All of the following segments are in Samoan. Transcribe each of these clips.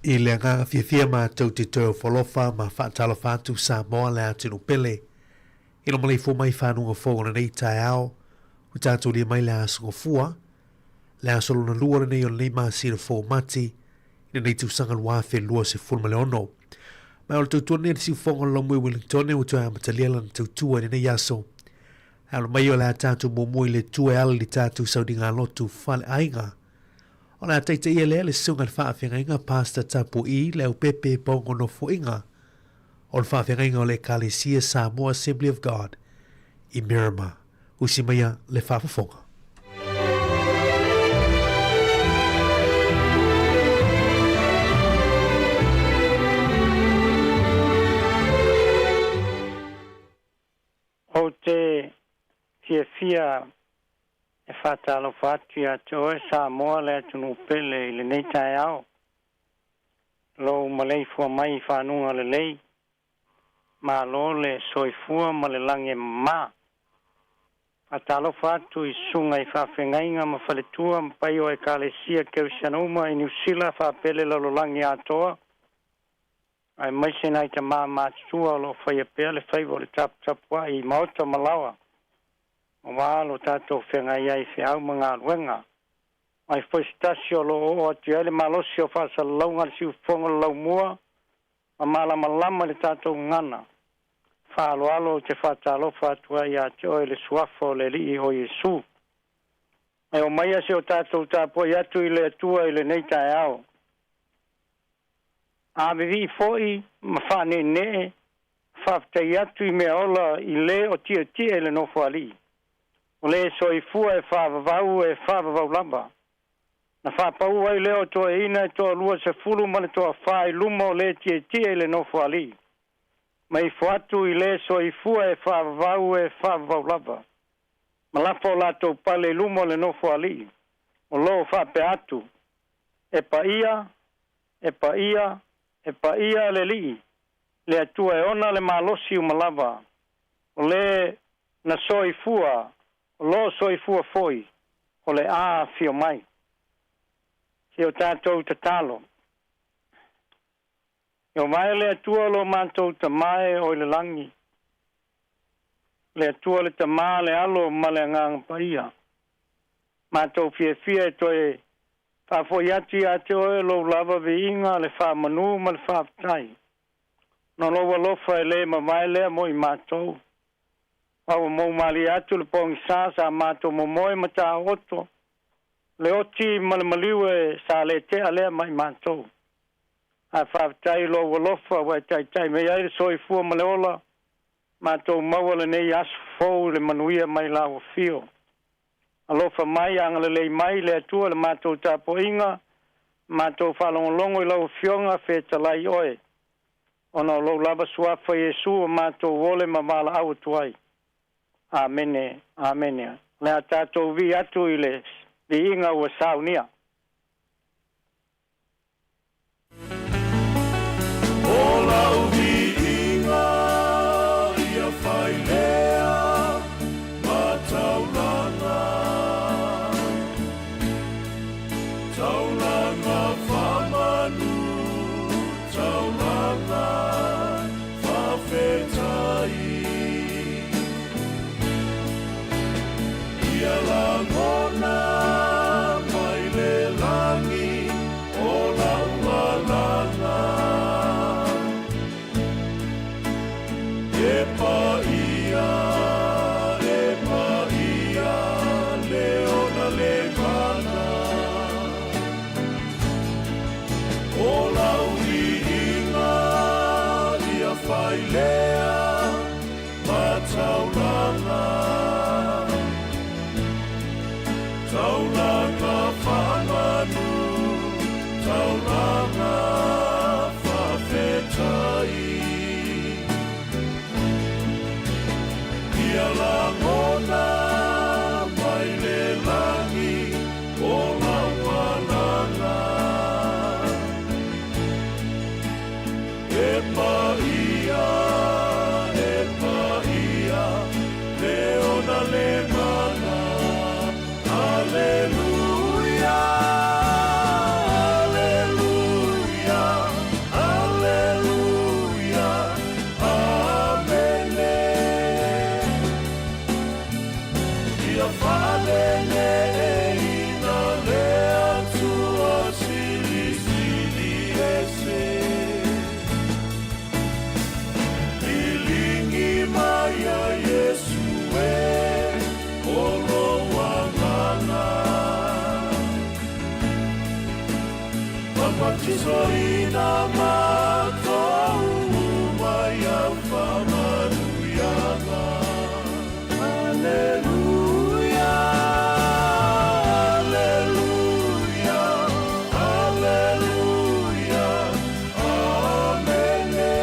I le agaga fiafia matou te toe ofo alofa ma faatalofa atu Samoa le atunuu pele i lo maleifua mai fanuga fou o lenei taeao ua tatou lia mai le aso Gafua, le aso lona lua lenei o lenei masina fou o Mati i lenei tausaga 2026. Ma o le tautua lenei a le siufofoga o le Laumui Wellingtone ua toe amatalia lana tautua i lenei aso. Ae alo mai o le a tatou muamua i le Atua e ala i le tatou sauniga lotu faleaiga. O le a taitaia lea le susuga i le faafeagaiga Pastor Tapu'i Leaupepe Paogo Nofoaiga o le faafeagaiga o le Ekalesia Samoa Assembly of God i Miramar. Usi maia le faafofoga. Ou te fiafia e faatalofa atu ia te oe Samoa le atunuu pele i lenei taeao, lou maleifua mai i fanuga lelei, malo le soifua ma le lagi e mama. Faatalofa atu i susuga i faafeagaiga ma faletua ma paia o Ekalesia Kerisiano uma i Niu Sila faapea le lalolagi atoa, aemaise nai tamā matutua o lo o faia pea le faiva o le taputapuai i maota ma laoa, aua lo tatou feagai ai i feau ma galuega. Mai foi se tasi o lo o oo atu i ai le malosi o faasalalauga a le siufofoga o le laumua ma malamalama i le tatou gagana. Faaaloalo ou te faatalofa atu ai ia te oe i le suafa o le Alii o Iesu. Ae omaia se o tatou tapuai atu i le Atua i lenei taeao. A vivii foi ma faaneenee, faafetai atu i mea ola i le o tietie i le Nofoalii, o le soifua e faavavau e faavavau lava. Na faapau ai lea o toeaiina e toa-20 ma le toafa i luma o le tietie i le Nofoalii, ma ifo atu i le soifua e faavavau e faavavau lava, ma lafo o latou pale i luma o le Nofoalii, o lo o faapea atu, E paia, e paia, e paia le Alii, le Atua e ona le malosi uma lava, o le na soifua, o lo soifua foi, o le a afio mai. Si o tatou tatalo. E ovae le Atua lo matou Tama e o i le lagi, le Atua le Tama, le Alo ma le Agaga Paia. Matou fiafia e toe faafoi atu ia te oe lou lava viiga, le faamanu ma le faafetai, ona o lou alofa e le mavae lea mo i matou. A ua moumalie atu le pogisa sa matou momoe ma taooto, le oti ma le maliu e sa le tea lea ma i matou. Ae faafetai i lou alofa ua e taitai mai ai le soifua ma le ola, matou maua lenei aso fou i le manuia mai lau afio. Alofa mai, agalelei mai le Atua i le matou tapuaiga, matou faalogologo i lau Afioga, fetalai oe, ona o lou lava suafa Iesu ua matou ole ma valaau atu ai. Amene, amene. O le a tatou vii atu i le viiga ua saunia. O lau viiga ia whai lea ma taulanga, Taulanga whamanu, taulanga whawhetai. Ia langona mai le langi o lau alanga. E paia, e paia, le ona le mana. O lau viiga ia whai lea ma taulanga, Taulanga whamanu, taulanga whawhetai. Ia langona mai le langi o lau alanga. E paia, e paia, le ona le mana. Aleluia, aleluia. Papatisoina matou uma i au faamanuiaga. Aleluia, Aleluia, Aleluia, Amene.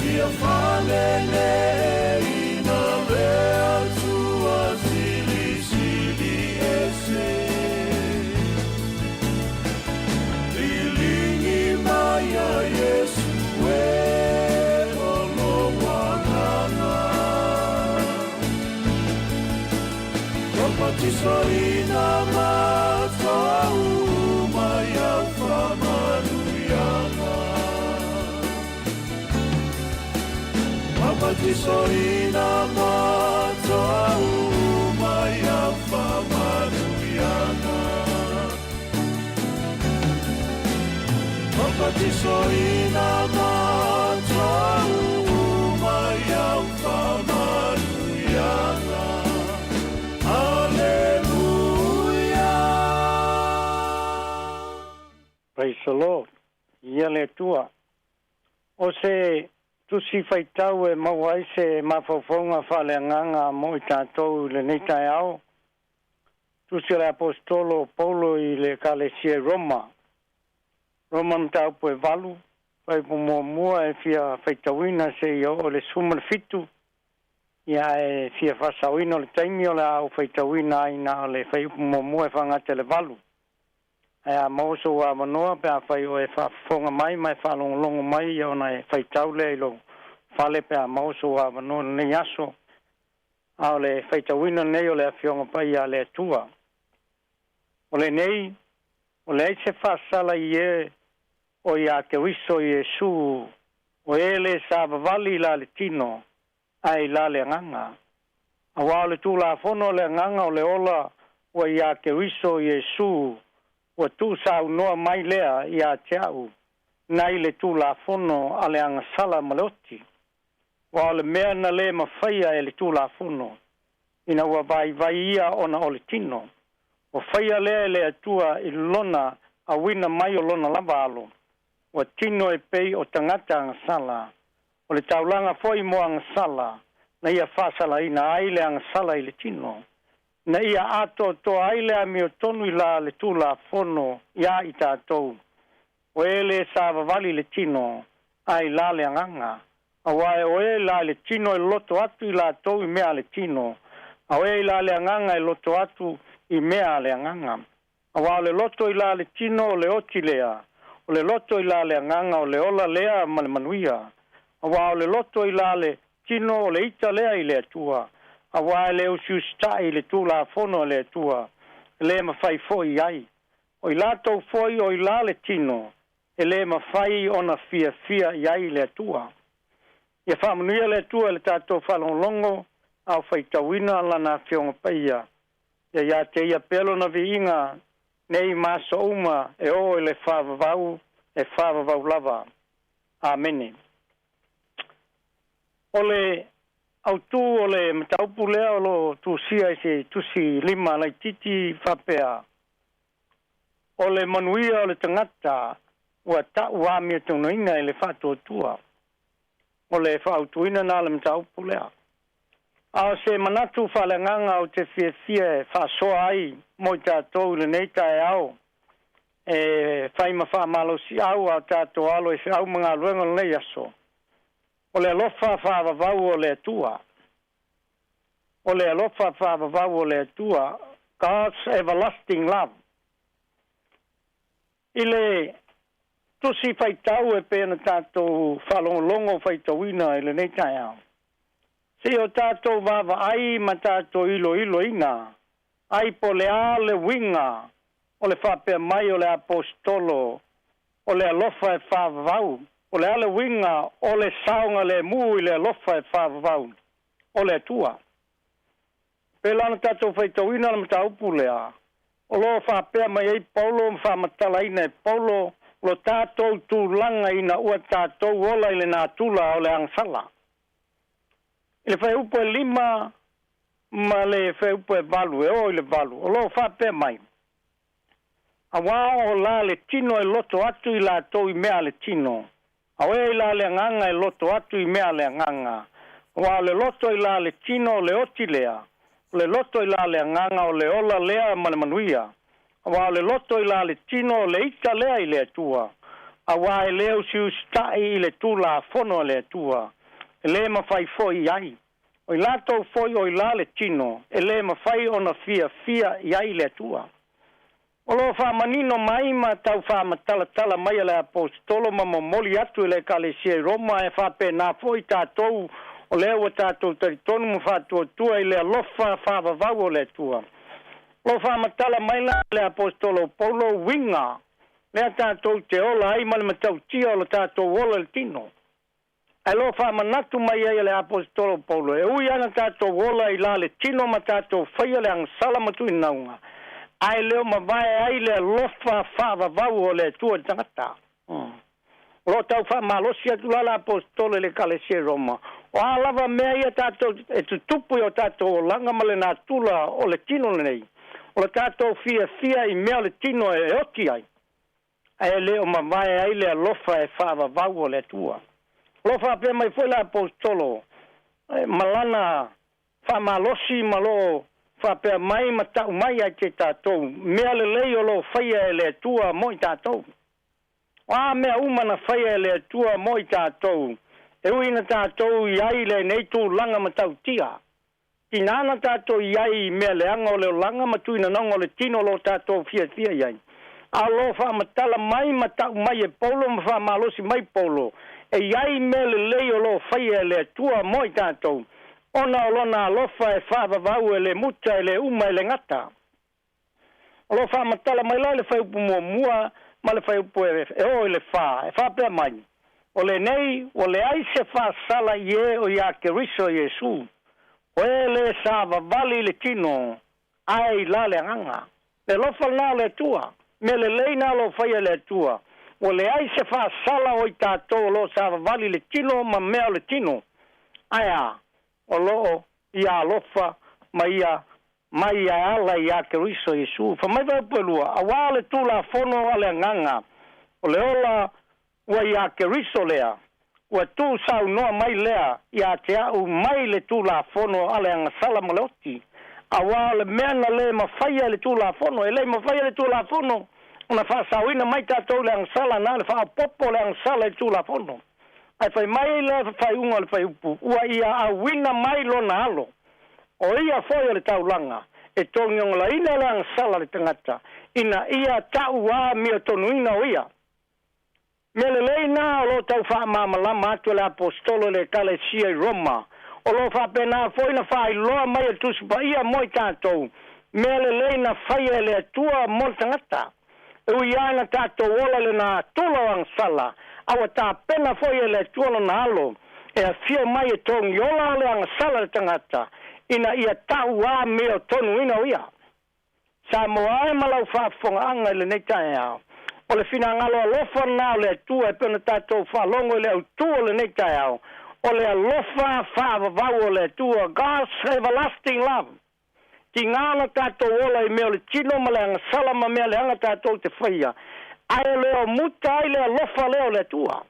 Ia faaleleiina le Atua Silisili Ese. Liligi mai ia Iesu e o lou Agaga. Papatisoina matou uma i au faamanuiaga. Papatisoina matou uma i au faamanuiaga. Papatisoina matou uma i au faamanuiaga. Aleluia. Praise the Lord. Ia le Atua. O se tusi faitau e maua ai se mafaufauga faaleagaga mo i tatou i lenei taeao. Tusi o le Aposetolo o Paulo i le Ekalesia i Roma. Roma mataupu e 8, fuaiupu 1 e fia faitauina seia oo i le 17. Ia ae fia faasaoina o le taimi o le a ou faitauina ai na o le fuaiupu 1 e faagata i le 8. Ae a maua sou avanoa pe afai o e faafofoga mai ma e faalogologo mai ia ona e faitau lea i lou fale pe a maua sou avanoa i lenei aso. A o le faitauina lenei o le Afioga Paia a le Atua. O lenei, o leai se faasala i e o iā Keriso Iesu, o e le savavali i la le tino, ae i la le agaga. Auā o le Tulafono a le Agaga o le ola ua iā Keriso Iesu, ua tuusaunoa mai lea ia te a'u nai le Tulafono a le agasala ma le oti. Aua o le mea na lē mafaia e le Tulafono, ina ua vaivai ia ona o le tino, ua faia lea e le Atua i lona auina mai o lona lava Alo, ua tino e pei o tagata agasala, o le taulaga foi mo agasala, na ia faasalaina ai le agasala i le tino, na ia atoatoa ai le amiotonu i la le Tulafono iā i tatou, o e lē savavali i le tino, ae i la le agaga. Auā o e la i le tino e loto atu i latou i mea a le tino, a o e i la le agaga e loto atu i mea a le agaga. Auā o le loto i la le tino o le oti lea, o le loto i la le agaga o le ola lea ma le manuia. Auā o le loto i la le tino o le ita lea i le Atua, auā e le usiusitaʻi i le Tulafono a le Atua, e lē mafai foi i ai. O i latou foi o i la le tino, e lē mafai ona fiafia i ai le Atua. Ia faamanuia le Atua i le tatou faalogologo a o faitauina Lana Afioga Paia. Ia ia te Ia pea Lona viiga nei ma aso uma e oo i le faavavau e faavavau lava. Amene. O le autū o le mataupu lea o lo o tusia i se tusi lima laitiiti faapea, O le manuia o le tagata ua ta'u amiotonu-ina e le faatuatua. O le faaautuina na o le mataupu lea. A o se manatu faaleagaga ou te fiafia e faasoa ai mo i tatou i lenei taeao e fai ma faamalosiau a o tatou alo i feau ma galuega o lenei aso, o le alofa faavavau o le Atua. O le alofa faavavau o le Atua, God's everlasting love. I le tusi faitau e pei ona tatou faalogologo faitauina i lenei taeao, seia o tatou vaavaai ma tatou iloiloina ai po o le a le uiga o le faapea mai o le Aposetolo o le alofa e faavavau, po o le a le uiga o le saogalemu i le alofa e faavavau o le Atua. Pēlā ona tatou faitauina le mataupu lea, o lo o faapea mai ai Paulo ma faamatalaina e Paulo lo tatou tulaga ina ua tatou ola i le natura o le agasala. I le fuaiupu e 5 ma le fuaiupu e 8, e oo i le 8, o lo o faapea mai. Auā o la le tino e loto atu i latou i mea a le tino, a o e i la le agaga e loto atu i mea a le agaga. Auā o le loto i la le tino o le oti lea, o le loto i la le agaga o le ola lea ma le manuia. Auā o le loto i la le tino o le ita lea i le Atua, auā e le usiusitaʻi i le Tulafono a le Atua, e le mafai foi i ai. O i latou foi o i la le tino, e le mafai ona fiafia i ai le Atua. O lo o faamanino mai ma tau faamatalatala mai e le Aposetolo ma momoli atu i le Ekalesia i Roma e faapena foi tatou o lea ua tatou talitonu ma faatuatua i le alofa faavavau o le Atua. O lo o faamatala mai la le Aposetolo o Paulo uiga lea tatou te ola ai ma le matautia o lo tatou ola i le tino. Ae lo faamanatu mai ai e le Aposetolo o Paulo, e ui lava ina tatou ola i la le tino ma tatou faia le agasala ma tuinauga, ae le o mavae ai le alofa faavavau o le Atua i le tagata. O lo o tau faamalosi atu la le Aposetolo i le Ekalesia i Roma, o a lava mea ia tatou e tutupu i o tatou olaga ma le natura o le tino lenei, o le tatou fiafia i mea o le tino e oti ai, ae le o mavae ai le alofa e faavavau o le Atua. O lo o faapea mai foi le Aposetolo ma lana faamalosi ma lo o faapea mai ma tau mai ia te tatou mea lelei o lo o faia e le Atua mo i tatou. O a mea uma na faia e le Atua mo i tatou, e ui ina tatou i ai i lenei tulaga matautia, Ina na tatou i ai i mea leaga o le olaga ma tuinanoga o le tino o lo tatou fiafia i ai, a o lo o faamatala mai ma tau mai e Paulo ma faamalosi mai Paulo, e i ai mea lelei o lo o faia e le Atua mo i tatou, ona o Lona alofa e faavavau e le muta e le uma e le gata. O lo o faamatala mai la i le fuaiupu muamua ma le fuaiupu e oo i le fa, e faapea mai, O lenei ua leai se faasala i e o iā Keriso Iesu, o e lē savavali i le tino, ae i la le agaga. Le alofa lena o le Atua, mea lelei na o lo o faia e le Atua, ua leai se faasala o i tatou o lo o savavali i le tino ma mea o le tino, ae a, o lo o ia alofa ma ia mai e ala iā Keriso Iesu. Fai mai fuaiupu e lua, Auā le Tulafono a le Agaga, o le ola ua iā Keriso lea, ua tuusaunoa mai lea ia te a'u mai le Tulafono a le agasala ma le oti. Auā o le mea na lē mafaia e le Tulafono, e le i mafaia e le Tulafono ona faasaoina mai tatou i le agasala, na o le faaopoopo o le agasala i le Tulafono. Ae fai mai le faaiuga o le fuaiupu, ua ia auina mai lona Alo, o ia foi o le taulaga, e togiogolaina le agasala a le tagata, ina ia ta'u amiotonuina o ia. Mea lelei na o lo o tau faamalamalama atu e le Aposetolo i le Ekalesia i Roma, o lo o faapena foi na faailoa mai e le Tusi Paia mo i tatou, mea lelei na faia e le Atua mo le tagata. E ui lava ina tatou ola i le natura o agasala, a ua tapena foi e le Atua Lona Alo e afio mai e togiola o le agasala i le tagata, ina ia ta'u amiotonuina o ia. Samoa e ma lau faafofogaaga i lenei taeao, o le finagalo alofa lena o le Atua e pei ona tatou faalogo i le autū o lenei taeao, o le alofa faavavau o le Atua, God's everlasting love. Tiga ona tatou ola i mea o le tino ma le agasala ma mea leaga tatou te faia, ae le o muta ai le alofa lea o le Atua.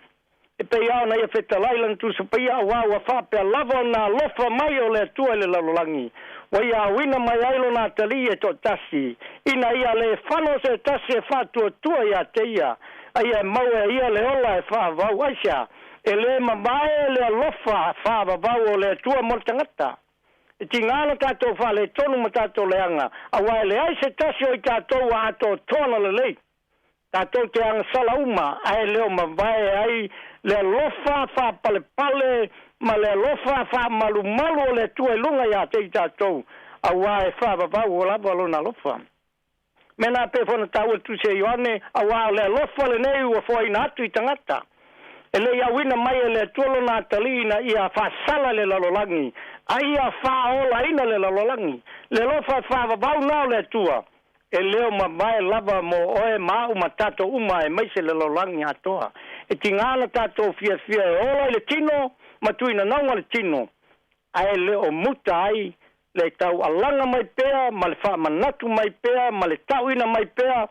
E pei lava ona ia fetalai lana Tusi Paia, auā ua faapea lava ona alofa mai o le Atua i le lalolagi, ua ia auina mai ai lona atalii e toatasi, ina ia le fano se tasi e faatuatua ia te ia, a ia e maua e ia le ola e faavavau. Aisea? E le mavae le alofa faavavau o le Atua mo le tagata. E tiga ana tatou faaletonu ma tatou leaga, auā e leai se tasi o i tatou ua atoatoa ona lelei. Tatou te agasala uma, ae le o mavae ai le alofa faapalepale ma le alofa faamalumalu o le Atua i luga ia te i tatou, auā e faavavau lava Lona alofa. Mea na pei foi ona taua i le Tusi a Ioane, auā o le alofa lenei ua foaina atu i tagata. E le i auina mai e le Atua Lona atalii ina ia faasala le lalolagi, a ia faaolaina le lalolagi. Le alofa e faavavau na o le Atua, e le o mavae lava mo oe ma a'u ma tatou uma aemaise le lalolagi atoa. E tiga ana tatou fiafia e ola i le tino ma tuinanauga le tino, ae le o muta ai le taualaga mai pea ma le faamanatu mai pea ma le tauina mai pea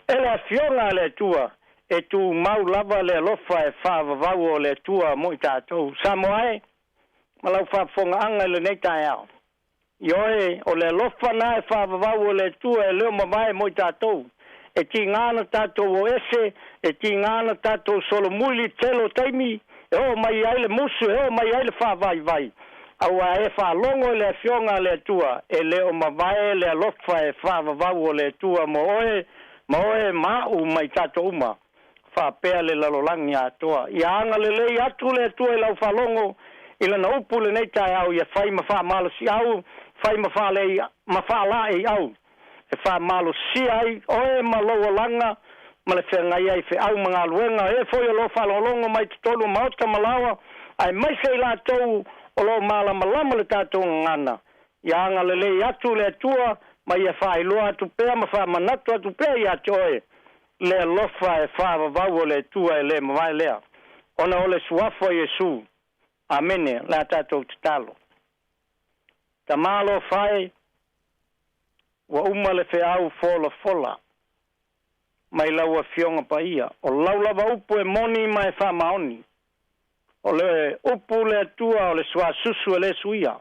E le Afioga a le Atua, e tumau lava le alofa e faavavau o le Atua mo i tatou. Samoa e, ma lau faafofogaaga i lenei taeao. Ioe, o le alofa na e faavavau o le Atua e le o mavae mo i tatou. E tiga na tatou o ese, e tiga na tatou solomuli i tele o taimi, e oo mai ai le musu, e oo mai ai le faavaivai. Aua e faalogo i le Afioga a le Atua, e le o mavae le alofa e faavavau o le Atua mo oe, ma oe ma a'u ma i tatou uma, faapea le lalolagi atoa. Ia agalelei atu le Atua i lau faalogo i Lana upu i lenei taeao, ia fai ma faamalosiau, fai ma faalei, ma faalaeiau, e faamalosia ai oe ma lou olaga ma le feagai ai i feau ma galuega, e foi o lo o faalogologo mai i totonu o maota ma laoa, aemaise i latou o lo o malamalama le tatou gagana. Ia agalelei atu le Atua ma ia faailoa atu pea ma faamanatu atu pea ia te oe le alofa e faavavau o le Atua e le mavae lea, ona o le Suafa o Iesu. Amene. O le a tatou tatalo. Tama alofa e, ua uma le feau folafola mai lau Afioga Paia. O lau lava upu e moni ma e faamaoni. O le upu le Atua o le suasusu e le suia.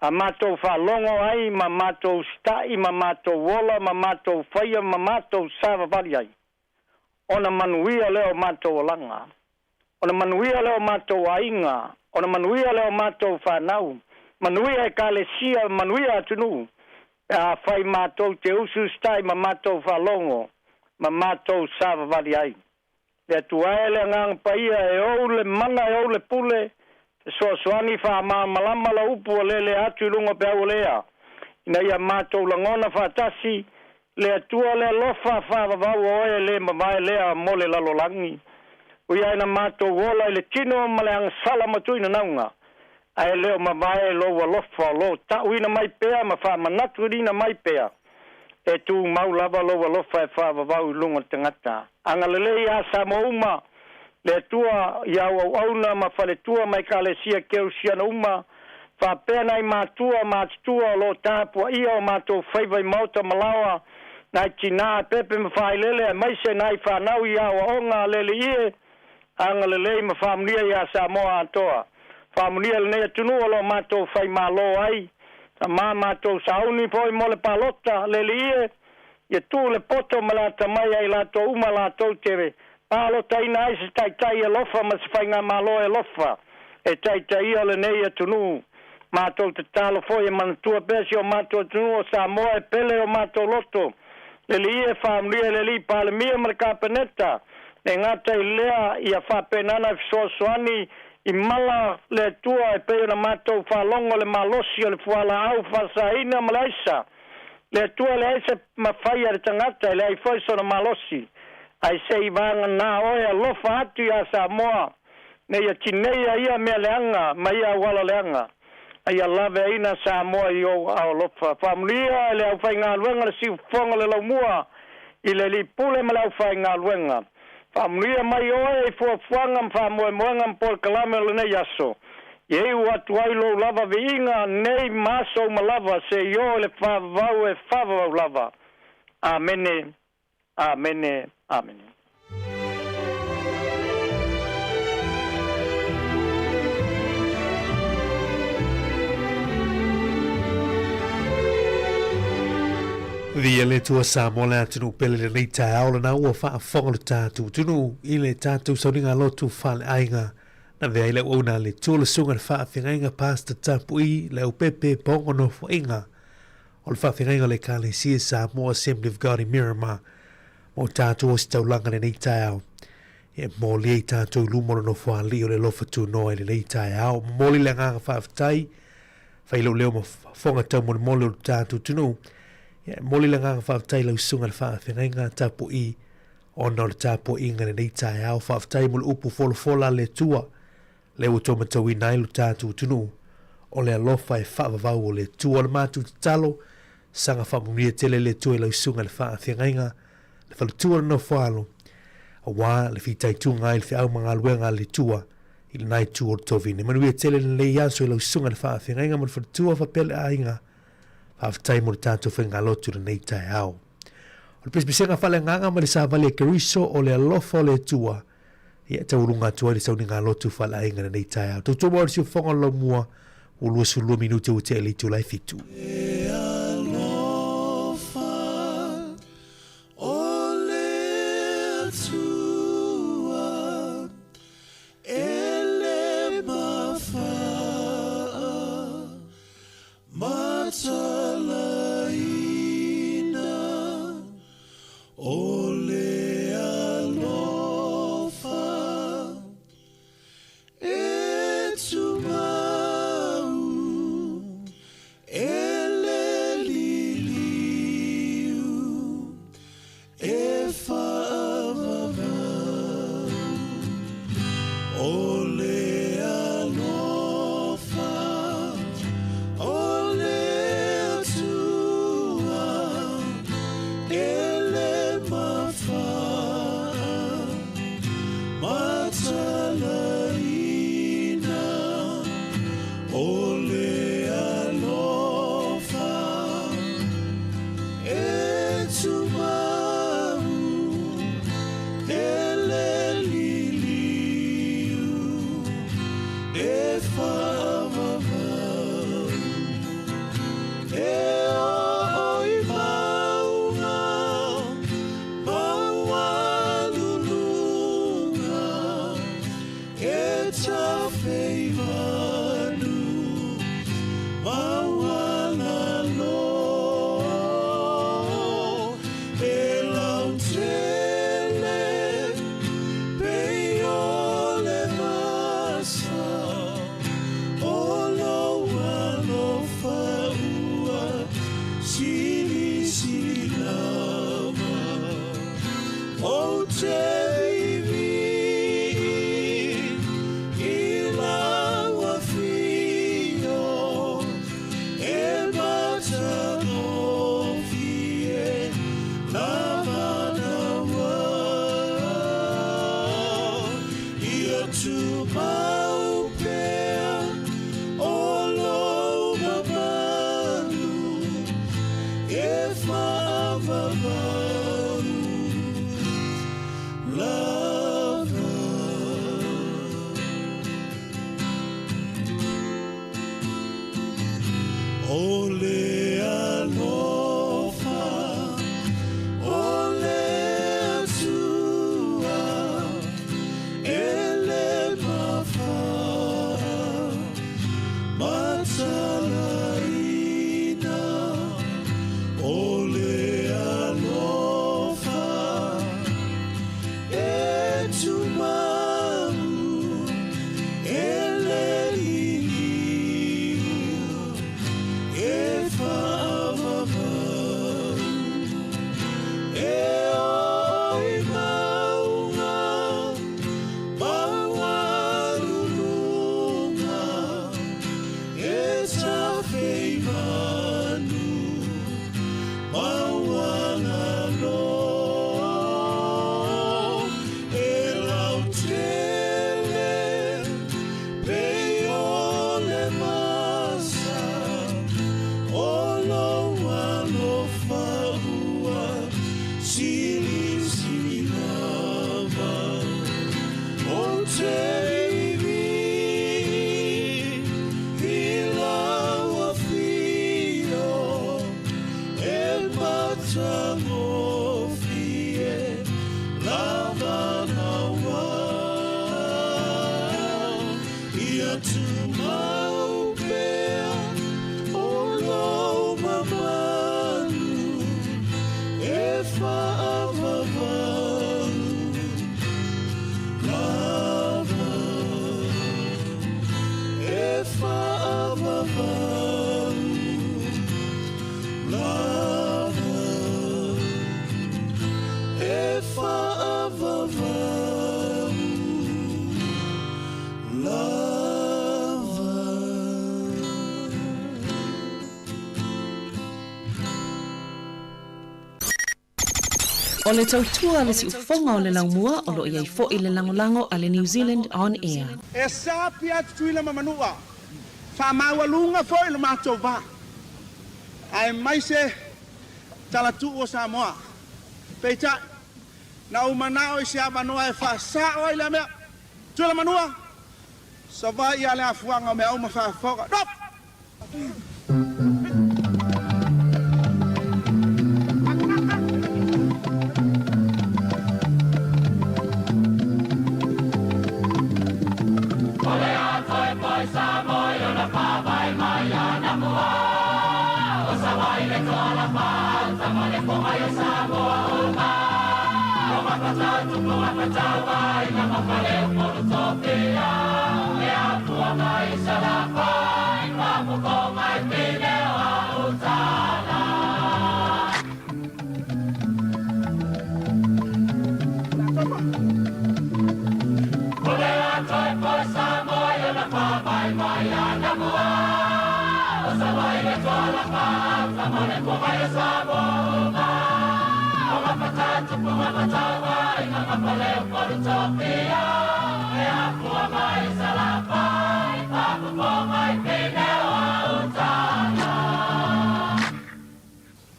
A matou faalogo ai ma matou usitai ma matou ola ma matou faia ma matou savavali ai, ona manuia lea o matou olaga, ona manuia lea o matou aiga, ona manuia lea o matou fanau, manuia Ekalesia, manuia atunuu, pe afai matou te usiusitai ma matou faalogo ma matou savavali ai. Le Atua e le Agaga Paia, e ou le mana, e ou le pule, fesoasoani faamalamalama lau upu ua lelea atu i luga o peau o le ea, ina ia matou lagona faatasi le Atua le alofa faavavau o oe e le mavae lea mo le lalolagi. Ui ai na matou ola i le tino ma le agasala ma tuuinanauga, ae le o mavae lou alofa o lo o ta'uina mai pea ma faamanatuina mai pea. E tumau lava lou alofa e faavavau i luga o le tagata. Agalelei ia Samoa uma, le Atua i au auauna ma faletua ma Ekalesia Kerisiana uma, faapea nai matua matutua o lo o tapuaia o matou faiva i maota ma laoa, nai tinā pepe ma faailele aemaise nai fanau i aoaoga a le Alii e, agalelei ma faamanuia ia Samoa atoa. Faamanuia lenei atunuu o lo o matou faimalo ai, ma matou sauni foi mo le palota, le Alii e, ia tuu le poto ma le atamai a i latou uma latou te palotaina ai se taitai alofa ma se faigamalo e alofa e taitaia lenei atunuu. Matou tatalo foi e manatua pea si o matou atunuu o Samoa e pele o matou loto. Le Alii e, faamanuia i le Alii Palemia ma le Kapeneta, e gata i lea ia faapena ona fesoasoani i mala le Atua e pei ona matou faalogo le malosi o le fualaau faasaina ma le aisa. Le Atua leai se mafai a le tagata e leai foi sona malosi, ae se i vagana oe alofa atu iā Samoa ne ia tineia ia mea leaga ma ia auala leaga, a ia laveaina Samoa i ou aao alofa. Faamanuia e le aufaigaluega le siufofoga o le laumua i le Alii Pule ma le aufaigaluega. Faamanuia mai oe i fuafuaga ma faamoemoega ma polokalame o lenei aso, ia iu atu ai lou lava viiga nei ma aso uma lava seia oo i le faavavau e faavavau lava. Amene. Amene. Amene. Viia le Atua Samoa le atunuu pele lenei taeao lena ua faafofoga lo tatou atunuu i le tatou sauniga lotu faaleaiga na avea ai le auauna a le Atua le susuga i le faafeagaiga Pastor Tapu'i Leaupepe Pongo Nofoaiga o le faafeagaiga o le Ekalesia Samoa Assembly of God i Miramar mo tatou ositaulaga lenei taeao. E momoli ai tatou i luma o le Nofoalii o le alofa tunoa i lenei taeao. Momoli le agaga faafetai, fai lou leo ma fofoga taumolimoli o le tatou atunuu. E momoli le agaga faafetai i lau susuga i le faafeagaiga tapuai ona o le tapuaiga i lenei taeao. Faafetai mo le upu folafola a le Atua lea ua tou matauina ai lo tatou atunuu, o le alofa e faavavau o le Atua. O le matou tatalo, saga faamanuia tele le Atua i lau susuga i le faafeagaiga, le faletua o le nofoalo, aua le fitaituga ai le feau ma galuega a le Atua i lena itu o le tovine. Manuia tele lenei aso i lau susuga i le faafeagaiga ma le faletua faapea le aiga. Faafetai mo le tatou faigalotu i lenei taeao. O le pisipisiga faaleagaga ma le savali a Keriso o le alofa o le Atua, ia e taualuga atu ai le sauniga lotu faaleaiga i lenei taeao. Tautua mai o le siufofoga o le laumua, ua 22 minute ua tea i le itula e fitu. E alofa o le Atua e le mafaa Matalaina o le alofa e tumau e le liliu e faavavau o le alofa o le Atua e le mafaa matalaina o le alofa E tumau e le liliu e faavavau E oo i mauga maualuluga E tafe i manu maualalo E lautele pei o le masa O lou alofa ua silisili lava Ou te vivi i lau afio E matagofie lava naua Ia tumau pea o lou mamalu E faavavau lava. O le alofa o le Atua e le mafaa Matalaina o le alofa e tumau e le liliu e faavavau e oo i mauga maualuluga e tafe i manu maualalo e lautele pei o le masa o lou alofa ua silisili lava. Ou te vivi i lau afio e matagofie lava naua. Ia tumau pea o lou mamalu e faavavau lava e faavavau lava e faavavau lava. O le tautua a le siufofoga o le laumua o lo o i ai foi le lagolago a le New Zealand On Air. E sa pea atu Tutuila ma Manua, faamaualuga foi lo matou va, aemaise talatuu o Samoa. Peitai, na ou manao i se avanoa e faasao ai lea mea. Tuila Manua, Savaii a le afuaga o mea uma faafofoga. Nofo!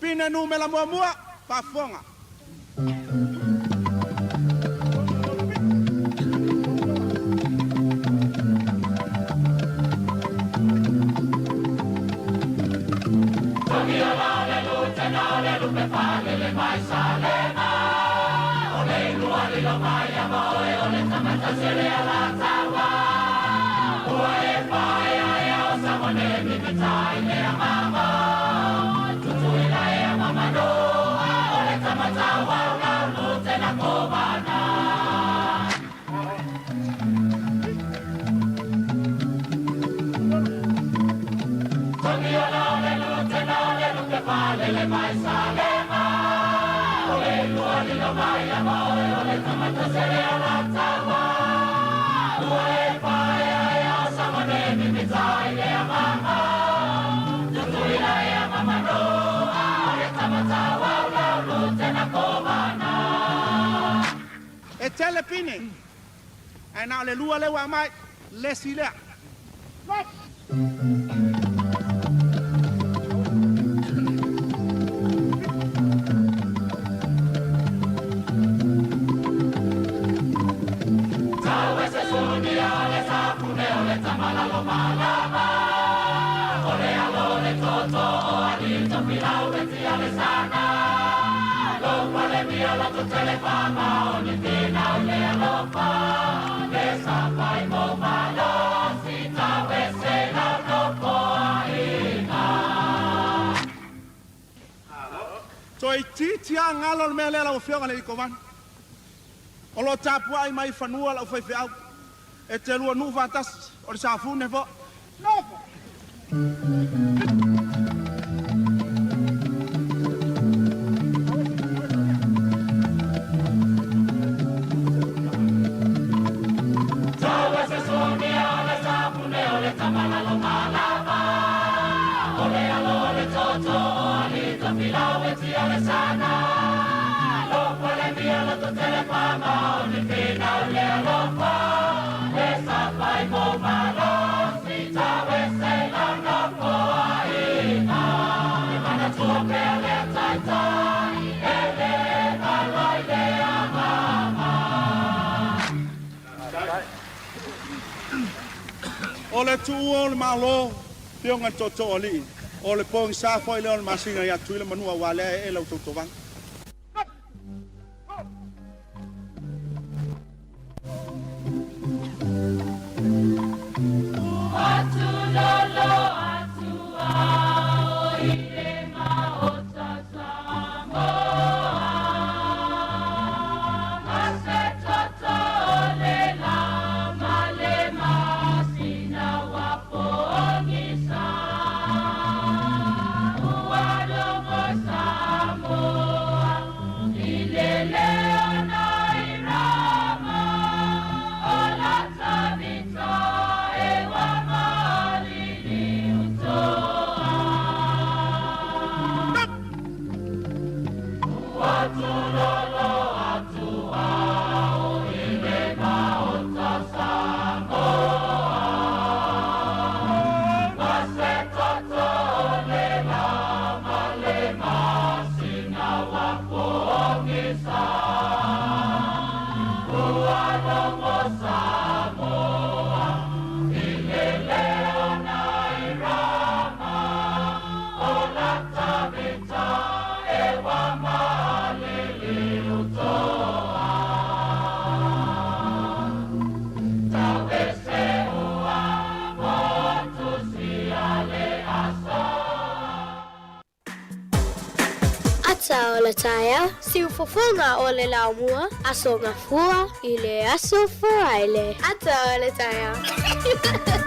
Pine numera muamua, faafofoga. E tele pine, ae na o le lua lea ua aumai, le isi lea. Toeitiiti lava galo le mea lea lau Afioga i le Kovana. O lo o tapuai mai i fanua lau faifeau e te lua nuu faatasi, o le Safune foi. Nofo! O le tuua o le Malo, Afioga i le Tootoo Alii, o le pogisa foi lea o le masina ia Tutuila Manua aua lea e ee lau tautovaga. Ata o le taeao, siufofoga o le laumua, Aso Gafua i le Aso Faraile. Ata o le taeao.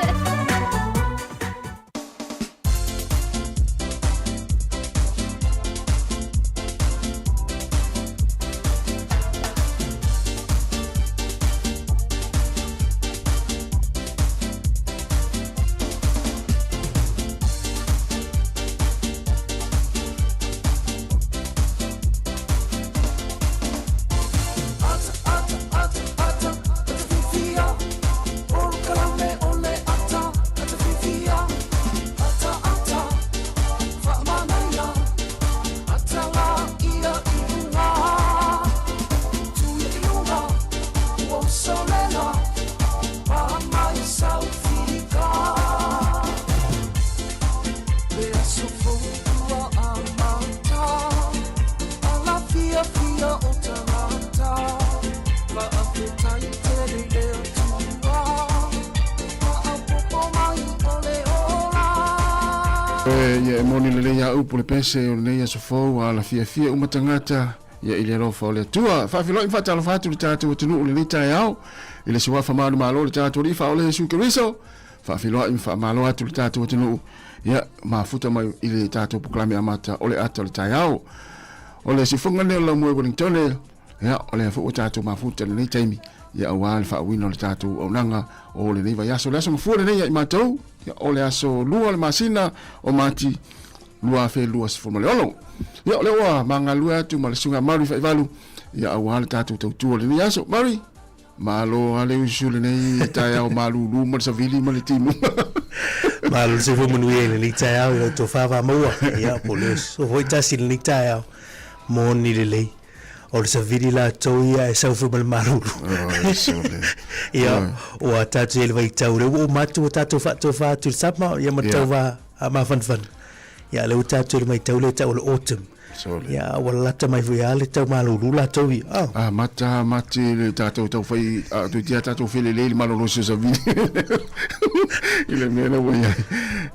Ia e moni lelei a upu le pese o lenei aso fou a la fiafia uma tagata ia i le alofa o le Atua. Faafeiloai ma faatalofa atu le tatou atunuu i lenei taeao i le suafa manumalo o le tatou Alii Faaola Iesu Keriso. Faafeiloai ma faamalo atu le tatou atunuu ia mafuta mai i le tatou polokalame amata o le ata o le taeao. O le siufoga lenei o le Laumua i Wellingtone, ia o lea foi ua tatou mafuta i lenei taimi ia aua le faauuina o le tatou auaunaga o lenei vaiaso. O le aso Gafua lenei ia i matou, ia o le aso 2 o le masina o Mati 2026. Ia o lea ua magalue atu ma le susuga Mary Faivalu ia aua le tatou tautua o lenei aso. Mary, malo a le usu lenei taeao malulu ma le savili ma le timu. Malo le soifua manuia i lenei taeao i lau tofa maua. Ia, po o le oso foi tasi i lenei taeao. Moni lelei. O le savili latou ia e sau foi ma le malulu. Ia, ua tatou i ai le vaitau lea ua uma atu ua tatou faatofa atu i le sama ia ma le tauva mafanafana. Ia, lea ua tatou i le vaitau lea e tau o le autumn. Ia, ua lalata mai foi lava le tau malulu latou ia. Oh. Amata mati le tatou taufai toeitiiti tatou felelei i le malolosi o savili i le mea lea ua i ai.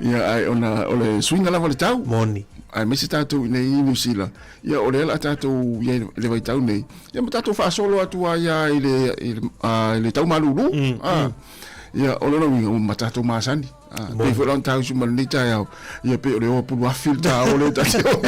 Ia, ae ona o le suiga lava o le tau. Moni. Aemaise tatou i inei i Niu Sila, ia o lea la tatou i ai i le vaitau nei, ia ma tatou faasolo atu ai lava i le, i le, i le tau malulu. Ia, o lona uiga, ua ma tatou masani. Pei foi la ona tausu ma lenei taeao, ia pei o le oa pulu afi le taao lea ta te o.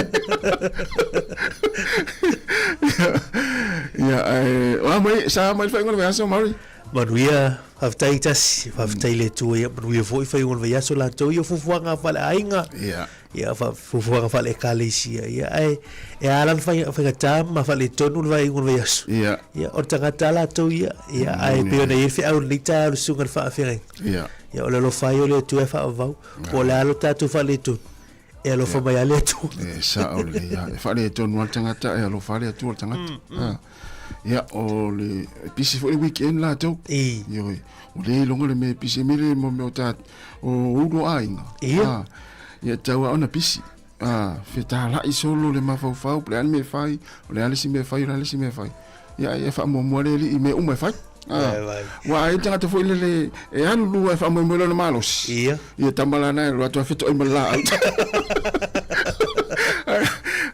Ia, ae, o a mai, sa mai le faaiuga o le vaiaso, Mauri? Manuia, faafetai Tasi, faafetai i le Atua, ia manuia foi faaiuga o le vaiaso latou ia fuafuaga faaleaiga. Ia. Ia, fuafuaga faale-ekalesia, ia, ae e ala ona faigata ma faaletonu le vaaiga o le vaiaso. Ia. Ia, o le tagata lava latou ia, ia, ae pei ona i ai le feau i lenei taeao i le susuga i le faafeagaiga. Ia. Ia, o le alofa ai o le Atua e faavavau, po o le a lo tatou faaletonu, e alofa mai lava le Atua. E sao lelei lava. E faaletonu lava le tagata, e alofa lava le Atua i le tagata. Ia, o le pisi foi le weekend latou. Ioe. O le iloga le mea pisi e mele mo mea o ta o ulu o aiga. Ia. Ia tau a ona pisi. Fetalai solo le mafaufau, po o le a le mea e fai, o le a le isi mea e fai, o le a le isi mea e fai. Ia e faamuamua le alii i mea uma e fai. Ua ai le tagata foi lele e alu lua e faamoemoe lona malosi. Ia. Ia tama lana e alu atu a fetoai ma le laau.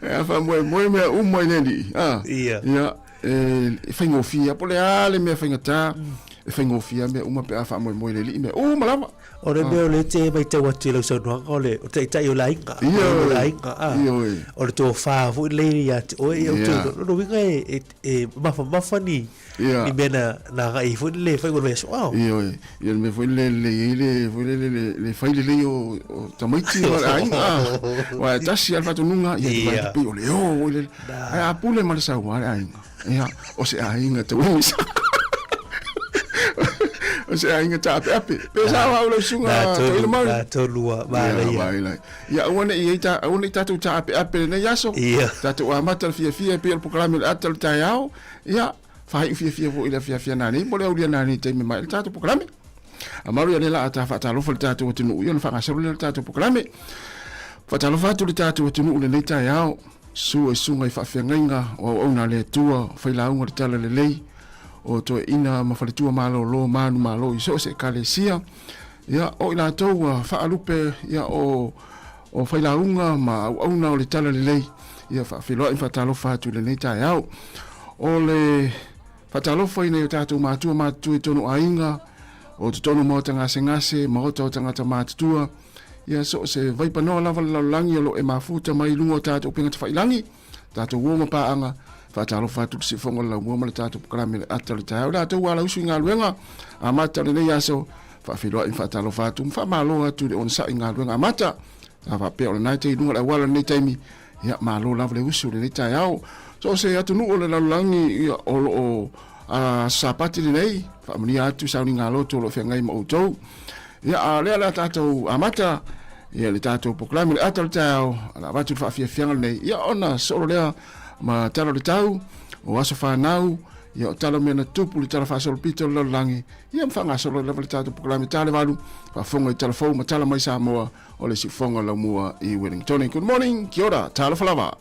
E faamoemoe mea uma i le alii. Ia. Ia e faigofie po o le a le mea faigata e faigofie mea uma pe a faamoemoe i le alii mea uma lava. O le mea o lea te matau atu i lau saunoaga o le taitai o le aiga. Ioe. O le aiga, a. Ioe. O le tofa foi lea ia te oe, ia, Ia. o lona uiga e mafamafa ni, Ia. ni mea na, na agai ai foi le fai o le vaiaso. Oh. Ioe. Ia le mea foi lele lelei ai le, foi lele le, le fai lelei o, o tamaiti ma le aiga. Aua e tasi lava le faatonuga, ia, Ia. te pei o le o i le, ae a pule ma le saua le aiga. Ia, o se aiga tauimisa. O se aiga taapeape. Pe sao au lau susuga Na tolu, Toeaina Mauri? na tolu a, Ia, manaia. vailai. Ia, aua ne i ai ta, aua ne i tatou taapeape i lenei aso. Ia. Tatou amata le fiafia e pei o le polokalame o le ata o le taeao. Ia, faaiu fiafia foi i le afiafi a nanei mo le aulia nanei i taimi mai le tatou polokalame. A Mauri, o lea la a ta faatalofa i le tatou atunuu, ia ona faagasolo lea o le tatou polokalame. Faatalofa atu i le tatou atunuu i lenei taeao. Susu e susuga i faafeagaiga o auauna a le Atua, o failauga o le Talalelei, o toeaiina ma faletua malolo manumalo i so o se Ekalesia, ia, o i latou ua faalupe, ia, o, o failauga ma auauna o le Talalelei. Ia faafeiloai ma faatalofa atu i lenei taeao. O le faatalofa i nai o tatou matua matutua i totonu o aiga, o totonu o maota gasegase, maota o tagata matutua, ia so o se vaipanoa lava le lalolagi o lo o e mafuta mai i luga o tatou upega tafailangi, tatou uo ma paaga, faatalofa atu i le siufofoga o le laumua ma le tatou polokalame le ata o le taeao. I latou ua alausu i galuega amata o lenei aso, faafeiloai ma faatalofa atu ma faamalo atu i le onosai i galuega amata. A faapea o lena e te i luga o le auala i lenei taimi, ia malo lava le usu i lenei taeao. So o se atunuu o le lalolagi ia, o lo o Sapati lenei, faamanuia atu sauniga loto o lo o feagai ma outou. Ia, a o lea o le a tatou amata ia le tatou polokalame le ata o le taeao, o le a avatu le faafiafiaga lenei, ia ona solo lea ma tala o le tau, o aso fanau, ia o tala o mea na tupu, le tala faasolopito o le lalolagi, ia ma faagasolo lava le tatou polokalame talevalu, faafofoga i tala fou ma tala mai Samoa o le siufofoga o Laumua i Wellington. Good morning, kia ora, talofa lava.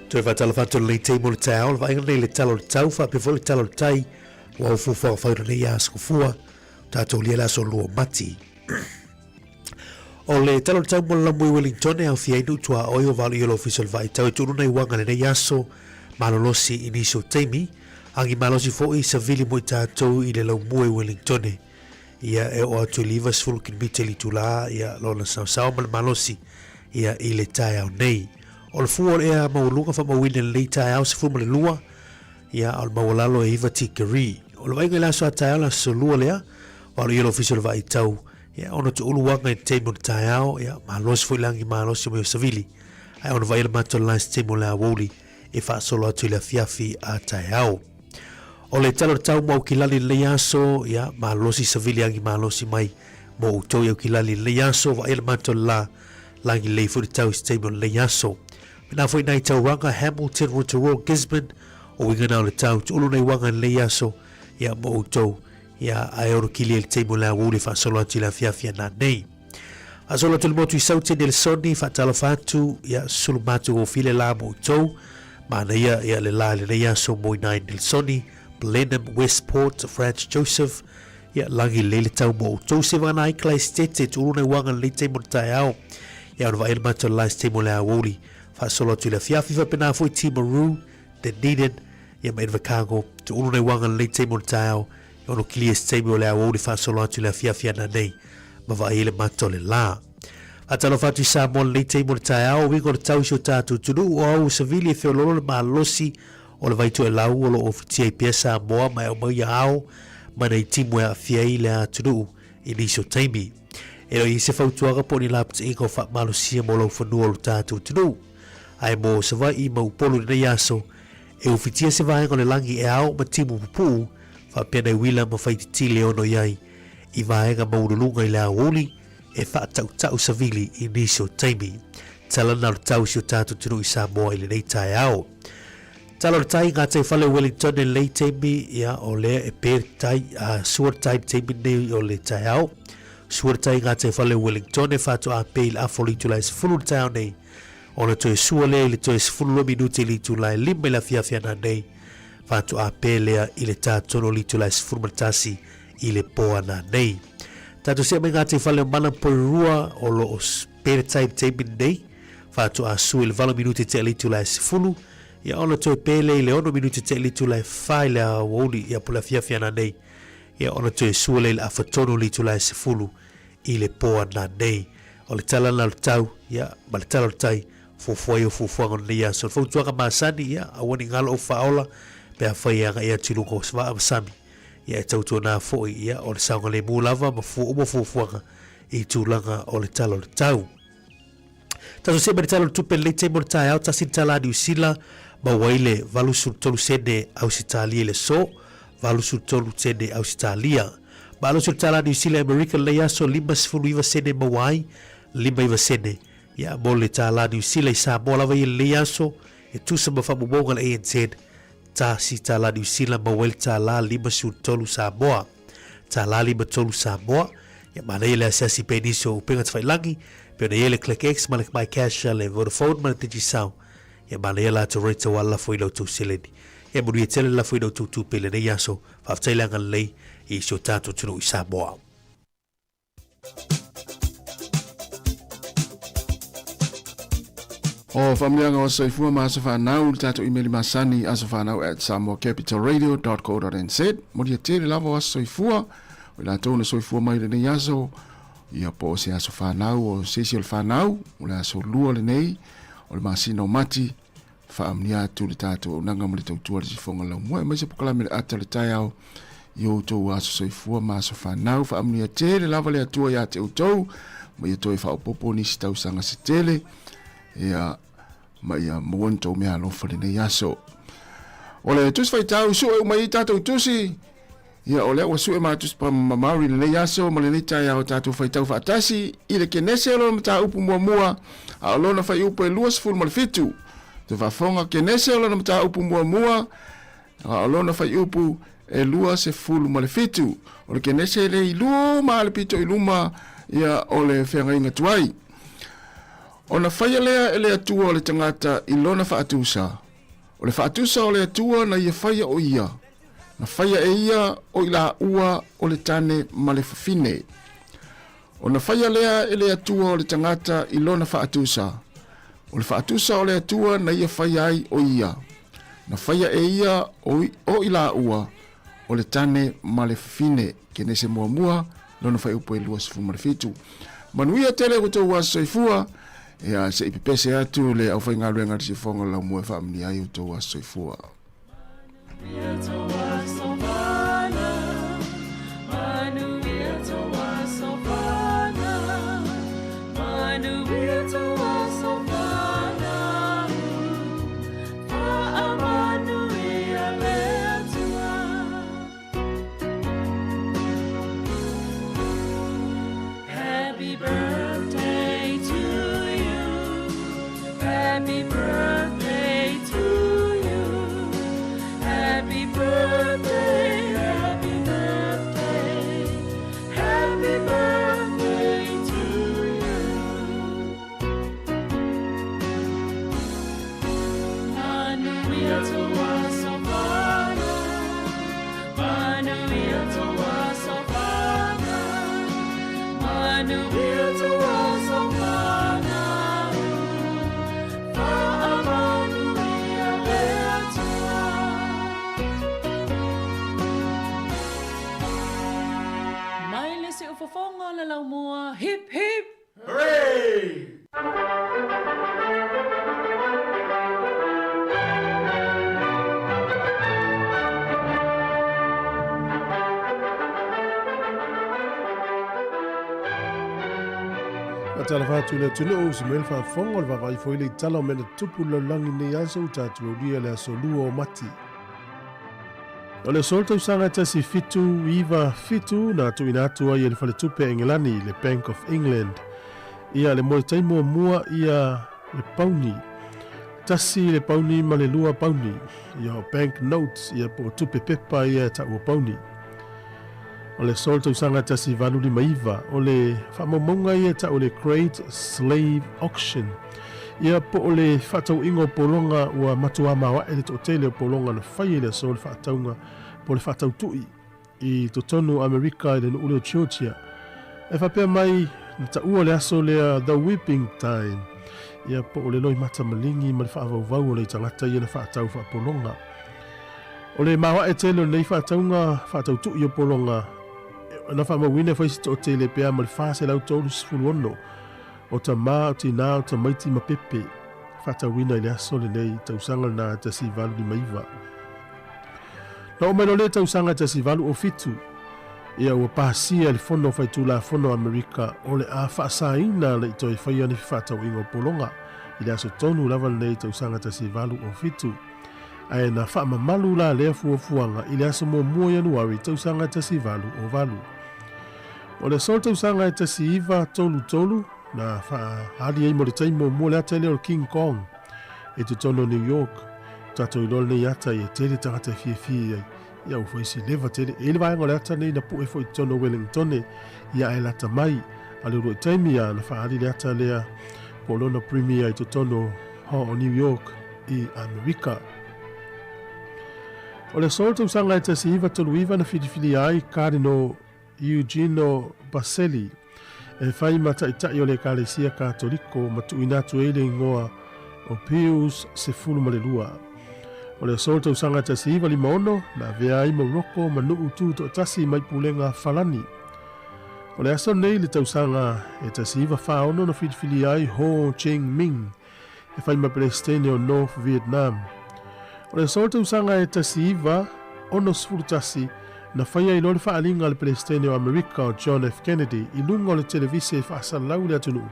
Toe faatalofa atu lenei taimi o le taeao, le vaaiga lenei i le tala o le tau, faapea foi le tala o le tai, ua au fuafuaga fai lenei aso gafua, tatou lia le aso lua Mati. O le tala o le tau mo le lamui Wellington e aofia ai nuu tuaoi o valo i o le ofisa o le vaai tau e tuunu nai uaga lenei aso malolosi i nisi o taimi, agi malosi foi savili mo i tatou i le laumua i Wellington. Ia e oo atu i le 90 kilomita i le itula, ia lona saosao ma le malosi ia i le taeao nei. O le fua o le ea maualuga faamauina i lenei taeao 12, ia a o le maualalo e 9 tikeri. O le vaaiga i le aso a taeao le aso lua lea, ua alo i le ofisa o le vaai tau, ia ona tuulu aga i le taimi o le taeao, ia malosi foi le agi malosi mai o savili. Ae ona vaai le matou last taimi o le aoauli e faasolo atu i le afiafi a taeao. O le tala o le tau mo Aukilani i lenei aso, ia, malosi savili agi malosi mai mo outou i Aukilani i lenei aso, vaai le matou le la, lagi lelei foi le tau i se taimi o lenei aso. Pena foi nai Tauranga, Hamilton, Rotorua, Gisborne, o uiga na o le tau, tuulu nai uaga i lenei aso, ia, mo outou, ia, ae ono kili ai le taimi o le aoauli e faasolo atu i le afiafi ana nei. Faasolo atu le motu i Saute Nelsoni, faatalofa atu, ia, sulu matu o file la mo outou, manaia, ia, le la i lenei aso mo i nai Nelsoni, Blenheim, Westport, Franz Joseph, ia, lagi lelei le tau mo outou. Se vana ai Klaistete, tuulu nai uaga lenei taimi o le taeao, ia, ona vaai le matou le last taimi o le aoauli, faasolo atu i le afiafi, faapena foi Timaru, Dunedin, ia ma Invercargill, tuulu nai uaga lenei taimi o le taeao, E ono kilia se taimi o le aoauli faasolo atu i le afiafi ana nei, ma vaai ai le mata o le la. Faatalofa atu i Samoa lenei taimi o le taeao, uiga o le tau i si o tatou atunuu, o au o savili e feoloolo le malosi o le vai toelau o lo o ofitia ai pea Samoa ma e aumai ia ao ma nai timu e aafia ai le atunuu i nisi o taimi. E le o i ai se fautuaga po o ni lapataiga o faamalosia mo lau fanua o lo tatou atunuu. Ae mo Savaii ma Upolu i lenei aso, E ufitia se vaega o le lagi e ao ma timu pupuu, faapea nai uila ma faititili e ono i ai i vaega maualuluga i le aoauli e faatautau savili i nisi o taimi. Tala na o le tau i si o tatou atunuu i Samoa i lenei taeao. Tala o le tai, ngā tai whale o Wellington e lenei taimi, ia, o lea e pē le tai, a, sua le tai le taimi nei o le taeao. Sua le tai ngā tai whale o Wellington e whātua a pē i le awha o le itula e 10 le taeao nei. Ona toe sua lea i le toe 12 minute i le itula e 5 i le afiafi ana nei, faatoa pē lea i le tā tonu o le itula e 11 i le pō ana nei. Tātou sea mai ngā te whale o Mana Porirua o lo o pē le tai i le taimi nei, faatoa sua i le 8 minute tea i le itula e 10, ia ona toe pē lea i le 6 minute tea i le itula e 4 i le aoauli ia po le afiafi ana nei, ia ona toe sua lea i le afa tonu o le itula e 10 i le pō ana nei. O le tala lena o le tau, ia, ma le tala o le tai, fuafua ai o fuafuaga o lenei aso. O le fautuaga masani, ia, aua ne i galo ou faaola, pe afai e agai atu i luga o se vaa ma sami, ia, e tautuana foi, ia, o le saogalemu lava ma fua uma fuafuaga i tulaga o le tala o le tau. Tatou see mai le Tala o le Tupe lenei taimi o le taeao, tasi le tala a Niu Sila, maua ai le 83 sene Ausetalia i le aso, 83 sene Ausetalia. Malosi o le tala a Niu Sila i Amerika lenei aso, 59 sene maua ai, 59 sene. Ia, mo le tala a Niu Sila i Samoa lava ia i lenei aso, e tusa ma faamaumauga a le ANZ, tasi tala a Niu Sila maua ai le tala 53 Samoa. Tala 53 Samoa. Ia manaia le asiasi pea i nisi o upega tafailagi, pei ona i ai le ClickX ma le MyCash a le Vodafone ma le Digicel. Ia manaia latou rate aua le lafo i la outou seleni. Ia manuia tele le lafo i la outou tupe i lenei aso. Faafetai le agalelei i si o tatou atunuu i Samoa. O faamanuiaga o soifua ma aso fanau le tatou email masani asofanau at samoacapitalradio.co.nz. Molia tele lava o aso soifua o i latou na soifua mai lenei aso, ia po o se aso fanau o se isi o le fanau, o le aso lua lenei o le masina o Mati, faamanuia atu le tatou auaunaga ma le tautua le sifoga laumua aemaise polokalame le ata o le taeao i outou aso soifua ma aso fanau. Faamanuia tele lava le Atua ia te outou ma ia toe faaopoopo nisi tausaga se tele ia ma ia maua ni tou meaalofa lenei aso. O le tusi faitau sue uma i tatou tusi ia o lea ua sue ma tusi pa ma Maori lenei aso ma lenei taeao tatou faitau faatasi i le Kenese o lona mataupu muamua a o lona faiupu e 27. Te faafofoga Kenese o lona mataupu muamua a o lona faiupu e 27. O le Kenese le i luma le pito i luma ia o le feagaiga tuai. Ona faia lea e le Atua o le tagata i lona faatusa. O le faatusa o le Atua na ia faia o ia, na faia e ia o i laua o le tane ma le fafine. Ona faia lea e le Atua o le tagata i lona faatusa. O le faatusa o le Atua na ia faia ai o ia, na faia e ia o, o i laua o le tane ma le fafine. Kenese muamua, lona fuaiupu e 27. Manuia tele o outou aso soifua, ia se i pepese atu le aufaigaluega a le Siufofoga o le Laumua e faamanuia ai outou aso soifua. Happy birthday to you. Happy birthday to you. Happy birthday, happy birthday. Happy birthday to you. Manuia toa sofana. Manuia toa sofana. Manuia toa sofana. Faamanuia le Atua. Mai le siufofoga o le laumua, hip hip! Faatalofa atu i le atunuu, si mea le faafofoga o le vaavaai foi le itala o mea na tutupu i le lalolagi nei aso ua tatou aulia le aso lua o Mati. O le aso tausaga 1797 na tuuina atu ai e le Faletupe a Engelani, le Bank of England, ia le moetai muamua ia le pauni. Tasi le pauni ma le lua pauni, ia o bank notes, ia po o tupe pepa ia e taua pauni. O le aso tausaga 1859, o le faamaumauga ia e tau le Great Slave Auction, ia po o le faatauiga o pologa ua matuā maoae le toatele o pologa na faia i le aso o le faatauga po o le faatautui i totonu o Amerika i le nuu lea o Georgia. E faapea mai na taua le aso lea The Whipping Time, ia po o le loimata maligi ma le faavauvau o nai tagata ia na faatau faapologa. O le maoae tele o lenei faatauga faatautui o pologa na faamauina e fai se toatele pe a ma le 436 o tamā, o tinā, o tamaiti ma pepe faatauina i le aso lenei tausaga lena 1859. Na oo mai loa lea tausaga 1807, ia ua pasia e le Fono Faitulafono a Amerika o le a faasaina le i toe faia ni fefaatauaiga o pologa i le aso tonu lava lenei tausaga 1807. Ae na faamamalu la lea fuafuaga i le aso muamua o Ianuari tausaga 1808. O le aso o le tausaga e 1933 na faaali ai mo le taimi muamua le ata lea o le King Kong i totonu o New York. Tatou iloa lenei ata e tele tagata e fiafia i ai. Ia ua fai si leva tele. E i ai le vaega o le ata nei na pue foi i totonu o Wellingtone ia ae lata mai. A le uluai taimi a na faaali le ata lea po o lona premier i totonu o New York i Amerika. O le aso o le tausaga e 1939 na filifilia ai Cardinal Eugenio Pacelli e fai ma taitai o le Ekalesia Katoliko ma tuuina atu ai le igoa o Pius XII. O le aso o le tausaga 1956 na avea ai Morocco ma nuu tutoatasi mai pulega Falani. O le aso nei le tausaga e 1946 na filifilia ai Ho Chi Minh e fai ma Peresetene o North Vietnam. O le aso o le tausaga e 1961 na faia ai loa le faaaliga a le Peresetene o Amerika o John F. Kennedy i luga o le televise e faasalalau i le atunuu.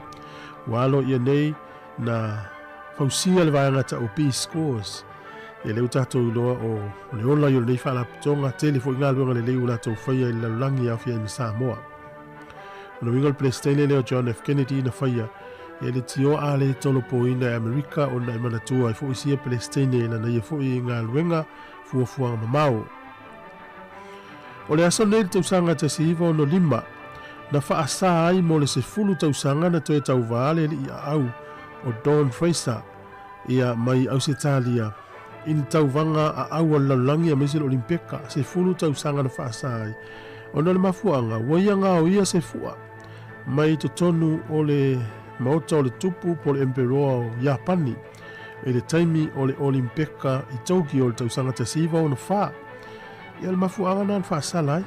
Ua alo ia nei na fausia le vaega tau Peace Corps. Ia lea ua tatou iloa o le ola ia o lenei faalapotopotoga, tele foi galuega lelei ua latou faia i le lalolagi e aofia ai ma Samoa. O le uiga o le Peresetene lea o John F. Kennedy na faia, ia le tio a le tolopoina e Amerika ona e manatua ai foi sia Peresetene i lana ia foi galuega fuafuaga mamao. O le aso nei i le tausaga 1965, na faasā ai mo le sefulu tausaga na toe tauvā le alii aau o Dawn Fraser ia mai Ausetalia i ni tauvaga aau a le lalolagi aemaise le Olimpeka 10 tausaga na faasa ai ona o le mafuaaga ua ia gaoia se fua mai totonu o le Maota o le Tupu po o le Emperoa o Iapani i le taimi o le Olimpeka i Tokyo i le tausaga 1964. Ia o le mafuaaga lena na faasala ai,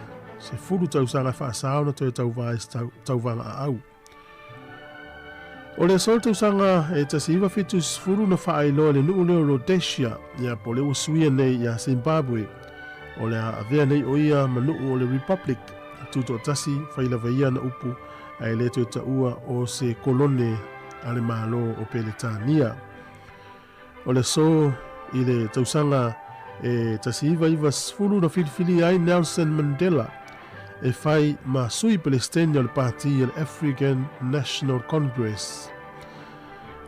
10 tausaga e faasa ona toe tauva ai i se tauvaga aau. O le aso o le tausaga e 1970 na faailoa e le nuu lea o Rhodesia, ia po o lea ua suia nei ia Zimbabwe, o le a avea nei o ia ma nuu o le Republic tutoatasi, fai lava ia ana upu ae le toe taua o se kolone a le Malo o Peretania. O le aso i le tausaga e 1990 na filifilia ai Nelson Mandela e fai ma sui Pelestene o le pati a le African National Congress.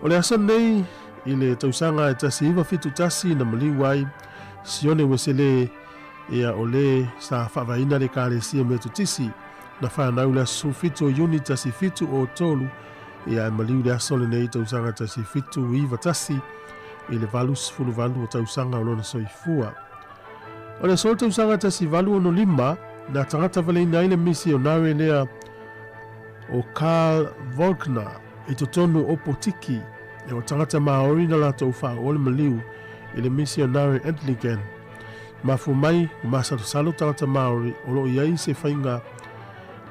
O le aso nei i le tausaga e 1971 na maliu ai Sione Wesele ia o le sa faavaeina le Ekalesia Metotisi na fanau le aso 17 o Iuni 1703 ia e maliu le aso lenei tausaga 1791 i le 88 o tausaga o lona soifua. O le aso o le tausaga 1865 na tagata valeina ai le misionare lea o Carl Volkner i totonu o Opotiki e o tagata Maori na latou faaoa le maliu i le misionare Anglican. Mafua mai, ua masalosalo tagata Maori o lo o i ai se faiga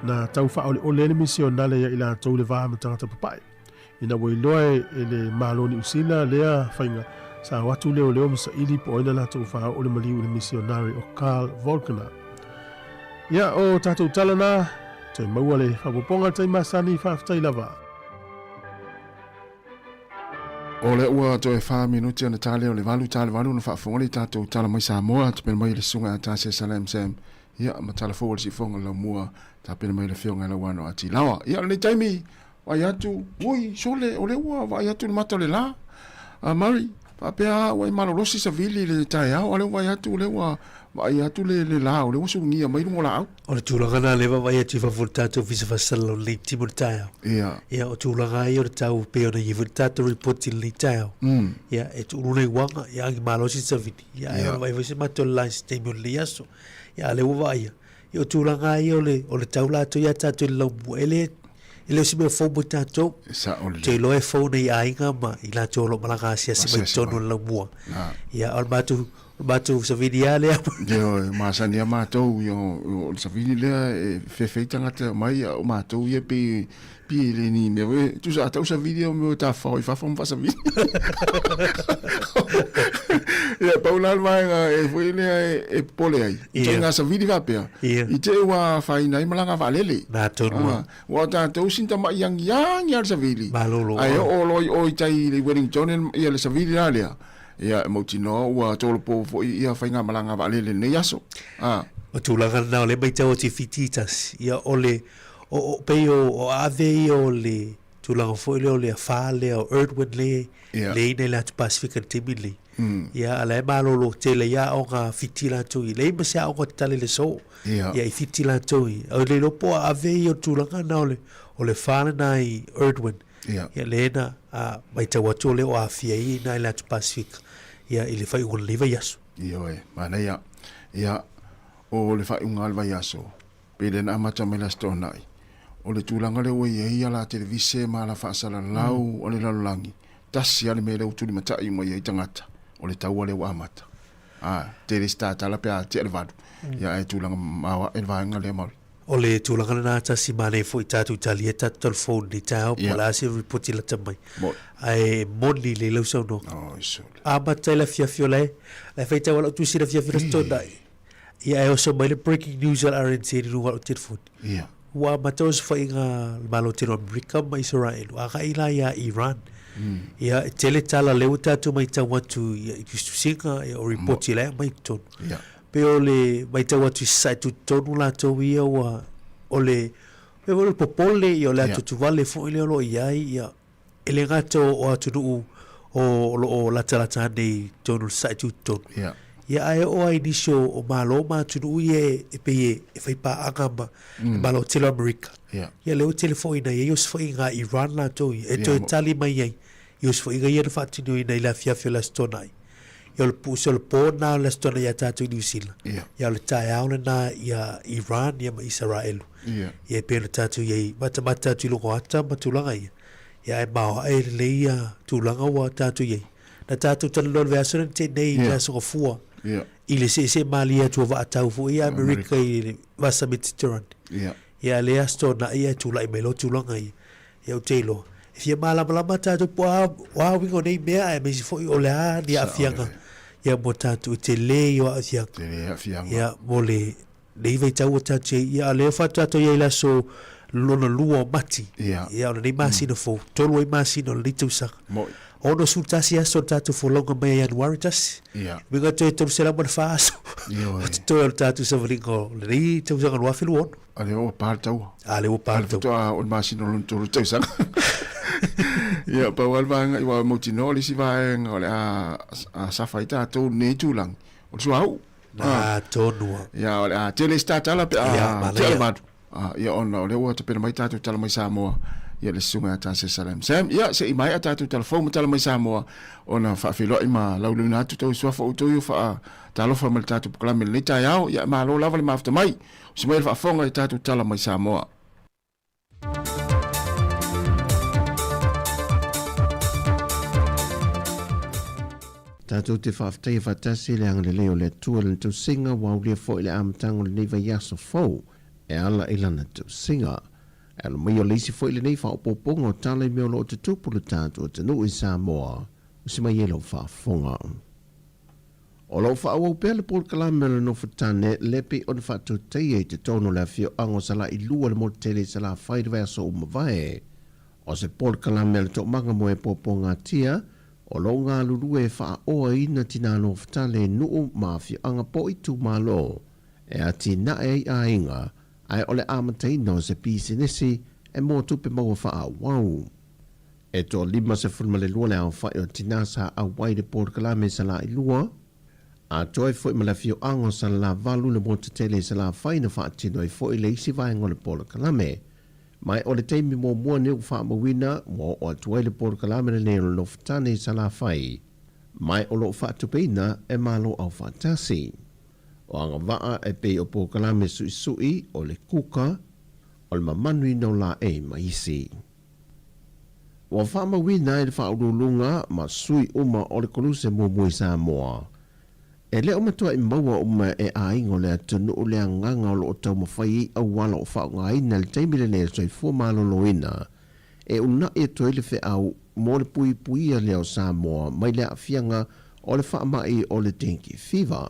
na tau faaoleole ai le misionale ia i latou le va ma tagata papae. Ina ua iloa e le Malo o Niu Sila lea faiga, sa o atu leoleo ma saili po o ai na latou faaoo le maliu i le misionare o Carl Volkner. Ia, o tatou tala na, toe maua le faaopoopoga i le taimi masani, faafetai lava. O lea ua toe fa minuti ona ta lea o le valu, ta le valu ona faafofoga lea i tatou tala mai Samoa, tapena mai le susuga ia Tasia Salam Sam, ia ma tala fou o le siufofoga o le laumua, tapena mai le afioga i Lauano a Tilaoa. Ia o lenei taimi, vaai atu, ui, sole, o lea ua vaai atu i le mata o le la. A Murray, faapea a ua e malolosi savili i le taeao, a o lea ua vaai atu o lea ua vaai atu le, le la, o lea ua sulugia mai luga o laau. O le tulaga lena lea e vaavaai atu i fafo i le tatou Ofisa Faasalala o lenei timu i le taeao. Ia. Ia, o tulaga ia o le tau e pei ona i ai foi le tatou report i lenei taeao. Ia, e tuulu le uaga, ia agi malosi le savili. Ia, ae ona vaai foi se matou le la i se taimi o lenei aso. Ia, a o lea ua vaaia, ia o tulaga lava ia o le, o le tau latou ia tatou i le laumua, e le, e le o se mea fou mo tatou. E sao lelei. Ou te iloa e fou nei aiga ma i latou o lo o malaga asiasi mai Asiasi totonu mai. o le laumua. Na. Ia, o le matou, O le matou savili lava lea. Ioe, masani lava matou, o le savili lea e fefe ai tagata mai, a o matou ia pei pei e le ni mea foi, tusa a tau savili o mea o tafafao i fafo ma faasavili. Ia, pau la le vaega e foi lea e popole ai, ituaiga savili faapea, i te i ua afaina ai malaga vaalele. Na tonu lava. Aua o tatou sina tamai agiagi lava le savili, Malolo. ae oo loa i o i tai i le Wellington ia le savili la lea, Ia, e mautinoa ua tolopo foi ia faigamalaga vaalele i lenei aso. A. O tulaga lena o lea e matau atu i Fiti tasi, ia o le, o, o, pei o, o ave ia o le tulaga foi lea o le afa lea o Erdwin le, Ia. le ina i le atu Pasifika i le taimi lenei. Ia, a la e malolo tele i aoga a Fiti latou ia. Leai ma se aoga tatala i le aso. Ia. Ia, i Fiti latou ia. O le iloa po o ave ia o le tulaga lena o le, o le fa lena i Erdwin. Ia. Ia lea na a, matau atu o lea o aafia ai i ina i le atu Pasifika, ia, i le faaiuga o lenei vaiaso. Ioe, manaia. Ia, o le faaiuga o le vaiaso, pei lea na amata mai le Aso Toonai, o le tulaga lea ua i ai ala televise ma ala faasalalau o le lalolagi, tasi lava le mea lea ua tulimatai uma i ai tagata, o le taua lea ua amata. A, tele se tatala pe a tea le valu, ia ae tulaga maoae le vaega lea Mauri. O le tulaga lena tasi manaia foi tatou talia tatou telefoni i taeao po o le a se ripoti lata mai. Ae moni lelei lau saunoaga. Amata i le afiafi o la e la e faitau lava lau tusi i le afiafi o le Aso Toonai. Ia ae oso mai le breaking news a le RNZ i luga o lau telefoni. Ua amata osofaiga a le Malo tele o Amerika ma Isaraelu agai la ia Iran. Ia e tele tala lea ua tatou matau atu i tusitusiga o ripoti la e aumai i totonu. Pei o le matau atu i sasae tutotonu latou ia ua o le pei foi o le popole ia o le atuatuvale foi lea o lo o i ai ia e le gata o atunuu o lo o latalata ane i totonu o le sasae tutotonu. Ia ae oo lava i nisi o Malo ma atunuu ia e pei e fai paaga ma le Malo tele o Amerika. Ia lea ua tele foi ina i ai osofaiga a Iran latou ia e toe tali mai ai. I osofaiga ia na faatinoina i le afiafi o le Aso Toonai. Ia o le puse o le pō lena o le Aso Toonai ia tātou i Niu Sila. Ia o le taeao lena ia Iran ia ma Isaraelu. Ia e pei ona tātou i ai matamata atu i luga o ata ma tulaga ia. Ia ae maoae lelei ia tulaga ua tātou i ai. Na tātou talanoa i le vaiaso lea na tea nei i le Aso Gafua i le seesee malie atu o vaatau foi ia Amerika i le Vasa Mediterane. Ia lea Aso Toonai ae tulai mai loa tulaga ia. Ia ou te iloa, e fia malamalama tātou po o a, o a uiga o nei mea aemaise foi o le a ni aafiaga ia mo tātou, e tele ia o aafiaga. Tele aafiaga. Ia mo le nei vaitau ua tātou i ai, ia a o lea faatoa tātou i ai i le aso lona lua o Mati. Ia. Ia o lenei masina fou, tolu ai masina o lenei tausaga. Moi. 61 aso o le tātou folauga mai ia Ianuari 1. Ia. Uiga toe 304 aso. Ioe. O totoe o le tātou savaliga o lenei tausaga 2026. A lea ua pa le taua. A lea ua pa le taua. Faatoa o le masina o lona tolu tausaga. Ia, pau lava le vaega i aua e mautinoa le isi vaega o le a safa ai tatou i lenei itulagi, o le suauu. Na tonu lava. Ia, o le a tele isi tatala pe a tea le malu. Ia, ona o lea ua tapena mai tatou tala mai Samoa, ia le susuga ia Tase Salam Sam. Ia, se i maea tatou tala fou ma tala mai Samoa, ona faafeiloai ma laulauina atu tou suafa o outou ia faatalofa mai le tatou polokalame i lenei taeao. Ia, malo lava le mafuta mai. Usi mai le faafofoga i tatou tala mai Samoa. Tatou te faafetaia faatasi le agalelei o le Atua i Lana tausiga ua aulia foi le amataga o lenei vaiaso fou e ala i Lana tausiga. E alo mai o le isi foi lenei faaopoopoga o tala i mea o lo o tutupu le tatou atunuu i Samoa. Usi mai e lau faafofoga. O lo o faaauau pea le polokalame o le nofo tane le pei ona faatautaia i totonu o le afioaga o Salailua le motu tele i Salafai i le vaiaso ua mavae. O se polokalame a le Toomaga mo e Puapuagatia o lo o galulue e faaoaina tinā nofotale i nuu ma afioaga po o itumalo e atinae ai aiga ae o le amataina o se pisinisi e moa tupe maua faaauau. E toa 52 le aofai o tinā sa auai i le polokalame i Salailua, atoa ai foi ma le afioaga o Salalavalu le motu tele i Salafai na faatino ai foi le isi vaega o le polokalame. Ma o le taimi muamua nei ua faamauina ua oo atu ai le polokalame lenei o le Nofotane i Salafai, ma o lo o faatupeina e Malo Aufaatasi. O agavaa e pei o polokalame suisui, o le kuka, o le mamanuina o laei ma isi. Ua faamauina e le Faauluuluga ma sui uma o le Koluse muamua i Samoa, e le o matuai maua uma e aiga o le atunuu le agaga o lo o taumafai ai auala o faaaogaina i le taimi lenei o le soifua maloloina e unaʻi atu ai le feau mo le puipuia lea o Samoa mai le aafiaga o le faamai o le dengue fever.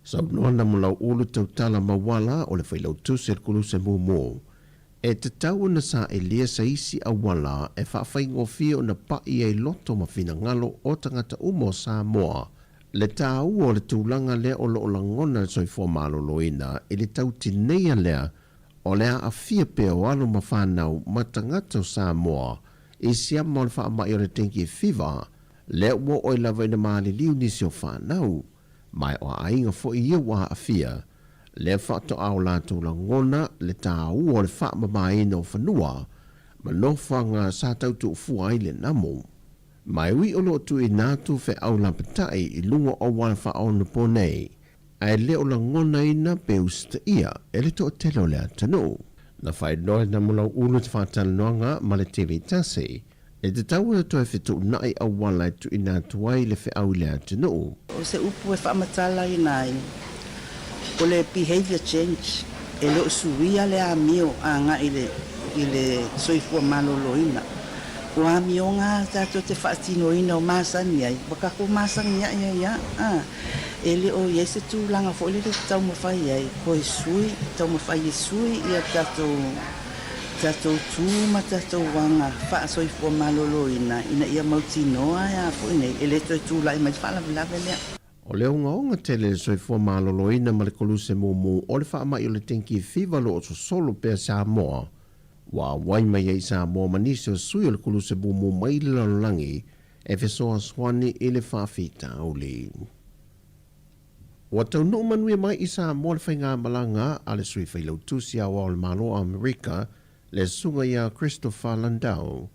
Saunoa Namulauulu Tautala Mauala o le Failautusi o le Koluse muamua E tatau ona saelia se isi auala e faafaigofie ona paʻi ai loto ma finagalo o tagata uma o Samoa le tāua o le tulaga lea o lo o lagona le soifua maloloina i le tautineia lea o le aafia pea o alo ma fanau ma tagata o Samoa i siama o le faamai o le dengue fever lea ua oo ai lava ina maliliu nisi o fanau ma o aiga foi ia ua aafia lea faatoa o latou lagona le tāua o le faamamaina o fanua ma nofoaga sa tau tuufua ai le namo. Ma e ui o lo o tuuina atu feau lapatai i luga o auala faaonapo nei, ae le o lagonaina pe usitaia e le toatele o le atunuu. Na faailoa e Namulauulu te faatalanoaga ma le TV tasi E tatau ona toe fetuunai auala e tuuina atu ai le feau i le atunuu. O se upu e faamatalaina ai, o le behaviour change, e le o suia le amio agai i le i le soifua maloloina. O amioga tatou te faatinoina o masani ai, ua tatou masani ae ai a, a. E le o i ai se tulaga foi lele e taumafai ai, toe sui, taumafai e sui ia tatou tatou tu ma tatou aga faasoifua maloloina ina ia mautinoa e a foi nei e le toe tulai mai le faalavelave lea. O le ogaoga tele le soifua maloloina ma le koluse mumu o le faamai o le dengue fever lo o sosolo pea Samoa. Ua auai mai ai Samoa ma nisi o sui o le koluse mumu mai le lalolagi e fesoasoani i le faafitauli. Ua taunuu manuia mai i Samoa le faigamalaga a le Sui Failautusi Aoao o le Malo o Amerika, le Susuga ia Christopher Landau.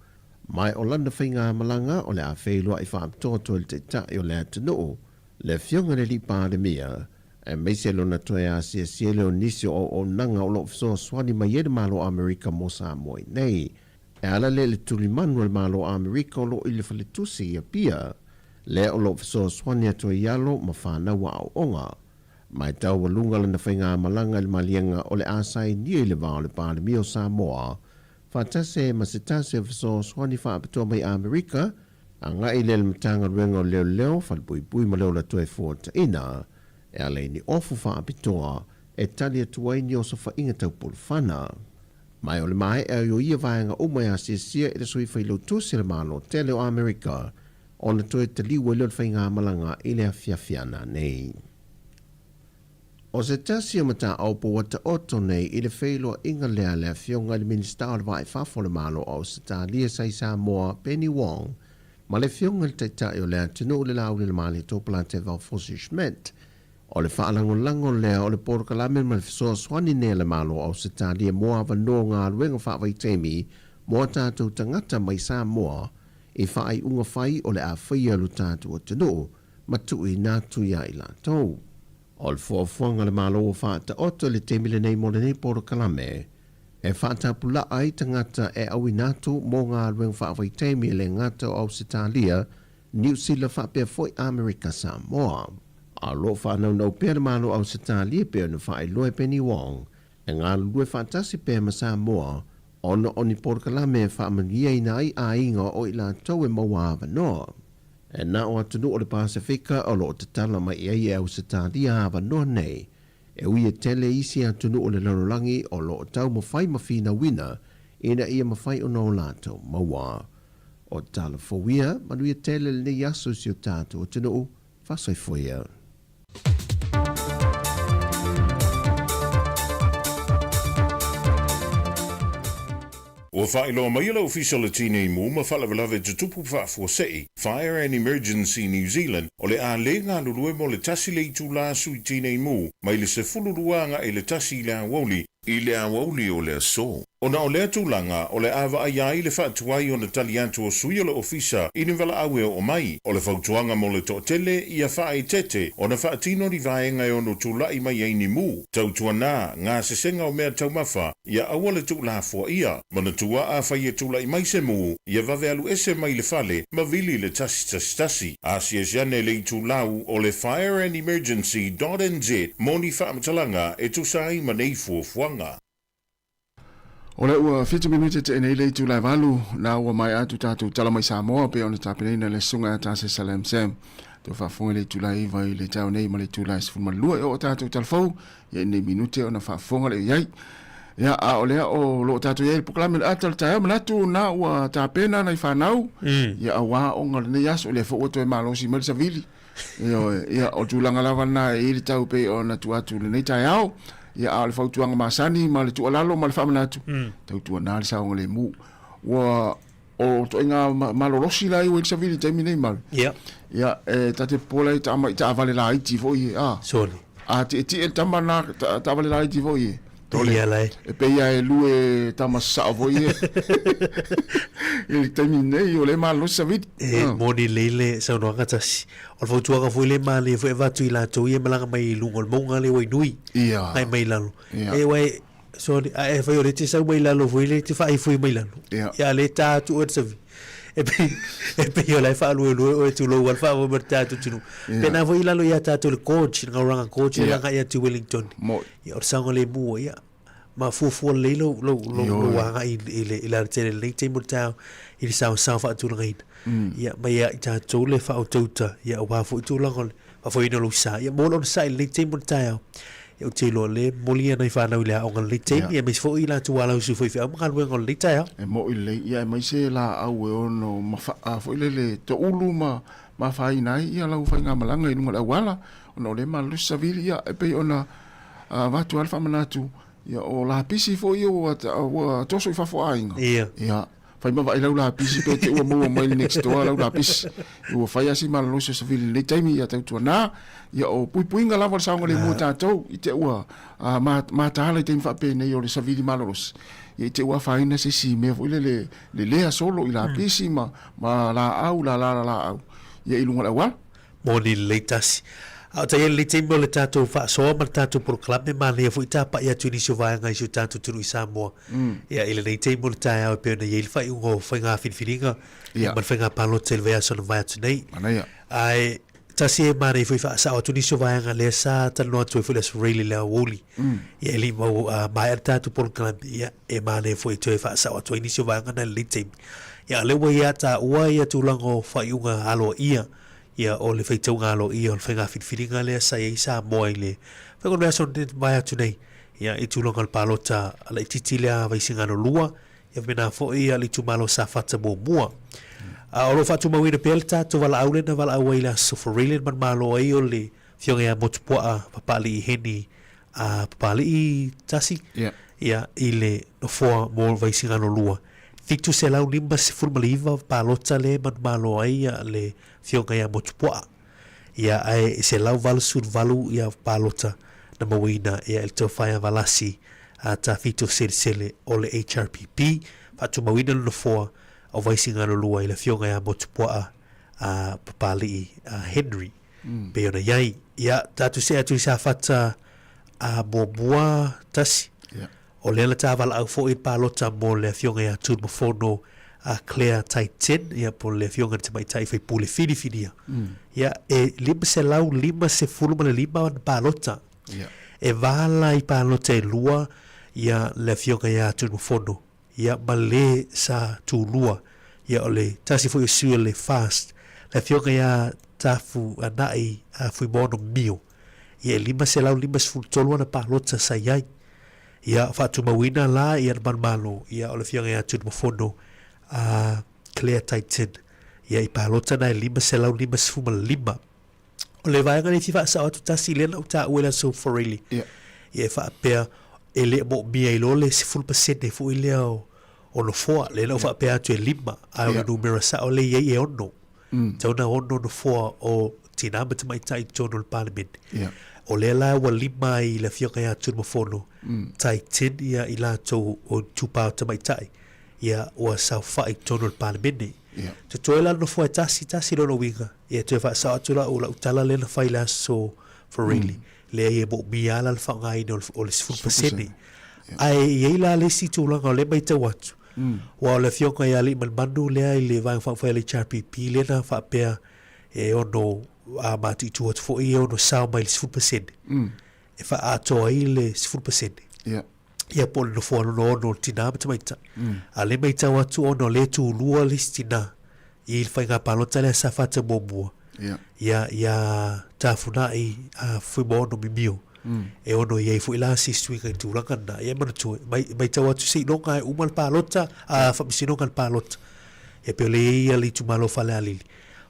Ma o lana faigamalaga o le a feiloai faapitoa i le Taitai o le atunuu, le Afioga i le Alii Palemia, aemaise lona toe asiasi ai lea o nisi o auaunaga o lo o fesoasoani mai ai le Malo o Amerika mo Samoa nei. E ala lea i le tulimanu a le Malo o Amerika o lo o i le faletusi i Apia, lea o lo o fesoasoani atu ai i alo ma fanau aoaoga. Ma e taualuga lana faigamalaga i le maliega o le a sainia i le va o le Palemia o Samoa faatasi ai ma se tasi o fesoasoani faapitoa mai Amerika, agai lea i le Matagaluega o Leoleo, Falepuipui ma le Ola Toe Fuataina, e ala i ni ofu faapitoa e tali atu ai ni osofaiga taupolofana. Ma o le maea o ia vaega uma e asiasia i le Sui Failautusi a le Malo tele o Amerika ona toe taliu ai lea o le faigamalaga i le afiafi ana nei. O se tasi o mataupu ua taoto nei i le feiloaiga lea a le Afioga i le Minisita o le Vaa i Fafo o le Malo o Ausetalia sa i Samoa, Penny Wong, ma le Afioga i le Taitai o le atunuu le Lauli Malietoa Polataivao Fosi Schmidt. O le faalagolago lea o le polokalame ma le fesoasoani nei a le Malo o Ausetalia mo avanoa o galuega faavaitaimi mo a tatou tagata mai Samoa i faaiuga fai o le a faia lo tatou atunuu ma tuuina atu iā i latou. O le fuafuaga a le Malo ua faataoto i le taimi lenei mo lenei polokalame, e faatapulaa ai tagata e auina atu mo galuega faavaitaimi e le gata o Ausetalia, Niu Sila faapea foi Amerika Samoa. A o lo o faanaunau pea le Malo o Ausetalia e pei ona faailoa e Penny Wong, e galulue faatasi pea ma Samoa ona o ni polokalame e faamanuiaina ai aiga o i latou e maua avanoa. E na o atunuu o le Pasefika o lo o tatala mai i ai e Ausetalia avanoa nei, e ui e tele isi atunuu o le lalolagi o lo o taumafai ma finauina ina ia mafai ona o latou maua. O tala fou ia, manuia tele lenei aso i si o tatou atunuu, faasoifua ia. Ua faailoa mai e le Ofisa o le Tinei Mu ma Faalavelave Tutupu Faafuasei, Fire and Emergency New Zealand, o le a le galulue mo le tasi le itulā sui tinei mu mai le 12 agai i le 1 i le aoauli, i le aoauli o le aso. Ona o lea tulaga, o le a vaaia ai le faatuai ona tali atu o sui o le Ofisa i ni valaau e oo mai. O le fautuaga mo le toatele, ia faaeteete ona faatino ni vaega e ono tulai mai ai ni mu, tautuana, gasesega o mea taumafa, ia aua le tuulafoaia. Manatua afai e tulai mai se mu, ia vave alu ese mai le fale ma vili le 111. Asiasi ane le itulau o le fireandemergency dot nz mo ni faamatalaga e tusa ai ma nei fuafuaga. O lea ua 7 minute te nei le itula e 8, na ua maea atu tatou tala mai Samoa pe ona tapenaina le susuga ia Tase Salam Sam. Toe faafofoga i le itula e 9 i le taeao nei ma le itula e 12 e oo tatou talafou ia i nei minute ona faafofoga lea i ai. Ia, a o lea o lo o tatou i ai i le polokalame o le ata o le taeao, manatu na ua tapena nai fanau, ia auā ona o lenei aso, o lea foi ua toe malosi mai le savili. Ioe, ia o tulaga lava na e i ai le tau pei ona tuu atu i lenei taeao. Ia a o le fautuaga masani ma le tuualalo ma le faamanatu, tautuana le saogalemu. Ua o ituaiga malolosi la ua i le savili i le taimi nei Malu. Ia. Ia, e ta te popola i tama i taavale laiti foi e, a. Sole. A tietie le tama na taavale laiti foi e. Tole. Ia la e. E pei lava e lue tama sasao foi e. I le taimi nei o lea e malolosi savili. E moni lelei le saunoaga tasi. O le fautuaga foi lea e malie foi e avatu i latou ia e malaga mai i luga o le mauga lea ua i nui. Ia. Ae mai i lalo. Ia. E uae Sorry, a e fai o le te sau mai lalo foi le te faaifoi mai lalo. Ia. Ia le tā atu oe le savi. E pei, e pei o la e faaluelue oe tulou a le faamoe ma le tā tutunu. Ia. Pena foi i lalo ia tātou le gorge, le Ngauranga Gorge, Ia. e langa ia atu Wellington. Mo. Ia, o le saogalemu ia. Ma fuafua lelei lou, lou, lou, Ioe. lou agai i, i le, i le alatele lenei taimi o le taeao i le saosao faatulagaina. Ia, ma ia i tātou le faautauta, ia aua foi tulaga o le faafoeina o lou sa. Ia, mo le onosai i lenei taimi o le taeao. Ia, ou te iloa o lea e momoli nai fanau i le aoga i lenei taimi, Ia. aemaise foi i latou alausu faifeau ma galuega o lenei taeao. E moʻi lelei, ia aemaise laau e ono mafaa foi lele toulu ma ma afaina ai ia lau faigamalaga i luga o le auala, ona o lea e malolosi savili, ia e pei ona avatu lava le faamanatu, ia o lapisi foi ia ua toso i fafo aiga. Ia. Ia. Fai ma vaai lau lapisi pe te ua maua mai le next door lau lapisi. Ua fai lava si malolosi o savili i lenei taimi, ia tautuana, ia o puipuiga lava o le saogalemu o tatou i te ua mataala i taimi faapenei o le savili malolosi, ia i te ua afaina se isi mea foi lele lelea solo i lapisi ma ma laau, lala laau ia i luga o le auala. Moni lelei tasi. A o ta i ai lenei taimi o le tatou faasoa ma le tatou polokalame, manaia foi tapa'i atu i nisi o vaega i si o tatou atunuu i Samoa. Ia, i lenei taimi o le taeao e pei ona i ai le faaiuga o faiga filifiliga ia ma le faiga palota i le vaiaso na mavae atu nei. Manaia. Ae tasi e manaia foi faasao atu nisi o vaega lea sa talanoa atu ai foi le Aso Faraile i le aoauli. Ia, e le i mau maea le tatou polokalame, ia, e manaia foi e toe faasao atu ai nisi o vaega na i lenei taimi. Ia, a o lea ua ia taua ia tulaga o faaiuga aloaia ia o le faitauga aloaia o le faiga filifiliga lea sa i ai Samoa i le faiga o le vaiaso na mavae atu nei, ia, i tulaga o le palota laitiiti lea a Vaisigano 2, ia faapena foi le itumalo o Safata muamua. A o lo o faatumauina pea le tatou valaau lea na valaau ai i le Aso Faraile na manumalo ai o le Afioga ia Motupuaa Papalii Heni a Papalii Tasi, ia, i le nofoa mo Vaisigano 2. 759 palota lea e manumalo ai le Afioga ia Motupuaa. Ia, ae 188 ia palota na mauaina ia e le Tofa ia Valasi a Tafito Selesele o le HRPP, faatumauina le nofoa o Vaisigano 2 i le Afioga ia Motupuaa a Papalii a Henry. Pei ona i ai. Ia, tatou see atu i Safata a muamua tasi. O lea na ta valaau foi i le palota mo le Afioga ia Tunumafono a Claire Taiten, ia po o le Afioga i le Tamaitai Faipule Filifilia. Ia, e 555 ana palota. E vala i palota e lua ia le Afioga ia Tunumafono, ia ma le sa tulua. Ia o le tasi foi o sui o le FAST, le Afioga ia Tafuanai Fuimaono Mio. Ia e 553 ana palota sa i ai. Ia, faatumauina la ia le manumalo, ia, o le Afioga ia Tunumafono a Claire Titan, ia, i palota na e 555. O le vaega lea e fia faasao atu tasi lea na ou taua i le aso Faraile, Ia. ia e faapea e le moomia ai loa le 10% foi lea o, o nofoa, lea na ou faapea atu e lima, ae o le numera sao lea e i ai e ono. Tatau ona ono nofoa o tinā ma tamaitai i totonu o le Palemene. Yeah. O lea la ua lima ai le Afioga ia Tunumafono mm. Tai Tin ia i latou o itupa o tamaitai ia ua saofai i totonu o le Palemene. Yeah. Totoe la le nofoa e tasi tasi lona uiga ia toe faasao atu lau lau tala lea na fai i le aso Faraile. Leai e moomia lava la le faaaogaina o le 10%. Ae i ai la le isi tulaga o lea e matau atu, aua o le Afioga ia Aliimalemanu lea i le Vaega Faaupufai a le HRPP lea na faapea e ono matiitu atu foi e ono sao mai i le 10% e faaatoa ai le 10%. Ia po o le nofoa lona ono o le tinā ma tamaitai. A o lea e matau atu ona o lea e tulua le isi tinā i le faiga palota lea sa fata muamua ia ia Tafuna'i a Fuimaono Mimio e ono i ai foi la se suiga i tulaga lena. Ia e manatua, e matau atu seiloga e uma le palota, a faamasinoga le palota. Ia pei o lea e i ai le itumalo o Falealili,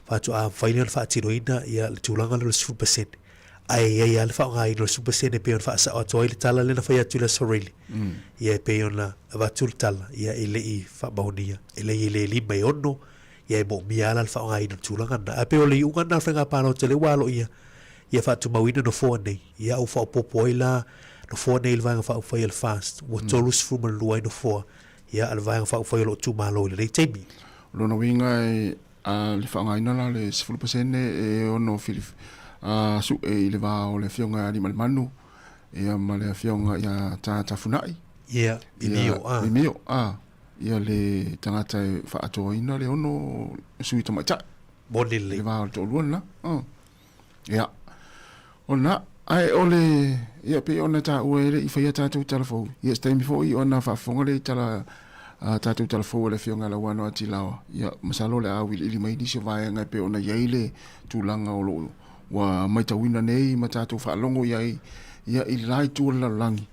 faatoa mafai lea ona faatinoina ia le tulaga lea o le 10%. Ae i ai lava le faaaogaina o le 10% e pei ona faasao atu ai le tala lea na fai atu i le Aso Faraile. Ia e pei ona avatu le tala, ia e le i faamaonia, e leai e le lima e ono, ia e moomia lava la le faaaogaina o le tulaga lena. Ae pei o le iuga lena o le faiga palota lea ua aloaia ia faatumauina nofoa nei, ia ua faaopoopo ai la nofoa nei i le Vaega Faaupufai a le FAST, ua 32 ai nofoa ia a le Vaega Faaupufai o lo o itumalo i lenei taimi. O lona uiga e A le faaaogaina la le 10% e ono su'e i le va o le Afioga ia Aliimalemanu ia ma le Afioga ia Ta Tafuna'i. Ia, Mimio, a. Mimio, a. Ia le tagata e faaatoaina le ono sui tamaitai. Moni lelei. I le va o le toalua lena. Ia. O lena. Ae o le, ia pei ona taua e le i faia tatou tala fou. Ia se taimi foi ona faafofoga lea i tala a tatou tala fou a le Afioga ia Lauano a Tilaoa. Ia masalo o le a auiliili mai nisi o vaega e pei ona i ai le tulaga o lo o ua matauina nei ma tatou faalogo i ai ia i le la itu o le lalolagi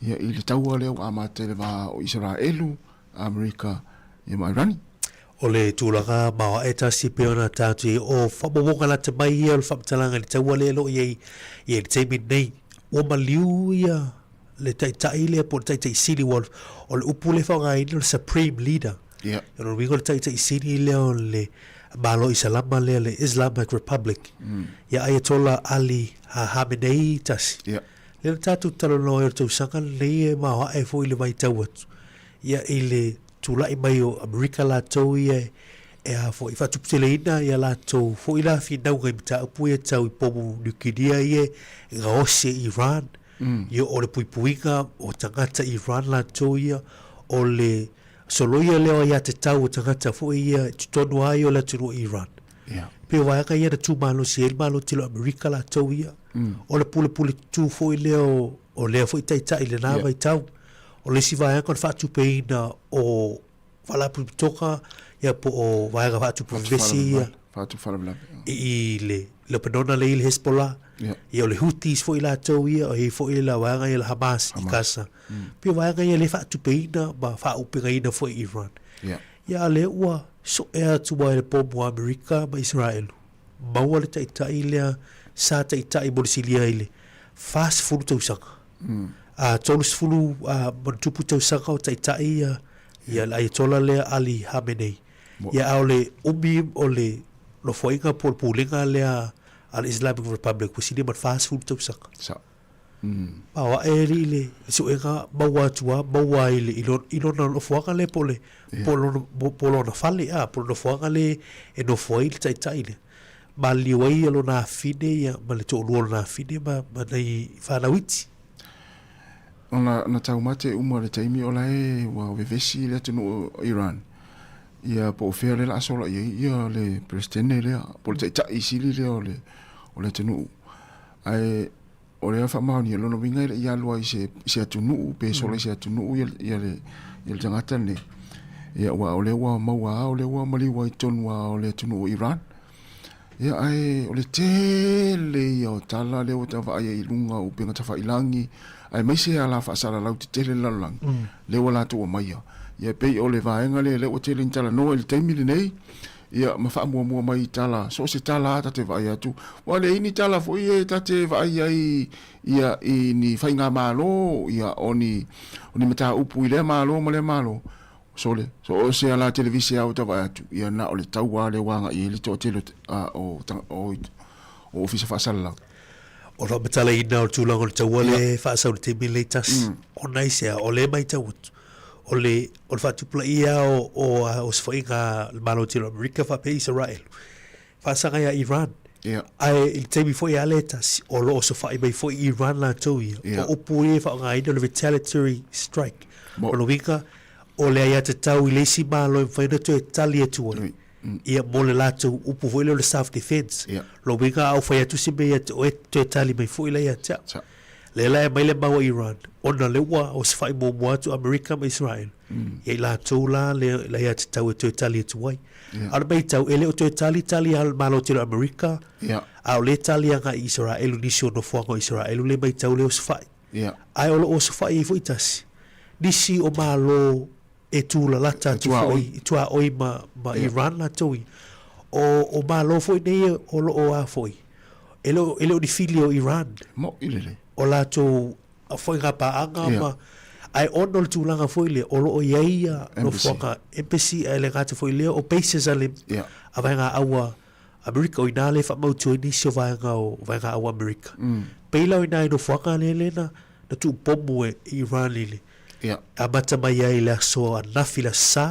ia i le taua lea ua amata i le va o Isaraelu Amerika ia ma Irani. O le tulaga maoae tasi pei ona tatou i ai, o faamaumauga lata mai ia o le faamatalaga i le taua lea o lo o i ai i le taimi lenei. Ua maliu ia le taitai lea po o le taitai sili, aua o le upu lea e faaaogaina o le supreme leader. Ia. O lona uiga o le taitai sili lea o le Malo Isalama lea, le Islamic Republic. Ia Ayatollah Ali Khamenei tasi. Ia. Lea na tatou talanoa ai o le tausaga lenei e maoae foi le vaitau atu. Ia i le tulai mai o Amerika latou ia e a foi faatuputeleina ia latou foi la finauga i mataupu ia tau i pomu niukilia ia e gaosi e Iran. Ia o le puipuiga o tagata Iran latou ia, o le soloia lea o aiatatau o tagata foi ia i totonu lava ia o le atunuu o Iran. Ia. Pei o vaega ia na tumalosi ai le Malo tele o Amerika latou ia. O le pulepule tutū foi lea o, o lea foi taitai i lena vaitau. O le isi vaega o le faatupeina o faalapotopotoga ia po o vaega faatupu vevesi ia. Faatupu faalavelave. I le Lebanona lea i le Hezbollah. Ia o le Houthis foi latou ia, o i ai foi la vaega ia le Hamas i Gaza. Pei o vaega ia lea e faatupeina ma faaupegaina foi e Iran. Ia a lea ua soe atu ai le pomu a Amerika ma Isaraelu, maua le taitai lea sa taitai mo le Silia i le 40 tausaga. A 30 ma ona tupu tausaga o taitai ia ia le Ayatollah lea Ali Khamenei. Ia a o le umi o le nofoaiga po o le pulega lea a le Islamic Republic ua silia ma le 40 tausaga. Sao. Ma o ae alii le suega maua atu lava, maua ai i le, i lona nofoaga lea po o le, po o lona, po o lona fale, a, po o le nofoaga lea e nofo ai le taitai lea. Maliliu ai lona afine ia ma le toalua o lona afine ma, ma nai fanau iti. Ona na taumate uma le taimi o la e ua vevesi le atunuu o Iran, ia po o fea lea o le a sola i ai ia le Peresetene lea, po o le taitai sili lea o le, o le atunuu. Ae o lea faamaonia, lona uiga e le i alu ai i se, i se atunuu, pe sola i se atunuu ia, ia le, ia le tagata lenei. Ia, aua o lea ua maua lava, o lea ua maliu ai i totonu lava o le atunuu o Iran. Ia, ae o le tele ia o tala lea ua ta vaai ai i luga o upega tafailagi, aemaise ala faasalalau tetele i le lalolagi, lea ua latou aumaia. Ia, e pei o le vaega lea, lea ua tele ina talanoa i le taimi lenei, ia ma faamuamua mai i tala, so o se tala lava ta te vaai atu, ua leai ni tala foi e ta te vaai ai ia i ni faigamalo, ia o ni, o ni mataupu i lea Malo ma lea Malo. Sole, so o se ala televise lava ua ta vaai atu, ia na o le tau lava lea ua agai i ai le toatele o, o, o, o ofisa faasalalau. O le faamatalaina o le tulaga o le taua lea e faasau i le taimi lenei tasi, ona aisea, o lea e matau atu, o le, o le faatupulaia o, o osofaiga a le Malo Tele o Amerika faapea Isaraelu, faasaga ia Iran. Yeah. Ae i le taimi foi lava lea e tasi, o lo o osofai mai foi Iran latou ia. Yeah. O upu ia e faaaogaina o le retaliatory strike. Mo. O le uiga, o le aiatatau i le isi Malo e mafai ona toe tali atu ai. Ia, mo le latou upu foi lea o le self defense. Yeah. Lona uiga a ou fai atu se mea ia te oe, toe tali mai foi la ia te au. Sa. Lea la e aumai le mau a Iran, ona lea ua osofai muamua atu Amerika ma Israel, ia i latou la le le aiatatau e toe tali atu ai. Yeah. A o le matau, e le o toe tali tali a le Malo tele o Amerika, Yeah. a o lea e tali agai i Israel nisi o nofoaga o Israel le matau lea osofai. Yeah. Ae o lo o osofai ai foi tasi nisi o Malo e tūlalata atu foi i tuaoi ma, ma yeah. Iran latou ia. O, o Malo foi nei o lo o a foi, e le, e le o ni fili o Iran. Mo i lele. O latou foi ngā pāanga yeah. ma, ae ono le tulaga foi lea, o lo o i ai ia nofoaga embassy, ae le gata foi lea, o bases a le, yeah. a vaega aua Amerika, o inā le whamautu ai nisi o vaega o vaega aua Amerika. Pei la o inā i nofoaga le le na, na tuupomu e Iran i le, Ia. Amata mai ai i le aso ananafi le aso Sa,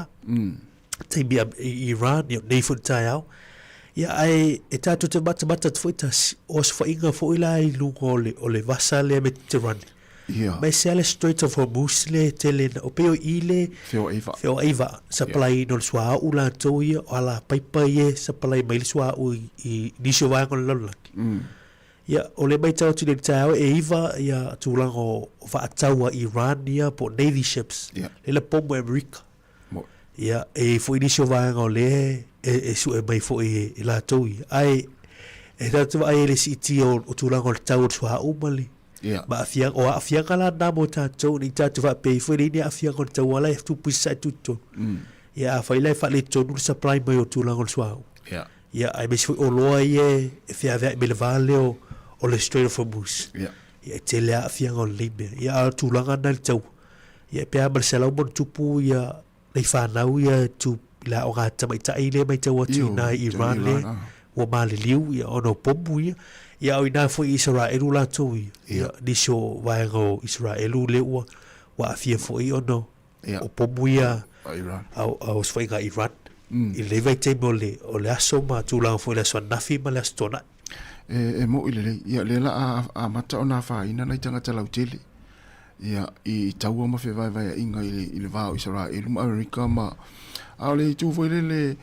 taimi a i Iran, ia nei foi le taeao. Ia ae e tatou te matamata atu foi tasi, o osofaiga foi la i luga o le, o le vasa lea Mediterane. Ia. Ma e sea le Strait of Hormuz lea e tele na, o pei o i le Feoai vaa. feoai vaa, sapalai ina o le suauu latou ia, o alapaipa ia e sapalai mai le suauu i, i nisi o vaega o le lalolagi. Ia, o lea matau atu nei i le taeao e iva ia tulaga o faatau a Iran ia po o Navy ships. Ia. Lea la pomu e Amerika. Mo. Ia, e i ai foi nisi o vaega o lea e, e sue mai foi e, e latou ia. Ae, e tatou te vaai ai i le siitia o, o tulaga o le tau o le suauu ma le Ia. ma aafiaga, o aafiaga la na mo tatou, ne i tatou faapea ifo e leai ni aafiaga o le tau a la e tupu i sasae tutotonu. Ia, afai la e faaletonu le supply mai o tulaga o le suauu. Ia. Ia, aemaise foi oloa ia e feaveai mai le va lea o, o le Strait of Hormuz. Ia. Ia, e tele lava aafiaga o lenei mea. Ia, a o le tulaga lena i le taua, ia, pe a ma le 100 ma ona tupu ia Nai whānau ia tu i la o ngā tamaitai le mai tau atu i nā i Iran le ua maliliu ia ona o pomu ia. Ia o inā foi Isaraelu latou ia. Ia nisi o vaega o Isaraelu le ua ua aafia foi ona o pomu ia a o osofaiga a Iran. I lenei vaitaimi o le o le aso ma tulaga foi i le aso ananafi ma le aso Toonai. E e moʻi lelei. Ia lea la a amata ona afaina nai tagata lautele. Ia i taua ma fevaevaeaiga i le i le va o Isaraelu ma Amerika ma a o le itu foi lele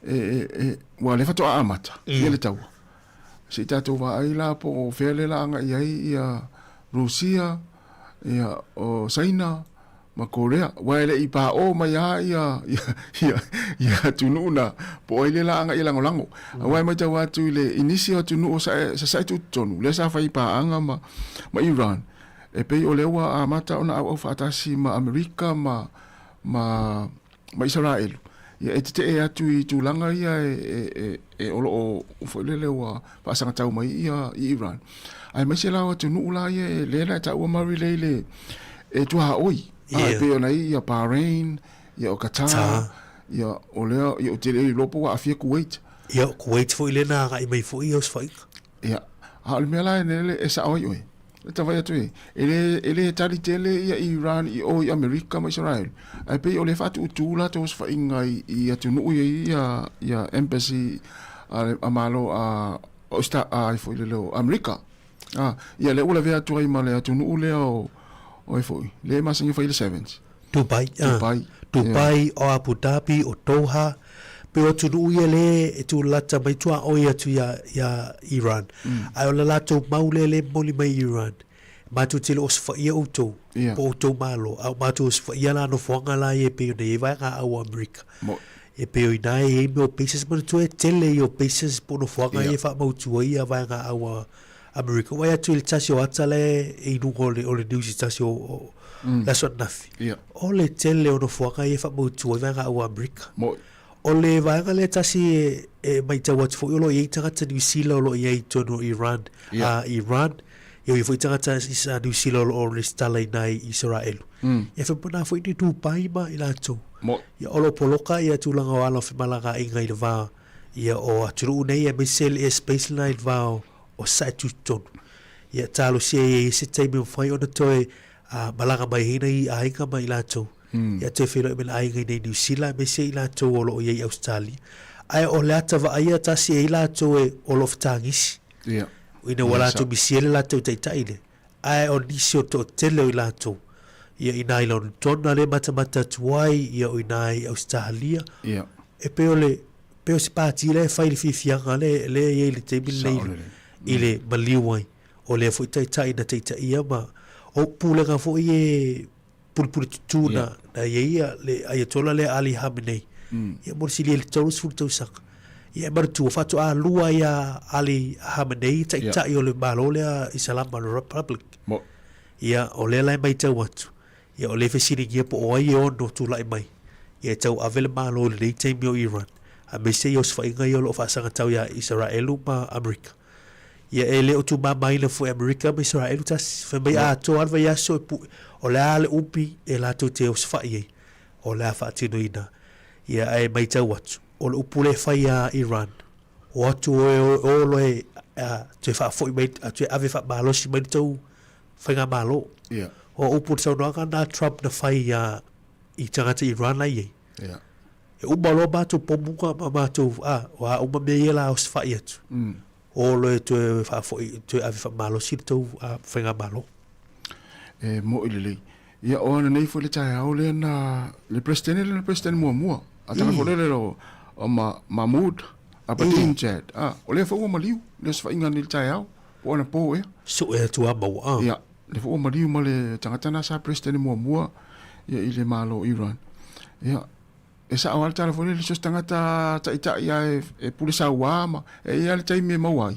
e e e ua lea faatoa amata ia le taua. Se i tatou vaai la po o fea lea la agai ai ia Rusia, ia o Saina ma Korea, aua e le i paʻō mai lava ia ia ia atunuu na, po o ai lea la agai e lagolago. Aua e matau atu i le i nisi o atunuu o sa sasae tutotonu, lea sa fai paaga ma ma Iran, e pei o lea ua amata ona auau faatasi ma Amerika ma ma ma Isaraelu, ia e tetee atu i tulaga ia e e e e o lo o foi lele ua faasagatau mai ia i Iran. Aemaise la o atunuu la ia e lea la e taua Murray lea i le e tuaoi. Yeah. A, e pei ona i ia Bahrain, ia o Qatar, Ta. ia o lea ia o tele i lopo ua aafia Kuwait. Ia o Kuwait foi lea na agai mai foi ia osofaiga. Ia, a o le mea la e lele e sao ai oe. E ta vaai atu e, e le, e le tali tele ia Iran i o i Amerika ma Israel. Ae pei o lea e faatuutuu latou osofaiga i, i atunuu ia i ia, ia embassy a, a Malo a, o sta, a, foi lele o Amerika. A, ia lea ua lavea atu ai ma le atunuu lea o, o ai foi, lea e masani e fai le sevens. Dubai, Dubai. Dubai, o Abu Dhabi, o Doha, pei o atunuu ia lea e tūlata mai tuaoi atu ia, ia Iran. Ae o le latou mau lea lea e momoli mai i Iran, matou te le osofaia outou, Yeah. po o outou malo, a o matou osofaia la nofoaga la ia e pei ona i ai vaega au o Amerika. Mo- E pei o inā e i ai mea o bases, manatua e tele ia o bases po o nofoaga Yeah. ia e faamautu ai ia vaega au a Amerika. Vaai atu i le tasi o ata lea e i luga o le, o le news i tasi o, o le aso ananafi. Yeah. O le tele o nofoaga ia e faamautu ai vaega au a Amerika. Mo'i. O le vaega lea tasi e, e matau atu foi o lo o i ai tagata Niu Sila o lo o i ai i totonu o Iran, Yeah. a Iran, ia o i ai foi tagata is- a Niu Sila o lo o resitala i nā i Isaraelu. Ia faapena foi ni Dubai ma i latou. Mo'i. Ia o lo o poloka ia tulaga o ala o femalagaaiga i le va ia o atunuu nei aemaise le airspace lena i le va o, o sae tutotonu. Ia talosia ia i se taimi e mafai ona toe a, malaga mai ai nai aiga ma i latou. Ia toe feiloai mai le aiga i nei Niu Sila aemaise i latou o lo o i ai i Ausetalia. Ae o le ata vaaia tasi e ai latou e o lo o fetagisi. Ia. Ina ua Ia, latou misia le latou taitai lea. Ae o nisi o toatele o i latou, ia inā i Lonetona lea e matamata atu ai, ia o inā i Ausetalia. Ia. E pei o le, pei o se pati lea e fai i le fiafiaga lea, lea e i ai i le taimi lenei Sao lelei. i le maliu ai. O lea foi taitai na taitaia ma o pulega foi e pulupulu tutū na, na i ai ia le Ayatollah lea Ali Khamenei. Ia mo le silia i le 30 tausaga. Ia e manatua, faatoa lua ia Ali Khamenei taitai o le Malo lea Isalama, le Republic. Mo. Ia, o lea la e matau atu, ia o lea e fesiligia po o ai e ono tulai mai, ia e tauave le Malo i lenei taimi o Iran, aemaise ia osofaiga ia o lo o faasagatau ia Isaraelu ma Amerika. Ia e le o tumamaina foi Amerika ma Isaraelu tasi. Fai mai atoa lava le vaiaso e pu, o le a le upi e latou te osofai ai, o le a faatinoina. Ia ae matau atu, o le upu lea e fai a Iran, o atu oe o loa e toe faafoi mai, toe ave faamalosi mai le tou faigamalo. Ia. O upu o le saunoaga na a Trump na fai ia i tagata Iran la e i ai. Ia. E uma loa matou pomuga ma matou, a, o a uma mea ia la osofai atu. O loa e toe faafoi, toe ave faamalosi le tou faigamalo. E moʻi lelei. Ia, o ana nei foi le taeao lea na, le Peresetene lea na Peresetene muamua. A tagata foi lele o, o ma, Mahmoud Ahmadinejad. A, o lea foi ua maliu le osofaiga nei le taeao, po o anapo ea. Sue atu a maua, a. Ia, lea foi ua maliu ma le tagata na sa Peresetene muamua ia i le Malo o Iran. Ia, E sao lava le tala foi lele, so o se tagata taitai lava e, e pule sauā ma e i ai lava le taimi e maua ai.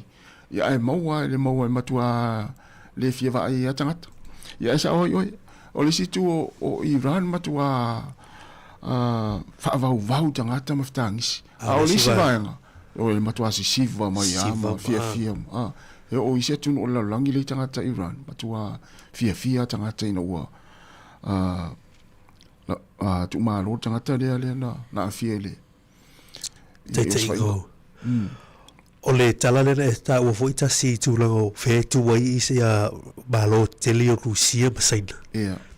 Ia ae maua e le maua e matua le fia vaai ai lava tagata. Ia ae sao ai oe, o le isi itu o, o Iran matua uh, faavauvau tagata ma fetagisi. A o le isi vaega, o le matua sisiva mai lava ma fiafia. Ah, e oo i isi atunuu o le lalolagi lea i tagata Iran, matua fiafia tagata ina ua uh, tuumalo le tagata lea lea na na aafia i le taitaiga. O le tala lea na e taua foi tasi i tulaga o fea e tu ai ia Malo tetele ia o Rusia ma Saina.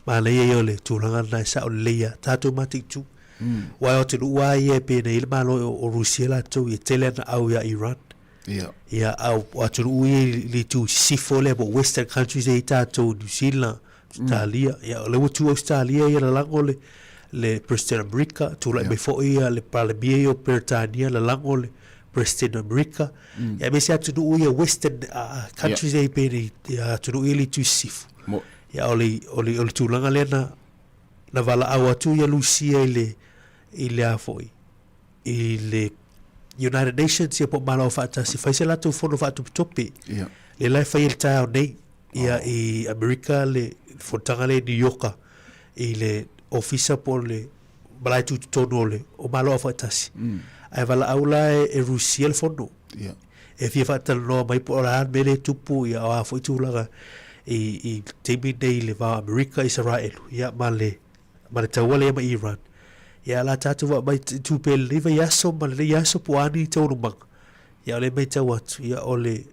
Manaia ia o le tulaga lena e sao lelei ia tatou mataitu. Aua o atunuu lava ia e pei ona i ai le Malo o Rusia latou e tele ana au ia Iran. Ia a o atunuu ia i le itu sisifo lea po o western countries lea e i ai tatou New Zealand, Australia. Ia o lea ua tu Australia ia lalago le le President o Amerika, tulai mai foi ia le Palemia ia o Peretania lalago le President o Amerika. Ia aemaise atunuu ia western countries lea e pei ona atunuu ia i le itu sisifo. Ia o le o le o le tulaga lea na na valaau atu ia Lusia i le i le a foi i le United Nations ia po o Malo Afaatasi fai se latou fono faatopetope. Lea la e fai i le taeao nei ia i Amerika le fonotaga lea i New Yorka i le ofisa po o le malae tutotonu o le o Malo Afaatasi. Ae valaau la e Rusia le fono. E fia faatalanoa mai po o le a le mea lea e tupu ia o a foi tulaga i i le taimi nei i le va o Amerika Isaraelu ia ma le ma le taua lea ma Iran. Ia la tatou vaa mai tu pea i lenei vaiaso ma lenei aso po o a ni taualumaga. Ia o lea e matau atu, ia o le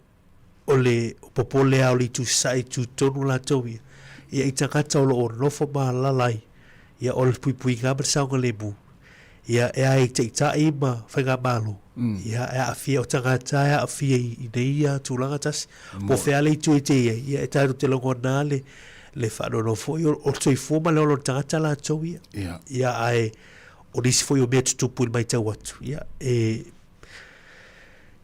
o le popole lava o le itu sasae itu tonu latou ia. Ia i tagata o lo o nofo ma alaala ai, ia o le puipuiga ma le saogalemu. Ia e a i taitai ma faigamalo, ia e aafia o tagata e aafia i nei ia tulaga tasi. Po o fea le itu e te i ai, ia e tatou te lagona le le faanoanoa foi o le soifua ma le ola o le tagata latou ia. Ia ae o nisi foi o mea tutupu i le matau atu, ia e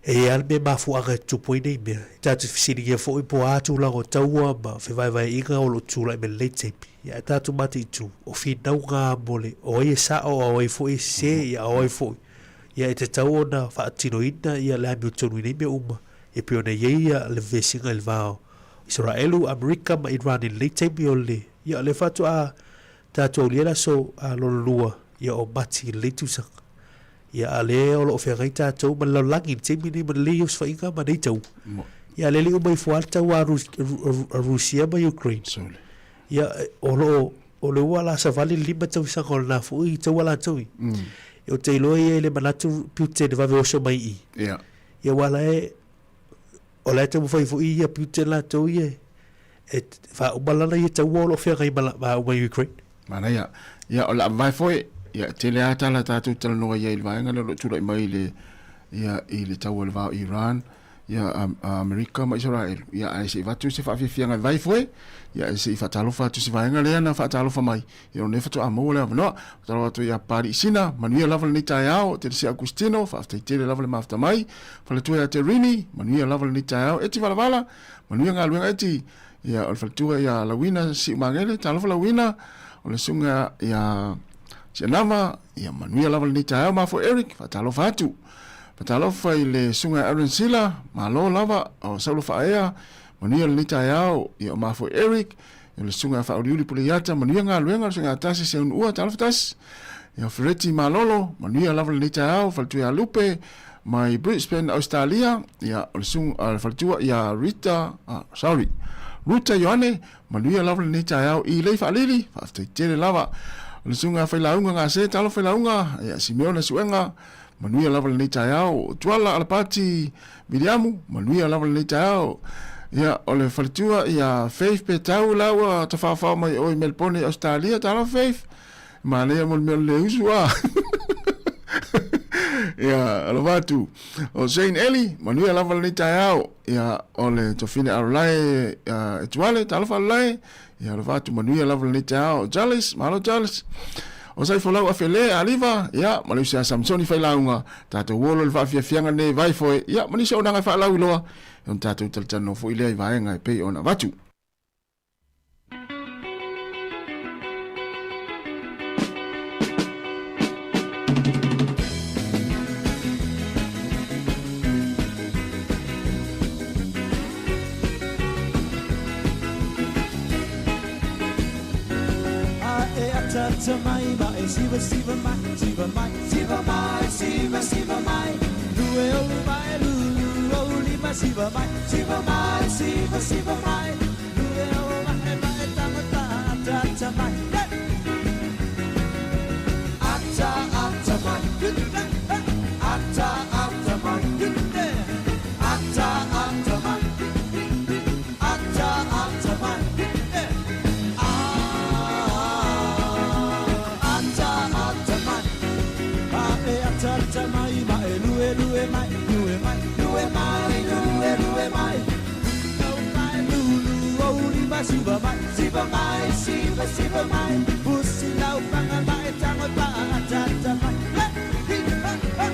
E i ai lava le mea mafuaaga e tutupu ai nei mea. E tatou te fesiligia foi po o a tulaga o taua ma fevaevaeaiga o lo o tulai mai i lenei taimi. Ia ae tatou mataitu, o finauga lava mo le o ai e sao a o ai foi e sese, ia a o ai foi. Ia e tatau ona faatinoina ia le amiotonu i nei mea uma e pei ona i ai ia le vesiga i le va o Isaraelu, Amerika ma Iran i lenei taimi o le ia o lea faatoa tatou aulia le aso lona lua ia o Mati i lenei tausaga. Ia, a lea o lo o feagai tatou ma le lalolagi i le taimi lenei ma lenei osofaiga ma nei tau. Ia, a lea e le i uma ifo lava le taua a Rusia ma Ukraine. Ia, o lo o, o lea ua la savali le 5 tausaga o lena foi taua latou ia. Ou te iloa ia e le manatu Putin e vave oso mai i i. Ia, aua la e, o la e taumafai foi ia Putin latou ia e faauma lana ia taua o lo o feagai ma, ma, ma Ukraine. Manaia. Ia, o le a vavae foi, ia, e tele lava tala tatou talanoa i ai i le vaega lea o lo o tulai mai i le, ia, i le taua i le va o Iran, ia, a, Amerika ma Isaraelu. Ia, ae se i avatu se faafiafiaga e vai foi, ia, se i faatalofa atu i se vaega lea na faatalofa mai, ia, o lenei faatoa maua le avanoa. Faatalofa atu ia Papaliisina, manuia lava lenei taeao, Telesia Augustino, faafetai tele lava le mafuta mai. Faletua ia te Rini, manuia lava lenei taeao. Eti Valavala, manuia galuega eti. Ia, o le faletua ia Lauina Siumagele, talofa Lauina, o le susuga ia Sianava, ia manuia lava lenei taeao, mafua Eric, faatalofa atu. Faatalofa i le susuga Aaron Sila, malo lava, o Saulo Faaea, manuia lenei taeao, ia o mafua Eric, ia le susuga Faauliuli Puleiata, manuia galuega, le susuga Tasi Seunuua, talofa Tasi. Ia Fereti Malolo, manuia lava lenei taeao, faletua ia Lupe, mai Brisbane, Australia, ia, o le susuga, le faletua ia Rita, ah, sorry, Ruta Ioane, manuia lava lenei taeao i lei faalili, faafetai tele lava. O le susuga Failauga Gase, talo Failauga, ia, Simeona Suega, manuia lava lenei taeao. Tuala Alapati Viliamu, manuia lava lenei taeao. Ia, o le faletua ia Faith Petau laua tafaofao mai o i Melbourne, Australia, talo Faith. Manaia mo le mea o le le usu a. Ia, alofa atu. O Shane Eli, manuia lava lenei taeao. Ia, o le tofine Arolae uh, Etuale, talofa Arolae. Ia, alofa atu, manuia lava lenei taeao. Charles, malo Charles. O sai folau afele, aliva, ia, ma le usi a Samsoni failauga, tātou olo le faafiafiaga nei vai foe, ia, ma nisi o nanga faalau iloa, ona tātou talatalanoa foi lea i vaega e pei ona avatu. Mai ma e siva siva mai siva mai siva mai siva siva mai lue o mai lu o lima siva mai siva mai siva siva mai lue o mai mai ta ta ta ta mai. siva siva mai, siva mai, siva siva mai. Pusi lau panga mai tango pa ata ata mai. Hey, hi, ha, ha.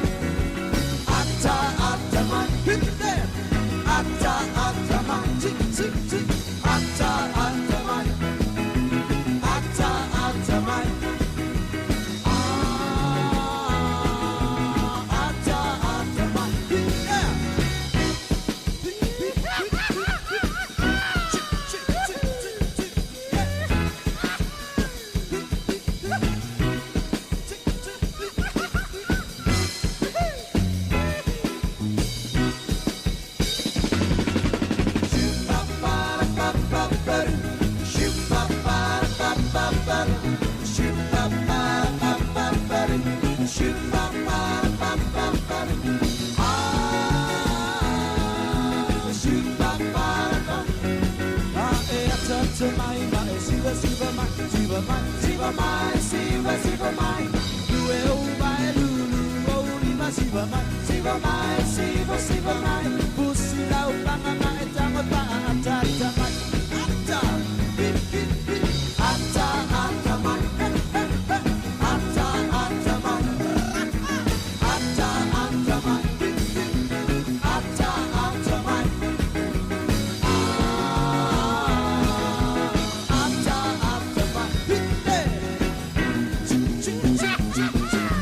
Ata ata mai, hit there. Ata ata mai, tick tick tick. Ata ata mai. Ata ata mai. Ah, ata ata mai. Yeah. Siva mai, siva, siva mai, pusi lau panga mai, tango pa, ata, ata mai, ata, hip, hip, hip, ata, ata mai, he, he, he, ata, ata mai, ata, ata mai, hip, hip, ata, ata mai, ah, ata, ata mai, hip, hey, chik, chik, chik, chik, chik.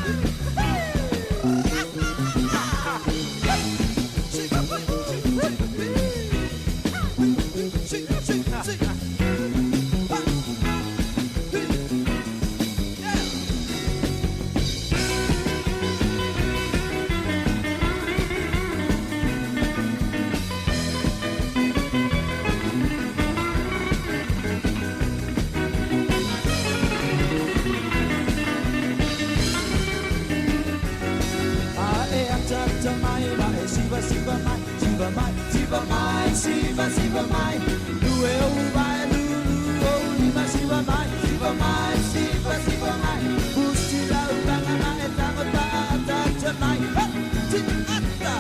Ae ata ata mai mai siva siva mai siva mai siva mai siva siva mai lue o vai lu lu o lima siva mai siva mai siva siva mai pusi lau panga mai tango pa ata ata mai ha ti ata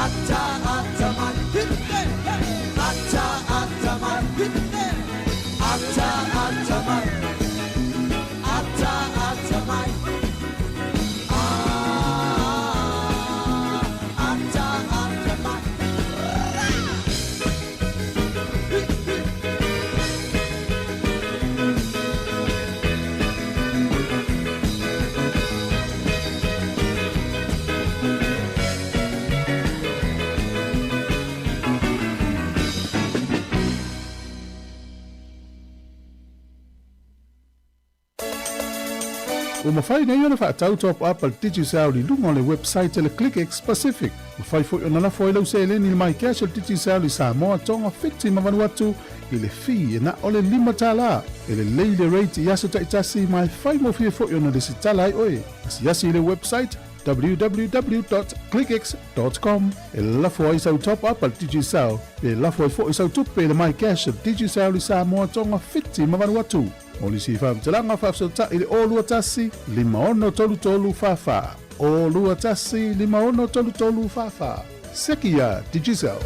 ata ata mai hit hey ata ata mai hit ata ata mai ata ata mai. Ah, ata, ata, mai. Ua mafai nei ona faatau top up a le Digicel i luga o le website a le ClickX Pacific. Mafai foi ona lafo ai lau seleni i le MyCash a le Digicel i Samoa, Tonga, Fiti ma Vanuatu i le fee e na o le $5. E lelei le rate i aso taitasi ma e faigofie foi ona lesitala ai oe. Asiasi i le website www.clickx.com e lafo ai sau top up a le Digicel pe lafo ai foi sau tupe i le MyCash a le Digicel i Samoa, Tonga, Fiti ma Vanuatu. Mo nisi faamatalaga faafesootai i le 021 5633 44. 021 5633 44. Seki iā Digicel.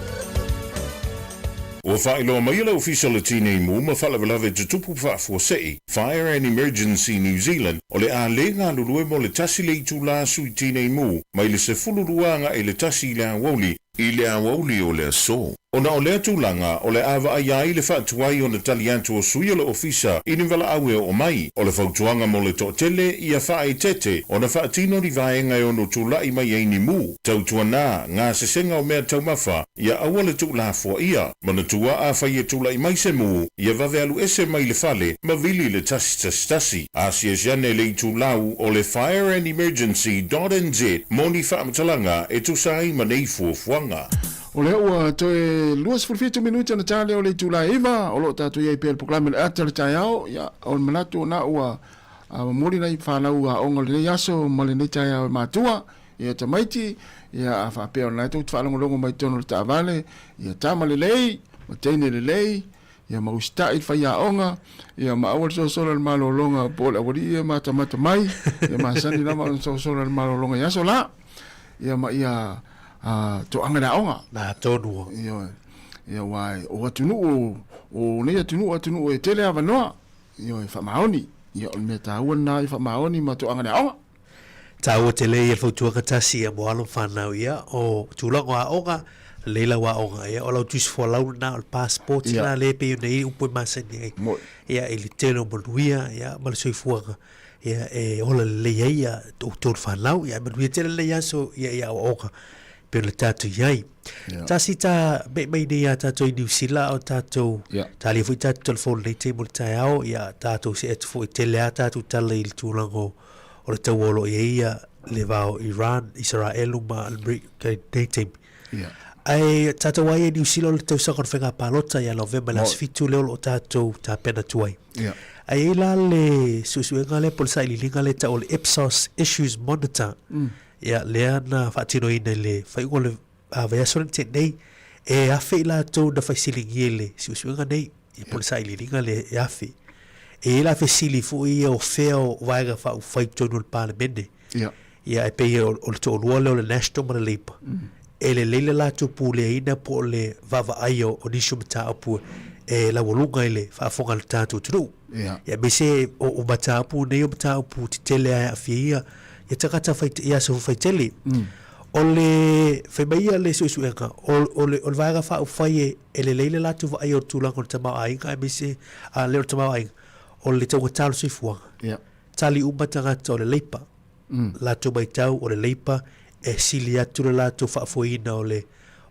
Ua faailoa mai e le Ofisa o le Tinei Mu ma Faalavelave Tutupu Faafuasei, Fire and Emergency New Zealand, o le a lē galulue mo le tasi le itulā sui tinei mu mai le 12 agaʻi i le tasi i le aoauli i le aoauli o le aso. Ona o lea tulaga, o le a vaaia ai le faatuai ona tali atu o sui o le Ofisa i ni valaau e oo mai. O le fautuaga mo le toatele, ia faaeteete ona faatino ni vaega e ono tulaʻi mai ai ni mu. Tautuanā, gasesega o mea taumafa, ia aua le tuulafoaia. Manatua afai e tulaʻi mai se mu, ia vave alu ese mai le fale ma vili le 111. Asiasi ane i le itulau o le fireandemergency.nz mo ni faamatalaga e tusa ai ma nei fuafuaga. O lea ua toe 27 minute ona ta lea o le itula e 9, o lo o tatou i ai pea i le polokalame o le Ata o le Taeao. Ia, o le manatu ona ua momoli nai fanau aoga o lenei aso ma lenei taeao e matua, ia tamaiti, ia a faapea o lena e tou te faalogologo mai totonu o le taavale, ia tama lelei, ma teine lelei, ia ma usitai le faiaoga, ia ma aua le sosola le malologa po o le aualii ia matamata mai, ia masani lava ona sosola le malologa i aso la, ia ma ia toaga le aoga. Na tonu. Ioe. Ia aua o atunuu o nei atunuu o atunuu e tele avanoa, ioe, faamaoni. Ia o le mea taua lena ia faamaoni ma toaga le aoga. Taua tele ia le fautuaga tasi ia mo alo ma fanau ia o tulaga o aoga lelei lau aoga ia o lau tusi folau lena o le passport lena lea e pei ona i ai upu e masani ai ia i le tele o manuia ia ma le soifuaga ia e ola lelei ai ia outou le fanau ia manuia tele lenei aso ia i aoaoga pei ona tatou i ai. Tasi ta me mai nei a tatou i Niu Sila o tatou talia foi tatou telefoni nei taimi o le taeao ia tatou see atu foi tele a tatou tala i le tulaga o o le taua o lo o i ai ia le va o Iran, Isaraelu ma Amerika i lenei taimi. Ae tatou ai i Niu Sila o le tausaga o le faiga palota ia Novema i le aso 7 lea o lo o tatou tapena atu ai. Ae i ai la le suesuega lea po o le sailiiliga lea e tau o le Ipsos Issues Monitor. Ia lea na faatinoina i le faaiuga o le vaiaso lea na tea nei, e 1,000 i latou na faisiligia i le suesuega nei, ia po o le sailiiliga lea e 1,000. E i ai la fesili foi ia o fea o Vaega Faaupufai i totonu o le Palemene. Ia ae pei o le toalua lea o le National ma le Labour. E lelei le latou puleaina po o le vaavaaia o nisi o mataupu e laualuga i le faafofoga a le tatou atunuu. Ia aemaise o mataupu nei o mataupu tetele lava e aafia ai ia ia tagata fai, i aso faitele. O le, fai mai ia le suesuega, o le, o le Vaega Faaupufai e, e lelei le latou vaaia o le tulaga o le tamaoaiga aemaise, a le o le tamaoaiga, o le taugata o le soifuaga. Tali uma tagata o le Leipa, latou matau o le Leipa e sili atu le latou faafoeina o le,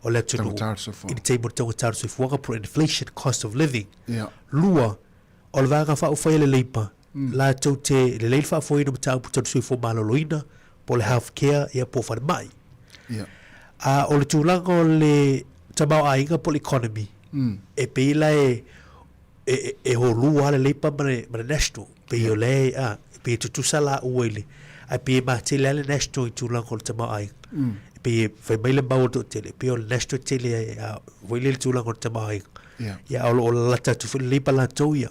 o le atunuu i le taimi o le taugata o le soifuaga po o le inflation, cost of living. Lua, o le Vaega Faaupufai a le Leipa, latou te lelei le faafoeina o mataupu tau le soifua maloloina, po o le health care, ia po o falemai. A o le tulaga o le tamaoaiga po o le economy, e pei la e, e, e holua lava le Labour ma le, ma le National. Pei o lea, a, e pei e tutusa laua i le, ae pei e matele lava le National i tulaga o le tamaoaiga. E pei e fai mai le mau a le toatele, e pei o le National e tele, a, foi lea i le tulaga o le tamaoaiga. Ia, a o lo o lalata atu foi le Labour latou ia.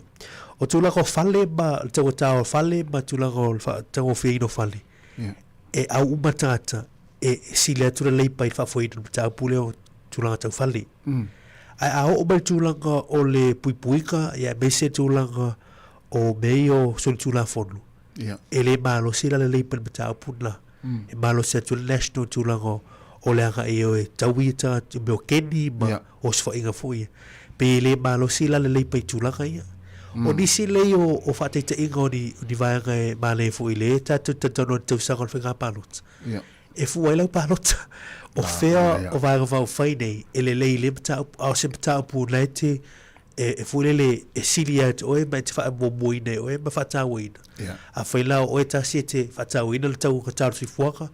O tulaga o fale ma le taugata o fale ma tulaga o le faataugofieina o fale, e au uma tagata e sili atu le Labour i le faafoeina o le mataupu lea o tulaga tau fale. Ae a oo mai le tulaga o le puipuiga ia aemaise le tulaga o mea ia o solitulafono, e le malosi la le Labour i le mataupu lena. E malosi atu le National i le tulaga o le agai e taui ia tagata i mea o keni ma osofaiga foi ia. Pei e le malosi la le Labour i tulaga ia. O nisi lei o, o faataitaiga o ni, o ni vaega e manaia foi le tatou talatalanoa i le tausaga o le faiga palota. E fua ai lau palota. O fea o Vaega Faaupufai nei e lelei i lea mataupu, a o se mataupu la e te, e, e foi lele e sili ia te oe ma e te faamuamuaina e oe ma faatauaina. Afai la o oe tasi e te faatauaina le taugata o le soifuaga,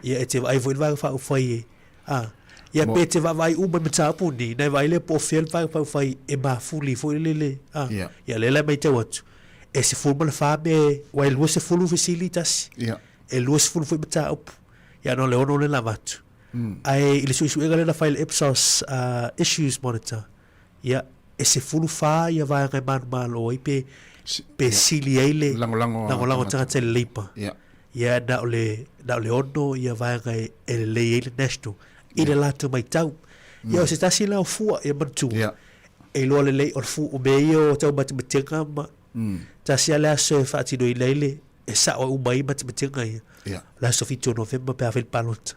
ia e te vaai foi i le Vaega Faaupufai e, A, ia pe te vaavaai uma i mataupu nei, na e vaai lea po o fea le vaega faaupufai e mafuli foi lele, a, ia lea la e matau atu, e 14 mea, aua e 20 fesili tasi, e 20 foi mataupu, ia na o le 6 lea na avatu. Ae i le suesuega lea na fai e le Ipsos Issues Monitor, ia, e 14 ia vaega e manumalo ai pe, pe sili ai le lagolago a tagata i le Labour. Ia na o le, na o le 6 ia vaega e, e lelei ai le National i le latou matau. Ia o se tasi la o fua ia manatua. E iloa lelei o le fu, o mea ia o taumatematega ma tasi lava le aso e faatinoina ai le, e sao ai uma ai matematega ia. O le aso 7 o Novema pe a fai le palota.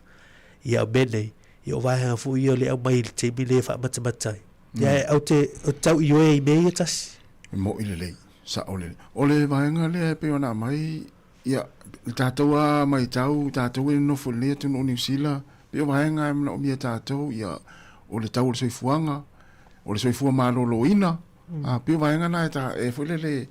Ia o mea nei, ia o vaega foi ia o lea e aumai i le taimi lea e faamatamata ai. Ia e au te, ou te tau ioe i mea ia tasi. E mo'i lelei, sao lelei. O le vaega lea e pei ona aumai, ia, le tatou lava matau, tatou e nonofo i lenei atunuu o Niu Sila, pei o vaega e manaomia e tatou, ia, o le tau o le soifuaga, o le soifua maloloina, a, pei o vaega na e ta, e foi lele,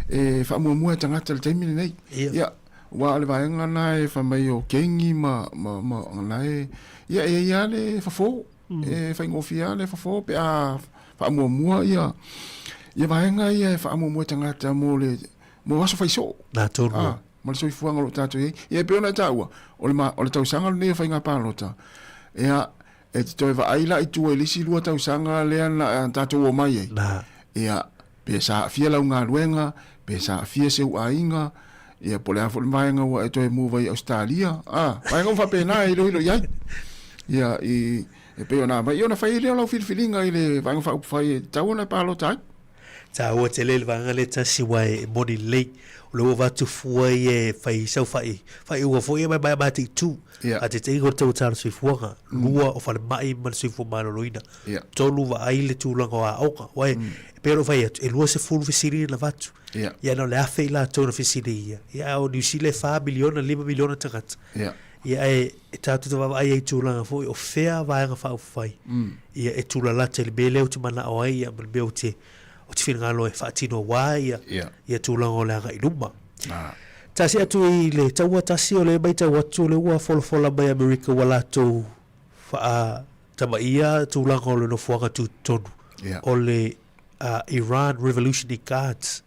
e faamuamua e tagata i le taimi lenei. Ia, aua o le vaega na e fai mai o kengi ma, ma, ma, na e, ia, e i ai lava le fofo, e faigofie lava le fofo pe a faamuamua ia, ia vaega ia e faamuamua e tagata mo le, mo aso faisoo. Nā tonu. Ah, ma le soifuaga o lo o tatou i ai. Ia e pei ona e taua, o le, ma, o le tausaga lenei o faiga palota, ia, e te toe vaai la i tua i le isi 2 tausaga lea na tatou omai ai. Nā. Ia, pe sa aafia lau galuega, pe sa aafia si ou aiga, ia po o le a foi le vaega ua e toe move ai i Ausetalia, ah, vaega uma faapena e iloilo i ai. Ia, i, E pei ona aumai, ia ona fai ai lea o lau filifiliga i le Vaega Faaupufai e tatau ona e palota ai. Taua tele le vaega lea tasi aua e moni lelei. O le ua avatu fua ia e fai sau fai faaiuga foi ia mai mataitu. Ia. A teteiga o le taugata o le soifuaga, lua o falemai ma le soifua maloloina, tolu vaai le tulaga o aoga. Aua e pei ona ou fai atu, e 20 fesili na avatu. Ia. Ia na o le 1000 i latou na fesiligia. Ia a o Niu Sila e 4 miliona, 5 miliona tagata. Ia. Ia ae e tatou te vaavaai ai i tulaga foi o fea vaega faaupufai ia e tulalata i le mea lea ou te manao ai ia ma le mea ou te ou te finagalo e faatino aua ia ia tulaga o le agai i luma. Tasi atu i le taua tasi o lea e matau atu o lea ua folafola mai Amerika ua latou faatamaia tulaga o le nofoaga tutotonu o le Iran Revolutionary Guards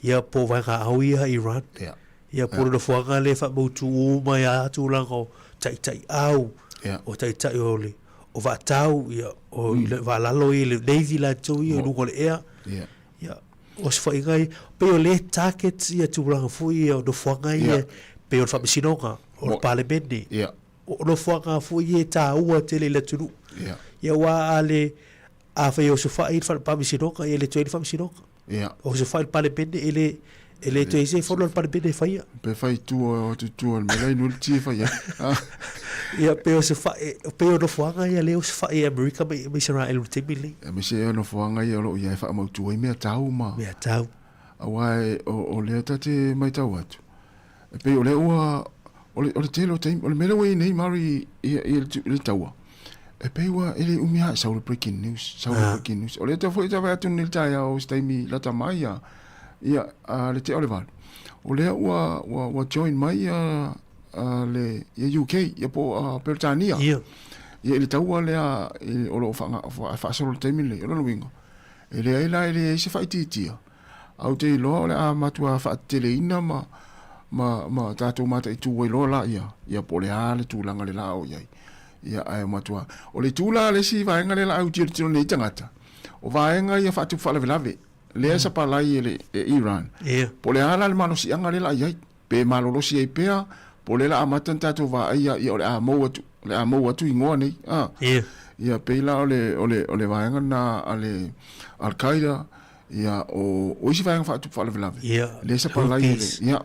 Ia, po o vaegaau ia Iran. Ia. Ia, po o le nofoaga lea e faamautu uma ai lava tulaga o taitaiau, Ia. o taitai o le o vaatau, ia, o mm. le vaalalo ia, le Navy latou ia, mm. luga o le ea. Ia. Ia, o se faiga ia, pei o le target ia tulaga foi ia o nofoaga ia, Ia. pei o le faamasinoga, o le Palemene. Ia. O nofoaga foi ia e taua tele i le atunuu. Ia. Ia, aua a le, afai e osofai le faamasinoga, ia e le toe i ai le faamasinoga. Ia. O osofai le Palemene, e le, e le toe i ai se fono a le Palemene e faia. Pe fai i tua, o atu i tua o le mea la inu le ti e fai ai. Ah. Ia, pe osofai, pei o nofoaga ia lea e osofai e Amerika ma, ma Isaraelu i le taimi lenei. Aemaise o nofoaga ia o lo o i ai e faamautu ai mea tau ma. Mea tau. Aua e, o, o lea ta te matau atu, e pei o lea ua, o le, o le tele o taimi, o le mea lea ua i ai nei Mari i, i, i le taua, e pei ua e le umi lava e sau le breaking news, sau le breaking news. O lea tau foi tau vaai atu nei le taeao i se taimi lata mai ia, ia a le tea o le valu. O lea ua, ua, ua join mai ia, a le, ia UK, ia po o a Peretania. Ia. Ia i le taua lea i, o lo o faanga, faasolo i le taimi lenei, o lona uiga, e leai la e leai se faaitiitia. Ae ou te iloa o le a matua faateteleina ma, ma, ma tatou mataitu ai loa la ia, ia po o le a le tulaga le la o i ai. Ia, ae matua, o le itu la le isi vaega lea la au tilotilo nei tagata, o vaega ia faatupu faalavelave, lea e sapalai e le e Iran. Ia. Po o le a la le malosiaga lea la i ai, pe malolosi ai pea, po o lea la amata ona tatou vaaia, ia o le a mou atu, o le a mou atu igoa nei. A. Ia. Ia, pei la o le, o le, o le vaega lena a le Al Qaeda, Ia, o, o isi vaega faatupu faalavelave. Ia, lea e sapalai e le, Houthis. ia,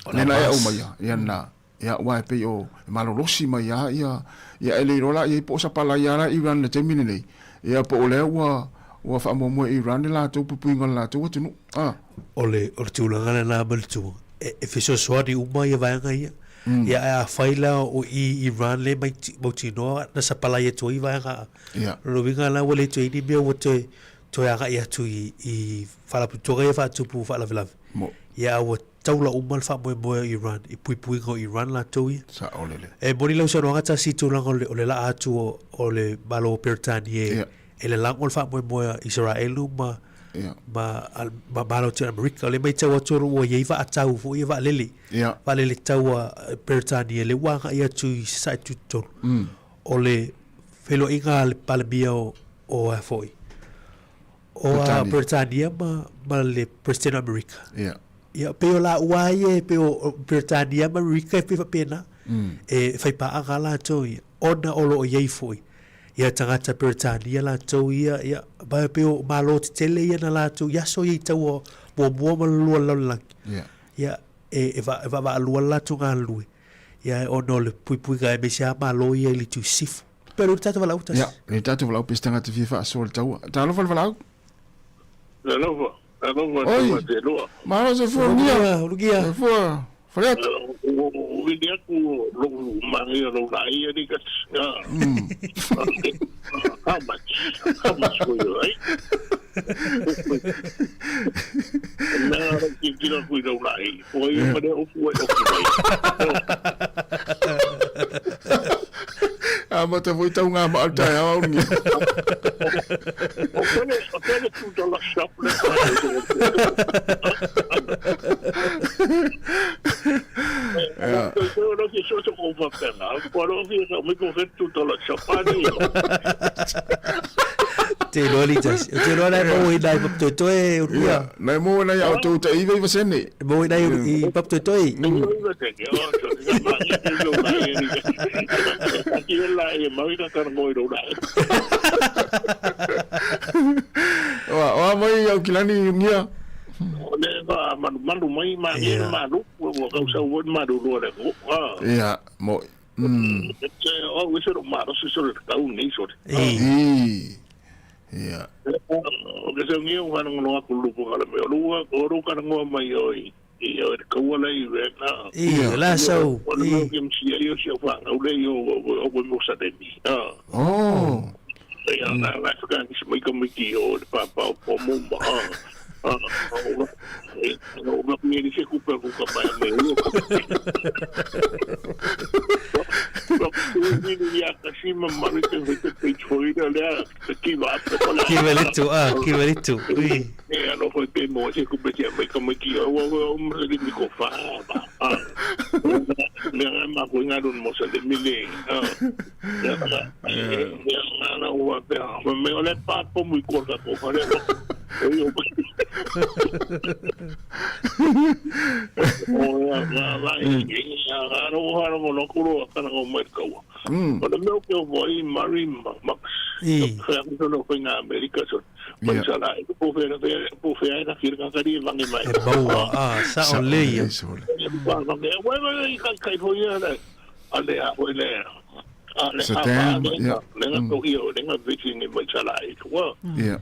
O lea la e Hamas. aumai ia, ia na, ia, aua e pei o, e malolosi mai lava ia, ia e le iloa la i ai po o sapalai lava la Iran i le taimi lenei, ia po o lea ua, ua faamuamua e Iran le latou puipuiga o le latou atunuu. A. O le, o le tulaga lena ma le tua, e, e fesoasoani uma ia vaega ia. Ia, ae afai la o i Iran lea e mautinoa na sapalai atu ai vaega, Ia. o lona uiga la ua le toe i ai ni mea ua toe, toe agai atu i, i faalapotopotoga ia faatupu faalavelave. Mo. Ia a ua taula uma le faamoemoe o Iran i puipuiga o Iran latou ia. Sao lele. E moni lau saunoaga tasi i tulaga o le, o le laa atu o, o le Malo o Peretania e, Ia. e lalago le faamoemoe a Isaraelu ma, Ia. ma, ma Malo o Amerika. O lea e matau atu o lo o ua i ai vaatau foi ia vaalele. Ia. Vaalele taua Peretania lea ua agai atu i Sasae Tutotonu. O le feiloaiga a le Palemia o, o a foi, o a Peretania ma, ma le President o Amerika. Ia. Ia, pei o laua ia, e pei o Peretania ma Amerika e pei faapena. E faipaaga latou ia, ona o lo o i ai foi ia tagata Peretania latou ia, ia, ma e pei o Malo tetele ia na latou i aso ia i taua muamua ma le lua o le lalolagi. Ia. Ia, e, e, va, e vaavaalua le latou galulue. Ia, ona o le puipuiga aemaise lava Malo ia i le itu sisifo. Pe o le tatou valaau tasi. Ia, le tatou valaau pe se tagata fia faasoa le taua. Talofa le valaau. Talofa, talofa Oi. tama te loa. Malo soifua Lugia. Lugia. Soifua. Faleata. Ua vili atu lou manaia lou laei alii kasi. How much? How much for you, eh? Mea rau tilotilo atu i lou laei. Ua ia ma lea upu ua e oki mai. Amata foi tau ngā maa o le taeao au Lugia. O pele, o pele $2 shop le. Ia. Te iloa li tasi. Te iloa nai maua i nai papatoetoe e uruia. Ia, nai maua nai au tou ta iva iva sene. Maua i nai i papatoetoe. Ki la e mau i ka kana ngoi ro la. Wa wa mai au kilani ngia. O le va manu manu mai ma ni malu wa kau sa wa malu lo le ko. Ah. Ia, mo. Te o we se ro maro se so le kau ni so. I. Ia. O ke se ngi o kana ngono aku lu ko kala me o lu o ru kana ngoa mai o i. I o le kaua le i re na. I, la sau. O le mau ke msi ai o si au whanga o le i o o o mo sa demi. Ah. Oh. Ia, na la whaka ni se mai ka miki o le pāpā o po mumba. Ah. Ah. O o o me ni se kupe ku ka mai me o. Ko ni ni ya ka si ma mari te te te choi le le ki va pe ko la. Ki velitu, ah, ki velitu. I. E ano foi pe mo se kupe tia mai ka mai ki o o o mo se mi ko fa ba. Ah. Me nga ma ko nga dun mo sa de mi le. Ah. Ya ya na na o pe me o le pa po mu ko ka ko fa le. O yo. O ya na la i ya ro ha ro no ko ro ka na o mai ka wa. O le mea ke o voi Mari Max. I. Ka ko no ko nga Amerika so. Mai sa la po fe na po fe ai na kiri ka kari vangi mai. E maua, ah, sa o leia. Wa vangi. Wa wa i ka kai ho ia le. Ale a ho le. Ale Sa a tem, ba ia. le nga ko ia le nga viti ni mai sa la i. Wa. Ia.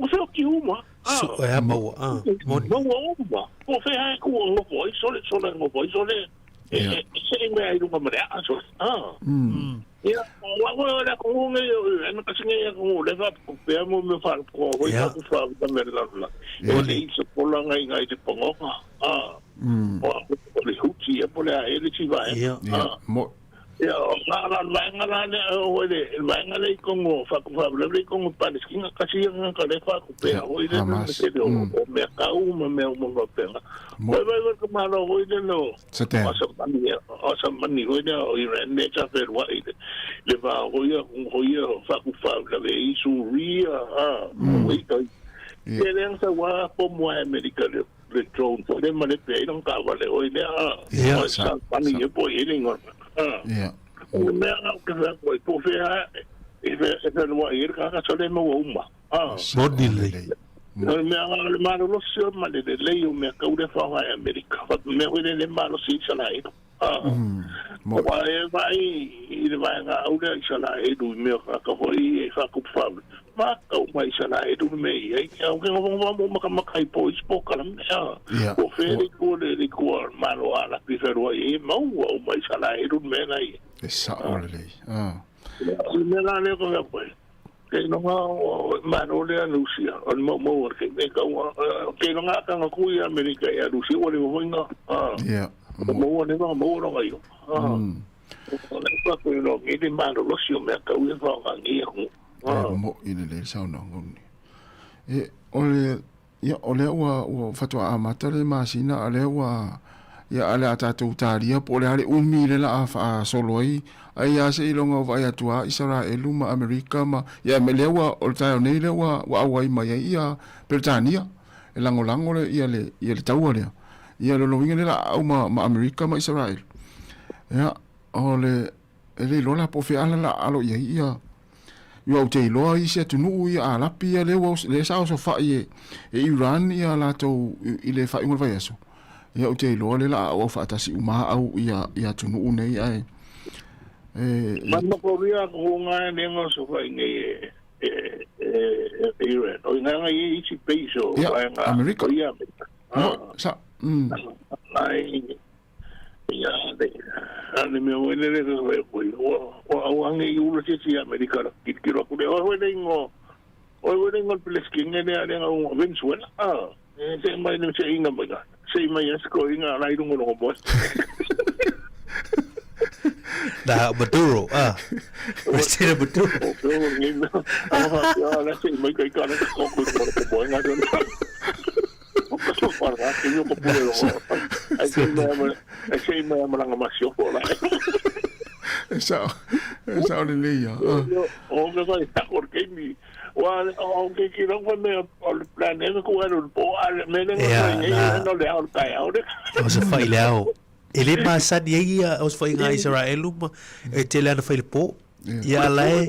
O fe o ki uma. Su, e a maua, ah. Moni. Maua uma. Po fe ai ku ngo po i sole sole ngo po i sole. E se i mea i runga mare a sole. Ah. Ia, wa wa la ko nge yo na ka singe ya ko le va ko pe mo me fa ko ho Ia. ka ku fa ka me la la. O le i se pola ngai ngai te pongoka. Ah. O o le huti e pole a ele ti vai. Ia. Ia, mo. Ia, o ngā la vaenga la le o le vaenga le i kongo fa ku fa le i kongo Palestina ka si nga ka le fa ku pe Ia, o ile Hamas. le te o o me ka u ma me o mo pe nga. Mo. Vai vai vai ka ma lo o ile no. Sa tem. O sa mani o sa mani o ile o ile ne ta fe wa ile. Le va o ia o ia fa ku fa le le i Suria ha. O i ka. Ia. Ke le sa wa po mo Amerika le le drone po le ma le pe i ka va le o ile ha. Ia. O sa mani e po ile ngor. Ha. Ia. O mea ngau ke whea koe, po whea e whea e whea noa i ka ka sole maua uma. Ah. Moni le. O mea ngau le malo losi o ma le le lei o mea kaure whawa e Amerika. Wha mea hoi le le malo si i sala e. Ah. Mo. Wa e vai i le vai ngā aure i sala e du i mea ka ka hoi e whakupu whawe. Ma kau mai sala e du me i ai. Au ke ngā ngā mō maka maka i po i spoka la mea. Ia. O whea le kua le le kua malo ala pi wherua i e maua o mai sala e du me nei. E sa o le lei. Ah. O le mea la lea ko mea koe. Ke no ngā o maro le a Lucia, o le mau mau ke me ka ua, ke no ngā kanga kui a Amerika i a Lucia, o le wainga. Ah. Ia. O mau ne ngā mau ronga iyo. Ah. O le pa koe no ngi le maro losi o mea kau e wha ngi aku. E mo i le lei sau no ngoni. E o le ia o le ua ua fatua a mata le masina a le ua ia ale a tātou tāria po le ale umi le la a fa solo ai ai a se ilonga o vai atua Israelu ma Amerika ma ia me le ua o le taeo nei le ua ua auai mai ai ia Peretania e langolango le ia le ia le taua lea ia lo loinga le la au ma, ma Amerika ma Israel ia o le e le iloa la po fe ala la alo ia ia Ia au te iloa i se atunuu ia a lapi ia le ua le sa oso fai e, e Iran ia latou i le faaiuga o le vaiaso. Ia ou te iloa le la au au faatasi uma au ia ia atunuu nei ae e Mana ko ria ko ngā ne ngā so whai nei e e e Iran. O ngā ngā i iti peiso. Ia, Amerika. Ia, Amerika. no, sa Ai, ia, le, ale mea o ele le le koe. O o ange i ula se si Amerika la ki ki ro kule. O le ngo. O le ngo Palestina le ale ngo Venezuela. Ah, e se mai ne se inga mai. Se mai es ko inga lai rungo no bo. Da Maduro, ah. President Maduro. O ko ngi na. Ah, ya la se mai kai ka na ko ko ko ko bo nga do. O ko ko pa ra ki yo ko pule ro. Ai se mai ai se mai ma nga masio ko la. e sa e sa o le lei ia. Ah. O que vai estar porque mi wa o que que no fue me o plan es ko era po al me no Ia, no na. no le au kai au de O se fai le ao. E le masani ai ia osofaiga a Isaraelu ma e tele ana fai le po. Ia a la e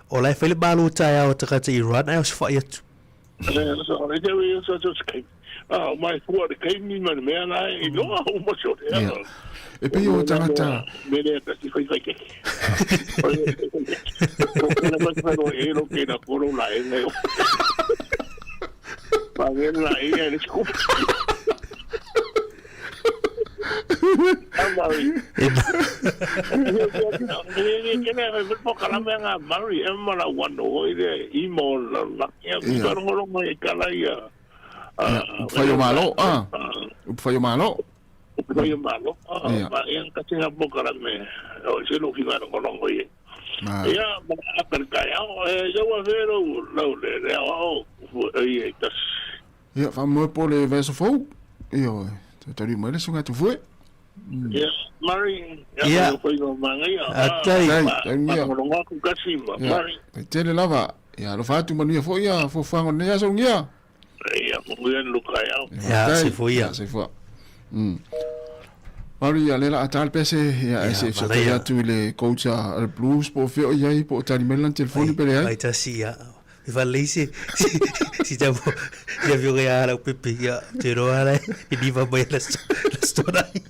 o la e fai le malo taeao a tagata Iran ae osofai atu. Ia. E pei o tagata Upu fai o Malo, a. Upu fai o Malo. Ia. Ma. Ia, faamoe po le vaiaso fou. Ioe, toe taliu mai le susuga Tufue. Ia, Murray, Ia. Atai. Tai, taunia. Ia, tai tele lava. Ia, alofa atu manuia foi ia fuafuaga o lenei aso ugia. Ia, soifua ia. Ia, soifua. Murray, ia, lea la a ta le pese, ia, e se fesoatai atu i le coach a le Blues po o fea o i ai, po o tali mai lana telefoni pe leai. Mai tasi, ia. E whalei se, si te mo, si avio ke a lau pepe, ia, te roa lai, i niwa mai la storai.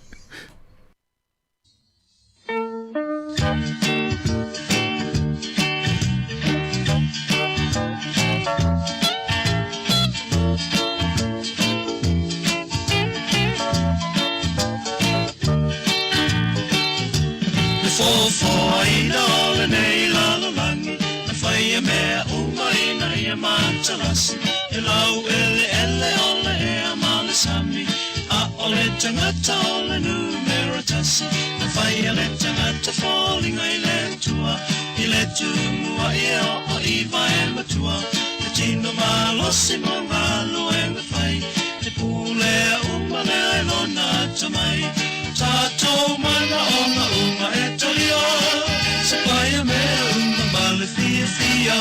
Le foafoaina o lenei lalolagi, Na faia mea uma ina ia matalasi, E laueleele o le ea ma le sami, A o le tagata o le numera tasi, Na faia le tagata foliga i le Atua, I le tumuai e oo i vae matua, Le tino malosi mo galuega fai, E pulea uma lea i lona atamai, Tatou manaoga uma e talia, Se paia mea uma ma le fiafia,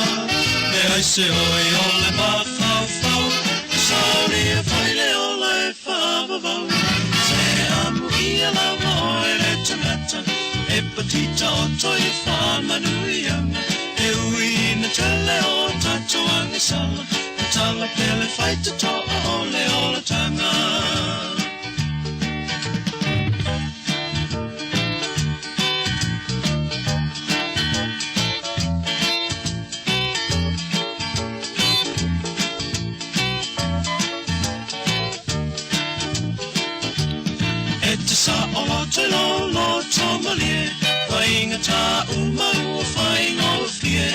Leai se oi o le mafaufau, E saulia fai le ola e faavavau, Se amuia lava oe le tagata, E patita oto i faamanuiaga, E ui ina tele o tatou agasala, Tatala pea le faitotoa o le olataga. E te saoloto i lou loto malie, Faigata uma ua faigofie,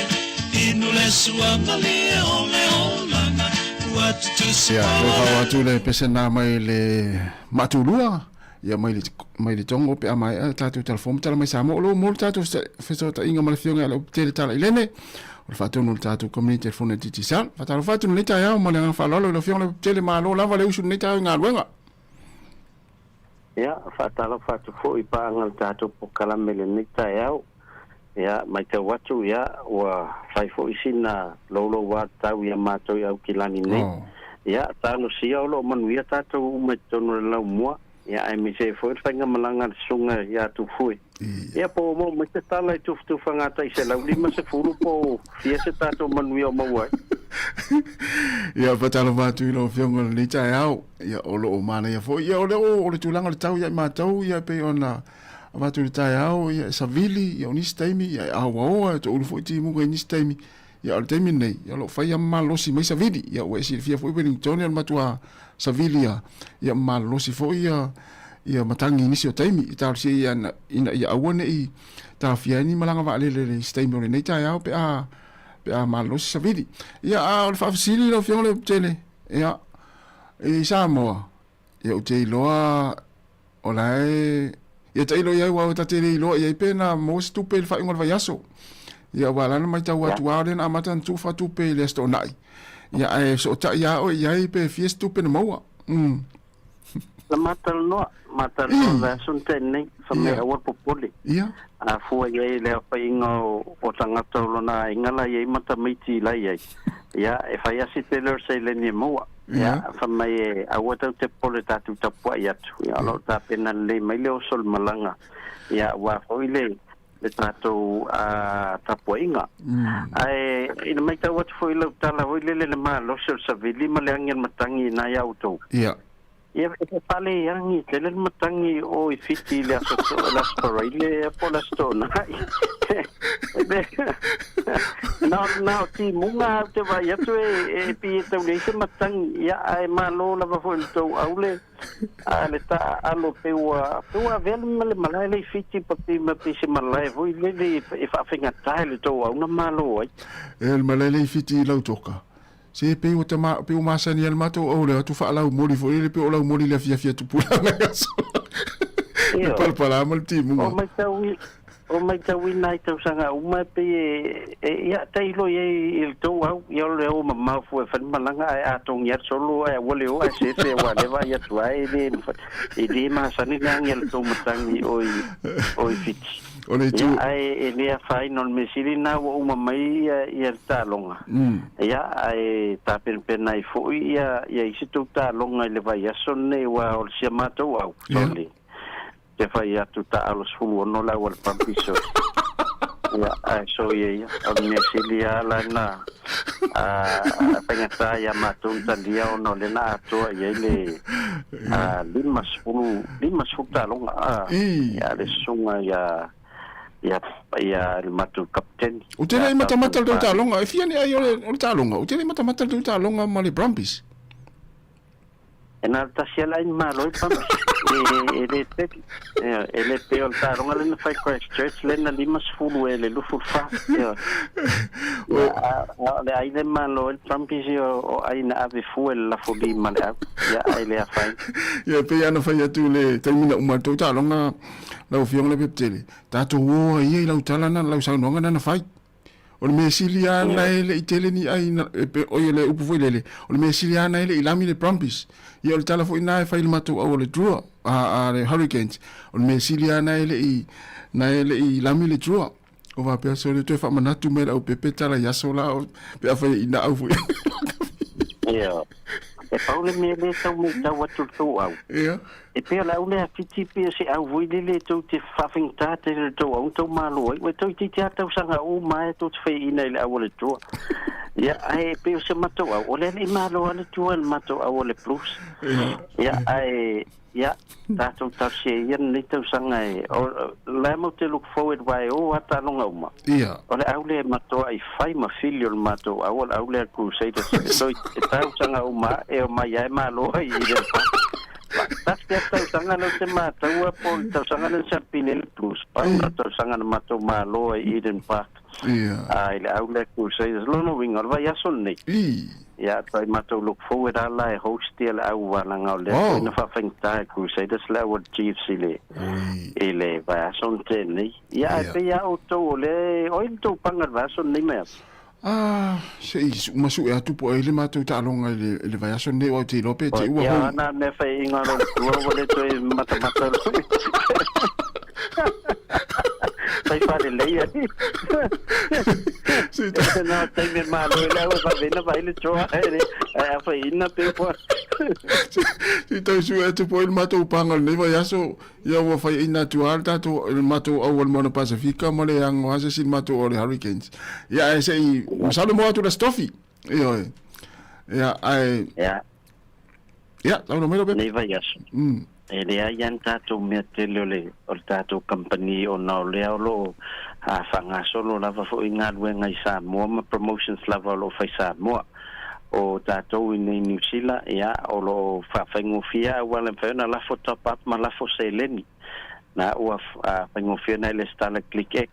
Inu le sua malie o le olaga, Ua tutusa Ia, toe faaoo atu le pese na mai le maatulua, ia mai le, mai le Tongo pe a maea le tatou talafou ma tala mai Samoa. O lo o mo le tatou fesootaiga ma le Afioga ia Leupetele Talailene, o le faatonu o le tatou kamupani telefoni a Digicel. Faatalofa atu i lenei taeao ma le agaga faaaloalo i lau Afioga Leupetele, malo lava le usu i lenei taeao i galuega. Ia, faatalofa atu foi i paaga o le tatou polokalame i lenei taeao. Ia, matau atu, ia, ua fai foi sina louloua tau ia matou i Aukilani nei. Ia, talosia o lo o manuia tatou uma i totonu o le laumua. Ia, aemaise ai foi le faigamalaga a le susuga ia Tufue. Ia, po o maua mai se tala i tufatufaga tai 150 po o fia se tatou manuia o maua ai. Ia, faatalofa atu i lau Afioga i lenei taeao. Ia, o lo o manaia foi. Ia, o le, o le tulaga o le tau ia i matou, ia, e pei ona avatu i le taeao, ia, e savili, ia, o nisi taimi, ia, e auaoa, e toulu foi timuga i nisi taimi. Ia, o le taimi lenei, ia, o lo o fai lava ma malolosi mai savili. Ia, ua e silafia foi Wellington, o le matua savili lava, ia, ma malolosi foi ia, ia matagi i nisi o taimi. E talosia ia ina, ina ia aua ne i taofia ai ni malaga vaalele i se taimi o lenei taeao pe a, pe a malolosi savili. Ia, a o le faafesili lau Afioga Leupetele, ia, i Samoa, ia ou te iloa o la e ia tailo i ai aua ta te le iloa i ai pe na maua se tupe i le faaiuga o le vaiaso. Ia aua la na matau atu lava o lea na amata ona tufa tupe i le Aso Toonai. Ia ae fesootai lava oe i ai pe fia se tupe na maua. Mm. Na matalanoa, matalanoa le vaiaso na tea nei, fai mai aua le popole. Ia. A fua i ai le aofaiga o tagata o lona aiga la i ai ma tamaiti la i ai. Ia, e fai lava si tele o le seleni e maua. Ia, fai mai e aua tatou te popole tatou tapua'i atu. Ia, o loo tapena lelei mai le oso o le malaga. Ia, ua fo'i le tatou tapua'iga. Ae ina maitau atu fo'i lau tala foi lele le malosi o le savili ma le agi a le matagi ina ia outou. Ia, e faaleagi tele le matagi o i Fiti i le aso le aso Faraile po o le aso To'ona'i. Na o timuga au te vaai atu e pi e tauleai se matagi. Ia, ae malo lava fo'i le tou aule a le taaalo pe ua avea ma le malae le i Fiti pa pe ma pe se malae foi lele e faafaigata i le tou auna malo ai. E le malae le i Fiti i Lautoka. Se pe ua tama pe ua masani ai le matou au le atu faalaumoli foi le pe o laumoli le afiafi atu pulaga i aso. Le palapala ma le timuga. O maitauina ai tausaga uma e pei e ia tailo i ai i le tou au ia o le o mamao fua e fai le malaga ae atogi atu solo ae aua le o ae sefe aua o lea e vaai atu lava e le masani le agi a le tou matagi o i Fiti. O le itu. Ia, ae e le afaina o le mea sili lena ua uma mai ia le taaloga. Ia, ae tapenapena ai foi ia isi tou taaloga i le vaiaso lenei aua o le sia matou au. Sorry. Te fai atu taalo 16 le au a le pampi so. Ia, ae soia ia. O le mea sili lava la na faigata ia matou na talia ona o lea na atoa i ai le 50 taaloga. Ia, le susuga ia le matou kapiteni. Ou te le i matamata i le tou taaloga. E fia ni ai o le taaloga? Ou te le i matamata i le tou taaloga ma le Brumbies. E na o le tasi lava le ai malo ai Brumbies. E le tele. E le pei o le taaloga lea na fai Christchurch lea na 50 e le 24. Ia, a o le ai le malo ai le Brumbies o ai na ave fua i le lafo lima le au. Ia, ai le afaina. Ia, pei lava ona fai atu le taimi na uma ai le tou taaloga lau Afioga Lepepe-tele, tatou o ai ia i lau tala na, lau saunoaga na na fai. O le mea sili lava na e le i tele ni ai, oi le upu foi lele, o le mea sili lava na e le i lami le Brumbies. Ia o le tala foi na e fai i le matou au o le Drua, a le Hurricanes, o le mea sili lava na e le i, na e le i lami le Drua. O faapea sole toe faamanatu mai le au pepe tala i aso la, pe afai e ina au foi. Ia, e pau le mea lea e tau maitau atu le tou au. Ia. E pei o le au lea Fiti pei o se au foi lele tou te faafaigata tele le tou au na tou malo ai. Ua toeitiiti lava tausaga uma e tou te faiaina i le au a le Atua. Ia, ae pei o se matou au, o lea le i malo lava le Atua i le matou au o le Blues. Ia, ae, ia, tatou talosia ia lenei tausaga e, o, la e matou te look forward aua e o lava taaloga uma. Ia. O le au lea e matoai fai ma fili o le matou au, o le au lea a le Crusaders. E tausaga uma e omai lava e malo ai i le Tasi lava tausaga lea ou te mataua po o le tausaga lea na siapini ai le Blues, pau lena tausaga na matou malo ai i Eden Park i le au lea Crusaders. Lona uiga o le vaiaso lenei, ia atu ai matou look forward lava la e host ia le au wānanga o lea foi na faafaigata e Crusaders le au a le Chiefs i le vaiaso na tea nei. Ia ae pei lava outou o lea o ai le tou paga i le vaiaso lenei mai atu? Ah, se i uma sue atu po o ai le matou taaloga i le, i le vaiaso lenei aua ou te iloa pe te ua Ia, hou. ana mea fai inga lo tua ua le toe matamata lo. Fai whalelei ai. Se ta. Na taimi e malo e le au e vavena vai le toa e le a fai ina pe po. Se i tau sue atu po o ai le matou paga i lenei vaiaso. Ia ua faiaina atu lava le tatou, le matou au o le Moana Pasifika ma le ago lava se isi i le matou au o le Hurricanes. Ia ae se i, masalo e maua atu le Aso Tofi. Ioe. Ia ae Ia. Ia, saunoa mai lau pepe. Nei vaiaso. E leai lava ni tatou mea tele o le tatou kamupani ona o lea o lo o faagasolo lava foi galuega i Samoa ma promotions lava o lo o fai Samoa. O tatou i nei Niu Sila, ia, o lo o faafaigofie auala e mafai ona lafo top up ma lafo seleni. Na ua faigofie ona e lesitala Click X,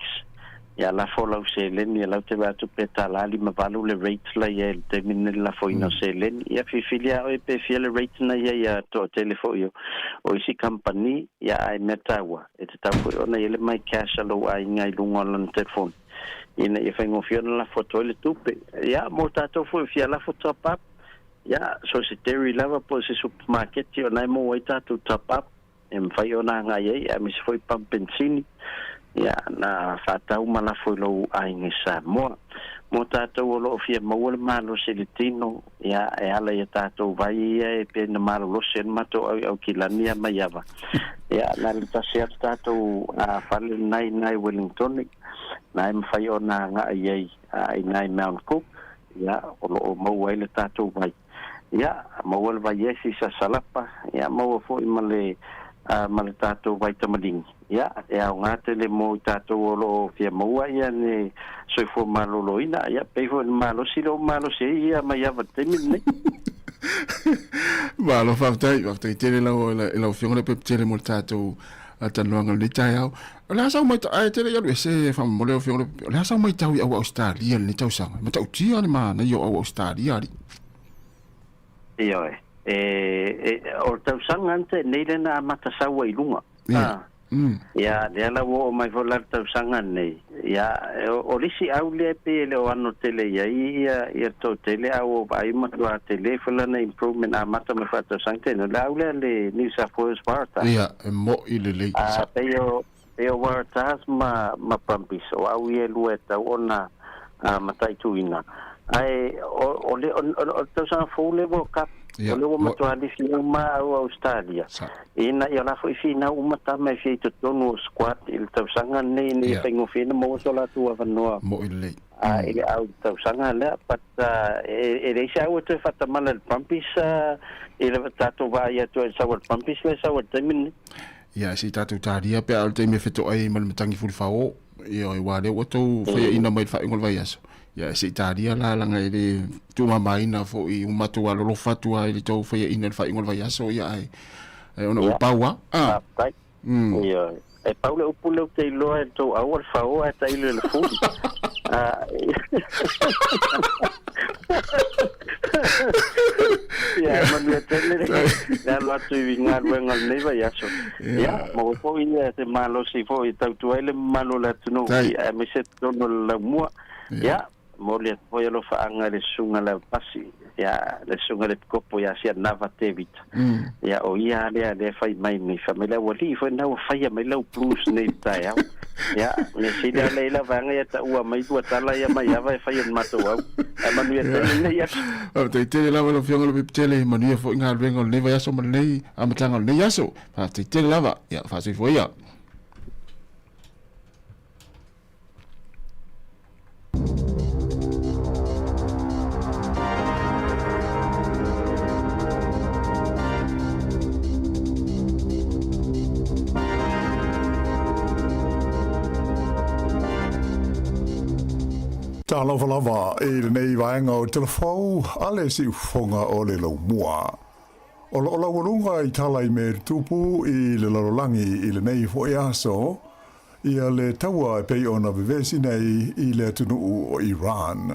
ia lafo lau seleni, ia lau te vaai atu pe $1.58 le rate la i ai i le taimi lenei le lafoina o seleni. Ia filifili lava oe pe fia le rate na i ai ia toatele foi o isi kamupani, ia ae mea taua, e tatau foi ona i ai le my cash a lou aiga i luga o lana telefoni. Ina ia faigofie ona lafo atu ai le tupe. Ia, mo tatou foi e fia lafo top up, ia, so se dairy lava po o se supamaketi o na e maua ai tatou top up, e mafai ona agai ai, aemaise foi pump penisini, ia, na faatau ma lafo i lou aiga i Samoa. Mo tatou o loo fia maua le malosi i le tino, ia, e ala i a tatou vai ia e pei ona malolosi ai le matou au i Aukilani ia Maiava. Ia, na o le tasi lava le tatou fale lena i ina i Wellingtone, na e mafai ona agai i ai i ina i Mount Cook, ia, o lo o maua ai le tatou vai. Ia, maua le vai esi i Sasalapa, ia, maua foi ma le, ma le tatou vai tamaligi. Ia, e aoga tele mo i tatou o lo o fia maua ia le soifua maloloina. Ia, pei foi ona malosi lou malosi ai ia mai ava i le taimi lenei. Malo faafetai, faafetai tele lau i lau Afioga Leaupepe tele mo le tatou talanoaga i lenei taeao. O le a sau mai ae tele i alu ese faamolemole lau Afioga Leaupepe. O le a sau maitau i au Ausetalia i lenei tausaga? E matautia le manaia o au Ausetalia alii. Ioe. E, e, o le tausaga na tea nei lea na amata sau ai i luga. Ia. Ia, lea la ua oo mai foi la le tausaga lenei. Ia, o le isi au lea e pei e le o ano tele i ai ia, ia le toatele, a ua vaai matua tele foi lana improvement amata mai foi i le tausaga tele. O le au lea le New South Wales Waratahs. Ia, e mo'i lelei. A, pei o, pei o Waratahs ma, ma Brumbies, o au ia e lua e tatau ona mataituina. Ae o, o le, o, o le tausaga fou le World Cup, Ia, o lea ua mo- matua alifi uma au Australia. Sa. Ina ia la foi finau uma tama e fia i totonu o squad i le tausaga lenei ina ia faigofie ona maua so latou avanoa Mo'i lelei. i le au tausaga lea. But e leai se au e toe faatamala i le Brumbies i le tatou vaai atu ai i le sau a le Brumbies lea e sau ai i le taimi lenei. Ia, se i tatou talia pe a o le taimi e fetoai ai ma le matagi fulifao. Ia, aua lea ua tou faiaina mai i le faaiuga o le vaiaso. Ia, se i talia la, leaga e le tuumamaina foi ua matou alolofa atu lava i le tou faiaina i le faaiuga o le vaiaso, ia, ae, ae ona ua pau lava. Ah. Faafetai. Ioe. E pau le upu lea ou te iloa e le tou aua le fao ae tailo i le fuli. Ah, Ia, manuia tele le alo atu i galuega o lenei vaiaso. Ia, maua foi ia se malosi foi e tautua ai le mamalu o le atunuu, ia, aemaise totonu o le laumua. Ia, momoli atu foi alofaaga i le susuga i le Aupasi, ia, le susuga i le Epikopo ia Sianava Tevita. Ia, o ia lea lea e fai mai nei, fai mai le aualii foi lena ua faia mai lau blues nei i le taeao. Ia, mea sili lava lea i la vaega ia taua mai lua tala ia mai ava e fai e le matou au. Ae manuia tele lenei aso. Faafetai tele lava lau Afioga Lopepe Tele, manuia foi galuega o lenei vaiaso ma lenei amataga o lenei aso. Faafetai tele lava. Ia, faasoifua ia. Talofa lava i lenei vaega o Telefou a le siufofoga o le Laumua. O loo laualuga i tala i mea tutupu i le lalolagi i lenei foi aso, ia le taua e pei ona vevesi nei i le atunuu o Iran.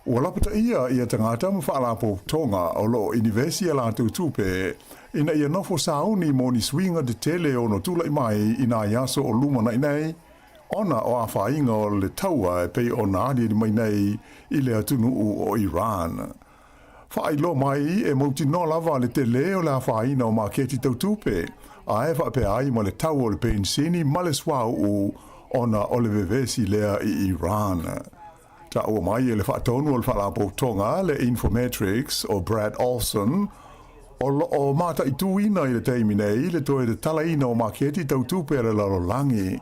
Ua lapataia ia tagata ma faalapotopotoga o lo o inivesi a latou tupe ina ia nofo sauni mo ni suiga tetele ono tulai mai i nai aso o lumanai nei, ona o afaina o le taua e pei ona aliali mai nei i le atunuu o Iran. Faailoa mai e mautinoa lava le tele o le afaina o maketi tau tupe, ae faapea ai ma le tau o le penisini ma le suauu ona o le vevesi lea i Iran. Taua mai e le faatonu o le Faalapotopotoga le Infometrics o Brad Olson, o lo o mataituina i le taimi nei le toe tatalaina o maketi tau tupe a le lalolagi.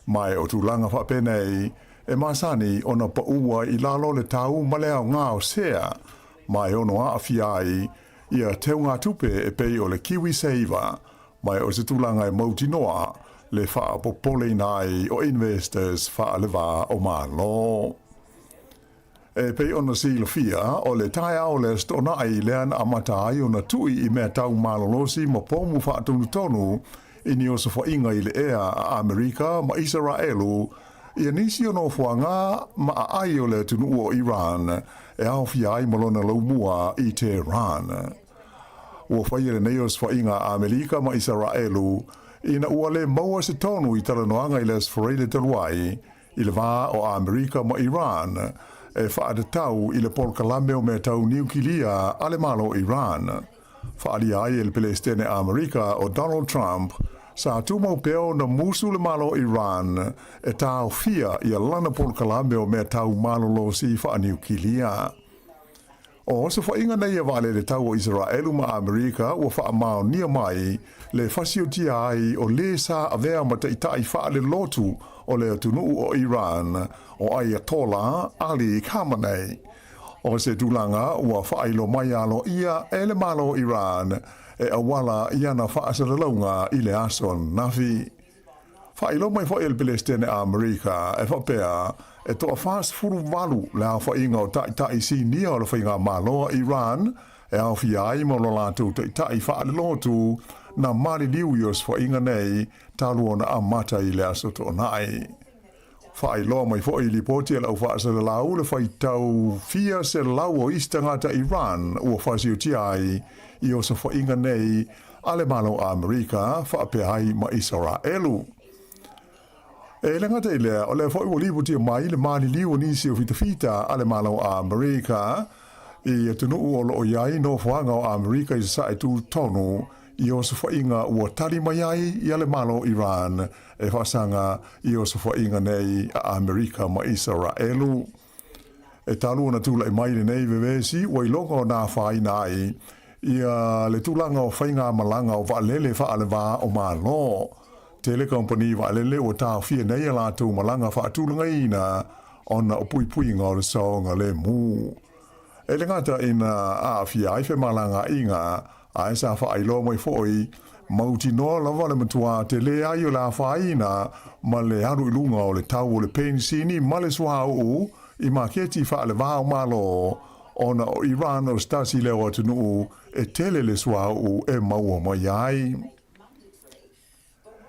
Ma e o tulaga faapenei, e masani ona paua i lalo le tau ma le aoga o sea, ma e ono aafia ai ia teugatupe e pei o le KiwiSaver, ma e o se tulaga e mautinoa le faapopoleina ai o investors faaleva o Malo. E pei ona silafia, o le taeao o le Aso Toonai lea na amata ai ona tui i mea tau malolosi ma pomu faatonutonu i ni osofaiga i le ea a Amerika ma Isaraelu ia nisi o nofoaga ma aai o le atunuu o Iran e aofia ai ma lona laumua i Tehran. Ua faia lenei osofaiga a Amerika ma Isaraelu ina ua le maua se tonu i talanoaga i le Aso Faraile talu ai i le va o Amerika ma Iran e faatatau i le polokalame o mea tau niukilia a le Malo o Iran. Faaalia ai e le Pelesitene Amerika o Donald Trump Sa tumau pea ona musu le Malo o Iran e taofia ia lana polokalame o mea tau malolosi faaniukilia. O osofaiga nei a vaalele taua o Isaraelu ma Amerika ua faamaonia mai le fasiotia ai o lē sa avea ma taitai faalelotu o le atunuu o Iran, o Ayatollah Ali Khamenei. O se tulaga ua faailoa mai aloaia e le Malo o Iran e auala i ana faasalalauga i le aso ananafi. Faailoa mai foi e le Pelesitene a Amerika e faapea e toa-48 le aofaiga o taitai sinia o le faigamalo a Iran e aofia ai ma lo latou taitai faalelotu na maliliu i osofaiga nei talu ona amata i le Aso Toonai. Faailoa mai foi i lipoti a le aufaasalalau le faitau fia selau o isi tagata Iran ua fasiotia ai i osofaiga nei a le Malo o Amerika faapea ai ma Isaraelu. E le gata i lea, o lea foi ua lipotia mai le maliliu o nisi o fitafita a le Malo o Amerika i atunuu o lo o i ai nofoaga o Amerika i Sasae Tutotonu i osofaiga ua tali mai ai ia le Malo o Iran e faasaga i osofaiga nei a Amerika ma Isaraelu. E talu ona tulai mai lenei vevesi ua iloga ona afaina ai ia le tulaga o faigamalaga o vaalele faaleva o Malo. Tele kamupani vaalele ua taofia nei a latou malaga faatulagaina ona o puipuiga o le saogalemu. E le gata ina aafia ai femalagaaiga, ae sa faailoa mai foi, mautinoa lava le matuā telē ai o le afaina ma le alu i luga o le tau o le penisini ma le suauu i maketi faaleva o Malo, ona o Iran o se tasi lea o atunuu e tele le suauu e maua mai ai.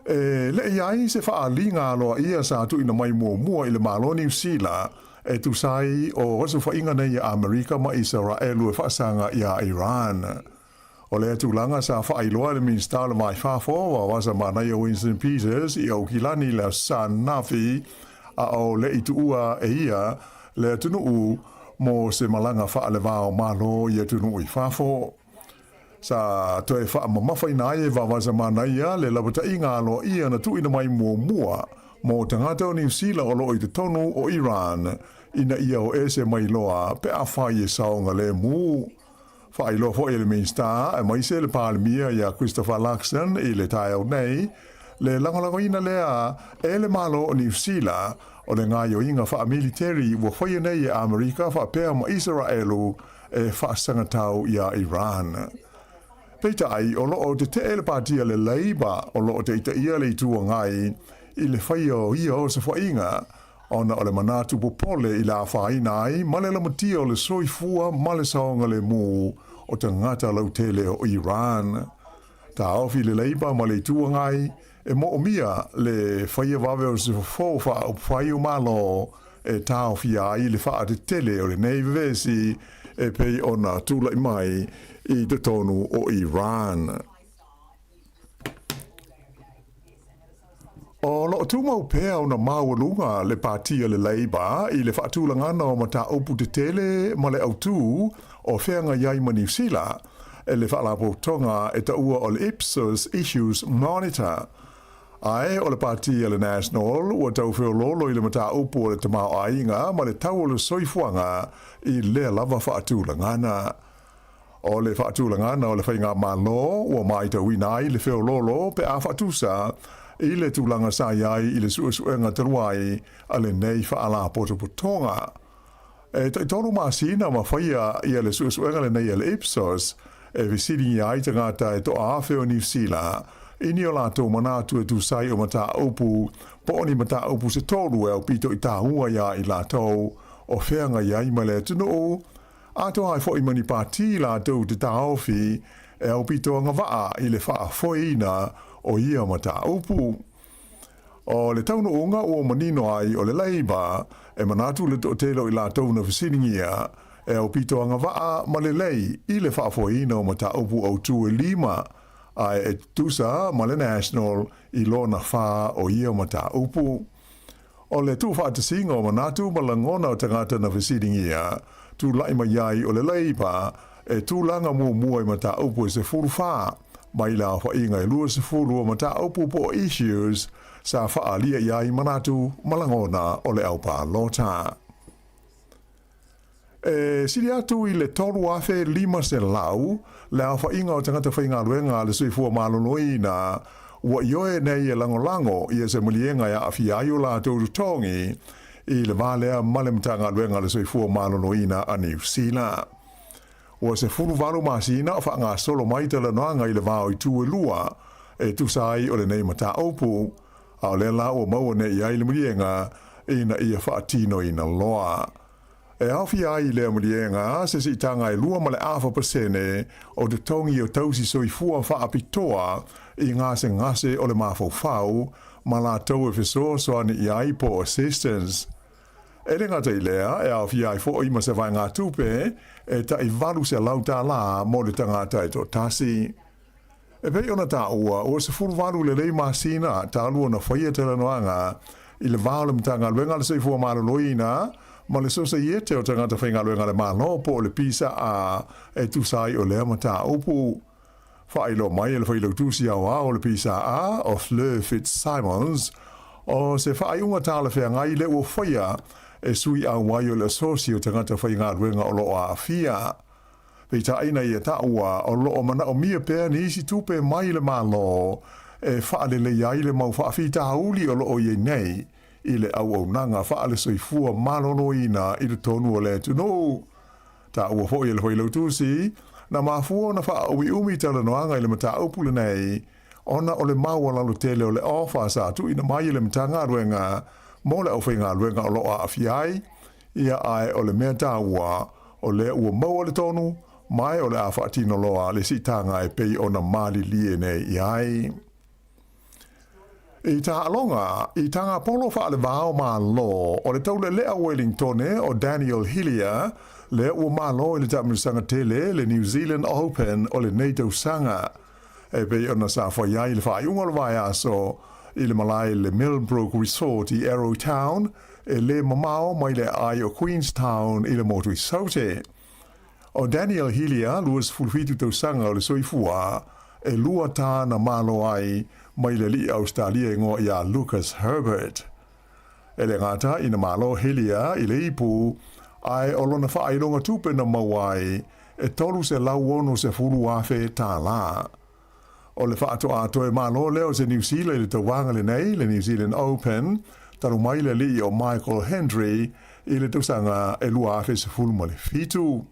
E le i ai se faaaliga aloaia sa tuuina mai muamua i le Malo o Niu Sila e tusa ai o osofaiga nei a Amerika ma Isaraelu e faasaga iā Iran. O lea tulaga sa faailoa e le Minisita o le Vai Fafo o Vasa Manaia Winston Peters i Aukilani i le Aso Sa ananafi, a o le i tuua e ia le atunuu mo se malaga faaleva o Malo i atunuu i fafo. Sa toe faamamafaina ai e Vavaza Manaia le lapataiga aloaia na tuuina mai muamua mo tagata o Niu Sila o lo o i totonu o Iran ina ia o ese mai loa pe afai e saogalemu. Faailoa foi e le Minisita aemaise le Palemia ia Christopher Luxon i le taeao nei le lagolagoina lea e le Malo o Niu Sila o le gaoioiga faamiliteri ua faia nei e Amerika faapea ma Isaraelu e faasagatau iā Iran. Peitai, o lo o tetee le patia le Labour o lo o taitaia le Itu Agai i le faia o ia osofaiga ona o le manatu popole i le afaina ai ma le lamatia o le soifua ma le saogalemu o tagata lautele o Iran. Taofi le Labour ma le Itu Agai e moomia le faia vave o se fofo faaupufai o Malo e taofia ai le faatetele o lenei vevesi e pei ona tulai mai i totonu o Iran. O lo o tumau pea ona maualuga le Pati a le Labour i le faatulagana o mataupu tetele ma le autū o feagai ai ma Niu Sila e le faalapotopotoga e taua o le Ipsos Issues Monitor. Ae o le Pati a le National ua tau feoloolo i le mataupu o le tamaoaiga ma le tau o le soifuaga i lea lava faatulagana. O le faatulagana o le faigamalo ua maitauina ai le feoloolo pe a faatusa i le tulaga sa i ai i le suesuega talu ai a lenei faalapotopotoga. E taitolu masina ma faia ia le suesuega lenei a le Ipsos e fesiligia ai tagata e toaafe o Niu Sila i ni o latou manatu e tusa ai o mataupu po o ni mataupu se tolu e aupito i tāua iā i latou o feagai ai ma le atunuu atoa ai foi ma ni pati latou te taofi e aupito agavaa i le faafoeina o ia mataupu. O le taunuuga ua manino ai o le Labour e manatu le toatele o i latou na fesiligia e aupito agavaa ma lelei i le faafoeina o mataupu autū e lima, ae e tutusa ma le National i lona fa o ia mataupu. O le tuufaatasiga o manatu ma lagona o tagata na fesiligia, tulai mai ai o le Labour e tulaga muamua i mataupu e 14. mai le aofaiga e 20 o mataupu po o issues sa faaalia i ai manatu ma lagona o le au palota. E sili atu i le 3,500 le aofaiga o tagata faigaluega a le Soifua Maloloina ua ioe nei e lagolago ia se maliega e aafia ai o latou totogi i le va lea ma le Matagaluega a le Soifua Maloloina a Niu Sila. Ua 18 masina o faagasolo mai talanoaga i le va o itu e lua e tusa ai o lenei mataupu, a o lea la ua maua nei i ai le maliega ina ia faatinoina loa. E aofia ai i lea maliega se siitaga e 2.4% o totogi o tausi soifua faapitoa i gasegase o le mafaufau ma latou e fesoasoani i ai po o assistance. E le gata i lea, e aofia ai foi ma se vaegatupe e tai $800 mo le tagata e toatasi. E pei ona taua, ua 18 lelei masina talu ona faia talanoaga i le va o le Matagaluega a le Soifua Maloloina ma le Sosaiete o Tagata Faigaluega a le Malo po o le PSA e tusa ai o lea mataupu. Faailoa mai e le Failautusi Aoao o le PSA o Fleur Fitzsimons, o se faaiuga talafeagai lea ua faia e sui auai o le Asosi o Tagata Faigaluega o lo o aafia. Peitai ina ia taua o lo o manaomia pea nisi tupe mai le Malo e faaleleia ai le mau faafitauli o lo o i ai nei i le auaunaga faale-soifua maloloina i totonu o le atunuu. Taua foi e le Failautusi, na mafua ona faaumiumi talanoaga i le mataupu lenei ona o le maualalo tele o le ofa sa tuuina mai e le Matagaluega mo le aufaigaluega o lo o aafia ai ia ae o le mea taua o lea ua maua le tonu ma o le a faatino loa le siitaga e pei ona malilie nei i ai. I taaloga, i tagapolo faalevao Malo o le taulelea Wellingtone o Daniel Hillier, lea ua malo i le taamilosaga tele le New Zealand Open o lenei tausaga. E pei ona sa fai ai le faaiuga o le vaiaso i le malae le Millbrook Resort i Arrowtown, e lē mamao mai le aai o Queenstown i le motu i Saute. ʻO Daniel Hillier, 27 tausaga o le soifua, e lua tāna malo ai mai le alii Ausetalia igoa iā Lucas Herbert. E le gata ina malo Hillier i le ipu, ae o lona faailoga tupe na maua ai e $360,000. O le faatoa toe malo lea o se Niu Sila i le tauvaga lenei, le New Zealand Open, talu mai le alii o Michael Hendry i le tausaga e 2017.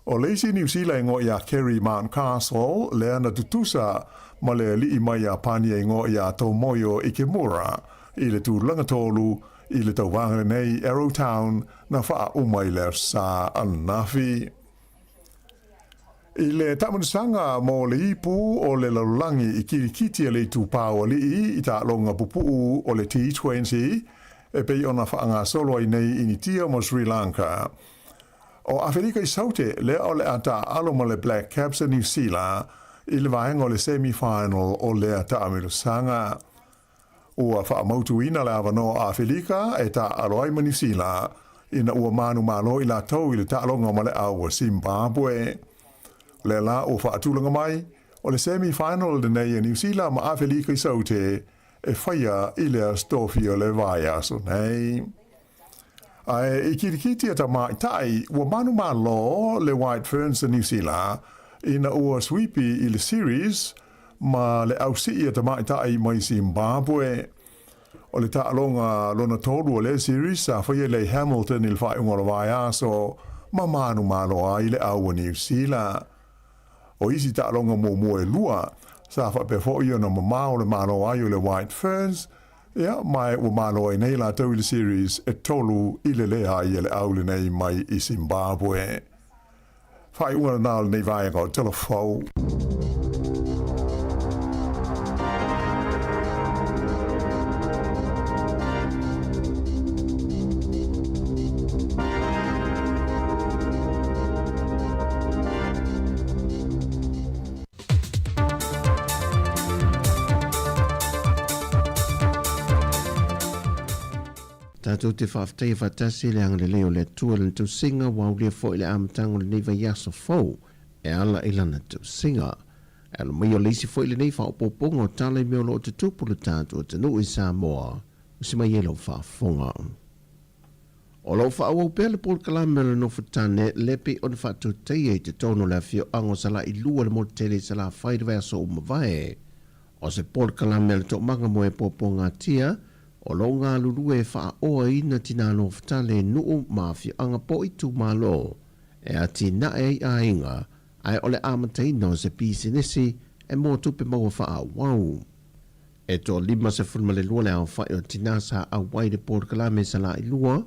O le isi Niu Sila igoa iā Kerry Mountcastle, lea na tutusa ma le alii mai Iapani igoa iā Tomoyo Ikemura i le tulaga tolu i le tauvaga lenei Arrowtown na faauma i le Aso Sa ananafi. I le taamilosaga mo le ipu o le lalolagi i kirikiti a le itupa o alii i taaloga pupuu o le T20 e pei ona faagasolo ai nei Initia ma Sri Lanka. O Afelika i Saute lea o le a taaalo ma le Black Caps a Niu Sila i le vaega o le semi-final o lea taamilosaga. Ua faamautuina le avanoa o Afelika e taaalo ai ma Niu Sila ina ua manumalo i latou i le taaloga ma le au a Zimbabwe. O lea la ua faatulaga mai, o le semi-final lenei a Niu Sila ma Afelika i Saute e faia i le Aso Tofi o le vaiaso nei. Ae i kirikiti a tamaitai, ua manumalo le White Ferns a Niu Sila ina ua suipi i le series ma le ausii a tamaitai mai Zimbabwe. O le taaloga lona tolu o lea series sa faia i Hamilton i le faaiuga o le vaiaso ma manumalo ai le au a Niu Sila. O isi taaloga muamua e lua sa faapea foi ona mamao le malo ai o le White Ferns, ia, ma ua malo ai nei latou i le series e 3-0 e le au lenei mai i Zimbabwe. Faaiuga lena o lenei vaega o Tala Fou. Tātou te whaafetai whaatasi le agalelei o le Atua lana tausiga ua aulia foi le amataga o lenei vaiaso fou e ala i lana tausiga. E alo mai o le isi foi lenei faaopoopoga o tala i mea o lo o tutupu le tatou atunuu i Samoa, usi mai ai lau faafofoga. O lo o faaauau pea le polokalame o le nofo tane le pei ona faatautaia i totonu o le afioaga o Salailua le motu tele i Salafai i le vaiaso ua mavae. O se polokalame a le Toomaga mo e Puapuagatia o lo o galulue e faaoaina tinā nofotale i nuu ma afioaga po o itumalo e atinae ai aiga ae o le amataina o se pisinisi e mua tupe maua faaauau. E toa 52 le aofai o tinā sa auai i le polokalame i Salailua,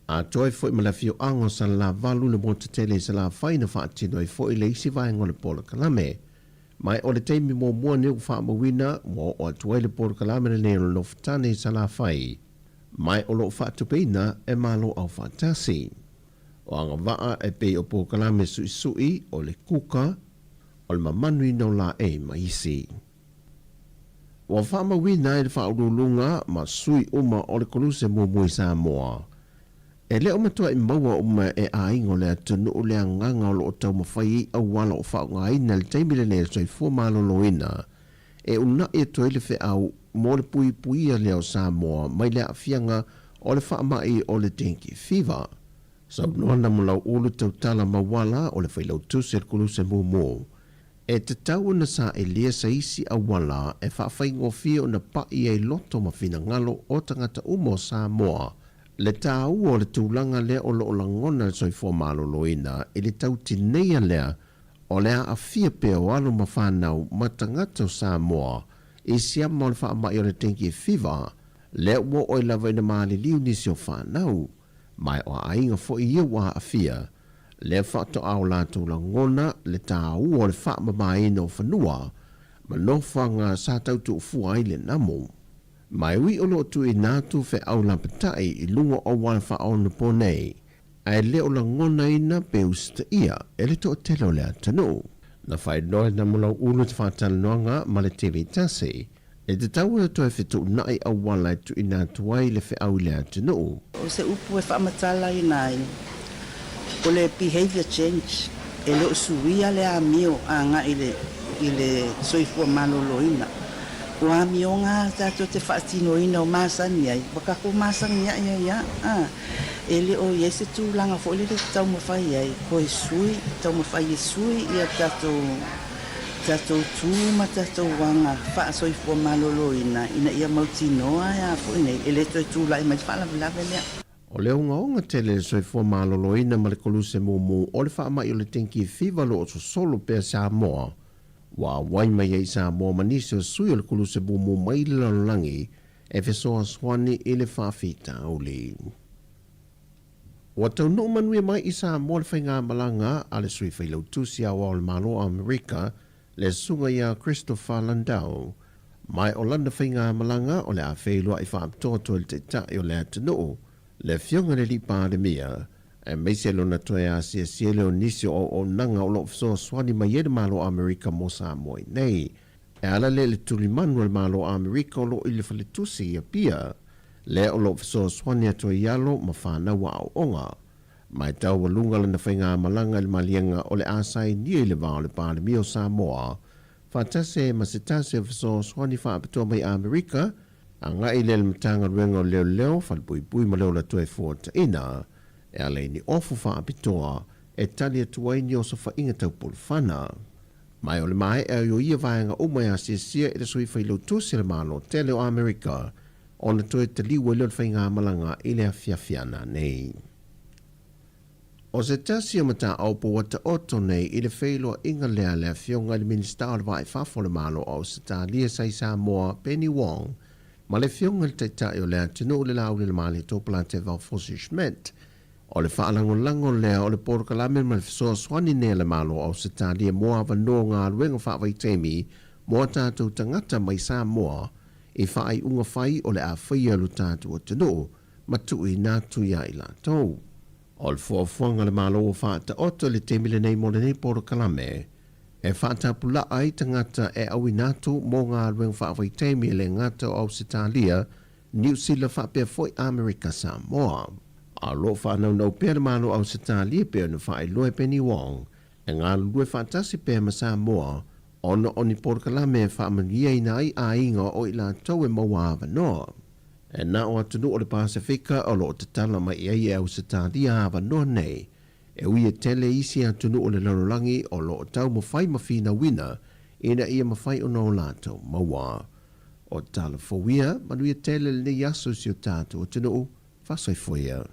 atoa ai foi ma le afioaga o Salalavalu le motu tele i Salafai na faatino ai foi le isi vaega o le polokalame. Ma o le taimi muamua nei ua faamauina ua oo atu ai le polokalame lenei o le Nofotane i Salafai, ma o lo o faatupeina e Malo Aufaatasi. O agavaa e pei o polokalame suisui, o le kuka, o le mamanuina o laei ma isi. Ua faamauina ai le faauluuluga ma sui uma o le Koluse muamua i Samoa. E le o matuai maua uma e aiga o le atunuu le agaga o lo o taumafai ai auala o faaaogaina i le taimi lenei o le soifua maloloina e unaʻi atu ai le feau mo le puipuia lea o Samoa mai le aafiaga o le faamai o le dengue fever. Saunoa Namulauulu Tautala Mauala o le Failautusi o le Koluse Mumu E tatau ona saelia se isi auala e faafaigofie ona paʻi ai loto ma finagalo o tagata uma o Samoa le tāua o le tulaga lea o lo o lagona le soifua maloloina i le tautineia lea o le aafia pea o alo ma fanau ma tagata o Samoa i siama o le faamai o le dengue fever lea ua oo ai lava ina maliliu nisi o fanau ma o aiga foi ia ua aafia lea faatoa o latou lagona le tāua o le faamamaina o fanua ma nofoaga sa tau tuufua ai le namo. Ma e ui o lo o tuuina atu feau lapatai i luga o auala faaonapo nei, ae le o lagonaina pe usitaia e le toatele o le atunuu. Na faailoa e Namulauulu te faatalanoaga ma le TV tasi, e tatau ona toe fetuunai auala e tuuina atu ai le feau i le atunuu. O se upu e faamatalaina ai, o le behaviour change, e le o suia le amio agai i le i le soifua maloloina. O amioga tatou te faatinoina o masani ai, ua tatou masani ae ai lava, a. E le o i ai se tulaga foi lele e taumafai ai, toe sui, taumafai e sui ia tatou tatou tu ma tatou aga faasoifua maloloina ina ia mautinoa e a foi nei, e le toe tulai mai le faalavelave lea. O le ogaoga tele le soifua maloloina ma le koluse mumu o le faamai o le dengue fever lo o sosolo pea Samoa. Ua auai mai ai Samoa ma nisi o sui o le koluse mumu mai le lalolagi e fesoasoani i le faafitauli. Ua taunuu manuia mai i Samoa le faigamalaga a le Sui Failautusi Aoao o le Malo o Amerika, le Susuga ia Christopher Landau. Mai o lana faigamalaga o le a feiloai faapitoa toe le Taitai o le atunuu, le Afioga i le Alii Palemia, aemaise lona toe asiasi ai lea o nisi o auaunaga o lo o fesoasoani mai ai le Malo o Amerika mo Samoa i nei. E ala lea i le tulimanu a le Malo o Amerika o lo o i le faletusi i Apia, lea o lo o fesoasoani atu ai alo ma fanau aoaoga. Ma e taualuga lana faigamalaga i le maliega o le a sainia i le va o le Palemia o Samoa faatasi ai ma se tasi o fesoasoani faapitoa mai Amerika agai lea i le Matagaluega o Leoleo, Falepuipui ma le Ola Toefuataina e ala i ni ofu faapitoa e tali atu ai ni osofaiga tau pulufana. Ma o le maea o ia vaega uma e asiasia i le Sui Failautusi o le Malo tele o Amerika ona toe taliu ai lea o le faigamalaga i le afiafi ana nei. O se tasi o mataupu ua taoto nei i le feiloaiga lea a le Afioga i le Minisita o le Vaa i Fafo o le Malo o Ausetalia sa i Samoa, Penny Wong, ma le Afioga i le Taitai o le atunuu le Laauli Lemalietoa Palateva Fosi Schmidt, o le faalagolago lea o le polokalame ma le fesoasoani nei a le Malo o Ausetalia mo avanoa o galuega faavaitaimi mo a tatou tagata mai Samoa i faaiuga fai o le a faia e lo tatou atunuu ma tuuina atu iā i latou. O le fuafuaga a le Malo ua faataoto i le taimi lenei mo lenei polokalame e faatapulaa ai tagata e auina atu mo galuega faavaitaimi e le gata o Ausetalia, Niu Sila faapea foi Amerika Samoa. A o lo o faanaunau pea le Malo o Ausetalia pei ona faailoa e Penny Wong e galulue faatasi pea ma Samoa. Ona o ni polokalame e faamanuiaina ai aiga o i latou e maua avanoa. E na o atunuu o le Pasefika o lo o tatala mai i ai e Ausetalia avanoa nei, e ui e tele isi atunuu o le lalolagi o lo o taumafai ma finauina ina ia mafai ona o latou maua. O tala fou ia, manuia tele lenei aso i si o tatou atunuu, faasoifua ia.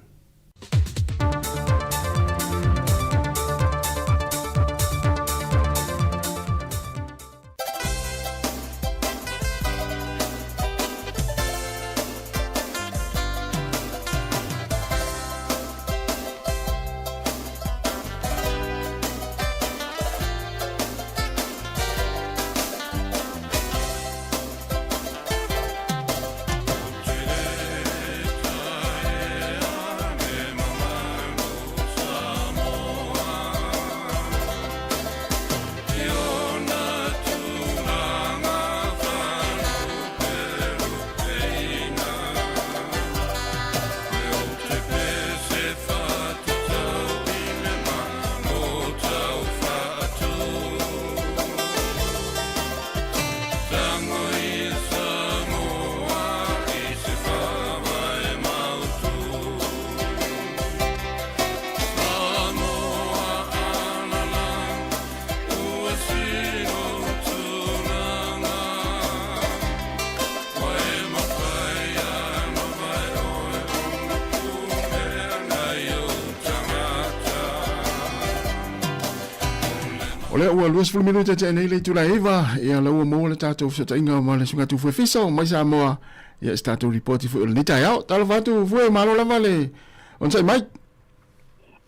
O lea ua 20 minute te nei le itula e 9, ia la ua maua le tatou fesootaiga ma le susuga Tufue Fiso mai Samoa, ia se tatou lipoti foi o lenei taeao. Talofa atu Fue, malo lava le onosai mai.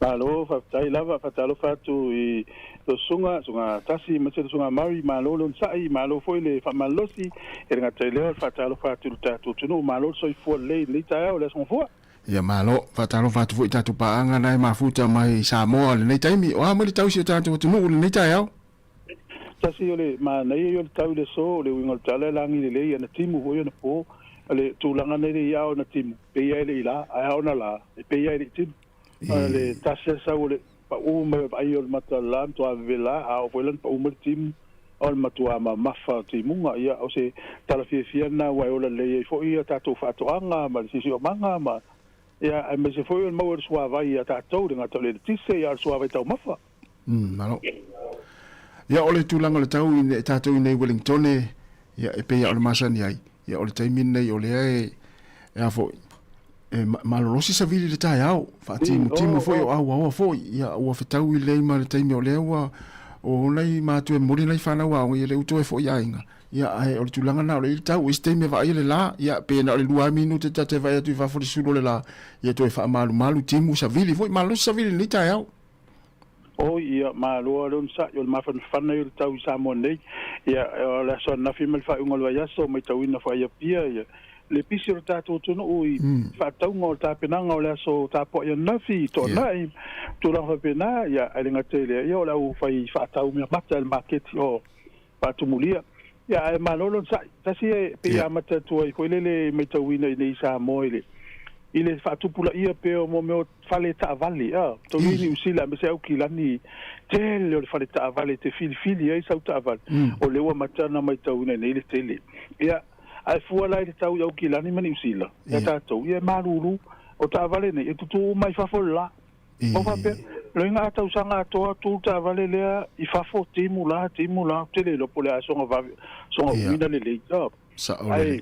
Malo, faafetai lava, faatalofa atu i lau susuga, susuga Tasi aemaise le susuga Murray, malo le onosai, malo foi le faamalolosi, e le gata i lea o le faatalofa atu i le tatou atunuu, malo le soifua lelei i lenei taeao i le Aso Gafua. Ia malo, faatalofa atu foi i tatou paaga na e mafuta mai i Samoa i lenei taimi. O a mai le tau i si o tatou atunuu i lenei taeao? Tasi o le manaia ia o le tau i le aso, o le uiga o le tala e lagi lelei ana timu foi ona po. O le tulaga nei le ia ona timu, pei lava e le i la, ae a ona la, e pei lava e le i timu. O le tasi lava sau o le pau mai o le vaai o le mata o le la, matua vevela, a oo foi la ina pau mai le timu, o le matua mamafa o timuga. Ia, o se tala fiafia lena aua e ola lelei ai foi a tatou faatoaga ma le siosiomaga ma, ia, aemaise foi o le maua o le suavai ia tatou, e le gata o le eletise, ia a o le suavai taumafa. Malo. Ia, o le tulaga o le tau i tatou i nei Wellingtone, ia, e pei lava o le masani ai, ia, o le taimi lenei o lea e, e a foi, e malolosi savili i le taeao, faatimutimu foi o auaoa foi, ia, ua fetaui lelei ma le taimi o lea ua, o nai matua e momoli nai fanau aoga, ia lea ua toe foi i aiga, ia, ae o le tulaga lena o lea i le tau, i isi taimi e vaaia le la, ia, pe na o le 2 minute ta te vaai atu i fafo i le sulu o le la, ia toe faamalumalu timu savili foi, malolosi savili i lenei taeao. Oi, ia, malo le onosai, o le mafanafana ia o le tau i Samoa nei. Ia, o le aso ananafi ma le faaiuga o le vaiaso, maitauina foi i Apia, ia, le pisi o le tatou atunuu i faatauga o le tapenaga o le aso tapuai ananafi, Toanai, tulaga faapena, ia, ae le gata i lea, ia, o le au fai faatau mea mata i le maketi o faatumulia. Ia, ae malo le onosai. Tasi e pei e amata atu ai foi lele maitauina i nei i Samoa i le i le faatupulaia pea o mea o fale taavale, a, tau i Niu Sila aemaise Aukilani, tele o le fale taavale e te filifili ai sau taavale, o lea ua amata ona maitauina i nei le tele. Ia, ae fua la i le tau i Aukilani ma Niu Sila, ia tatou, ia e malulu, o taavale nei, e tutū uma i fafo i le la. O faapea, loiga a tausaga atoa tu le taavale lea i fafo, timu la, timu la, ou te le iloa po o le a soga vave, soga uina lelei. Ae,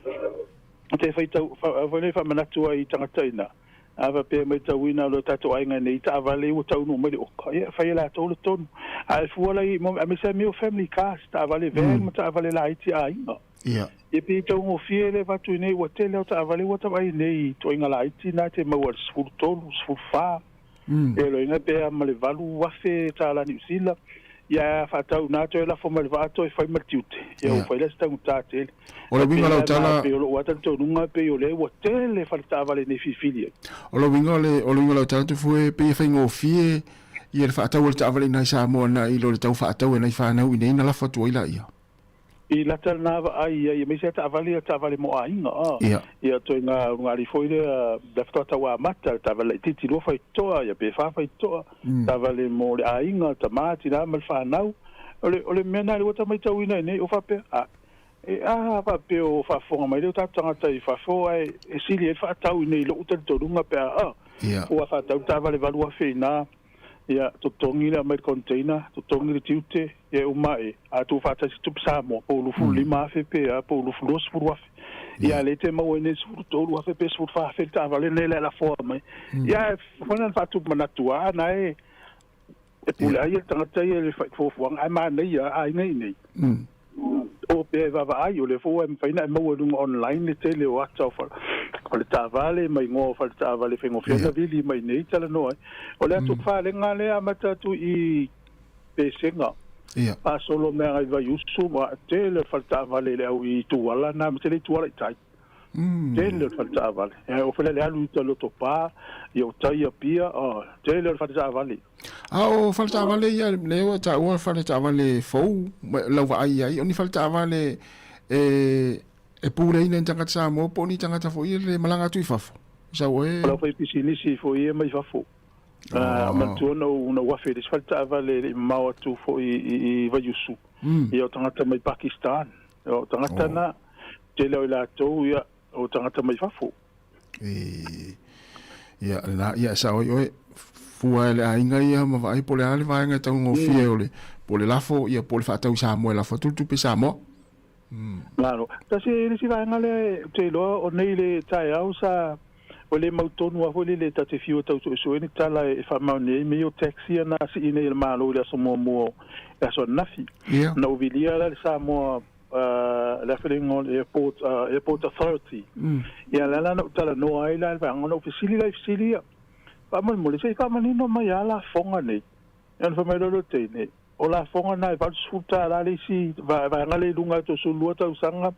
te faitau, foi lea faamanatu ai i tagata ina, a faapea maitauina lo tatou aiga nei i taavale ua taunuu mai le oka, ia fai e latou le tonu. Ae fua la i, aemaise lava mea o family cars, taavale van ma taavale laiti a aiga. Ia. Ia pei e taugofie le avatu i nei, ua tele au taavale ua tavaai nei i toaiga laiti na te maua i le 13, 14. Ia loiga pe a ma le 8,000 tala Niu Sila. Ia a faatau na toe lafo mai le vaa toe fai ma le tiute. Ia ua fai lea se taugata tele. O le uiga o lau tala. Pei o lou lava talitonuga pei o lea ua tele fale taavale nei filifili ai. O le uiga o le o le uiga o lau tala Tufue pei e faigofie ia le faatau o le taavale i nai Samoa nai lo le tau faatau e nai fanau i nei na lafo atu ai laia. I lata lena vaai i ai, aemaise lava taavale ia, taavale mo aiga, a. Ia. Ia, toe ngā, ngā alii foi lea, le faatoa tau amata, le taavale laitiiti lua faitotoa, ia pe fa faitotoa, taavale mo le aiga, tama, tina ma le fanau. O le o le mea na le ua tamaitauina ai nei o faapea a e a faapea o faafofoga mai lea o tatou tagata i fafo ae e sili ai le faatau i nei i lou talitonuga pe a a ua faatau le taavale 8,000 i ina ia totogi le aumai le container totogi le tiute ia e uma ae a tuufaatasi tupe Samoa po o 25,000 pe a po o 20,000 ia lea e te maua ai nei 13,000 pe 14,000 le taavale lenei la e lafoa mai ia ae foi na faatupu manatu a na e e pule ai le tagata ia i le fuafuaga ae manaia a aiga i nei o pea e vaavaai o lea foi ua e mafai ona e maua i luga online le tele o ata o fale taavale ma igoa o fale taavale faigofie ona vili mai nei talanoa ai. O le atu falega lea e amata atu i Pesega faasolo mai agai Vaiusu ma tele o fale taavale i le au i Tuala na ma tele i Tuala i tai. Tele o le fale taavale. E oo foi la i le alu i uta i Lotopa, ia o tai i Apia, tele o le fale taavale. A o fale taavale ia lea ua taua fale taavale fou lau vaai i ai, o ni fale taavale e e puleina e ni tagata Samoa po o ni tagata foi ia le malaga atu i fafo. Sau e. O lau faipisinisi foi ia mai fafo. Manatua na ou afe i le isi fale taavale e le i mamao atu foi i Vaiusu. Ia o tagata mai Pakistan. O tagata na, tele o i latou ia o tagata mai fafo. E, ia, lena, ia, sao ai oe, fua e le aiga ia ma vaai po o le a le vaega e taugofie o le, po o le lafo, ia, po o le faatau i Samoa e lafo atu le tupe i Samoa. Malo. Tasi e le isi vaega lea ou te iloa o nei le taeao sa o le mautonu lava foi lele ta te fiu e tau suesue ni tala e faamaonia ai mea ia o tax ia na sii nei e le Malo i le aso muamua o le aso ananafi. Na ou vilia la le Samoa le afe le igoa o le Airport, Airport Authority. Ia lea la na ou talanoa ai la i le vaega ona ou fesili la i fesili ia. Faamolemole se i faamanino mai lava lafoga nei. Ia ona fai mai loa lea o le teine, o lafoga na e $80 le isi vaega lea i luga atu o 12 tausaga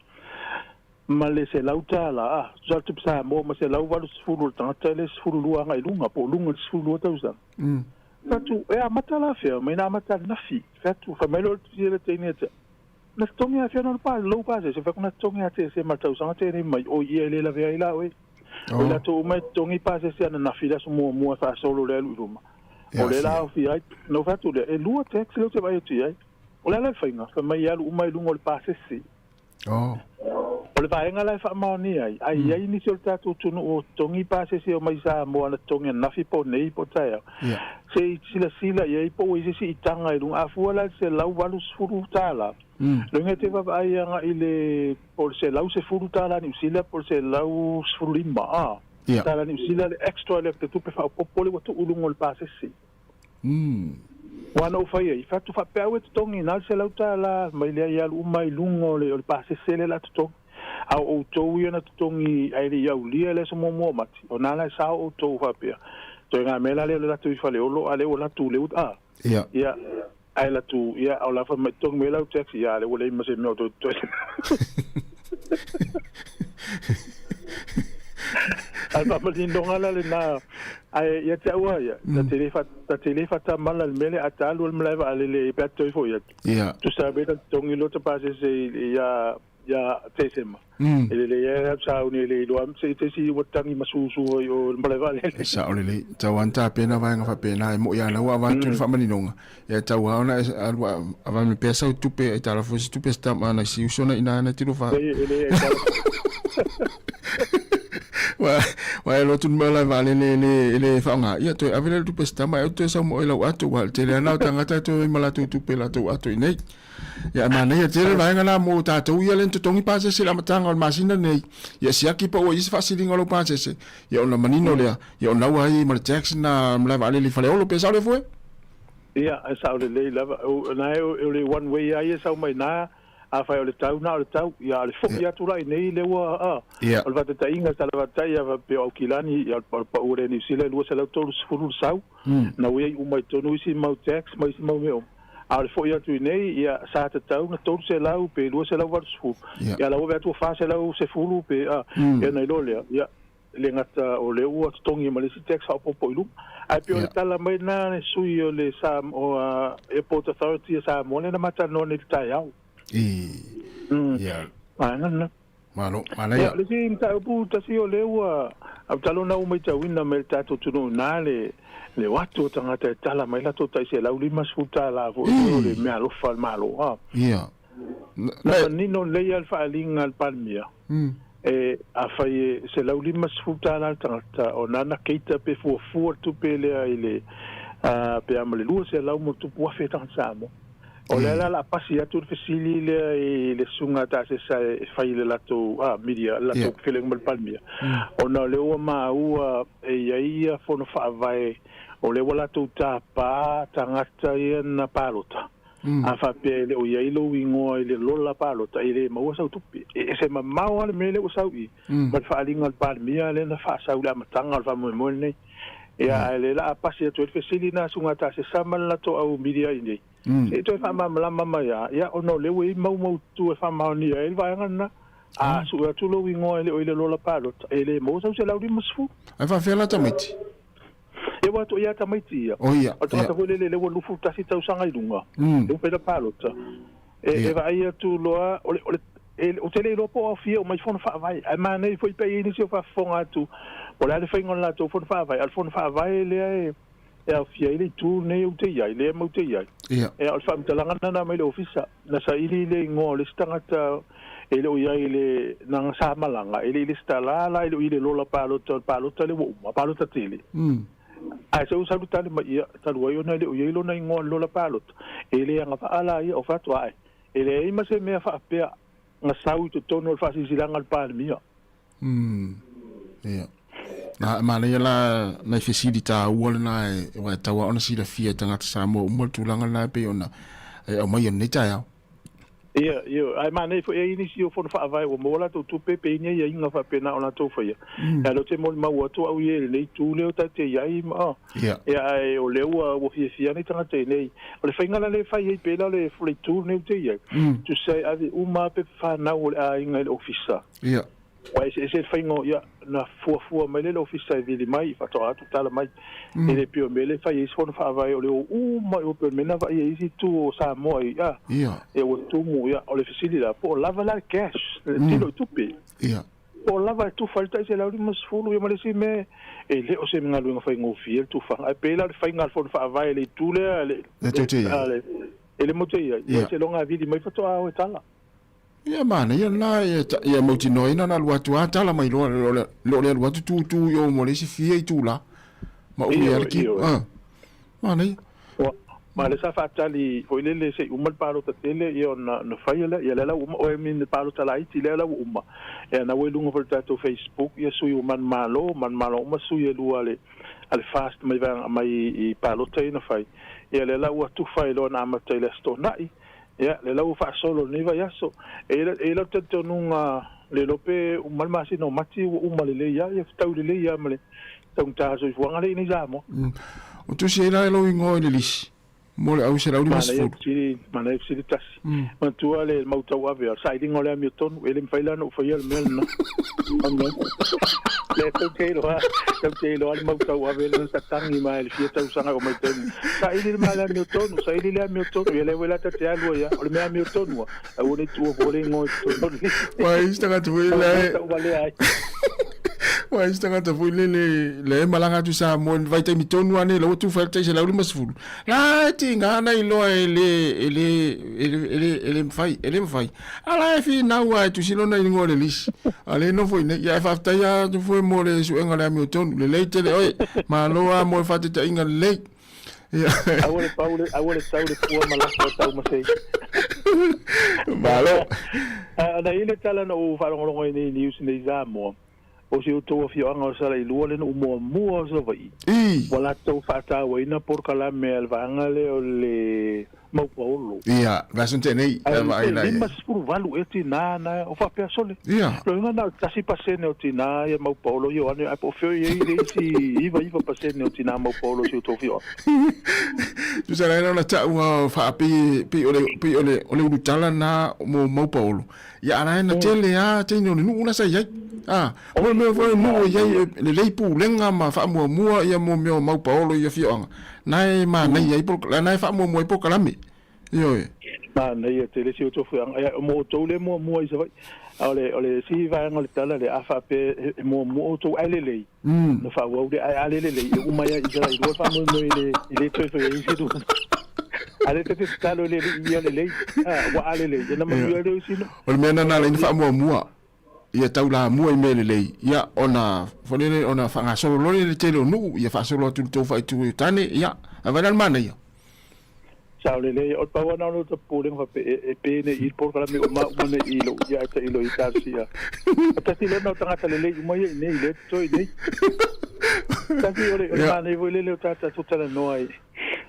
ma le $100, a, tusa le tupe Samoa ma $180 o le tagata lea e 12 agai i luga, po o luga i le 12 tausaga. Fai atu, e amata la fea? Mai na amata anafi. Fai atu, fai mai loa le teine ia te au, na totogi lava fea nona pa, lou pasese, fai atu na totogi lava Tesema le tausaga tenei mai, oi ia e le lavea ai la oe. O i latou uma e totogi pasese ananafi i le aso muamua e faasolo le alu i luma. O lea la aofia ai, na ou fai atu lea, e lua tax lea ou te vaai atu i ai. O le a la le faiga? Fai mai e alu uma i luga o le pasese. Oh. O le vaega la e faamaonia ai, a i ai nisi o le tatou atunuu o totogi pasese o mai Samoa na totogi ananafi po o nei po o taeao, se i silasila i ai po ua i ai se siitaga i luga. A fua la i le $180, loiga e te vaavaai agai i le po o le $110 Niu Sila po o le $115 a tala Niu Sila le extra lea te tupe faaopoopo lea ua tuu i luga o le pasese. Ua na ou fai ai, fai atu faapea au e totogi na o le $100 mai lea i alu uma i luga o le o le pasese lea la totogi. A o outou ia na totogi ae le i aulia le aso muamua o Mati, o na la e sao outou faapea. Toe ngā mea la lea o le latou i Faleolo a lea ua latou le uta. Ia, ae latou, ia, o la fai mai totogi mai lau taxi, ia lea ua leai ma se mea o toe totoe. Ae faamaninoga la lena, ae ia te au lava ia, ta te le ta te le faatamala i le mea lea, a ta alu i le malae vaalele pe a te toe foi atu, tusa mea na totogi loa ta pasese ia ia Tesema. E lelei ai lau sauni e le iloa se i se isi ua tagi ma susu ai o le malae vaalele. E sao lelei. Tau lava na tapena vaega faapena e moi lava la ua avatu le faamaninoga, ia tau lava ona e alu avane pea sau tupe e tala foi se tupe se tama nai si uso na ina na tilo fa. E le e tala. Wa wa e lotu ni malae vaalele e le e le faaaoga ia toe ave lea le tupe se tama e toe sau mo oe lau ato ua tele lava na o tagata e toe ma latou tupe latou ato i nei. Ia e manaia tele le vaega la mo tatou ia le na totogi pasese i le amataga o le masina lenei. Ia siaki pa ua i ai se faasiliga o lou pasese, ia ona manino lea, ia ona ua ai ma le tax na malae vaalele i Faleolo pe sao lea fue? Ia, e sao lelei lava. O na e o le one way lava ia e sau mai na, afai o le tau na o le tau, ia a o le foi atu la i nei lea ua, a, o le faataitaiga sa lava tai a faapea o Aukilani, ia o le pau o le Niu Sila e 230 le sau, na ua i ai uma i totonu isi mau tax ma isi mau mea uma. A o le foi atu i nei, ia, sa tatau na 300 pe 280, ia la ua ave atu ua 410 pe, a, ia ona iloa lea, ia, e le gata o lea ua totogi ma le isi tax faaopoopo i luga. Ae pei o le tala mai lena a le sui o le o Airport Authority a Samoa lea na ma talanoa nei i le taeao. Ia. Vaega lena. Malo, manaia. Ia, le isi mataupu tasi o lea ua, au talo na ua matauina mai le tatou atunuu i ina le, le o atu o tagata e tala mai latou tai $150 foi o le meaalofa a le Malo a. Ia. Na manino lelei lava le faaaliga a le Palemia, e afai e $150 le tagata, ona na cater pe fuafua le tupe lea i le pe a ma le 200 ma tupu afe tagata Samoa. O lea la o le a pasi atu le fesili lea i le susuga a Tasesa e fai i le latou media, le latou feloaiga ma le Palemia, ona o lea ua maua e i ai ia fono faavae o lea ua latou tapā tagata ia na palota. A faapea e le o i ai lou igoa i le lola palota, e le maua sau tupe. E ese mamao lava le mea lea ua sau i ma le faaaliga a le Palemia lea na faasau i le amataga o le faamoemoe lenei. Ia, ae o lea o le a pasi atu ai le fesili lena a Susuga Tasesa ma le latou au media i inei, se i toe faamalamalama mai lava, ia, ona o lea ua i ai mau mautu e faamaonia ai le vaega lena. A sue atu lou igoa e le o i le lola palota, e le maua sau $150. Ae faafefea la tamaiti? Ia ua atu ia tamaiti ia. Oh ia. O le tagata foi lele lea ua 21 tausaga i luga, lea ua fai la palota. E vaai atu loa, o le, o le, e, ou te le iloa po o aofia uma i fono faavae. Ae manaia foi pe i ai nisi o faafofoga atu, po o le a le faiga o le latou fono faavae. A o le fono faavae lea e, e aofia ai le itu lenei ou te i ai, lea matou te i ai. Ia, o le faamatalaga lena na aumai i le ofisa, na saili le igoa o le isi tagata e le o i ai i le, na sa malaga, e le i lesitala la, e le o i le lola palota o le palota lea ua uma, palota tele. Ae se i ou sau le tali mai, ia, talu ai ona e le o i ai lona igoa i le lola palota, e le agavaa la ia, o fai atu, ae, e leai ma se mea faapea na sau i totonu o le faasilasilaga a le Palemia. Ia. Na, manaia la nai fesili taua lena e, aua e tatau lava ona silafia e tagata Samoa uma le tulaga lena e pei ona e aumaia i lenei taeao. Ia, ia, ae manaia foi e i ai nisi o fono faavae ua maua latou tupe pe i ai ni aiaiga faapena o latou faia. Ae o lea ou te molimau atu au ia i lenei itu lea o tatou i ai ma, ia, ae o lea ua, ua fiafia nei tagata i nei. O le faiga la lea e fai ai pei la o le itu lenei ou te i ai, tusa e ave uma lava pepa fanau o le aiga i le ofisa. Ia. Ua eseese le faiga o, ia, na fuafua mai lea le ofisa e vili mai, faatoa atu tala mai. E le pei o le mea lea e fai ai isi fono faavae o le o uma i o pei o le mea na vaai ai isi itu o Samoa i, a, ia ua tumu, ia, o le fesili la, po o lava la le cash, le tino i tupe. Ia. Po o lava e tufa ai le tai $150, ia ma le isi mea, e le o se galuega faigofie le tufaga. Ae pei la o le faiga a le fono faavae i le itu lea, le, le, e le motu i ai, ia, seiloga e vili mai faatoa o e tala. Ia manaia lena ia, ia mautinoaina na alu atu lava tala mai loa le o le alu atu tutu i o mo le isi fia itula ma umi ai le ki. Ah. Manaia. Ma le sa faatali foi lele se i uma le palota tele ia ona na faia lea ia lea la ua uma oi le palota laiti lea la ua uma ia na ua i luga foi o le tatou Facebook ia sui o manumalo manumalo uma sui e lua a le a le fast mai vaega mai i palota ia na fai ia lea la ua tufa ai loa na amata i le Aso Toonai Ia, lea la ua faasolo i lenei vaiaso. E i ai lau talitonuga le iloa pe uma le masina o Mati ua uma lelei lava, ia fetau lelei lava ma le taugata soifuaga lea i nei Samoa. O tusi ai la e lou igoa i le lisi mo le au 150. Manaia fesili tasi. Manatua le mau tauave o le sailiga o le amiotonu, e le mafai la ona ou faia le mea lena. Lea tou te iloa, tou te iloa le mau tauave lea na tatagi mai le fia tausaga o mai taimi. Saili le mea le amiotonu, saili le amiotonu, ia lea foi la ta te alu ai lava. O le mea amiotonu lava, aua ne i tuua fua le igoa i totonu o le lisi. Ua i ai se tagata foi lea e... Tauvalea ai. Ua i ai se tagata foi lele lea e malaga atu i Samoa i le vaitaimi tonu lava nei la ua tufa ai le tai 150. La e tiga na iloa e le e le e le e le e le mafai e le mafai. A la e finau lava e tusi lona igoa i le lisi. A lea e nofo i inei. Ia e faafetai atu foi mo le suega o le amiotonu. Lelei tele oe. Malo lava mo le faataitaiga lelei. Ia. Aua le pau le aua le tau le pua ma lafo tau ma sei. Malo. Ana i le tala na ou faalogologo ai nei i news nei i Samoa. O si outou afioaga o Salailua le nuu muamua o Savaii ua latou faatauaina polokalame a le vaega lea o le Maupaolo. Ia, vaiaso na tea nei, Ae vaai la i ai. 58 ea tinā na o faapea sole. Ia. Loiga na o le 1% o tinā ia Maupaolo i o ane, ae po o fea o i ai le isi 99% o tinā Maupaolo o si outou afioaga. Tusa la ona taua faapei pei o le pei o le o le ulutala na mo Maupaolo. Ia a la e na tele a teine o le nuu la sa i ai. A, mo le mea foi o nuu e i ai lelei pulega ma faamuamua ia mo mea o Maupaolo i afioaga, na e manaia ai na e faamuamua ai polokalame. Ioe. Manaia tele si outou afioaga. Ia, mo outou le muamua i Savaii. A o le isi vaega o le tala lea, a faapea e muamua outou ae lelei, ona faaauau lea, ae a le lelei, e uma ai lava i i i lua le faamoemoe e le toe faia ai se lua. A o lea ta te tatalo i le Alii ia lelei, aua a lelei, ona manuia lea o isi nuu. O le mea lena na ala ai ona faamuamua ia taulamua i mea lelei, ia ona foi lele ona faagasolo loa lea i le tele o nuu, ia faasolo atu i le tou faaitu i Tane, ia, ae vaai la le manaia. Sao lelei, o le pau lava na o lota popolega faapea e pe nei i le polokalame uma uma nei i lou ia ae tailo i talosia. E tasi loa na o tagata lelei uma ia i nei lea e totoe i nei. Tasi o le o le manaia foi lele o tatou talanoa i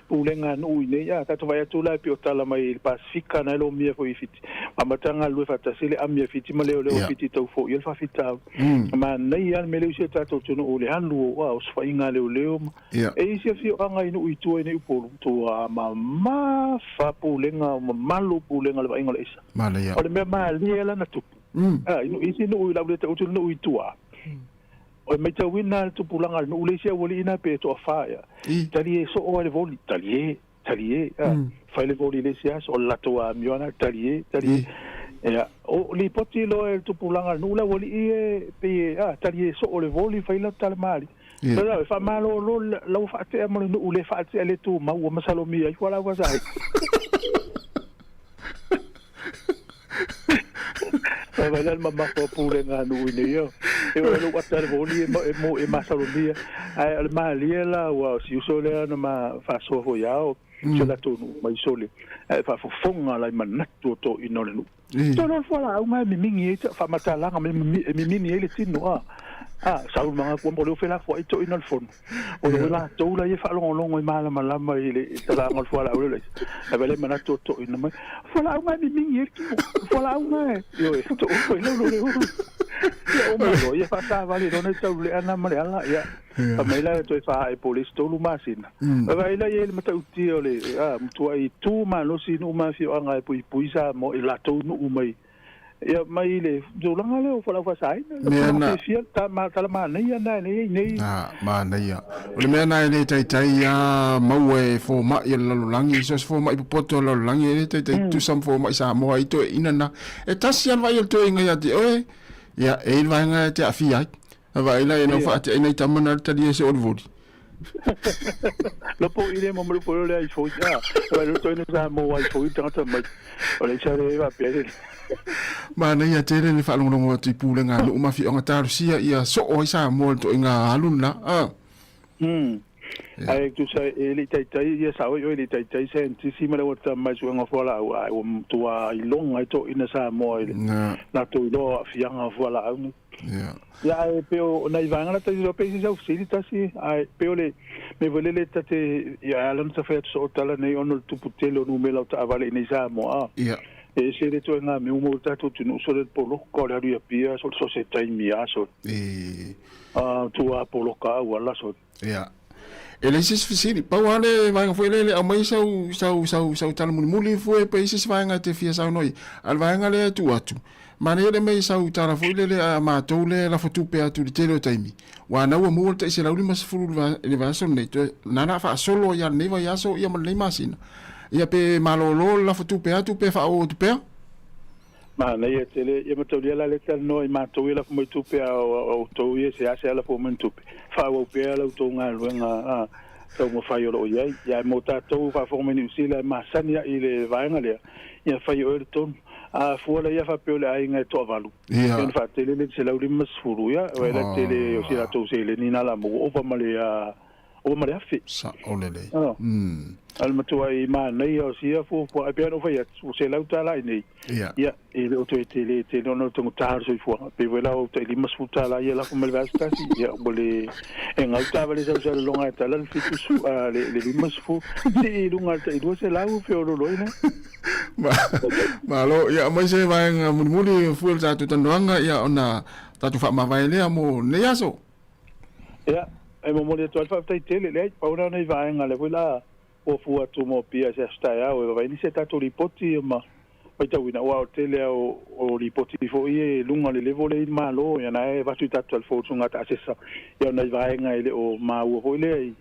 pulega a nuu i nei a tatou vaai atu la e pei o tala mai i le Pasefika na e lomia foi i Fiti. Amata galulue faatasi le ami a Fiti ma leoleo a Fiti tau foia le faafitauli. Manaia lava le mea lea i si o tatou atunuu o le alu o osofaiga a leoleo ma E i isi afioaga i nuu i tua i nei Upolu, tua mamafa pulega, mamalu pulega o le vaaiga o le aisa. Manaia. O le mea malie lana tupu. A, i isi nuu i lau le ta'utu le nuu i tua, o le maitauina le tupulaga a le nuu le isi aualii na pe toafa ea, talie soo ai le voli, talie, talie, a, fai le voli i le isi aso, o le latou amio lava lena, talie, talie. Ia, o lipoti loa e le tupulaga a le nuu le aualii e pei e, a, talie soo le voli, fai la tala malie. Ia. E faamalolo la ua faatea ma le nuu le faatea le tumau ua masalomia ai fualaau faasaina. Vaai la le mamafa o pulega a nuu i nei ao. E oo i lou ata le voli e mo e masalomia. Ae o le malie la aua o si uso lea na ma faasoa foi ao si o latou nuu mai sole. Ae faafofoga la i manatu o toeaiina o le nuu. Toe loa le fualaau ma e mimigi ai faamatalaga ma e mimini ai le tino a a sau le magaku mo le felafoai toeaiina o le fono. O le latou la ia faalogologo e malamalama i le talaga o le fualaau lea ae vaai le manatu o toeaiina mai. Fualaau ma e mimigi ai le tino. Fualaau ma e ioe to o le le ulu. Ia o malo ia faasavali loa na tau le ana ma le ala ia. Fai mai la e toe faaee po o le isi tolu masina. Vaai la i ai le matautia o le matuai tu malosi i nuu ma afioaga e puipui Samoa i latou nuu mai ia mai le tulaga lea o fualaau faasaina. Mea na fiafia ta ma tala manaia na e nei nei. Ah, manaia. O le mea na e le taitai a maua e fomai o le lalolagi, so se fomai popoto o le lalolagi e le taitai tutusa ma fomai Samoa i toeaiina na. E tasi lava le vaai o le toeaiina ia te oe, ia e i ai le vaega e te aafia ai. A vaai la e nau faatea nai tama na le talia se olivoli. Lopo i le mo po le ai foi a. Vai lo toi sa mo ai foi tangata mai. O le sa le va pe le. Manaia tele le faalogologo atu i pulega a nuu ma afioaga talosia ia soo ai Samoa i le toaiga alu lena. A. Ae tusa e le i taitai ia sao i oe e le i taitai scientist ma le ua mai suega fualaau ae ua matua iloga ai toeaiina Samoa i le latou iloa o aafiaga o fualaau nei. Ia ae pei o nai vaega la tasi pe isi sau fesili tasi ae pei o le mea foi lele ta te ia e ala ona ta fai atu soo tala nei ona o le tupu tele o numera o taavale i nei Samoa a. E ese le ituaiga mea uma o le tatou atunuu sole le poloka o le alu i Apia sole so se taimi a sole. A tua poloka auala sole. Ia. E leai se isi fesili. Pau lava le vaega foi lea e le aumai sau, sau, sau, sau tala mulimuli fua pe i ai se isi vaega e te fia saunoa i ai. A o le vaega lea e tuu atu, manaia le aumai sau tala foi lele a matou lea e lafo tupe atu i le tele o taimi, ua anau ua maua le tai $150 i le vaiaso lenei, toe, na ona faasolo ai lava lenei vaiaso ia ma lenei masina. Ia pe malolo le lafo tupe atu pe faaauau atu pea? Manaia tele, ia mataulia la lea talanoa i matou ia lafo mai tupe a o outou ia seasea lafo mai ni tupe, faaauau pea la outou galuega a taumafai o lo o i ai. Ia ae mo tatou faafofoga mai Niu Sila e masani a'i i le vaega lea, ia fai oe le tonu. A fua la ia faapea o le aiga e toavalu, ia ona faatele lea i le 150, ia e la tele o si latou seleni na la maua ova ma le ova ma le afe. Sao lelei. A o le matuai manaia o sia fuafua, ai pei ona ou fai atu, ua $100 i nei, ia, e le o toe tele tele ona o le taugata o le soifuaga. Pei foi la o tai $50 ia lafo mai le vaiaso tasi, ia ua le, e gau taavale sau sa lologa e tala le 70, le 50, sii i luga i le tai 200 feoloolo ai lea. Malo, ia aumai se vaega mulimuli fua i le tatou talanoaga, ia ona tatou faamavae lea mo lenei aso. Ia, e momoli atu ai le faafetai tele, leai, pau lena o nai vaega lea foi la fuafua atu mo Apia i se aso taeao e vavaai nisi a tatou lipoti ma faitauina, aua o le tele lava o lipoti foi ia i luga o le level lea i le Malo, ia na e avatu i tatou talifono gata asesa, ia o nai vaega e le o maua foi lea i,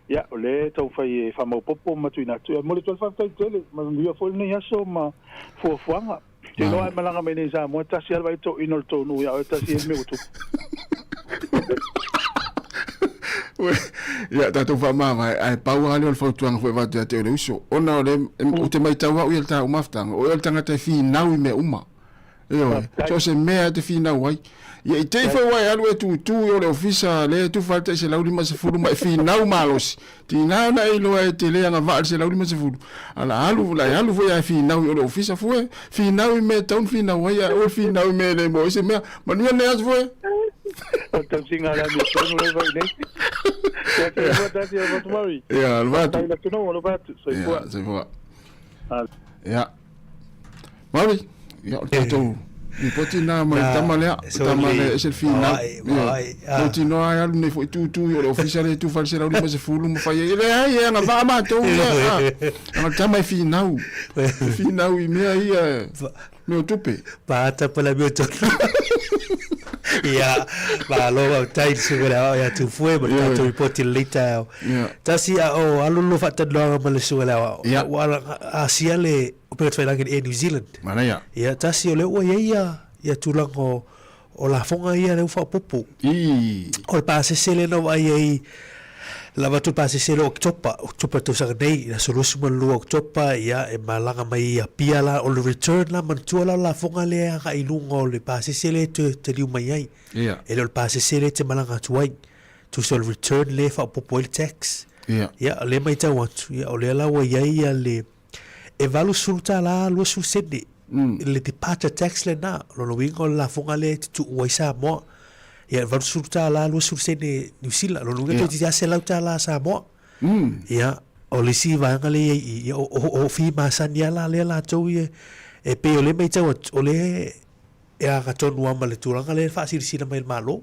ia, o lea e taumafai e faamaopoopo ma tuuina atu. Ia, e momoli atu ai le faafetai tele, manuia foi lenei aso ma fuafuaga. Te iloa e malaga mai nei i Samoa, e tasi lava le vaai toeaina o le tou nuu ia oe, tasi ai le mea ua tupu. Ia, tatou faamavae, ae pau lava lea o le fautuaga foi e avatu ia te oe le uso, ona o le, ou te matau au ia i le ta mafutaga, o oe o le tagata e finau i mea uma. Ioe, so o se mea e te finau ai. Ia i te i foi ua e alu e tutū i o le ofisa lea e tufa ai le tai 150 ma e finau malosi, tiga ona e iloa e te le agavaa i le 150, a la alu, la e alu foi a e finau i o le ofisa fue, finau i mea e tatau ona finau ai, ae aua le finau i mea e le maua ai se mea. Manuia lenei aso fue! O le tausiga a le amiotonu lea e fai nei. Ia, soifua tasi e Rosemary. Ia, alofa atu. Faafetai i le atunuu, alofa atu. Soifua. Ia, soifua. Ia. Maui, ia o le tatou lipoti na mai le tama lea, le tama lea e ese le finau. Mautinoa ai alu nei foi tutu i o le ofisa lea e tufa i le 150 ma fai ai. E leai, e agavaa matou ia. Aga le tama e finau. E finau i mea ia, mea o tupe. Paata pa le mea tonu. Ia, malo faafetai i le susuga i le aoao ia Tufue ma le tatou lipoti i lenei taeao. Tasi a o alu lua faatalanoaga ma le susuga i le aoao, ua asia le upega tafailagi i le Air New Zealand. Manaia. Ia, tasi o lea ua i ai ia, ia tulaga o, o lafoga ia lea ua faaopoopo. O le pasese lea na vaai ai, lava atu le pasese lea o Oketopa, Oketopa tausaga nei, le aso 22 o Oketopa, ia, e malaga mai i Apia la, o le return la, manatua la o le lafoga lea e agai i luga o le pasese lea e toe taliu mai ai. E le o le pasese lea e te malaga atu ai. Tusa o le return lea e faaopoopo ai le tax. Ia, o lea e matau atu, ia, o lea la ua i ai ia le, e $80 20 sene le departure tax lena. O lona uiga o le lafoga lea e te tuu ai Samoa. Ia, $80 20 sene Niu Sila. O lona uiga toeitiiti lava $100 Samoa. Ia, o le isi vaega lea e i ai i i, ia, o fee masani lava la lea latou ia, e pei o lea e matau atu, o lea e agatonu lava ma le tulaga lea e faasilasila mai e le Malo.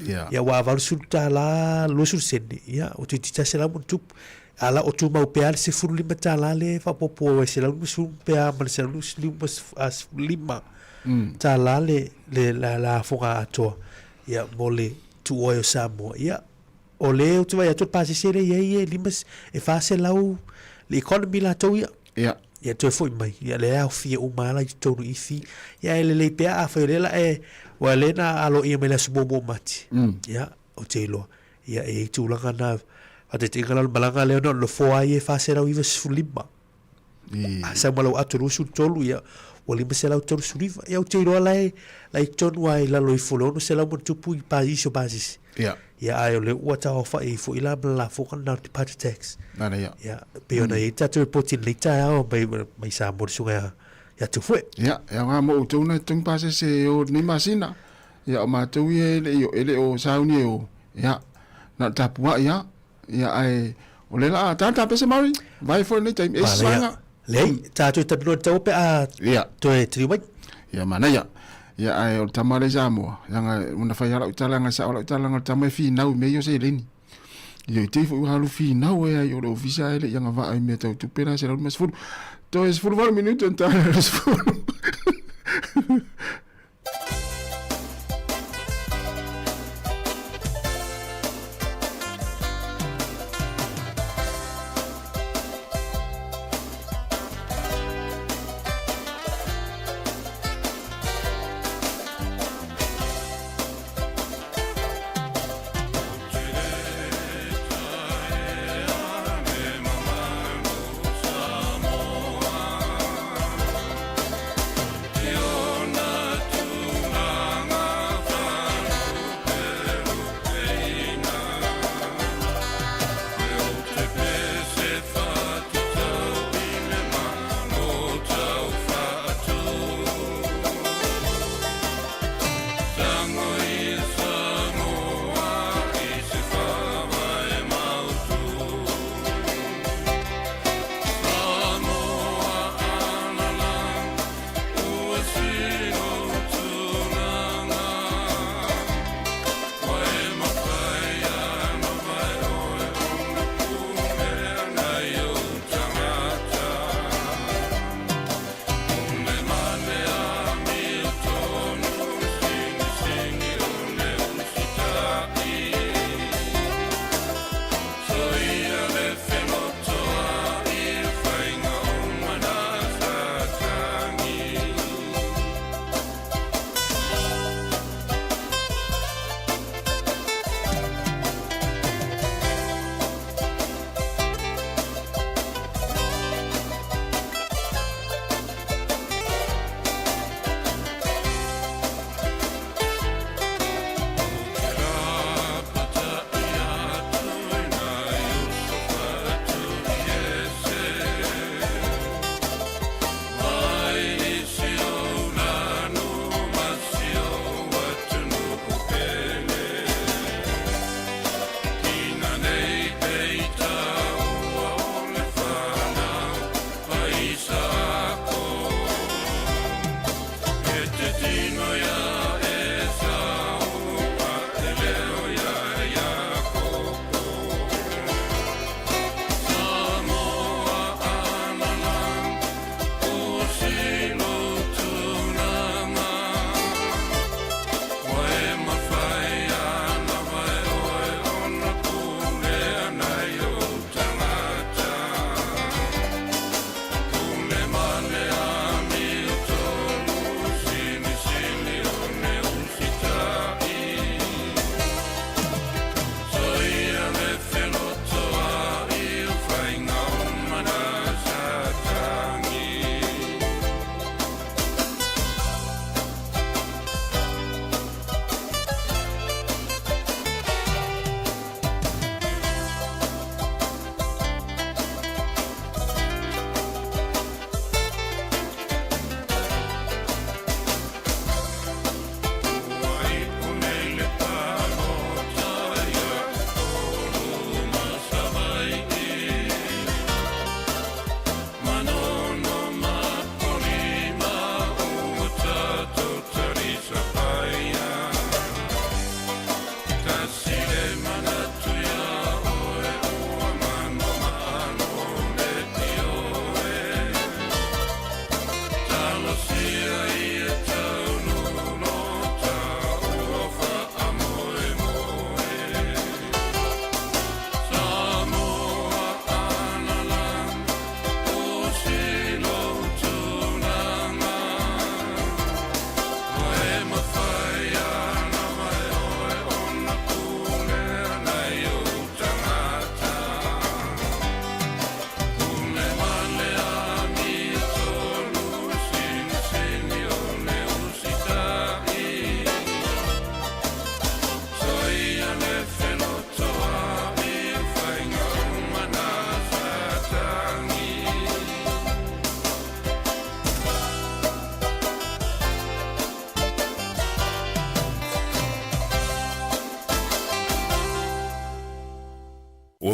Ia. Ia aua a $80 20 sene, ia ua toeitiiti lava 100 ma ona tupu. A la o tumau pea le $15 lea e faaopoopo ai $150 pe a ma le $155 tala le le la lafoga atoa ia mo le tuu ai o Samoa. Ia o lea ou te vaai atu o le pasese lea e i ai e lima e 400 le economy latou ia. Ia. Ia toe foi mai, ia lea e aofia uma lava la i totonu i fee. Ia e lelei pea afai o lea la e, aua o lea na aloaia mai le aso muamua o Mati. Ia, ou te iloa, ia e i ai tulaga na, faataitaiga la o le malaga lea na o le nofoa lava ia e 495. A sau ma lau ato 23, ia ua 539. Ia ou te iloa la e, la i totonu lava i lalo ifo o le 600 ma ona tupu i pa, isi o pasese. Ia. Ia, ae o lea ua tauaofai ai foi la ma le lafoga lena o le departure tax. Nana ia. Ia, pei ona i ai tatou lipoti i lenei taeao mai, mai Samoa le susuga ia, ia Tufue. Ia, e aoga mo outou na totogi pasese e o i lenei masina. Ia, o matou ia e le i o, e le o sauni e o. Ia, na o le tapuai lava. Ia, ae o lea la a ta tapese Maori, vai foi lenei taimi. E isi Manaia. vaega. Leai, tatou e talanoa i le taua pe a Ia. toe taliu mai. Ia, manaia. Ia, ae o le tama lea i Samoa, leaga ona fai lava lau tala, leaga e sao lau tala, leaga o le tama e finau i mea ia o seleni. Ia, i te i foi ua alu finau ai i o le ofisa ae le i agavaa i mea tau tupe la 150. Toe 18 minute ona tala le 10.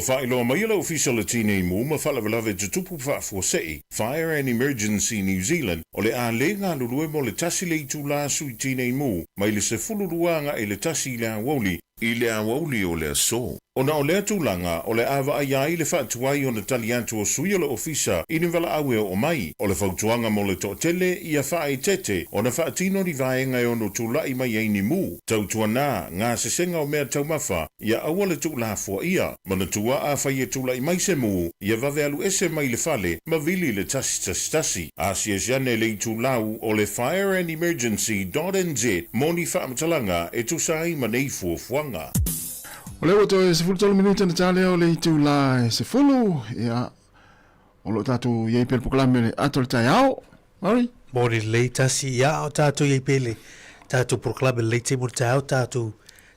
Ua faailoa mai e le Ofisa o le Tinei Mu ma Faalavelave Tutupu Faafuasei, Fire and Emergency New Zealand, o le a le galulue mo le tasi le itulā sui tinei mu mai le 12 agai i le 1 i le aoauli, i le aoauli o le aso. Ona o lea tulaga, o le a vaaia ai le faatuai ona tali atu o sui o le Ofisa i ni valaau e oo mai. O le fautuaga mo le toatele, ia faaeteete ona faatino ni vaega e ono tulai mai ai ni mu, tautuana, gasesega o mea taumafa, ia aua le tuulafoaia. Manatua afai e tulai mai se mu, ia vave alu ese mai le fale ma vili le 111. Asiasi ane le itulau o le fireandemergency.nz mo ni faamatalaga e tusa ai ma nei fuafuaga. O lea ua toe 13 minute na ta lea o le itula e 10, ia, o lo o tatou i ai pea le polokalame le ato le taeao. Mari? Moni lelei tasi, ia, o tatou i ai pea le tatou polokalame lelei taimi o le taeao, tatou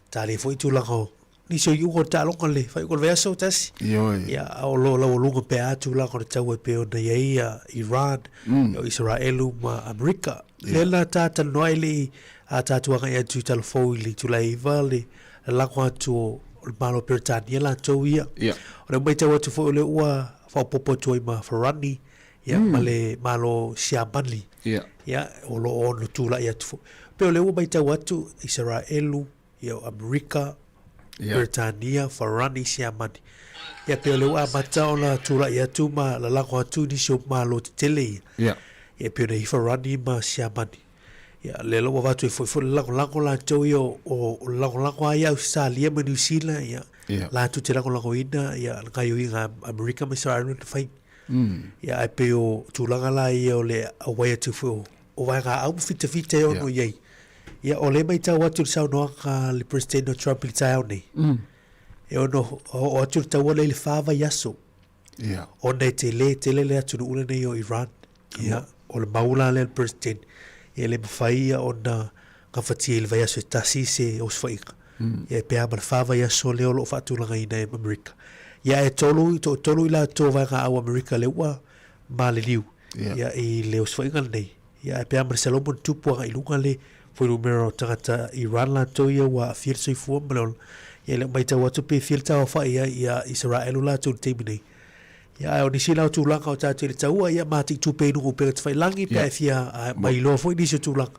talia foi tulaga o nisi o iuga o le taaloga le faaiuga o le vaiaso tasi. Ioe. Ia, a o lo o laualuga pea lava tulaga o le taua e pei ona i ai ia Iran, mm. o Isaraelu ma Amerika. Yeah. Lea la ta talanoa ai le i a tatou agai atu i Talafou i le itula e 9 le lalago atu o le Malo o Peretania latou ia. Yeah. O le matau atu foi o lea ua faaopoopo atu ai ma Farani ia, mm. ma le Malo Siamani. Yeah. Ia, o lo o ono tulai atu foi. Pe o lea ua matau atu Isaraelu, ia o Amerika, yeah. Peretania, Farani, Siamani. Ia pe o lea ua amata ona tulai atu ma lalago atu nisi o Malo tetele ia. Yeah. Ia pe o nei Farani ma Siamani. Ia, lea la ua avatu ai foi foi le lagolago latou ia o, o, o le lagolago lava ia Ausetalia ma Niu Sila, ia, Ia. latou te lagolagoina ia le gaoioiga a Amerika ma Isaraelu na fai. Mm. Ia, ae pei o tulaga la ia o le auai atu foi o, o vaegaau ma fitafita e ono i ai. Ia, o lea e matau atu i le saunoaga a le Peresetene o Trump i le taeao nei, Mm. e ono oo atu le taua lea i le fa vaiaso. Ia. Ona e tele tele le atunuu lenei o Iran. Ia, o le mau la lea a le President, e le mafai ia ona gafatia i le vaiaso e tasi se osofaiga. Mm. Ia, e pea ma le fa vaiaso lea o lo o faatulagaina e Amerika. Ia, e tolu, toatolu i latou vaega au Amerika lea ua maliliu Ia. ia, i le osofaiga lenei. Ia, e pea ma le 100 tupu agai i luga le fuainumera o tagata Iran latou ia ua aafia le soifua ma le ola. Ia, e le o matau atu pe fia le tauaofai ai ia Isaraelu latou i le taimi nei. Ia, ae o nisi la o tulaga o tatou i le taua, ia mataitu pea i luga o upega tafailagi pe a e fia mailoa foi nisi o tulaga.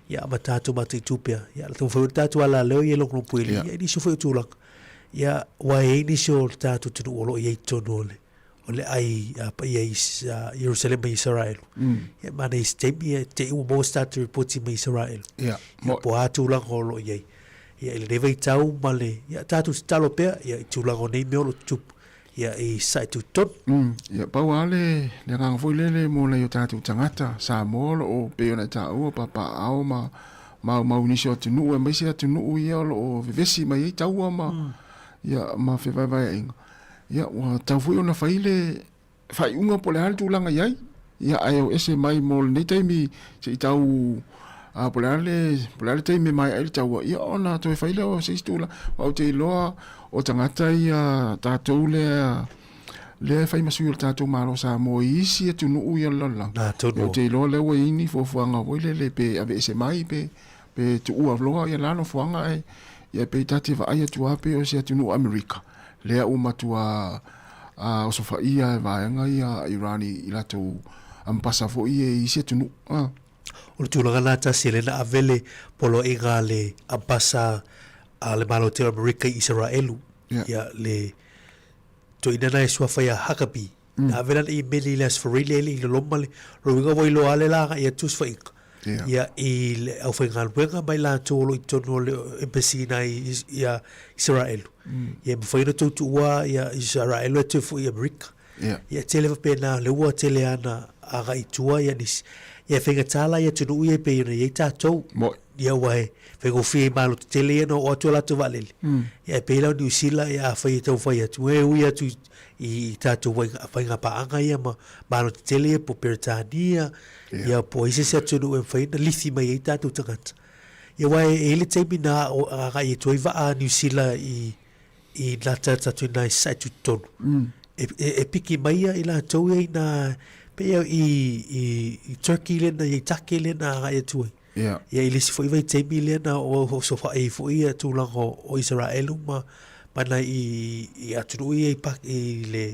Ia, ma tatou mataitu pea. Ia, le taumafai foi le tatou alaleo ia logologo i ia, nisi foi o tulaga. Ia, aua e i ai nisi o le tatou atunuu o lo o i ai i totonu o le o le ai a paia i Ierusalema i Isaraelu. Ia, manaia i se taimi, ia, te i ua maua se tatou ripoti mai Isaraelu. Ia, Ia, po o a tulaga o lo o i ai. Ia, i lenei vaitau ma le, ia, tatou tatalo pea, ia, i tulaga o nei mea o lo o tutupu. Ia, i sae tutotonu. Mm, ia, pau lava le, le agaga foi lele mo nai o tatou tagata Samoa o lo o pei ona e taua papaaao ma maumau i nisi o atunuu aemaise atunuu ia o lo o vevesi mai ai taua ma, mm. ia, ma fevaevaeaiga. Ia, ua tatau foi ona fai le faaiuga po o le a le tulaga i ai. Ia, ae o ese mai mo lenei taimi se i tau a po o le a le, po o le a le taimi e maea ai le taua, ia ona toe fai lea o se isi tulaga. Aua ou te iloa o tagata ia tatou lea lea e fai ma sui o le tatou Malo o Samoa i isi atunuu ia o le lalolagi. Atonu. Ou te iloa lea ua i ai ni fuafuaga foi lele pe aveese mai pe pe tuua loa ia la nofoaga ae ia pei ta te vaai atu lava pei o se atunuu Amerika lea ua matua osofaia e vaega ia Iran i latou ambasa foi ia i isi atunuu. O le tulaga lena tasi lea na ave le poloaiga a le ambasa a le Malo tele o Amerika i Isaraelu. Ia le toeaina lena e suafa ia Huckabee. Na ave lana imeli i le Aso Faraile e le i loloma le lona uiga ua iloa lava le la agai atu o se faiga. Ia. I le aufaigaluega ma i latou o lo o i totonu o le embassy ina i ia Isaraelu. Ia e mafai ona tou tuua ia Isaraelu e toe foi i Amerika. Ia. Ia e tele faapena lea ua tele lava ona agai i tua ia nisi. Ia e faigata la i atunuu ia e pei ona i ai tatou. Moi. Ia aua e faigofie i Malo tetele ia ona oo atu o latou vaalele. Ia e pei la o Niu Sila ia afai e taumafai atu e ui atu i tatou faiga paaga ia ma Malo tetele ia po o Peretania, ia po o ai se isi atunuu e mafai ona lifi mai ai tatou tagata. Ia aua e i ai le taimi na agai atu ai vaa a Niu Sila i i latalata atu i nai sae tutotonu. E, e, e piki mai ia i latou ia ina pei ia i, i, i Turkey lea na i Take lea na agai atu ai. Ia. Ia i le isi foi vaitaimi lea na o osofa'i ai foi ia tulaga o, o Isaraelu ma mai nai i, i atunuu ia i, i le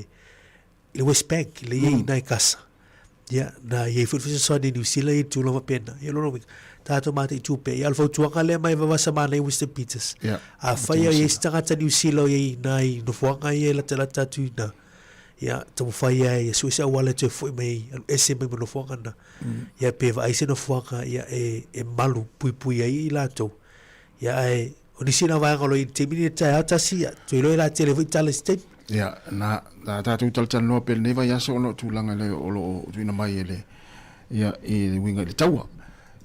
i le West Bank, le i nai Kasa. Ia, na i ai foi le fesoasoani i Niu Sila i le tulaga faapena. Ia, lona uiga, tatou mataitu pea. Ia, o le fautuaga lea mai vavasa manaia Winston Peters. Ia. Afai o i ai se tagata Niu Sila o i ai i nai nofoaga ia e latalata atu i ina, ia, taumafai lava ia sue se auala e toe foi mai ai, alu ese mai ma nofoaga na. Ia, pe vaai se nofoaga, ia, e, e malu puipui ai i latou. Ia, ae, o nisi na vaega o lo o i ai i le taimi lenei i le taeao tasi, ia, toe iloa e la tele foi tala i se taimi. Ia, na, na tātou talatalanoa pea i lenei vaiaso ona o tulaga lea o lo o tuuina mai e le, ia, i le uiga i le taua.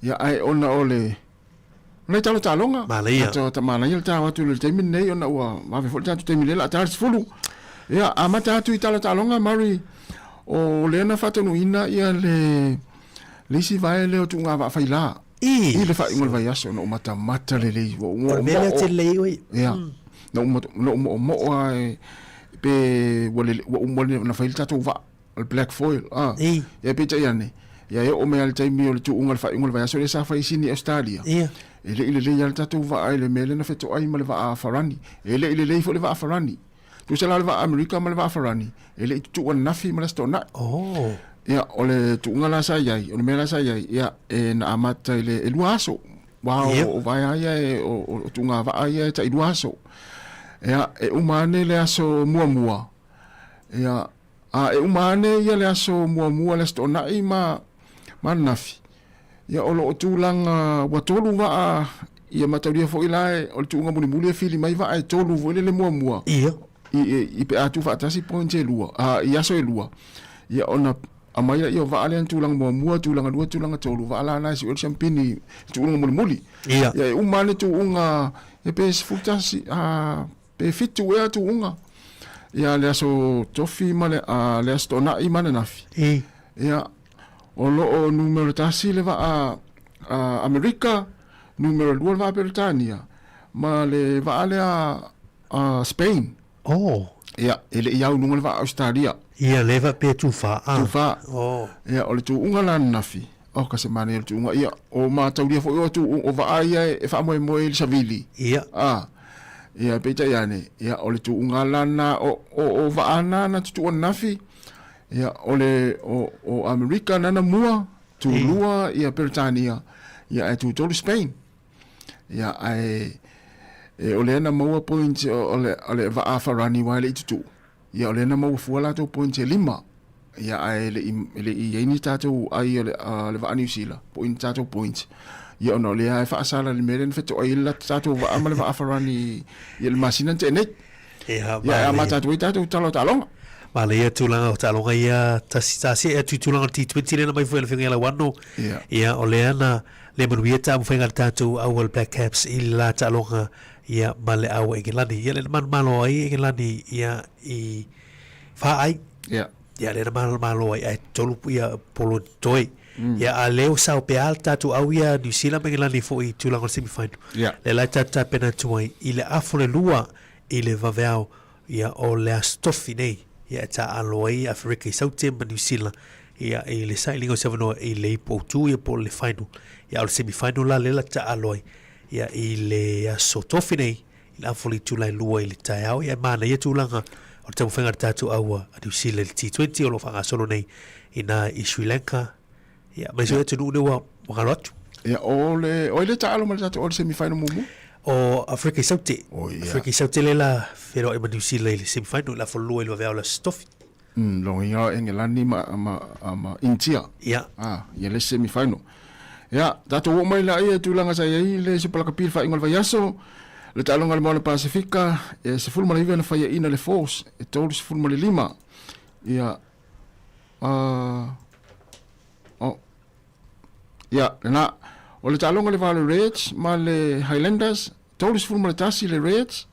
Ia, ae ona o le, o nai talo taaloga. Manaia. Tatou ta manaia le tao atu i le taimi lenei ona ua vave foi le tatou taimi lea o le a ta le 10. Ia, amata atu i talo taaloga, Murray, o lea na faataunuuina ia le, le isi vae lea o tuuga vaafaila. I. I le faaiuga o le vaiaso na ou matamata lelei. Ua ou O le mea lea moomoo. tele ai oe. Ia. Na ou na ou moomoo lava e, pe ua lele, ua uma ona fai le tatou vaa, o le black foil. Ah. I. Ia peitai ane, ia e oo mai lava i le taimi o le tuuga o le faaiuga o le vaiaso lea sa fai i Sini Ausetalia. Ia. E le i lelei lava le tatou vaa i le mea lea na fetoai ma le vaa Farani. E le i lelei foi le vaa Farani. Tusa la o le vaa Amerika ma le vaa Farani, e le i tutuu ananafi ma le Aso Toonai. Oh. Ia, o le tuuga la sa i ai, o le mea la sa i ai, ia, e na amata i le, e lua aso. Ua o, o vaea ia e, o, o, o tuuga vaa ia e tai lua aso. Ia, e uma ane le aso muamua. Ia, a e uma ane ia le aso muamua le Aso Toonai ma, ma ananafi. Ia, o lo o tulaga ua tolu vaa, ia mataulia foi la e, o le tuuga mulimuli e fili mai vaa e tolu foi lele muamua. Ia. I, i, i pe a tuufaatasi points e lua, a, i aso e lua. Ia, ona aumai lea o vaa lea na tulaga muamua, tulaga lua, tulaga tolu, vaa la na e sue le siampini i le tuuga mulimuli. Ia. Ia, e uma lava le tuuga, ia pe 11, a, pe fitu ea tuuga. Ia, le aso Tofi ma le, a, le aso Toonai ma ananafi. I. Ia, o lo o numera tasi le vaa a Amerika, numera lua le vaa Peretania, ma le vaa lea a Spain. Oh. Ia, e le i au i luga le vaa Ausetalia. Ia, lea faapea tufa. Ah. Tufa. Oh. Ia, o le tuuga la ananafi, oh, ka se manaia o le tuuga. Ia, o mataulia foi o, tuu, o vaa ia e faamoemoe i le savili. Ia. Ah. Ia, peitai ane, ia, o le tuuga la na, o, o, o vaa na na tutuu ananafi, Ia, o le, o, o Amerika nana mua, tulua ia Peretania, ia ae tutolu Spain. Ia, ae, e, o lea na maua points o, o le, o le vaa Farani wa e le i tutuu. Ia, o lea na maua fua latou points e lima. Ia, ae le i, e le i ai ni tatou ai o le, uh, le vaa Niu Sila, po o ni tatou points. Ia, ona o lea e faasala i le mea lea na fetoai ai le tatou vaa ma le vaa Farani i le masina na tea nei. Ia, Ia, e amata atu ai tatou tala o taaloga. Manaia tulaga o taaloga ia tasi tasi e atu i tulaga o le T20 lea na mai foi a le Afioga ia Lauano. Ia. Ia, o lea na le manuia taumafaiga a le tatou au All Black Caps i le la taaloga ia ma le au a Engelani. Ia lea na manumalo ai Engelani ia i faai. Ia. Ia lea na manumalo ai ae tolu ia polo toe. Ia a lea ua sao pea le tatou au ia New Zealand ma Engelani foi i tulaga o le semi final. Ia. Lea la e tatou tapena atu ai i le afu le lua i le vaveao ia o le Aso Tofi nei ia e taaalo ai Aferika i Saute ma Niu Sila ia i le sailiga o se avanoa i le ipu autu ia po o le final ia a o le semi final la lea la taaalo ai ia i le Aso Tofi nei i le afu o le itula e lua i le taeao ia e manaia tulaga o le taumafaiga a le tatou au a Niu Sila i le T20 o lo o faagasolo nei i ina i Sri Lanka Ia, mai sui atunuu nei ua galo atu. Ia, o le, o ai le taalo ma le tatou o le semi-final muamua? O Afrika i Saute. Oh, ia. Afrika i Saute le la feiloai ma New Zealand i le semi-final, la folua i le vaveao le Aso Tofi. Loga ia o Engelani ma, ma, ma Intia. Ia. Ah, ia le semi-final. Ia, tatou oo mai la ia tulaga sa i ai le Super Lakapi i le faaiuga o le vaiaso, le taaloga a le Moana Pasifika, e 19 na faiaina le Force, e 35. Ia, oh. Ia, lena. O le taaloga le va o le Reds ma le Highlanders, 31 le Reds,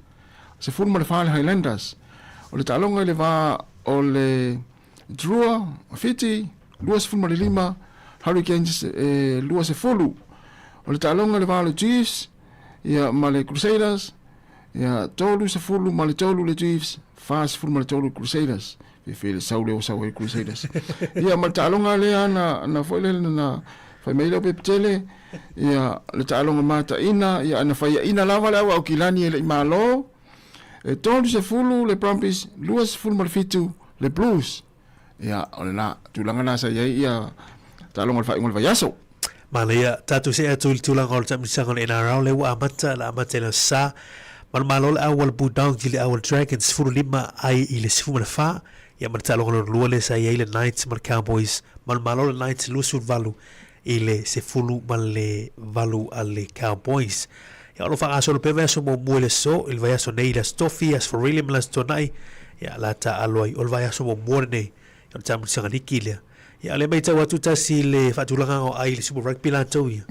14 le Highlanders. O le taaloga i le va o le Drua, Fiti, 25, Hurricanes e 20. O le taaloga i le va o le Chiefs ia, ma le Crusaders, ia, 33 le Chiefs, 43 le Crusaders. Fefe le sau lea ua sau ai le Crusaders. Ia, ma le taaloga lea na, na foi lea na fai mai lea Pepetele, ia, le taaloga mataina, ia, na faiaina lava le au Aukilani e le i malo. E 30 le Brumbies, 27 le Blues. Ia, o lena tulaga lena sa i ai ia taaloga o le faaiuga o le vaiaso. Manaia, tatou see atu i le tulaga o le taamilosaga o le NRL lea ua amata, le amata i le Aso Sa. Manumalo le au a le Bulldogs i le au a le Dragons 15 ai i le 14. Ia ma le taaloga lona lua lea sa i ai le Knights ma le Cowboys. Manumalo le Knights 28 i le 18 a le Cowboys. Ia o lo o faagasolo pea vaiaso muamua i le aso, i le vaiaso nei i le Aso Tofi, Aso Faraile ma le Aso Tuanai, ia o le a taaalo ai. O le vaiaso muamua lenei, o le taamilosaga liki lea. Ia o lea e matau atu tasi i le faatulagaga o ai i le Super Rugby latou ia.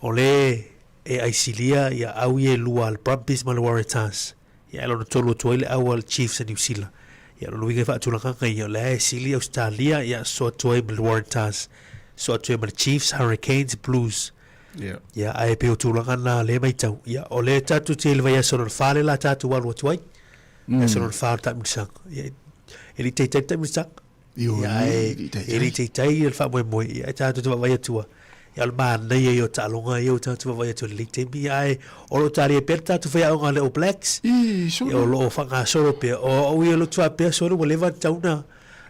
O le e aisilia ia au ia e lua a le Brumbies ma le Waratahs. Ia e lona tolu atu ai le au a le Chiefs a Niu Sila. Ia o lona uiga e faatulagaga ia, o lea e sili Ausetalia, ia soa atu ai ma le Waratahs, soa atu ai ma le Chiefs, Hurricanes, Blues. Yeah. Ia, ae pei o tulaga na lea e matau. Ia, o lea tatou te i le vaiaso lona fa lea la tatou alu atu ai. Vaiaso lona fa o le taamilosaga. Ia, e le i taitai le taamilosaga. Ioe, Ia, ae e le i taitai. e le i taitai le faamoemoe. Ia, e tatou te vaavaai atu a. Ia, o le manaia ia o taaloga ia ua tatou vaavaai atu i lenei taimi, ia, ae o lo o talia pea le tatou faiaoga a le All Blacks. I, sole. Ia, o lo o faagasolo pea. O au ia lotu faapea, sole ua leva ona tatau ona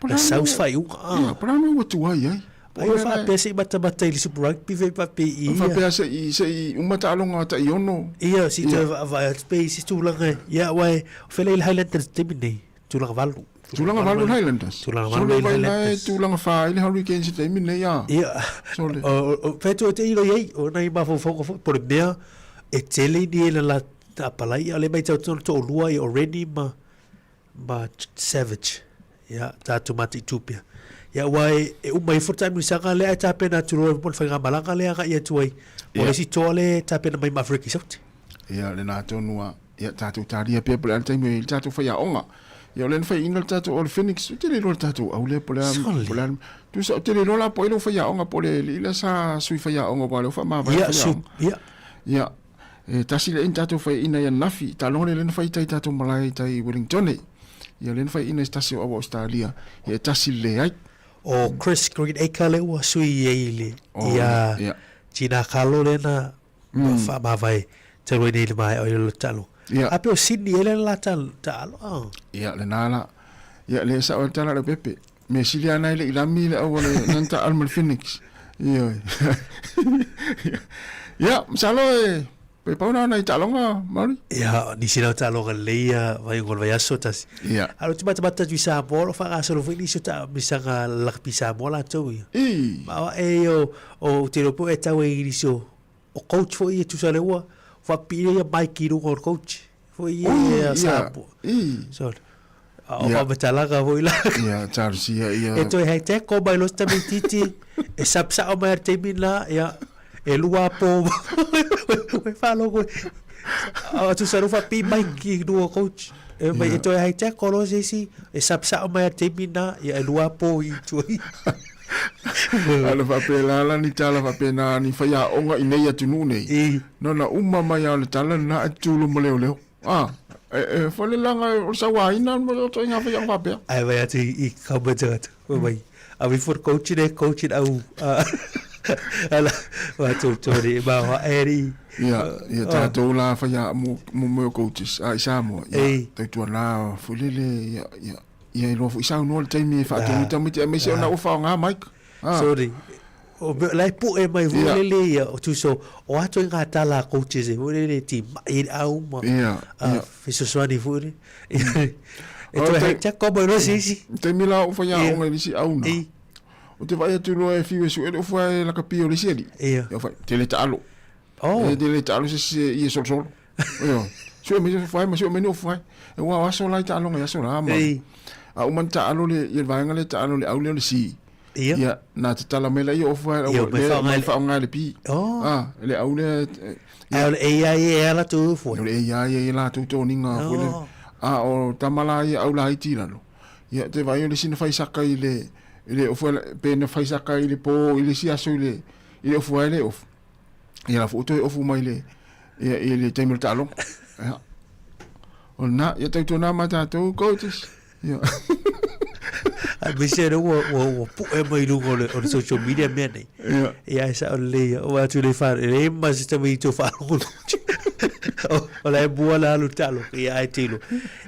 na sau se faaiuga. Ah. Ia, po o le a le mea ua tuai ai? Po o Ai, o le a le- faapea se i matamata i le Super Rugby fe faapea i ia. Faapea se i, se i uma taaloga tai ono. Ia, se i Ia. toe vaavaai atu pe i se tulaga. Ia, aua e, o fea la i le Highlanders i le taimi lenei? Tulaga valu. Tulaga valu le Highlanders. Tulaga valu Sole le vai nae Highlanders. tulaga wha i le Hurricanes i taimi nei a. Ia. Sole. O, o, tu te ilo iai, o nai mafaufauga foi, po le mea, e tele ni e la la apalai, o le mai tau tonu to lua i o Rennie ma, ma Savage. Ia, tātou mata i tupia. Ia, ua e, e uma ifo le taamilosaga lea ae tapena atu loa mo le faigamalaga lea agai atu ai. O le isi toa lea e tapena mai ma Afrika i Saute. Ia, lena tonu a. Ia, tātou tāria pea po le a le taimi i le tātou whaiaonga. Ia, o le na whaiina le tātou o le Phoenix, o te le loa le tātou au lea po le a, po le a, tusa, o te le loa la po e le whaiaonga po le li la sa sui whaiaonga wa le o whaamavae Ia, su, whaiaonga. ia. Ia, e tasi le ina tātou whaiina ia nafi, tā longa le lena whaitai tātou malae tai Wellington e. Ia, le na whaiina i tasi o awa Australia, ia e tasi le ai. O Chris Greenacre le ua sui ai le, O, ia, ia. Gina Carlo le na whaamavae talu ai nei le maea o le talo. Ia. A pe o Sydney ele la ta ta alo. Ah. Ia, le nā la. Ia, le sa o tala le pepe. Me sili ana i le ilami le au le nanta al mal Phoenix. Ia. Ia, masalo e pe pauna na i talonga, Mauri. Ia, nisi na taaloga lelei ia vaiuga o le vaiaso tasi. Ia. A o te matamata atu i Samoa, o lo o faagasolo foi nisi o taamilosaga lakapi Samoa latou ia. I. Ma o e o o te iloa pe e tau ai i nisi o o coach foi ia tusa le ua faapipii ia Mike i luga o le coach foi ia Oi, ia ia, Samoa. I. So, a o Ia. faamatalaga foi la. Ia, talosia ia. E toe hei te ko mai lo se tamaitiiti e sapsao mai a le taimi lena, ia, e lua po. Ua faalogo. A tusa le faapipii Mike i luga o coach. E mai e toe hei te ko lo se isi e sapsao mai a le taimi lena, ia, e lua po i tua i. Ala faapela la ni tala faapena ni faiaoga i nei atunuu nei. I. Nona uma mai a o le tala lena e tulo ma leoleo. Ah, e, e falelaga o le sauaina ma o toaiga faiaoga faapea. Ai vai atu i comment atu. Fai mai. A vi for coach ne coach au. Ala wa tu tu ni ma wa eri. Ia, ia tātou la whaia mo, mo mo coaches a i Samoa. Ia, Ei. tautua nā fulele, ia, ia, ia i loa foi saunoa le taimi e faatonu tamaiti aemaise ona ua faaaoga mic. Ah. Sorry. O mea la e pu'e mai foi Ia. lele ia o tuso o ato i ngā tala a coaches e foi lele ti mai i le au ma Ia, a ia. fesoasoani foi lele. E O toe te- hei te komo i rosi isi. Taimi la o faiaoga Ia. i le isi auna. I. O te vaai atu loa e fiu e sue le ofu e lakapi o le isi alii. Ia. Ia fai, tele taalo. Oh. E tele taalo se se i e solosolo. Ia. Sue mai se ofu ma sue mai ni ofu. E ua o aso la i taaloga i aso la ma. Ei. A uma na taalo le ia le vaega le taalo le au lea o le si. Ia. Ia, na tatala mai laia ofu ai Ia, mai le faaaoga mai le- faaaoga le pi. Oh. Ah, le au lea Ai o le AI e ala tu foi. O le AI e latou toniga foi le. Oh. A o tama la ia au laiti i lalo. Ia te vaai o le isi na fai saka i le i le ofu pe na fai saka i le po i le isi aso i le i le ofu ai le ofu. Ia la foi toe ofu mai le ia i le taimi o le taaloga. Ia. O lena, ia tautuana ma tatou coaches. Ia. Aemaise le ua ua ua pu'e mai i luga o le o le social media mea nei. Ia. Ia e sao lelei ia. Ua atu le whare, e le ma se tamaiti o whaalogologo. O la e mua la alu taaloga, ia ae tilo.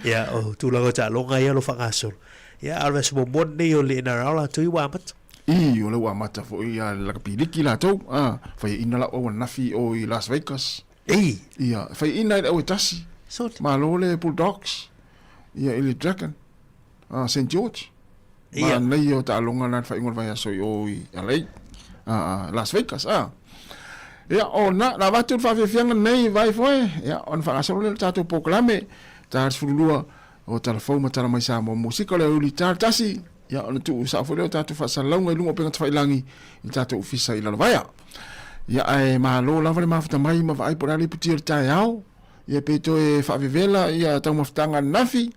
Ia, o tulaga o taaloga ia o lo o faagasolo. Ia, a o le vaiaso muamua lenei o le NRL latou ia ua amata. I, o lea ua amata foi ia le lakapi liki latou, a, faiaina lau au ananafi i o i Las Vegas. Ei! Ia, faiaina i le au e tasi. Sole. Malo le Bulldogs, ia i le Dragon, a, St. George. Ia. Manaia o taaloga na i le faaiuga o le vaiaso i o i LA, a, a, Las Vegas, a. Ia, o na, na avatu le faafiafiaga lenei vai foe, ia, ona faagasolo lea o le tatou polokalame, ta 12 o tala fou ma tala mai Samoa Musika o le aoauli ta le tasi, ia, ona tuu sao foi lea o tatou faasalalauga i luga o upega tafailagi i le tatou ofisa i Lalovaea. Ia, ae malo lava le mafuta mai ma vaai po o le a le iputi o le taeao, ia pe toe faavevela ia taumafataga ananafi,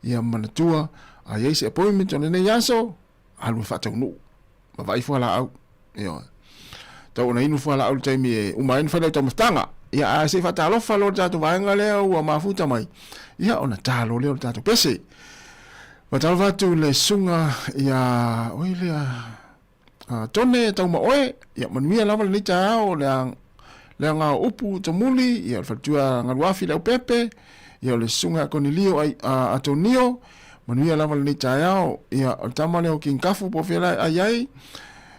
ia manatua a i ai se appointment o lenei aso, alu e faataunuu ma vaai fualaau. Ioe. Tau ona inu fualaau i le taimi e uma ai ona fai lau taumafataga. Ia, ae se i faatalofa loa le tatou vaega lea ua mafuta mai, ia ona ta loa lea o le tatou pese. Faatalofa atu i le susuga ia oi lea a Tone Taumaoe, ia manuia lava lenei taeao le le aga o upu Tomuli, ia o le faletua Galuafi Leaupepe, ia o le susuga ia Konelio ai a Atonio, manuia lava lenei taeao, ia o le tama lea o King Kafu po o fea la e ai ai,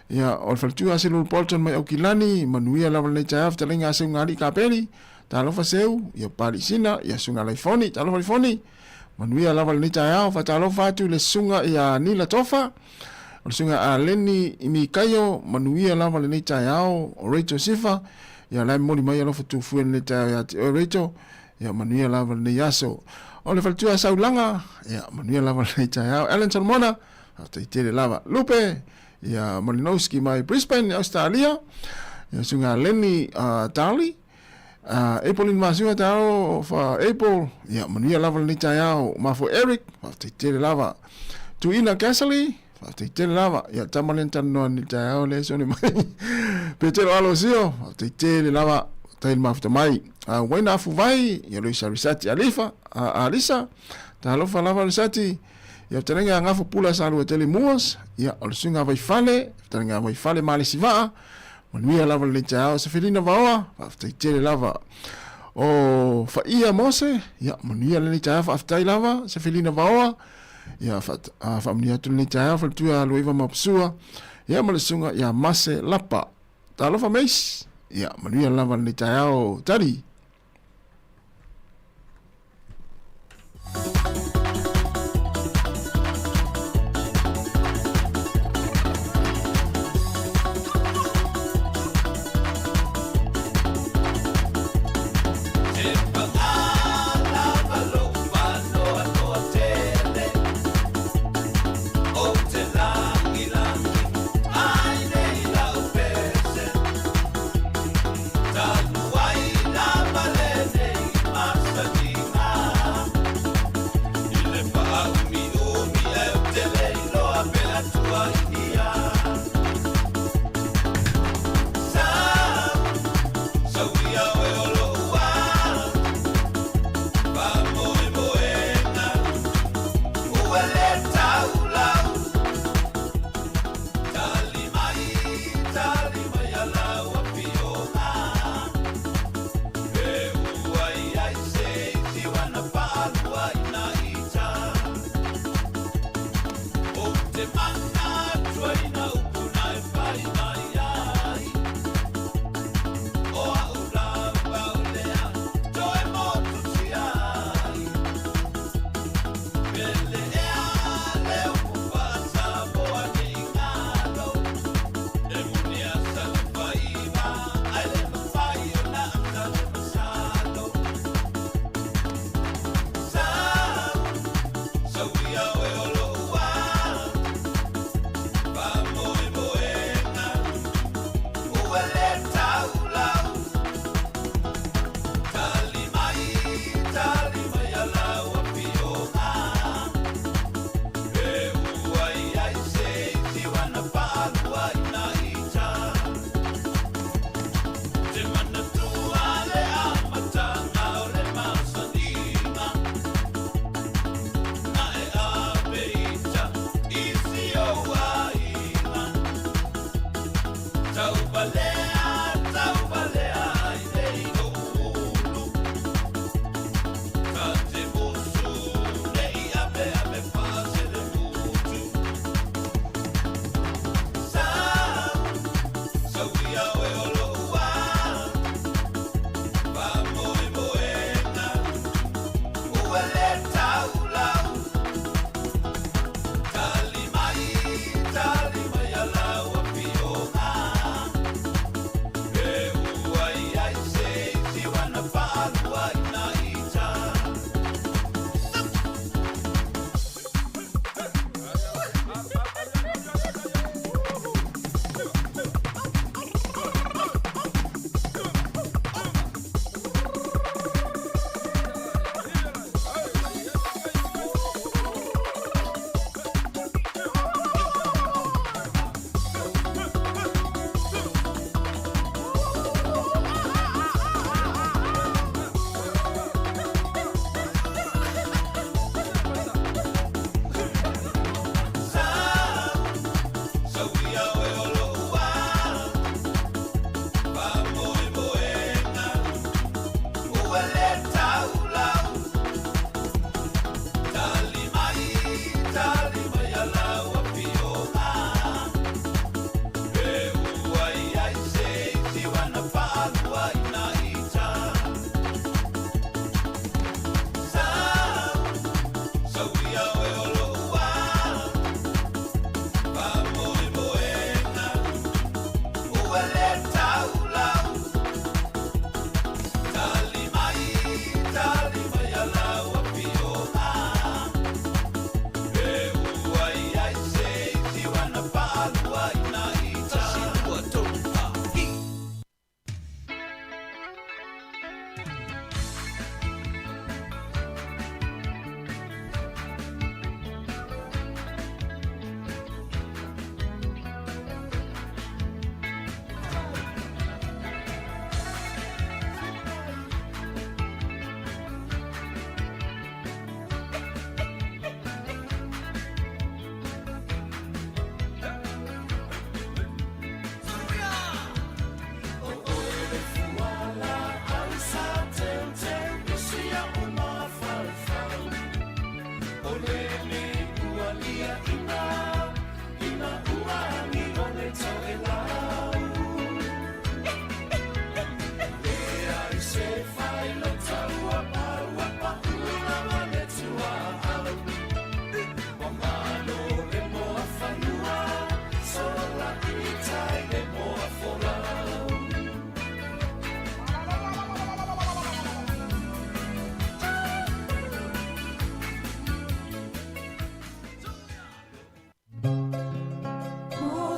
ia o le faletua Selulu Bolton mai Aukilani, manuia lava lenei taeao, fetalaiga a Seugalii Kapeli, talofa Seu, ia Papalii Sina, ia susuga Laifoni, talofa Laifoni, Manuia lava lenei taeao, faatalofa atu i le susuga ia Nila Tofa, o le susuga ia Leni Mikaio, manuia lava lenei taeao, o Rachel Sifa, ia la e momoli mai alofa tufue lenei taeao ia te oe Rachel, ia manuia lava lenei aso. O le faletua Saulaga, ia manuia lava lenei taeao. Alan Solomona, faafetai tele lava. Lupe, ia Malinowski mai Brisbane, Australia, ia susuga Leni Darley, April in Masiua taeao fa April, ia manuia lava lenei taeao. Mafo Eric, faafetai tele lava. Tuina Casserly, faafetai tele lava. Ia tama lea na talanoa nei taeao lea sone mai. Petero Alosio, faafetai tele lava. Faafetai le mafuta mai. Waina Afuvai, ia Luisa Risati Alifa, Alisa, talofa lava Risati. Ia fetalaiga a Gafo Pula Salua Tele Moores, ia o le suiga Vaifale, fetalaiga a Vaifale Malesi Vaa, Manuia lava lenei taeao. Sefelina Vaoa, faafetai tele lava. O Faia Mose, ia, manuia lenei taeao, faafetai lava. Sefelina Vaoa, ia, faamanuia atu lenei taeao, faletua Luaiva Mapusua, ia, ma le susuga ia Mase Lapa. Talofa Mace, ia, manuia lava lenei taeao. Tali.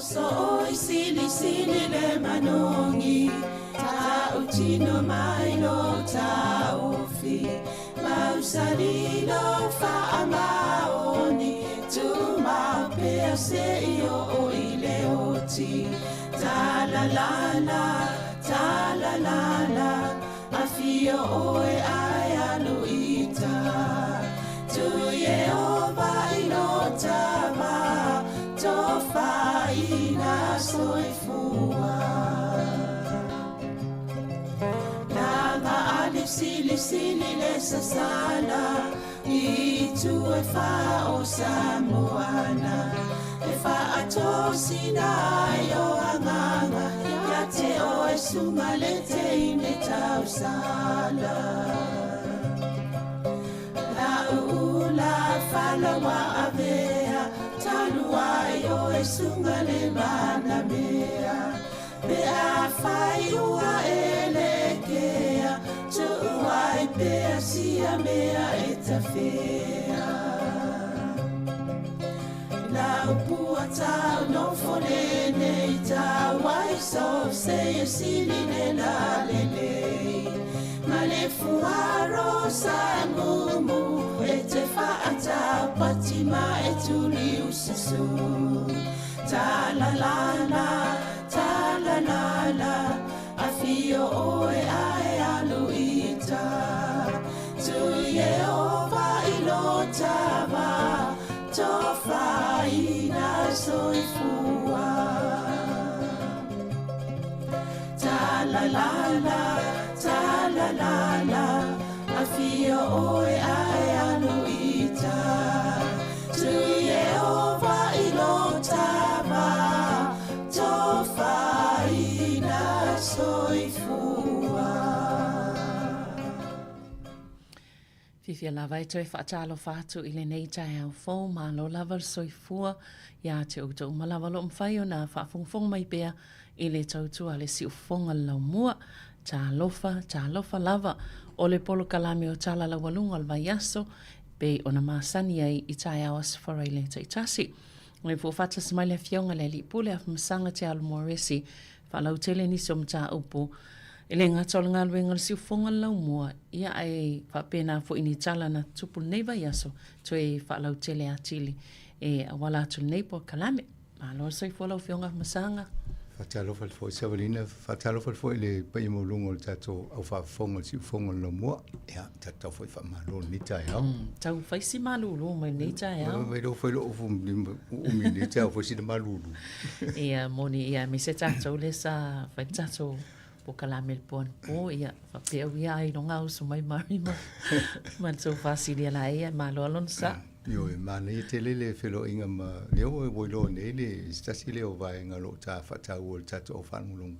So oi sili sili le manogi Ta'utino mai lo ta'ofi Mausali lo fa'amaoni Tumau pea se'i o'o i le oti Talalala, talalala Afio oe ae alu ita Tu Iehova i lo tama Tofaina soifua Laga ali sili sili le sasala I tu e fa o Samoana E fa'atosina ai o agaga Ia te oe suga le teine tausala La'u ula falaua avea Talu ai oe suga le manamea Pe afai ua e lekea Tu'u ai pea sia mea e tafea Lau pua tau nofo lenei tau ai so se e sili le la lelei Ma le fuaro sa mumu e te fa'atau pati ma e tuli ususu Ta la la la, ta la la la Afio oe ae alu ita Tu Iehova i lo tama Tofaina soifua Ta la la la, ta la la la Afio oe ae alu ita Tu Iehova i lo tama Tofaina soifua. Fiafia lava e toe faatalofa atu i lenei taeao fou, malo lava le soifua ia te outou uma lava o lo o mafai ona faafogafoga mai pea i le tautua a le siufofoga le laumua. Talofa, talofa lava o le polokalame o Tala Laualuga o le Vaiaso pei ona masani ai i taeao Aso Faraile taitasi. Ua faatasi mai le Afioga i le Alii Pule Afamasaga Te Alo Moaresi faalautele nisi o mataupu e le gata o le galuega o le siufofoga o le laumua, ia ae faapena foi ni tala na tutupu lenei vaiaso toe faalautele atili e auala atu lenei polokalame. Malo le soifua lau Afioga Afamasaga. Faatalofa atu foi Savalina, faatalofa atu foi i le paia maualuga o le tatou au faafofoga o le siufofoga o le laumua. Ia, tatou foi faamalo i lenei taeao. Tau fai si malūlū mai lenei taeao. Mai lou fai lou ufu umi lenei taeao foi sina malūlū. Ia, moni, ia, aemaise tatou lea sa fai le tatou polokalame i le po anapo, ia, faapea ua ia ailoga uso mai Mari ma, ma le tou faasilia laei, ae malo lava lona sa. Ioe, manaia tele le feloaiga ma lea ua iloa nei le se tasi lea o vaega o lo o ta faataua i le tatou au faalogologo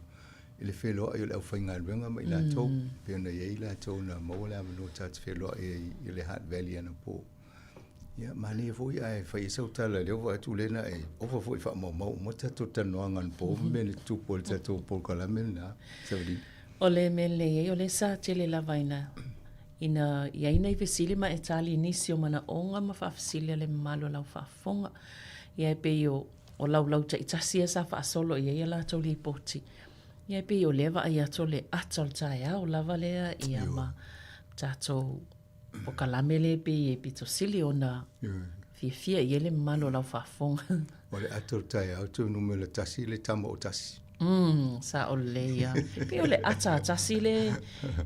i le feloai o le aufaigaluega ma i latou, pei ona i ai i latou na maua le avanoa ta te feloai ai i le Hutt Valley anapo. Ia, manaia foi ae fai ai sau tala, lea ua vaai atu lea na e ova foi i faamaumau uma tatou talanoaga anapo ma mea na tutupu ai le tatou polokalame lena, Savalina. O le mea lelei ai, o lea sa tele lava ina ina i ai nai fesili ma e tali i nisi o manaoga ma faafesili a le mamalu o lau faafofoga. Ia e pei o, o laulau taitasi ia sa faasolo i ai a latou lipoti. Ia e pei o lea vaai atu o le ata o le taeao lava lea ia ma tatou polokalame lea e pei e pito sili ona fiafia i ai le mamalu o lau faafofoga. O le ata o le taeao toe numera tasi le tama o tasi. Sao lelei lava. Pei o le ata a tasi le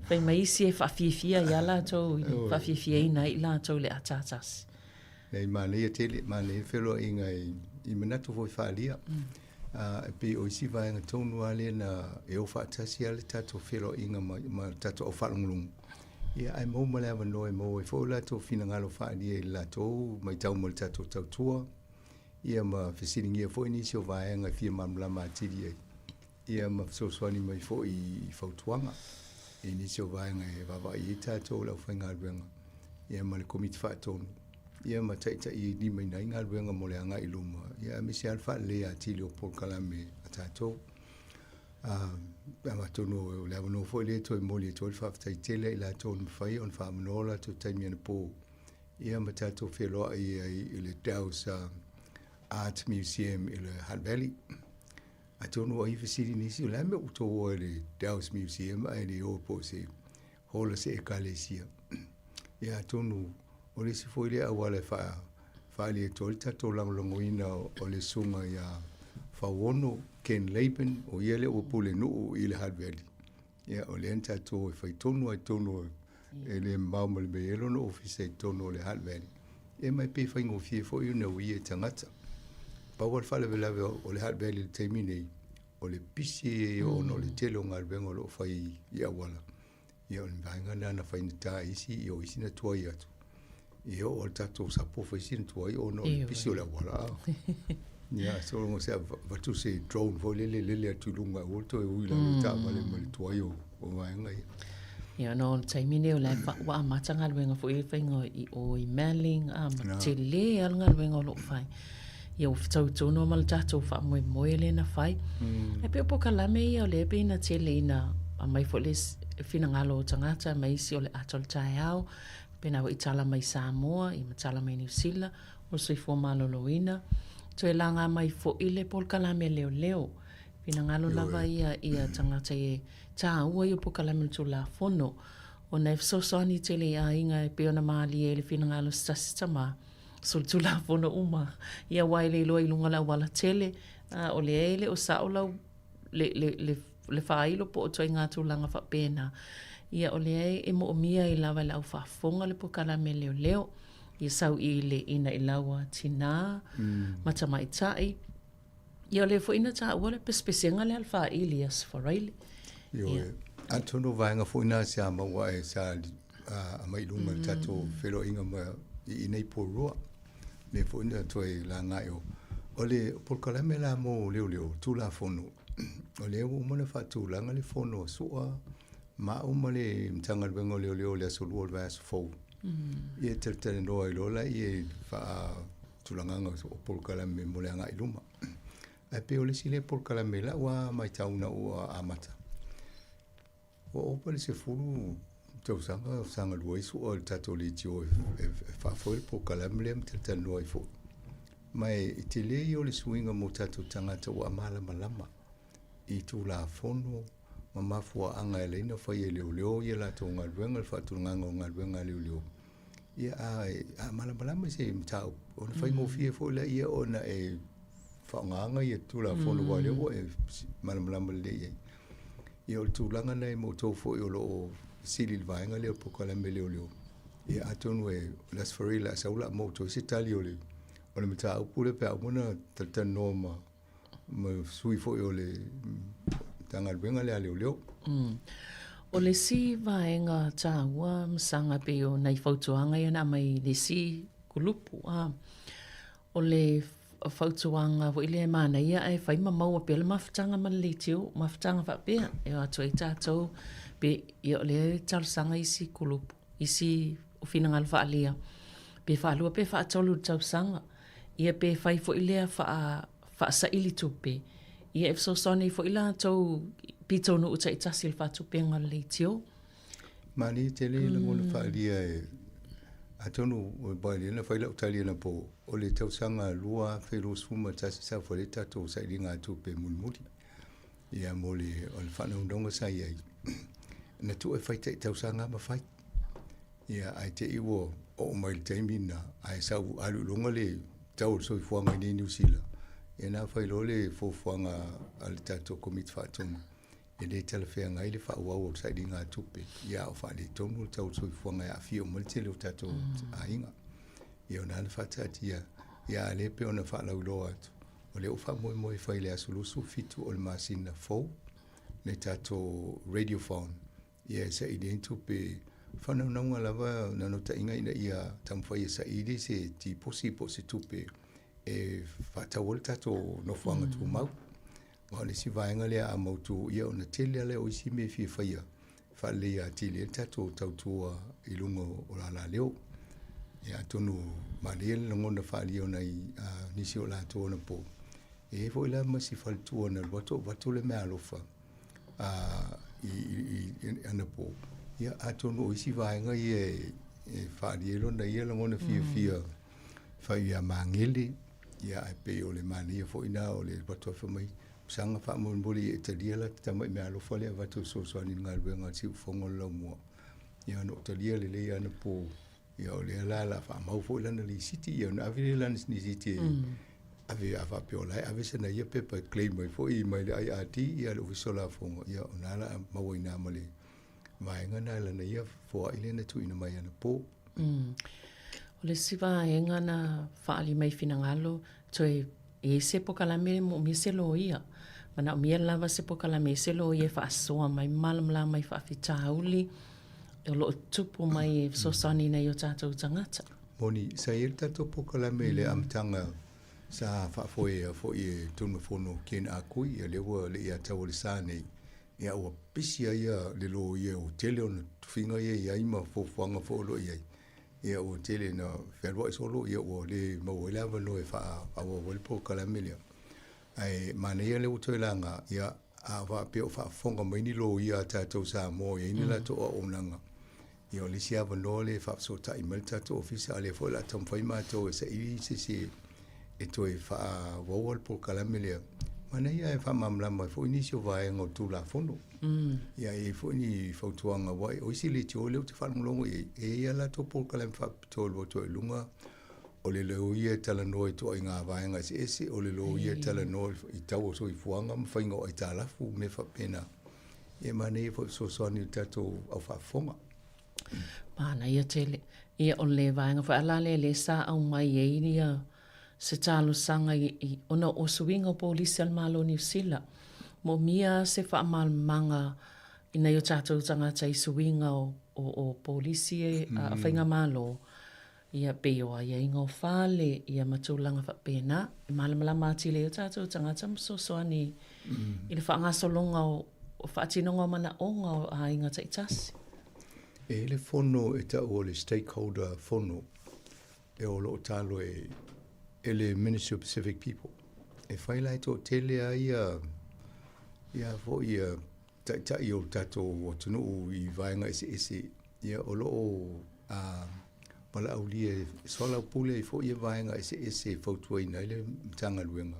fai mai isi e faafiafia ai lava latou, faafiafiaina ai i latou i le ata a tasi. Leai, manaia tele, manaia le feloaiga i manatu foi faaalia. E pei o isi vaega tonu lava lea na e o faatasi lava le tatou feloaiga ma le tatou au faalogologo. Ia, ae maua ma le avanoa e maua ai foi o latou finagalo faaalia i le latou matau ma le tatou tautua. Ia ma fesiligia foi nisi o vaega e fia malamalama atili ai, ia ma fesoasoani mai foi i fautuaga i nisi o vaega e vaavaai ai tatou le aufaigaluega, ia ma le Komiti Faatonu, ia ma taitailimaina ai galuega mo le agai i luma, ia aemaise lava le faaleleia atili o polokalame a tatou. Atonu o le avanoa foi lea e toe momoli atu ai le faafetai tele ia i latou na mafai ona faaavanoa o latou taimi anapo Ia ma tatou feiloai ai i le Dowse Art Museum i le Hutt Valley. Atonu o ai fesili nisi, o le a le mea ua outou o ai i le Dow's Museum ae le o po o se hall a se ekalesia. Ia atonu o le isi foi lea auala e faa faaali atu ai le tatou lagolagoina o le susuga ia Fauono Ken Laban, o ia lea ua pulenuu i le Hutt Valley. Ia o lea na tatou e fai tonu lava i totonu e le mamao ma le mea e i ai lona ofisa i totonu o le Hutt Valley. Ia ma e pei e faigofie foi ona uia e tagata. Pau lava le faalavelave o le Hutt Valley i le taimi nei, o le pisi ia ona o le tele o galuega o lo o fai i auala. Ia o le vaega lena na faigata ai isi, ia o isi na tuai atu. Ia oo le tatou sapofa isi na tuai ona o le pisi o le auala. Ia sologa se avatu se drone foi lele lele atu i luga aua le toe ui i lalo i taavale ma le tuai o vaega ia. Ia ona o le taimi nei o la e ua amata galuega foi i le faiga i o i Melling a ma tele lava le galuega o lo o fai. Ia ua fetau tonu ma le tatou faamoemoe lea na fai. Ae pei o polokalame ia o lea pei na tele ina aumai foi le finagalo o tagata ma isi o le ata o le taeao, pena foi tala mai Samoa ia ma tala mai Niu Sila o le soifua maloloina. Toe laga mai foi le polokalame leoleo. Finagalo lava ia ia tagata e taua ia o polokalame o le Tulafono ona e fesoasoani tele i aiga e pei ona malie ai le finagalo o se tasi tama solitulafono uma ia aua e le iloa i luga o le auala tele a o lea e le o sao lau le, le, le, le faailo po o ituaiga tulaga faapena. Ia o lea e moomia ai lava e le au faafofoga le polokalame leoleo ia sauiliiliina i lau tinā ma tamaitai. Ia o lea foi na taua le pesepesega lea a le faaili i Aso Faraile. Ioe. Atonu o vaega foi na sa maua e sa aumai i luga i le tatou feiloaiga ma i inei Porirua. Lea foi na toe laga i o. O le polokalame la mo leoleo, Tulafono, o lea ua uma ona faatulaga le fono a Sua ma au ma le Matagaluega o Leoleo i le aso Lua o le vaiaso fou. Ia e talatalanoa ai loa lea i le faatulagaga o polokalame mo le agai i luma. Ae pei o le isi lea polokalame i lau lava matau ina ua amata, ua ova i le 10 tausaga o sagalua ai Sua i le tatou leitio e faafoe le polokalame lea ma talatalanoa ai foi. Ma e tele ia o le suiga mo tatou tagata ua malamalama i Tulafono ma mafuaaga e ala ai ona fai e leoleo ia latou galuega, le faatulagaga o galuega a leoleo. Ia, a malamalama i se mataupu, ona faigofie foi lea ona e faaaogaina ia Tulafono aua o lea ua e malamalama lelei i ai. Ia o le tulaga lena mo outou foi o lo o sili i le vaega lea o le polokalame leoleo, ia atonu e o le Aso Faraile o le a sau o le a maua outou se tali o le mataupu lea pe a uma ona talatalanoa ma ma sui foi o le Matagaluega lea a Leoleo. O le isi vaega taua Masaga pei o nai fautuaga ia na aumai i le isi kulupu a, o le fautuaga foi lea e manaia ae fai ma maua pea le mafutaga ma le leitio, mafutaga faapea e o atu ai tatou pe ia o lea e talosaga isi kulupu, isi o finagalo faaalia pe faalua pe faatolu i le tausaga. Ia pe fai foi lea faa faasaili tupe, ia e fesoasoani ai foi latou pitonuu taitasi i le faatupega o le leitio. Malie tele lagona faaalia e atonu aua o lea na fai lau tali anapo o le tausaga 2021 sa fai ai le tatou sailiga tupe mulimuli ia mo le o le faanaunauga sa i ai na tuu e fai tai tausaga ma fai. Ia, ae te i ua oo mai i le taimi lena, ae sau alu i luga le tau o le soifuaga i inei i Niu Sila, ia na fai loa le fuafuaga a le tatou Komiti Faatonu, e le talafeagai le faaauau o le sailiga tupe, ia a o faaletonu le tau o le soifuaga e aafia uma ai le tele o tatou aiga. Ia o lena na faataatia, ia a o lea e pei ona faalauiloa atu, o lea ua faamoemoe e fai i le aso 27 o le masina fou le tatou radiophone Ia e saili ai tupe faanaunauga lava naunautaiga ina ia taumafai e saili se tiposi po o se tupe e faatau ai le tatou nofoaga tumau. Aua o le isi vaega lea a mautu, ia ona tele lava lea o isi mea e fia faia e faaleleia atili ai le tatou tautua i luga o alaleo. Ia atonu malie le lagona faaalia o nai nisi o latou anapo, e i ai foi la ma si faletua na alu atu o avatu le meaalofa i anapo, ia atonu o isi vaega ia e faaalia ai lona ia lagona fiafia fai ia Magele, ia ae pei o le manaia foi lena o le alu atu fai mai, Saga faamolemole ia e talia lata tama'i meaalofa lea e avatu e fesoasoani i le galuega a le siufofoga o le Laumua. Ia ona ou talia lelei anapo, ia o lea la o le a faamau foi lana lisiti, ia ona ave lea o lana lisiti e ave a faapea o la e ave sana ia pepa e claim ai foi mai le IRD ia le Ofisa o Lafoga, ia o lena o le a maua i ina ma le vaega lena i lana ia foai lea na tuuina mai anapo. O le isi vaega na faaali mai finagalo, toe i ai se pokalame e moomia se loia. Manaomia lava se pokalame i se loia e faasoa mai ma malamalama i faafitauli o lo o tupu mai e fesoasoani i nai o tatou tagata. Moni, sa i ai le tatou pokalame i le amataga sa faafoea foi e Tulafono Ken Ah Kui, ia lea ua le i atau o le sa nei, ia ua pisi ai le loia ua tele ona tofiga ia e i ai ma fuafuaga foi o lo o i ai. Ia ua tele ina fealuai solo, ia ua le maua ai le avanoa e faaauau ai le polokalame lea. Ae manaia lea ua toe laga, ia a faapea o faafofoga mai ni loia a tatou Samoa e i ai ni latou auaunaga, ia o le isi avanoa lea e faafesootai mai le tatou ofisa, a o lea foi o le a taumafai matou e saili se isi e toe faaauaua le polokalame lea. Manaia e faamalamalama ai foi nisi o vaega o le Tulafono. Ia e i ai foi ni fautuaga aua o isi leitio lea ou te faalogologo i ai, e i ai lava latou polokalame faapitoa e alu atu ai i luga, o le loia e talanoa i ituaiga vaega eseese, o le loia e talanoa i tau o soifuaga ma faiga o aitalafu, mea faapena. Ia e manaia foi e fesoasoani i le tatou au faafofoga. Manaia tele. Ia o le vaega foi ala lea lea sa aumai ai ia se talosaga i, ona o suiga o polisi a le Malo o Niu Sila. Moomia se faamalamalamaga i nai o tatou tagata i suiga o, o, o polisi e, a Faigamalo, ia pei o aiaiga o fale, ia ma tulaga faapena. E malamalama atili ai o tatou tagata ma fesoasoani i le faagasologa o, o faatinoga o manaoga o aiga taitasi. E i ai le fono e tau o le stakeholder fono e o lo o talo e, e le Ministry of Pacific People. E fai la e toatele a ia, ia foi ia taitai o le tatou atunuu i vaega eseese, ia o lo o a, valaaulia e soalaupule ai foi ia vaega eseese e fautuaina ai le Matagaluega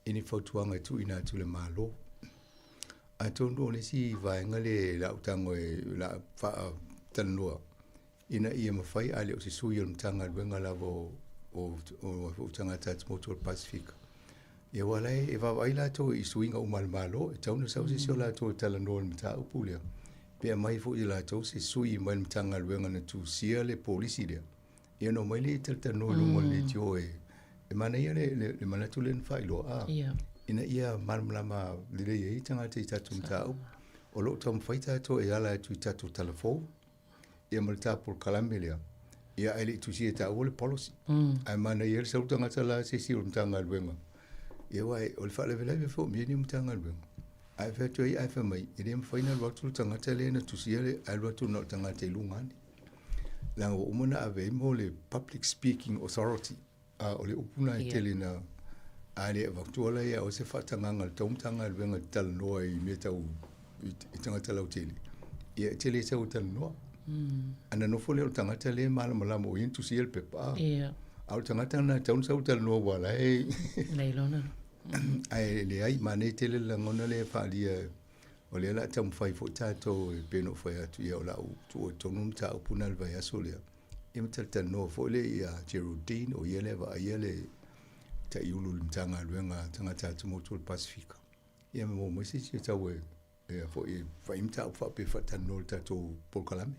i ni fautuaga e tuuina atu i le Malo. Atonu o le isi vaega lea o le a ou tago e o le a faatalanoa ina ia mafai a le o se sui o le Matagaluega lava o o o tagata atumotu o le Pasefika. Ia aua la e vaavaai latou i suiga uma a le Malo, e tatau ona sau se isi o latou e talanoa i le mataupu lea, pe aumai foi e latou se sui mai le Matagaluega na tusia le polisi lea, ia ona omai lea e talatalanoa i luga o le leitio e e manaia le le le manatu lea na faailoa a ina ia malamalama lelei ai tagata i tatou mataupu. O lo o taumafai tatou e ala atu i tatou talafou ia ma le ta polokalame lea, ia ae le i tusia e taua le policy. Ae manaia le sau tagata la se isi o le Matagaluega. Ia aua o le faalavelave foi o mea nei o Matagaluega. A e fai atu ai ae fai mai, e le mafai ona alu atu le tagata lea na tusia le, ae alu atu na o le tagata i luga ane. Leaga ua uma ona ave ai mo le Public Speaking Authority. A o le upu lena e tele na a le avatua la ia o se faatagaga a le tou Matagaluega e talanoa i mea tau i tagata lautele, ia e tele sau e talanoa. Ana nofo lea o le tagata lea e malamalama o ia na tusia le pepa. A o le tagata lena e tatau ona sau e talanoa aua la e Nei lona. Ae leai, manaia tele le lagona lea e faaalia o lea o le a taumafai foi tatou e pei ona ou fai atu, ia o le a ou tuua i totonu le mataupu lena i le vaiaso lea. Ia ma talatalanoa foi lea ia Geraldine, o ia lea e vaaia le Taiulu i le Matagaluega a Tagata Atumotu o le Pasefika. Ia ma maua mai se isi e tau e e foi e fai mataupu faapea e faatalanoa i le tatou polokalame.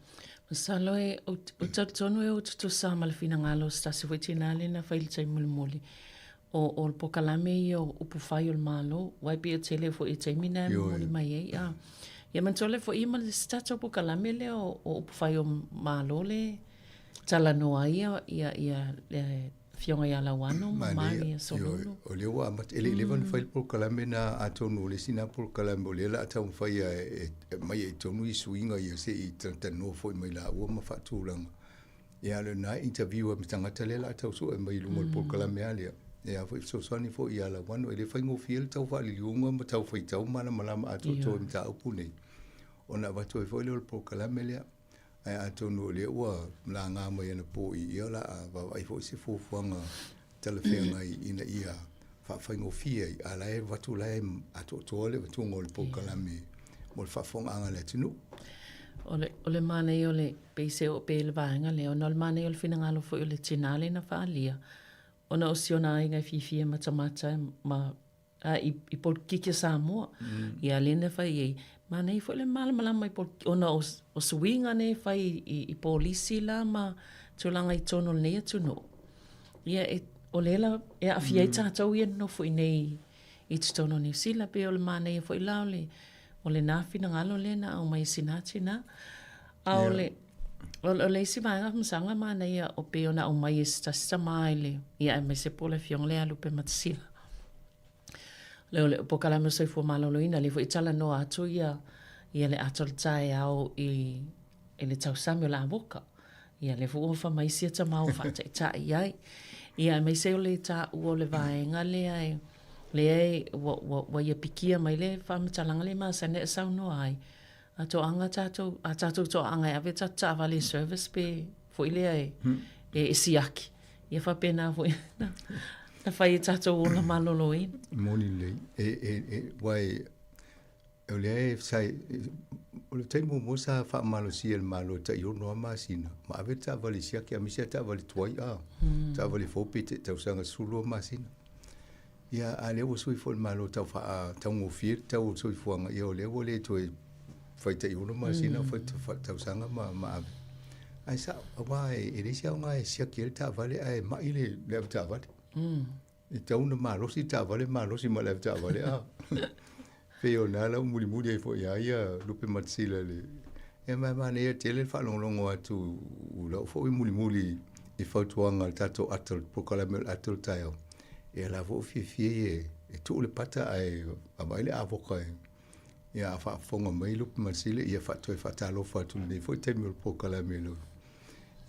Masalo e, ou te talitonu e ou tutusa ma le finagalo o se tasi foi tina lea na fai i le taimi mulimuli. O, o le polokalame ia o upu fai o le Malo, aua e pei e tele foi i taimi na e momoli mai ai. A. Ia manatua lea foi ma le isi tatou polokalame lea o, o upu fai o Malo le talanoa ai ia, ia, ia le Afioga ia Lauano ma Maria Sololo. O lea ua amata, e le i leva ona fai le polokalame na atonu o le isi na polokalame o lea o le a taumafai e aumai ai i totonu i suiga ia se i talatalanoa foi mai laua ma faatulaga. Ia a o lena e interview ai ma tagata lea o le a tau sue mai i luma o le polokalame lava lea. Ia foi fesoasoani foi ia Lauano, e le faigofie le tau faaliliuga ma tau faitau malamalama atoatoa i mataupu nei, ona avatu ai foi lea o le polokalame lea. Ae atonu o lea ua laga mai anapo i ia, o le a vaavaai foi se fuafuaga talafeagai ina ia faafaigofie ai, a o la e avatu la e atoatoa le avatuga o le polokalame mo le faafofogaaga a le atunuu. O le, o le manaia o le, pei se oo pea i le vaega lea, ona o le manaia o le finagalo foi o le tinā lea na faaalia, ona o si ona aiga e fiafia matamata ma a i, i polokiki a Samoa. Ia lea na fai ai, manaia foi le malamalama i polokiki, ona o, o suiga nei e fai i, i polisi la ma tulaga i totonu o lenei atunuu. Ia e, o lea la e aafia ai tatou ia nonofo i nei i totonu o Niu Sila, pei o le manaia foi la o le, o lena finagalo lea na aumai e sina tinā. A o le, o, o le isi vaega faamasanga manaia o pei ona aumai e se tasi tamā i le, ia aemaise po o le afioga lea ia Lupematasila. Le o le polokalame o le soifua maloloina, lea foi e talanoa atu ia, ia le ata o le taeao i, i le tausami o le avoka. Ia lea foi ua fai mai sia tama ua faataitai ai. Ia aemaise o le taua o le vaega lea e, lea e, ua, ua, ua ia pikia mai le faamatalaga lea e masani e saunoa ai. A toaga tatou, a tatou toaaga e ave tatou taavale i service pe foi lea e, e, e siaki. Ia faapena foi na, na fai e tatou ola maloloina. Moni lelei. E, e, e, aua e, o lea e sa, o le taimi muamua sa faamalosia e le Malo e tai 6 lava masina, ma ave le taavale i siaki, aemaise lava taavale tuai, a, taavale fou pe te tausaga 12 masina. Ia, a lea ua sui foi le Malo tau faataugofie le tau o le soifuaga, ia o lea ua le toe fai tai 6 masina, fai tausaga ma, ma ave. Ae sao, aua e leai se aoga e siaki ai le taavale ae mai le, le avetaavale. E tatau ona malosi le taavale, malosi ma le avetaavale, a. Pei o lena la ua mulimuli ai foi ia ia Lupematasila i le... Ia ma e manaia tele le faalogologo atu i lau foi mulimuli i fautuaga a le tatou ata, le polokalame o le ata o le taeao. Ia la foi ua fiafia ia e tuu le pata ae vaavaai le avoka e ia a faafofoga mai Lupematasila ia toe faatalofa atu i lenei foi taimi o le polokalame i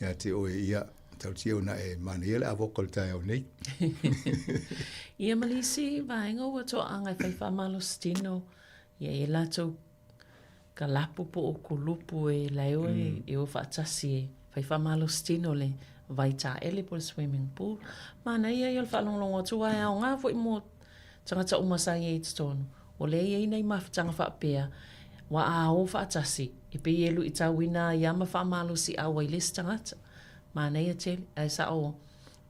ia te oe, ia, tautia ona e manaia le avoka o le taeao nei. Ia ma le isi vaega ua toaaga e fai faamalositino, ia e latou kalapu po o kulupu e lae o e, e o faatasi e fai faamalositino le vai taele po o le swimming pool. Manaia ia o le faalogologo atu aua e aoga foi mo tagata uma sa i ai i totonu. O lea e i ai nai mafutaga faapea, ua a o faatasi, e pei e luitauina ai a ma faamalosiau ai le isi tagata. Manaia tele, ae sao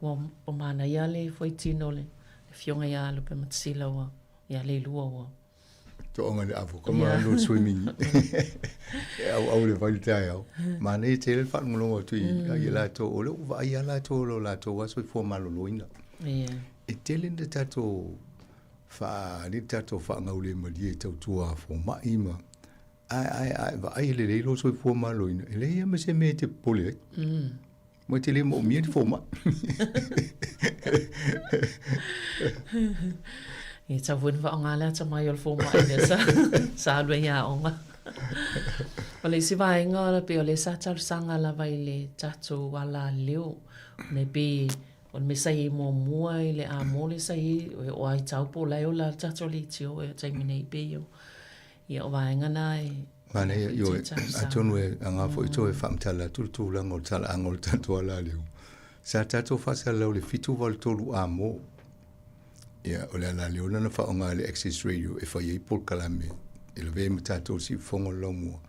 ua ua manaia le fuaitino o le Afioga ia Lupematasila ua ia Leilua ua. Toaga i le avoka ma alu i le swimming e auau i le vai i le taeao. Manaia tele le faalogologo atu i latou, o lea ua vaai lava latou i lo latou lava soifua maloloina. E tele ni tatou faa, le tatou faagaulemalie i tautua fomai ma ae ae ae vaai lelei lou soifua maloloina, e leai lava ma se mea e te popole ai. Ma e te le moomia ni fomai. E tatau foi ona faaaoga le atamai o le fomai lea sa, sa alu ai i aoga. O le isi vaega pei o lea sa talosaga lava i le tatou alaleo, ona e pei O le mea sa i ai muamua i le amo lea sa i ai, o ai tau po o la e ola le tatou leitio i le taimi nei pei o, ia o vaega na e Manaia, ioe, atonu e aoga foi toe faamatala atu le tulaga o le talaaga o le tatou alaleo. Sa tatou faasalalau i le 783 amo. Ia, o le alaleo lena na faaaoga e le Access Radio e fai ai polokalame e lavea ai ma tatou i le siufofoga o le laumua.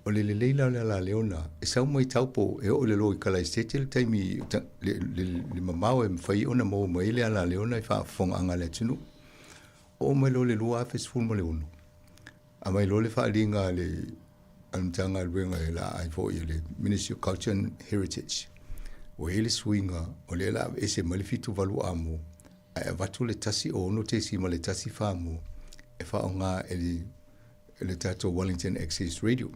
O le lelei la o le alaleo lena, e sau mai Taupo e oo i le loa i Kalaisete le taimi, le, le, le mamao e mafai ai ona maua mai ai le alaleo lena i faafofogaaga a le atunuu. Oo mai loa i le 2016, aumai loa le faaaliga a le, a le Matagaluega e laa ai foi e le Ministry of Culture and Heritage, ua i ai le suiga o lea o le a aveese mai le 78 amo ae avatu le 16.14 mo e faaaoga e le le tatou Wellington Access Radio.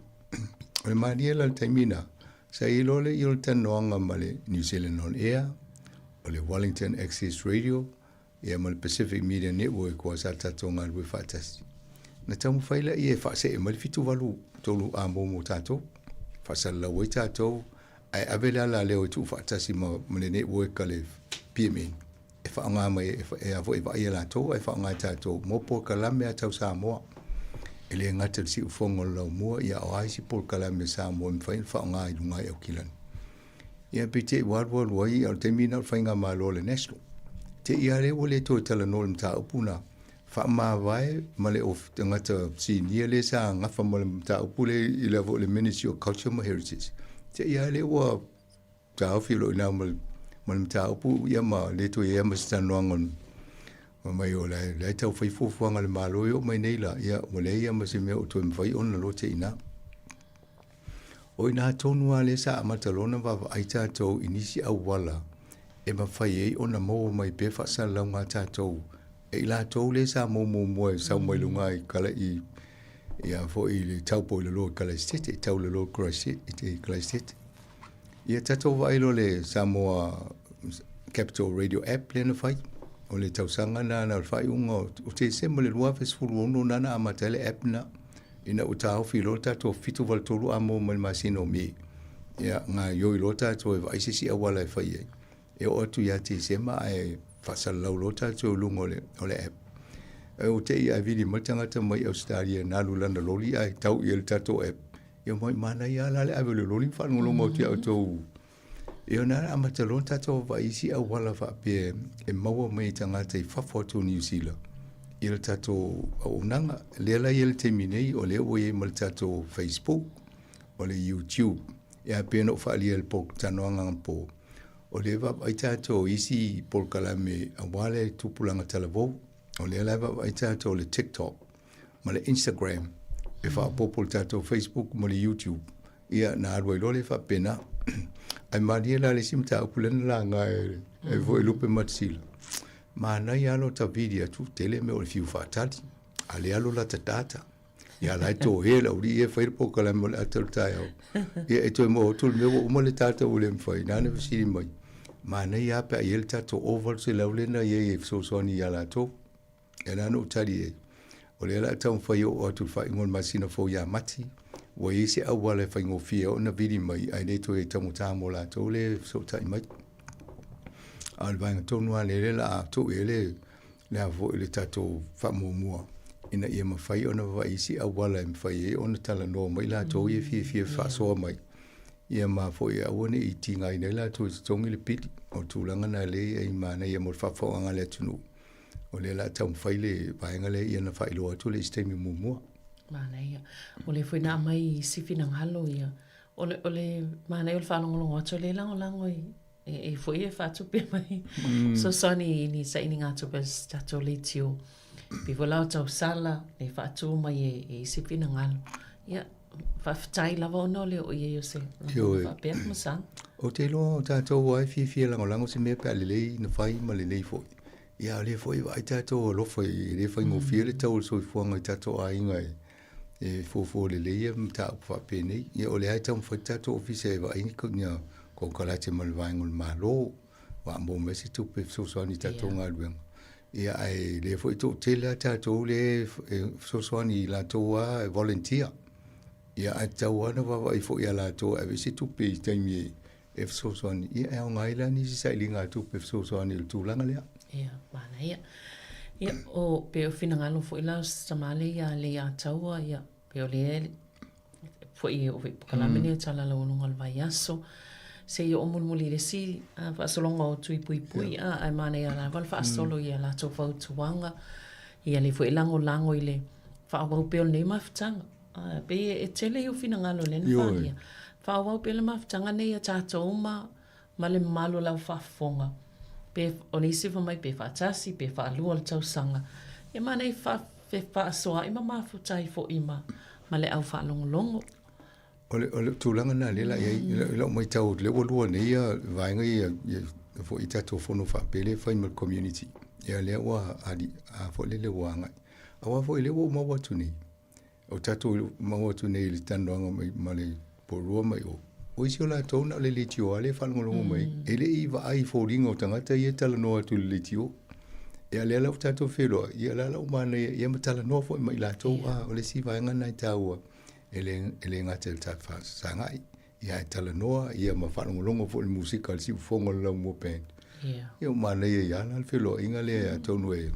O le malie la le taimi na, sa i loa le i o le talanoaga ma le New Zealand On Air, o le Wellington Access Radio, ia ma le Pacific Media Network ua sa tatou galulue faatasi. Na taumafai laia e faasee mai le 783 a mo mo tatou, faasalalau ai tatou, ae ave le alaleo e tuufaatasi ma, ma le network a le PMN. e faaaoga mai e a foi e vaaia latou ae faaaoga e tatou mo polokalame a tau Samoa. E le gata i le siufofoga o le laumua, ia o a isi polokalame a Samoa e mafai ona faaaoga i luga i Aukilani. Ia peitai ua alualu ai, o le taimi lena o le faigamalo a le National. Te i a lea ua le toe talanoa i le mataupu lena. Faamavae ma le tagata sinia lea sa gafa ma le mataupu lea i le foi le Ministry of Culture ma Heritage. Te i a lea ua taofi o lo o i ina ma le mataupu ia ma le toe i ai ma se talanoaga o mai o la e tau fai fuafuaga a le Malo e oo mai nei la, ia ua leai lava ma se mea o toe mafai ona lote i ina. O i ina tonu lava lea sa amata loa ona vaavaai tatou i nisi auala e mafai ai ona maua mai pea faasalalauga a tatou e i latou lea sa maua muamua e sau mai luga i kala i ia foi i le taupo i lalo i Kalaisete, tau lalo i Kalaisete. Ia tatou vaai loa le Samoa Capital Radio App lea na fai. O le tausaga na na o le faaiuga o Tesema le 2016 na na amata ai le app na. Ina ua taofi loa le tatou 783 a maua mai le masina o Me. Ia gaoioi loa tatou e vaai se isi auala e fai ai. E oo atu ia Tesema ae faasalalau loa tatou i luga o le, o le app. E ua te i ae vili mai le tagata mai Ausetalia na alu i lana loli ae tau i ai le tatou app. Ia mai manaia lava la le ave o le loli ma faalogologo atu ia outou. Ia na amata loa tatou vaai isi auala faapea e maua mai i tagata i fafo atu o Niu Sila i le tatou auaunaga. Lea la i ai le taimi nei, o lea ua i ai ma le tatou Facebook, o le YouTube. Ia pei ona ou faaalia i le talanoaga anapo, o lea e vaavaai tatou i isi polokalame aua le tupulaga talavou. O lea la e vaavaai tatou i le TikTok ma le Instagram e faaopoopo i le tatou Facebook ma le YouTube. Ia, na alu ai loa lea faapena. Ae malie la le isi mataupu lea na laga e, e foi Lupe Matasila. Manaia lava lo ta vili atu, tele mea o le fiu faatali. A le alu lata data. Ia la e tohe le aualii e fai le polokalame o le ata o le taeao. Ia e toe maua atu le mea ua uma le data ua le mafai. Nana fesili mai. Manaia lava pe a i ai le tatou $800 lea na i ai e fesoasoani ia latou. E ala ona ou tali i ai, o lea o le a taumafai e oo atu i le faaiuga o le masina fou ia Mati, ua i ai se auala e faigofie ai ona vili mai ae le toe taugata mo latou le fesootai mai. A o le vaega tonu lava lea o le a tuu i ai le, le a foi le tatou faamuamua ina ia mafai ona vaavaai isi auala e mafai ai ona talanoa mai latou ia e fiafia e faasoa mai. Ia ma foi e aua ne i tigaina ai latou e totogi le pili. O le tulaga lena lea e manaia mo le faafofogaaga a le atunuu. O lea o le a taumafai le vaega lea ia na faailoa atu le isi taimi muamua. Manaia. O lea foi na aumai isi finagalo ia. O le, o le manaia o le faalogologo atu, o lea e lagolago i, e, e foi e faatupe mai. Mm. Fesoasoani i ni sailigatupe a se tatou leitio. Pei foi la o tausala, e faatu mai e, e isi finagalo. Ia, faafetai lava ona o le oo i ai o se lagona faapea ma sa. Ou te iloa o tatou lava e fiafia lagolago se mea pe a lelei na fai ma lelei foi. Ia o lea foi e vaai tatou alofa e le faigofie le tau o le soifuaga i tatou aiga e e fuafua lelei ia mataupu faapenei. Ia o lea e taumafai le tatou ofisa e vaai ni konekarate ma le vaega o le Malo aua maua mai se tupe e fesoasoani i tatou galuega. Ia ae lea foi toatele lava tatou lea e fesoasoani i latou lava e volunteer. Ia ae tatau lava ona vaavaai foi ia latou e ave se tupe i taimi e fesoasoani. Ia e aoga ai la nisi sailiga tupe e fesoasoani i le tulaga lea. Ia, manaia. Ia, o, pei o finagalo foi la o se tama lea ia Leiataua, ia, pei o lea foi o polokalame nei o Tala Laualuga o le Vaiaso, se i oo mulimuli i le isi faasologa o Tui Puipui, a, ae manaia lava le faasolo i a latou fautuaga, ia lea foi e lagolago i le faaauau pea o lenei mafutaga. A, pei e tele ia finagalo lea na faaalia. Faaauau pea le mafutaga nei a tatou ma ma le mamalu o lau faafofoga, pe o nisi fai mai pe faatasi pe faalua le tausaga, ia manaia fefaasoaai ma mafuta ai foi ma, ma le au faalogologo. O le, o le tulaga lena lea la i ai, i lau matau, lea ua lua nei ia vaega ia, ia foi i tatou fono faapea lea e fai ma le community. Ia lea ua ali, a foi lele ua agai. Aua foi lea ua ou maua atu nei, O tatou maua atu nei i le talanoaga mai ma le pourua mai o. O isi o latou na o le leitio lava lea e faalogologo mai ai. E le i vaai i foliga o tagata ia e talanoa atu i le leitio. Ia lea la ua tatou feiloai, ia la la ua manaia ia ma talanoa foi ma i latou. A o le isi vaega lena e taua e le, e le gata i le tatou fesagai, ia ae talanoa ia ma faalogologo foi i le musika a le Siufofoga o le Laumua Band. Ia ua manaia ai lava la le feiloaiga lea atonu e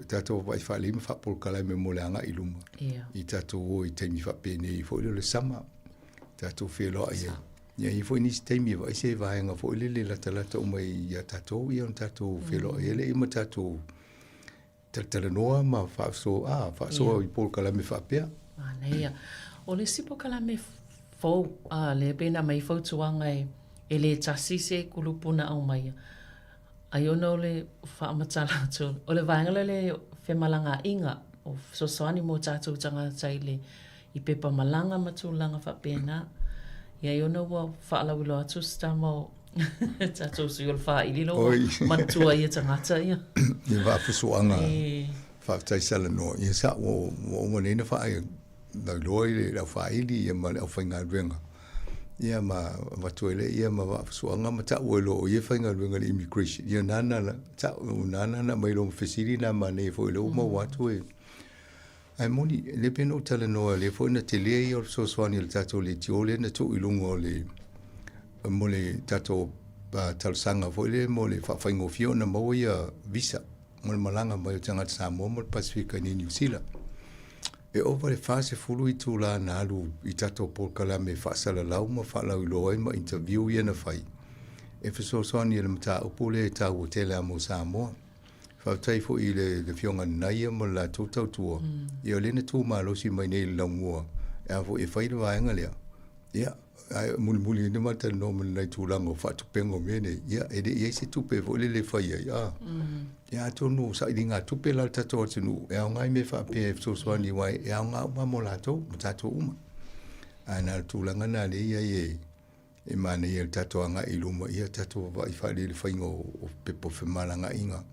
tatou vaai faalelei ma faapolokalame mo le agai i luma i tatou o i taimi faapenei foi lea o le sama tatou feiloai ai. Ia, e i ai foi nisi taimi e vaai se vaega foi lele e latalata uma iā tatou, ia ona tatou feiloai ai lea ma tatou talatalanoa ma faasoa, a, faasoa i polokalame faapea. Manaia. O le isi polokalame fou, a, lea pei ona aumai ai fautuaga e, e le tasi se kulupu na aumaia. Ai ona o le faamatala atu, o le vaega lea o le femalagaaiga, o fesoasoani mo tatou tagata i le i pepa malaga ma tulaga faapena. Ia ai ona ua faalauiloa atu se tama o tatou sui o le faili lo manatua ia tagata ia. Ia vaafusuaga faafetai salanoa. Ia sa ua uma nei ona faalauiloa i le aufaili ia ma le aufaigaluega. Ia ma avatu ai lea ia ma vaafusuaga ma tau ai loa o ia e faigaluega i le immigration. Ia nana tau nana na aumai loa ma fesili na manaia foi lea ua maua atu e Ae moni, lea pei ona ou talanoa, lea foi na tele ia o le fesoasoani a le tatou leitio lea na tuu i luga o le mo le tatou talosaga foi lea mo le faafaigofie ona maua ia visa mo le malaga mai o tagata Samoa ma le Pasefika i Niu Sila. E ova i le 40 itula na alu i tatou polokalame faasalalau ma faalauiloa ai ma interview ia na fai e fesoasoani i le mataupu lea e taua tele lava mo Samoa. Faafetai foi i le Afioga Nanaia ma le latou tautua, ia o lea na tu malosi mai nei i le laumua e a foi e fai le vaega lea. Ia, ae mulimuli ai ona ma talanoa ma nai tulaga o faatupega o mea nei, ia e le i ai se tupe foi lele e fai ai, a. Ia atonu o sailigatupe la a le tatou atunuu e aoga i mea faapea e fesoasoani aua e aoga uma mo latou ma tatou uma. Ae na o le tulaga lena lea e i ai e E manaia le tatou agai i luma, ia tatou vaavaai faalelei i le faiga o pepa o femalagaaiga.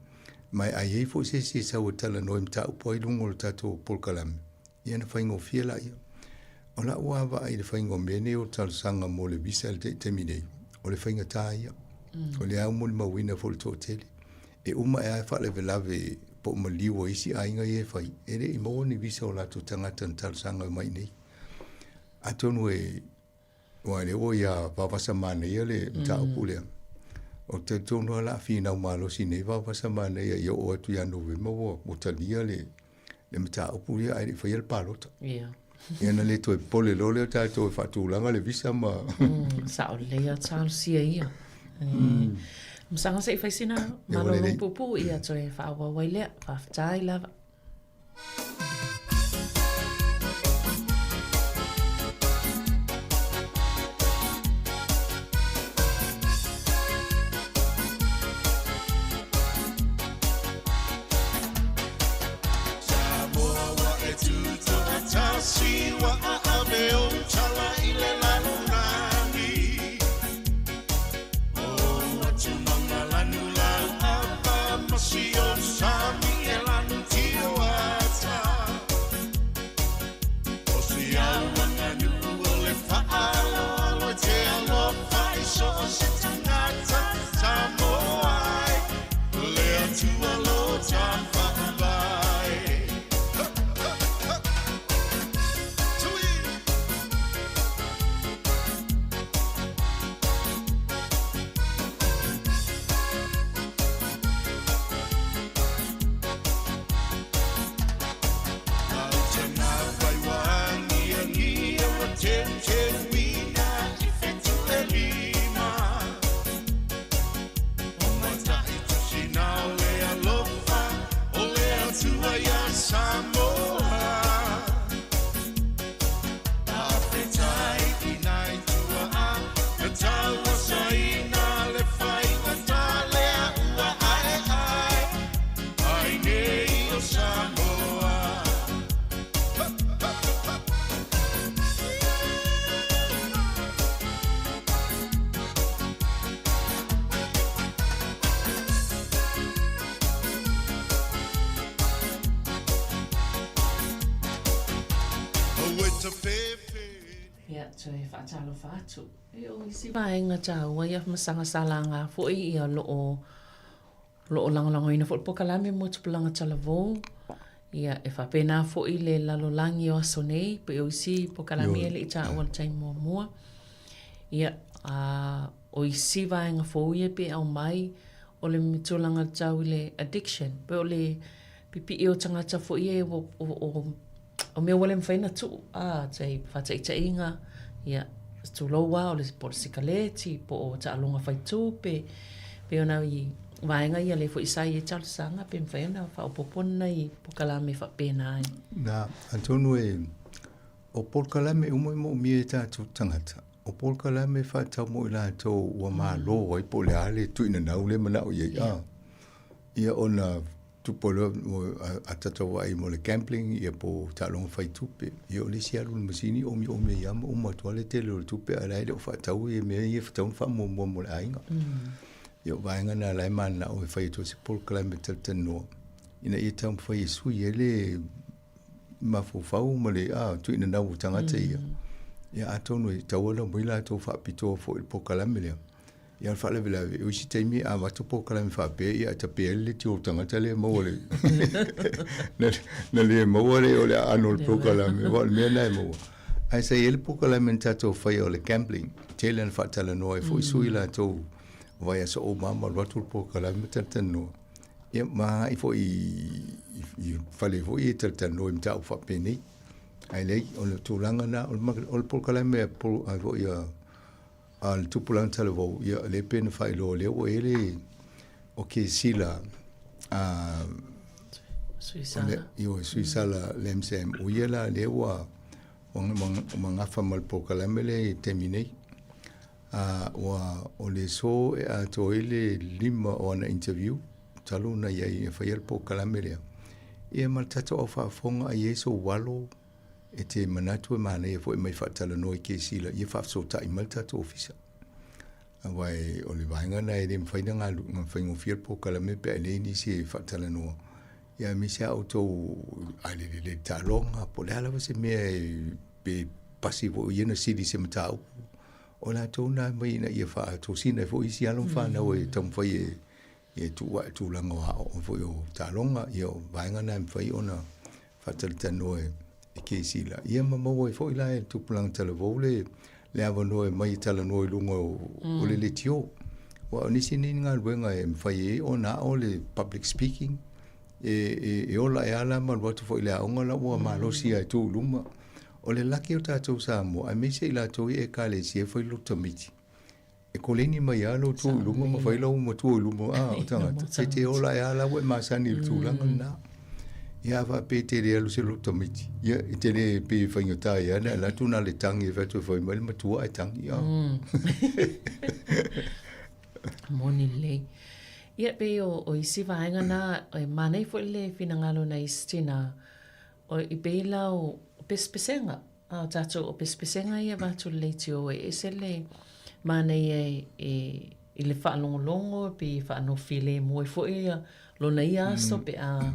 Ma a i ai foi se isi e sau e talanoa i mataupu ai i luga o le tatou polokalame, ia ona faigofie laia. O lau lava vaai i le faiga o mea nei o talosaga mo le visa i le taimi nei, o le faigata ia. O lea lava ua molimauina foi i le toatele. E uma ae lava e faalavelave po o maliu a isi aiga ia e fai, e le i maua ni visa o latou tagata na talosaga mai i inei. Atonu e Aua o lea ua ia vavasa manaia le mataupu lea. Ou te talitonu lava o le a finau malosi nei vavasa manaia ia oo atu ia Novema ua talia le mataupu lea ae le i faia le palota. Ia. Ia ona le toe popole loa lea o tatou e faatulaga le visa ma... Sao lelei lava talosia ia. Masaga se i fai sina malolo puupuu ia toe faaauau ai lea. Faafetai lava. Ia, toe faatalofa atu. E o isi vaega taua ia ma sagasalaga foi ia o lo o O lo o lagolagoina foi le polokalame mo tupulaga talavou. Ia, e faapena foi le lalolagi o aso nei, pei o isi polokalame ia e le i taua i le taimi muamua. Ia, a, o isi vaega fou ia pei e aumai, o le tulaga tau i le addiction, pei o le pipii o tagata foi ia o, o, o, o mea ua le mafai ona tuu, a, tai faataitaiga, ia, Tulou lava o le po o le sikaleti po o taaloga faitupe, pei ona i vaega ia lea foi sa i ai talosaga pe mafai ona faaopoopo ni nai polokalame faapena ai. Na, atonu e o polokalame uma e moomia e tatou tagata, o polokalame e faatatau mo i latou ua malo ai po o le a le tuuinanau lea e manao i ai, a. Ia ona tupu loa a tatou vaai mo le gambling ia po o taaloga fai tupe, ia o le isi alu i le masini omiomi ai lava ma uma atu lava le tele o le tupe ae la e le o faatau ia mea ia e tatau ona faamuamua mo le aiga. Ia o vaega na la e mananao e fai atu ai se polokalame talatalanoa ina ia taumafai e sui ai le mafaufau ma le tuuinanau o tagata ia. Ia atonu e tatau ona aumai latou faapitoa foi i le polokalame lea. Ia o le faalavelave, o isi taimi a avatu polokalame faapea, ia e tape ai le leitio o le tagata lea e maua le na le maua le o le aano o le polokalame, aua o le mea lena e maua. Ae sa i ai le polokalame na tatou faia o le gambling, tele ina faatalanoa ai foi sui latou o vaiaso uma lava ma alu atu le polokalame ma talatalanoa. Ia ma agai foi i fale foi ia e talatalanoa i mataupu faapenei. Ae leai, o le tulaga lena, o le polokalame a foi a A o le tupulaga talavou, ia, lea pei ona faailoa, lea ua i ai le, o Kesila, a, Suisala. Ioe, Suisala Lamsam, o ia la lea ua, ua, ua gafa ma le polokalame lea i le taimi nei. A, ua, o le aso e atoa ai le 5 o ana interview, talu ona i ai e faia le polokalame lea. Ia ma le tatou au faafofoga, a i ai sou alo, E te manatu e manaia foi mai faatalanoa i Kesila ia faafesootai mai le tatou ofisa. Aua e, o le vaega lena e le mafai ona galu, ona faigofie le polokalame pe a e leai nisi e faatalanoa. Ia aemaise lava outou a le lelei taaloga, po o le a lava se mea e, pe pasi foi o ia na sili i se mataupu. O latou na e aumai ina ia faatosina ai foi isi alo ma fanau e taumafai e e tuu ae tulaga o aoaoga foi o taaloga, ia o vaega na e mafai ona faatalitanoa e Kesila. Ia ma maua ai foi la e le tupulaga talavou le, le avanoa e mai e talanoa i luga o, mm. o le leitio. Aua o nisi nei galuega e mafai ai ona ao le public speaking, e, e, e ola e ala ma alu atu foi i le aoga la ua malosi mm. e tu i luma. O le laki o tatou Samoa, aemaise i latou i ekalesia e fai loto tamaiti. E koleni mai lava lou tu i luma ma fai lau matua i luma a o tagata. E te ola e a la ua e masani i le tulaga lena. Ia a faapea e te le alu se loto tamaiti. Ia e te le pe faigata ai lava ona alu atu na o le tagi e fai atu e fai mai le matua ae tagi. Moni lelei. Ia pei o, o isi vaega na, e manaia foi le finagalo na isi tina, o, i pei la o pesepesega. A o tatou o pesepesega ia avatu i le leitio e ese le manaia e i le faalogologo pe faanofilemu ai foi ia lona ia aso pe a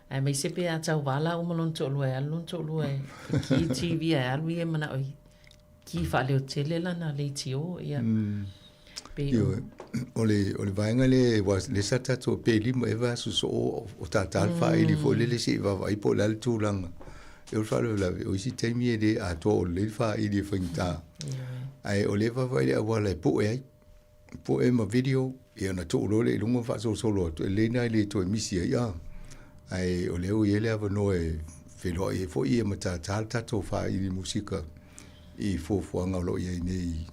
aemaise pe a tauva lāua ma lona toalua e alu lona toalua e ki TV ae alu ia e manao e ki faaleotele lana leitio ia pei o O le, o le vaega lea, aua lea sa tatou pe 5 ea vaiaso soo o tātā le faaili foi lele se i vaavaai po o le a le tulaga. E o le faalavelave, o isi taimi e le atoa o lelei le faaili e faigata. Ae o lea e vaavaai i le auala e pue ai. Pue ma video, ia ona tuu loa lea i luga ma faasolosolo atu, e lelei lena e le toe misi ai. A. Ae o lea ua i ai le avanoa e feiloai ai foi ia ma tātā le tatou faaili musika i fuafuaga o lo o i ai nei.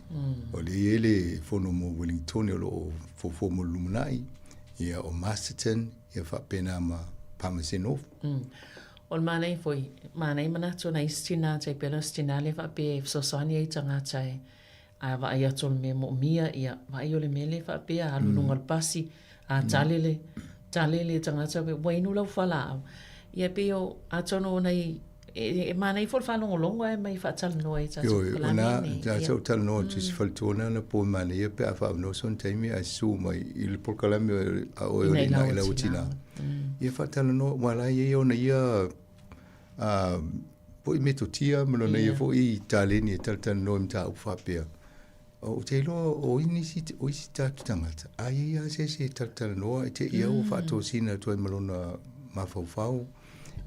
O lea e i ai le fono mo Wellingtone o lo o fuafua mo le lumanai, ia o Masterton, ia faapena ma Palmerston North. O le manaia foi, manaia manatu o nai isi tina, tai pei o le isi tina lea faapea e fesoasoani ai i tagata e a vaai atu o le mea moomia, ia vaai o le mea lea faapea, alu i luga o le pasi, a tale le, tale le tagata, ua inu lau fualaau. Ia pei o, atonu o nai, e, e manaia foi le faalogologo ae mai faatalanoa i tatou Ioe, o na, tatou talanoa mm. tusi faletua na na po manaia pe a faavanoa sona taimi ae susu mai i le polokalame a oe o le ina i lau tina. Ia faatalanoa, ua la ia ona ia foi metotia ma lona ia foi taleni e talatalanoa i mataupu faapea. Ou te iloa o nisi, o isi tatou tagata, a i ai lava se isi e talatalanoa e te i au faatosina atu ai ma lona mafaufau,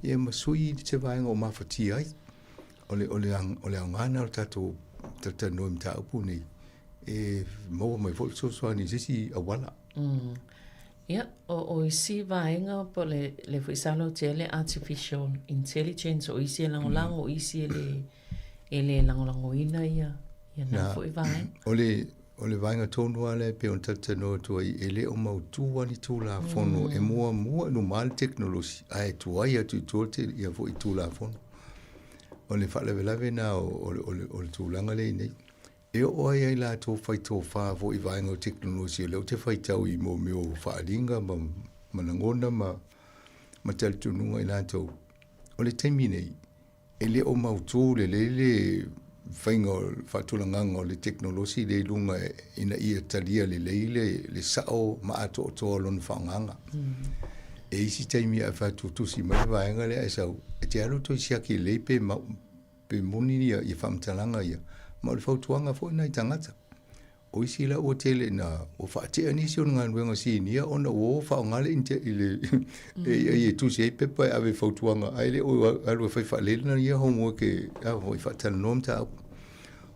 ia ma sui se vaega o mafatia ai. O le, o le, o le aoga lena o le tatou talatalanoa i mataupu nei, e maua mai foi le fesoasoani i se isi auala. Ia, o, o isi vaega po o le, le foi sa lautea le artificial intelligence, o isi e lagolago, o isi e le, e le lagolagoina ia, Ia na foi vaega. O le, o le vaega tonu lava lea e pei ona talatalanoa atu ai, e le o mautū lava ni Tulafono e muamua i luma le tekonolosi ae tuai atu i tua ia foi Tulafono. O le faalavelave lena o, o, o, le, o le tulaga lea i nei. E oo ai ai latou faitofa foi i vaega o tekonolosi o lea ou te faitau i mo mea o faaaliga ma, ma lagona ma, ma talitonuga i latou. O le taimi nei, E le o mautū lelei le faiga o le faatulagaga o le tekonolosi lea i luga ina ia talia lelei le, le sao ma atoatoa o lona faaaogaga. E i ai isi taimi a fai atu tusi mai le vaega lea ae sau, e te alu toe siaki lelei pe, pe moni ia, ia faamatalaga ia. Ma o le fautuaga foi lena i tagata. O isi la ua tele ina ua faatea nisi o galuega sinia ona ua o faaaoga le i le AI e tusi ai pepa e ave i fautuaga ae le o alu e fai faalelei lana ia homework e a foi faatalanoa mataupu.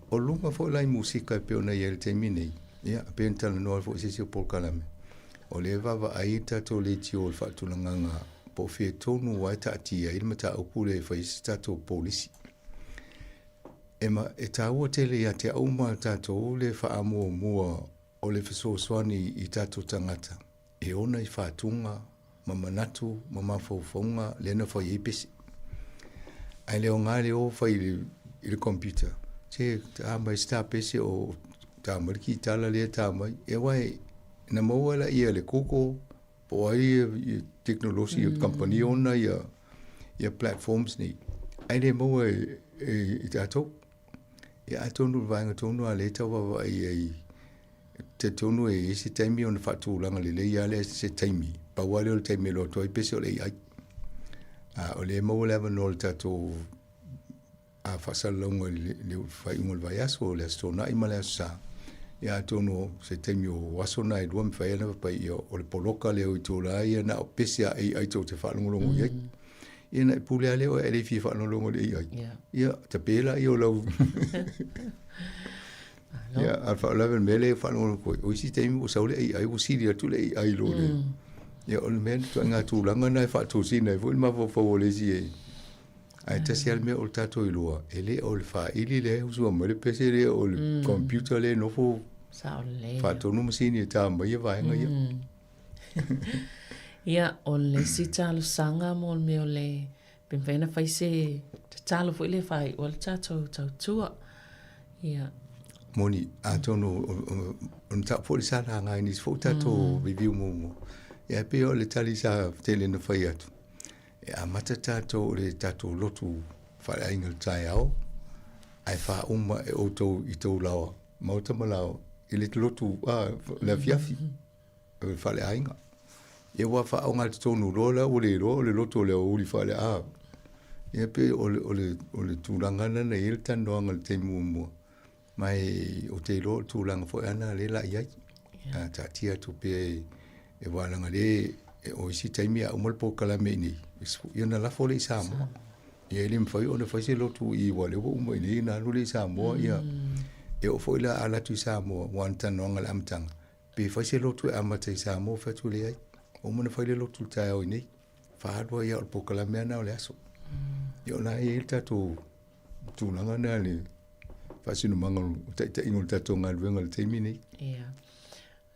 O luga foi la i musika e pei ona i ai i le taimi nei, ia e pei ona talanoa foi i se isi o polokalame, o lea e vaavaai le tatou leitio i le faatulagaga po o fea tonu lava e taatia ai le mataupu lea e fai ai se tatou polisi. E ma, e taua tele ia te au ma tatou le faamuamua o le fesoasoani i tatou tagata e ona i faatuga ma manatu ma mafaufauga lea na fai ai pese. Ae le aoga le o fai i le, i le computer, se ta mai se ta pese o ta mai le kitala lea ta mai. E aua e, na maua laia e le Google po o ai ia tekonolosi o kamupani ona ia ia platforms nei, ae le maua e, e, i tatou. Ia atonu le vaega tonu lava lea e tau vaavaai ai, talitonu e i ai se taimi ona faatulaga lelei lava lea se taimi, pau lava lea o le taimi e alu atu ai pese o le AI. A o lea e maua le avanoa o le tatou a faasalalauga i le faaiuga o le vaiaso, o le Aso Toonai ma le Aso Sa. Ia atonu o se taimi o aso na e lua mafai ai ona fai ia o le poloka lea o itula ia na o pese a AI tou te faalogologo i ai. Ia na e pule lava lea oe a e le fia faalogologo i le AI. Ia tape laia o lau Ia a o le faalavelave o le mea lea e faalogologo atu ai, o isi taimi ua sau le AI ua sili atu le AI i lo le Ia o le mea ituaiga tulaga na e faatosina ai foi le mafaufau o le isi e Ae tasi lava le mea o le tatou iloa, e le o le faili lea e usua mai le pese lea o le mm. computer lea e nofo faatonu masini e tā mai ia vaega ia. Mm. Ia, o le isi talosaga mo le mea o le pe mafai ona fai se tatalo foi le faaiua le tatou tautua. Ia. Moni, atonu o le mataupu foi le sa laga i nisi foi tatou mm. review muamua. Ia, e pei o le tali sa tele na fai atu. E amata tatou i le tatou lotu faaleaiga i le taeao, ae faauma e outou i tou laoa, maota ma laoa, i le lotu a, le afiafi, o le faaleaiga. Ia ua faaaoga totonu loa la ua le iloa o le lotu o le aoauli faale a. Ia pei o le, o le, o le tulaga lena na i ai le talanoaga i le taimi muamua. Ma e ou te iloa o le tulaga foi ana lea la i ai. Yeah. Taatia atu pea e, e wālanga le e o isi taimi a uma le polokalame i nei, ia na lafo lea i Samoa. Ia e le mafai ona fai se lotu i ua lea ua uma i nei na alu lea i Samoa, ia e oo foi la a alu atu i Samoa, ua na talanoaga i le amataga, pe fai se lotu e amata i Samoa, fai atu leai. Ua uma ona fai le lotu i le taeao i nei, faalu ai lava o le polokalame lava lena o le aso. Ia o la e i ai le tatou tulaga lena i le faasinomaga o le taitaiga o le tatou galuega i le taimi nei. Ia.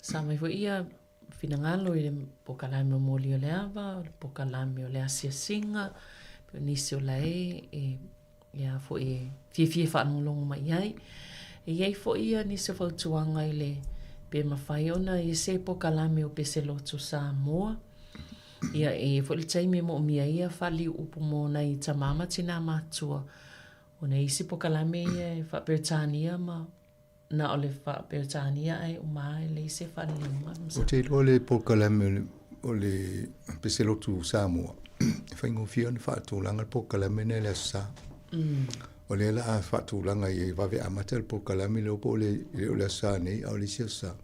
Sa mai foi ia finagalo i le pokalame o Moli o le Ava, o le pokalame o le Asiasiga, pe o nisi o lae e ia foi e fiafia e faalogologo mai i ai. E i ai foi ia nisi o fautuaga i le pe mafai ona i se pokalame o Peselotu Samoa. Ia, e i ai foi le taimi e moomia ai ia faaliuupu mo nai tama ma tinā matutua o nai isi pokalame ia e faa-Peretania ma na o le faa-Peretania ae uma lava e leai se faaliliuga. Ou te iloa le polokalame o le Peselotu Samoa, e faigofie ona faatulaga le polokalame lea i le Aso Sa. O lea o le a faatulaga ia vave amata le polokalame lea po o le, e le o le Aso Sa nei a o le isi Aso Sa.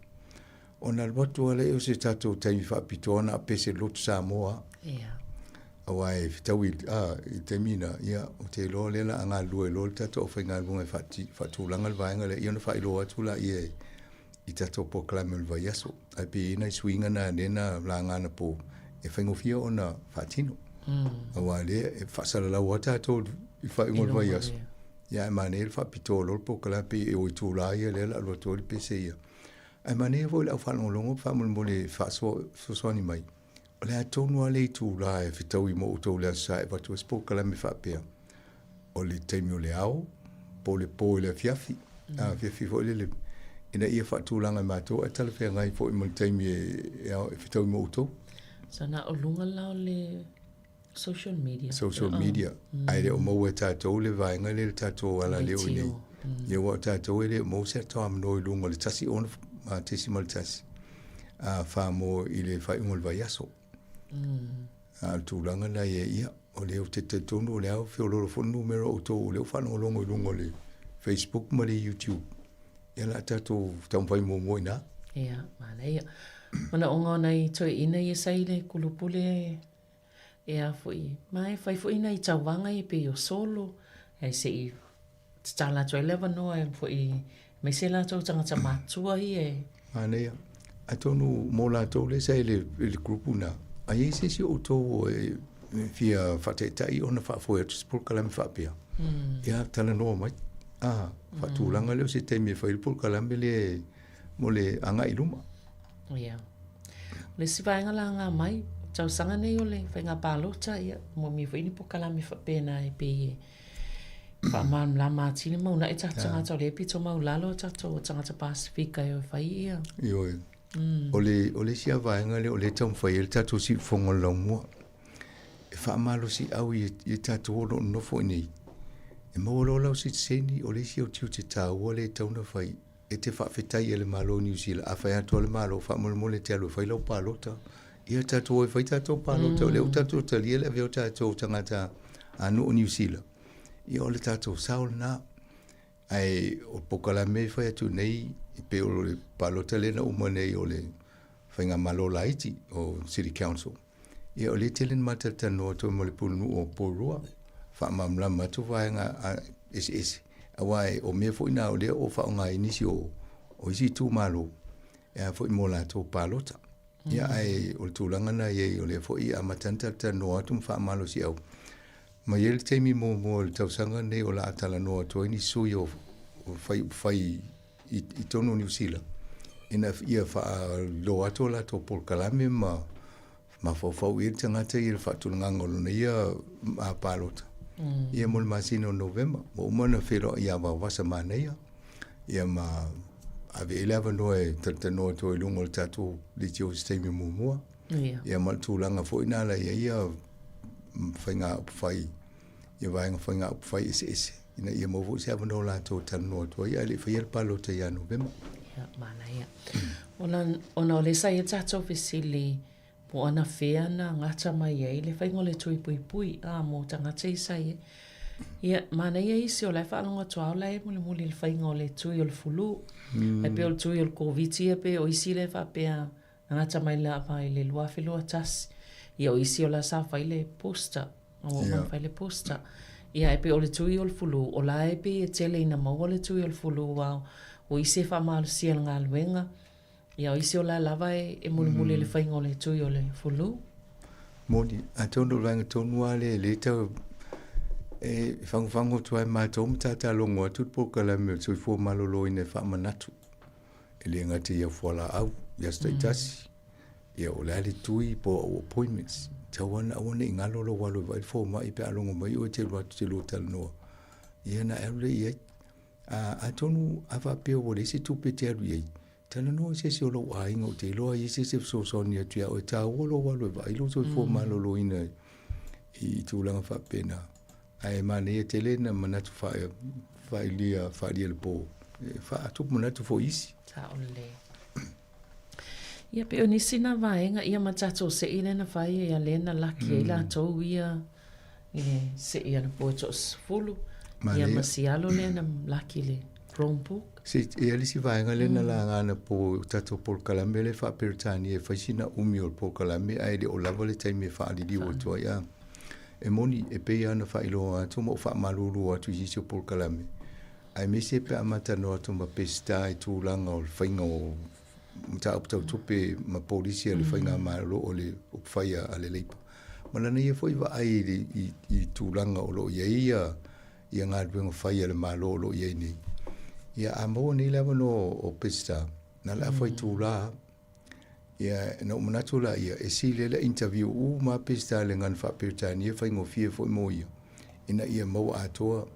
Ona alu atu lava lea o se tatou taimi faapitoa na o pese lotu Samoa. Ia. Aua e fetaui a, i le taimi na, ia, ou te iloa o lea o le a galulue loa le tatou aufaigaluega e faatulaga le vaega lea, ia ona faailoa atu laia i tatou polokalame o le vaiaso. Ae pei e i ai nai suiga na lea na laga anapo e faigofie ona faatino. Aua o lea e faasalalau lava tatou i le faaiuga o le vaiaso. Ia ae manaia le faapitoa loa le polokalame pei e o itulā ia lea o le a alu atu ai le pese ia. Ae manaia foi le au faalogologo faamolemole e faasoa fesoasoani mai. O le a tonu lava le itulā e fetaui mo outou i le Aso Sa e avatu ai se polokalame faapea, o le taimi o le ao po o le po i le afiafi, a afiafi foi lele ina ia faatulaga e matou ae talafeagai foi ma le taimi e ao e fetaui mo outou. So na o luga la o le social media. Social media. Ae le o maua e tatou le vaega lea i le tatou alaleo i inei. Ia aua o tatou e le o maua se ata avanoa i luga o le 16.1 fā mo i le faaiuga o le vaiaso. A o le tulaga lena ia, ia, o lea ou te talitonu o lea ua feoloolo foi le numera o outou o lea ua faalogologo i luga o le Facebook ma le YouTube. Ia o le a tatou taumafai muamua i ina. Ia, manaia. Manaoga o nai toeaiina ia sa i le kulupule E a foi, ma e fai foi nai tauvaga ia pei o solo, ae se i tatala atu ai le avanoa e foi aemaise latou tagata matutua ia e. Manaia. Atonu mo latou lea sa i le, i le group na, a i ai se isi o outou e fia faataitai ona faafoe atu se polokalame faapea, ia talanoa mai. A, faatulaga lea o se taimi e fai ai le polokalame lea mo le agai i luma. Ia. O le isi vaega laga mai, tausaga nei o le faiga palota, ia, moomia foi ni polokalame faapena e pei e faamalamalama atili ma uunai tatou tagata o lea e pito maualalo tatou tagata Pasefika e o e fai ia. Ioe. O le, o le isi lava vaega lea o lea e taumafai ai le tatou siufofoga o le laumua, e faamalosiau i, i tatou o lo o nonofo i inei, e maua loa lau sitiseni, o le isi au tiute taua lea e tatau ona fai, e te faafetai e le Malo o Niu Sila, a fai atu lava le Malo, faamolemole e te alu e fai lau palota. Ia tatou o e fai tatou palota, o lea ua tatou talia le avea o tatou tagata a nuu o Niu Sila. Ia o le tatou sao lena. Ae o le polokalame e fai atu nei, e pei o le palota lea na uma nei o le Faigamalo laiti o City Council. Ia o lea e tele ina matalatalanoa atu ai ma le Pulenuu o Porirua, faamalamalama atu vaega eseese, aua o mea foi na o lea o faaaoga ai nisi o, o isi itumalo e a foi mo latou palota. Ia ae o le tulaga na i ai o lea foi e amata ona talatalanoa atu ma faamalosiau. Ma i ai le taimi muamua o le tausaga lenei o le a talanoa atu ai nisi sui o, o fai upufai i, i totonu o Niu Sila, ina ia faailoa atu o latou polokalame ma mafaufau i ai le tagata i le faatulagaga o lona ia palota. Ia mo le masina o Novema, ua uma ona feiloai ia Vaovasa Manaia, ia ma ave i ai le avanoa e talatalanoa atu ai i luga o le tatou leitio i se taimi muamua. Ia ma le tulaga foi na ala i ai ia faiga upufai ia vaega faiga upufai eseese ina ia maua foi se avanoa o latou e talanoa atu ai ae le i faia le palota ia Novema. Ia, manaia. Ona, ona o lea sa i ai le tatou fesili po o anafea na gata mai ai le faiga o le tui puipui, a, mo tagata ia sa i ai. Ia, manaia isi o la e faalogo atu lava o la e mulimuli i le faiga o le tui o le fulu. Ae pei o le tui o le Koviti ia pei o isi lea e faapea Na gata mai lava i le 2021. Ia o isi o la sa fai le booster. Ua uma ona fai le booster. Ia e pei o le tui o le fulu, o la e pei e tele ina maua le tui o le fulu aua o isi e faamalosia i le galuega. Ia o isi o la lava e mulimuli i le faiga o le tui o le fulu. Moni, atonu o le vaega tonu lava lea e le tau e fagofago atu ai matou ma tata logo atu le polokalame o le soifua maloloina e faamanatu. E le gata i au fualaau i aso taitasi, ia o le a le tui po o au appointments. Tau lava ina aua ne i galo lou alu e vaai le fomai pe a logo mai oe e te alu atu e te lua talanoa, ia ona e alu lea i ai. Atonu a faapea ua leai se tupe e te alu i ai, talanoa i se isi o lou aiga ou te iloa e i ai se isi e fesoasoani atu ia oe, e taua lou alu e vaai lou soifua maloloina i tulaga faapena. Ae manaia tele na manatu faailia faaalia i le po e faatupu manatu foi isi. Sao lelei. Ia pei o nisi na vaega ia ma tatou se'i lea na fai ia lea na laki ai latou ia i le se'i anapo e toasefulu ia ma si alo lea na laki i le Chromebook. Se e i ai le isi vaega lea na laga anapo i tatou polokalame lea faa-Peretania e fai sina umi o le polokalame ae le o lava le taimi e faaliliu atu ai a. E moni, e pei lava ona faailoa atu ma ou faamalulu atu i nisi o polokalame, aemaise pe a matalanoa atu ma Pesita i tulaga o le faiga o mataupu tau tupe ma polisi a le faigamalo o le upufai a le Labour. Ma lana ia foi vaai i, i, i tulaga o lo o i ai ia, Ia galuega fai a le Malo o lo o i ai nei. Ia a maua nei le avanoa o Peseta, na o le afa itula, ia na ou manatu laia, e sili ai le interview uma a Peseta i le gagana faa-Peretania e faigofie foi mo ia, ina ia maua atoa.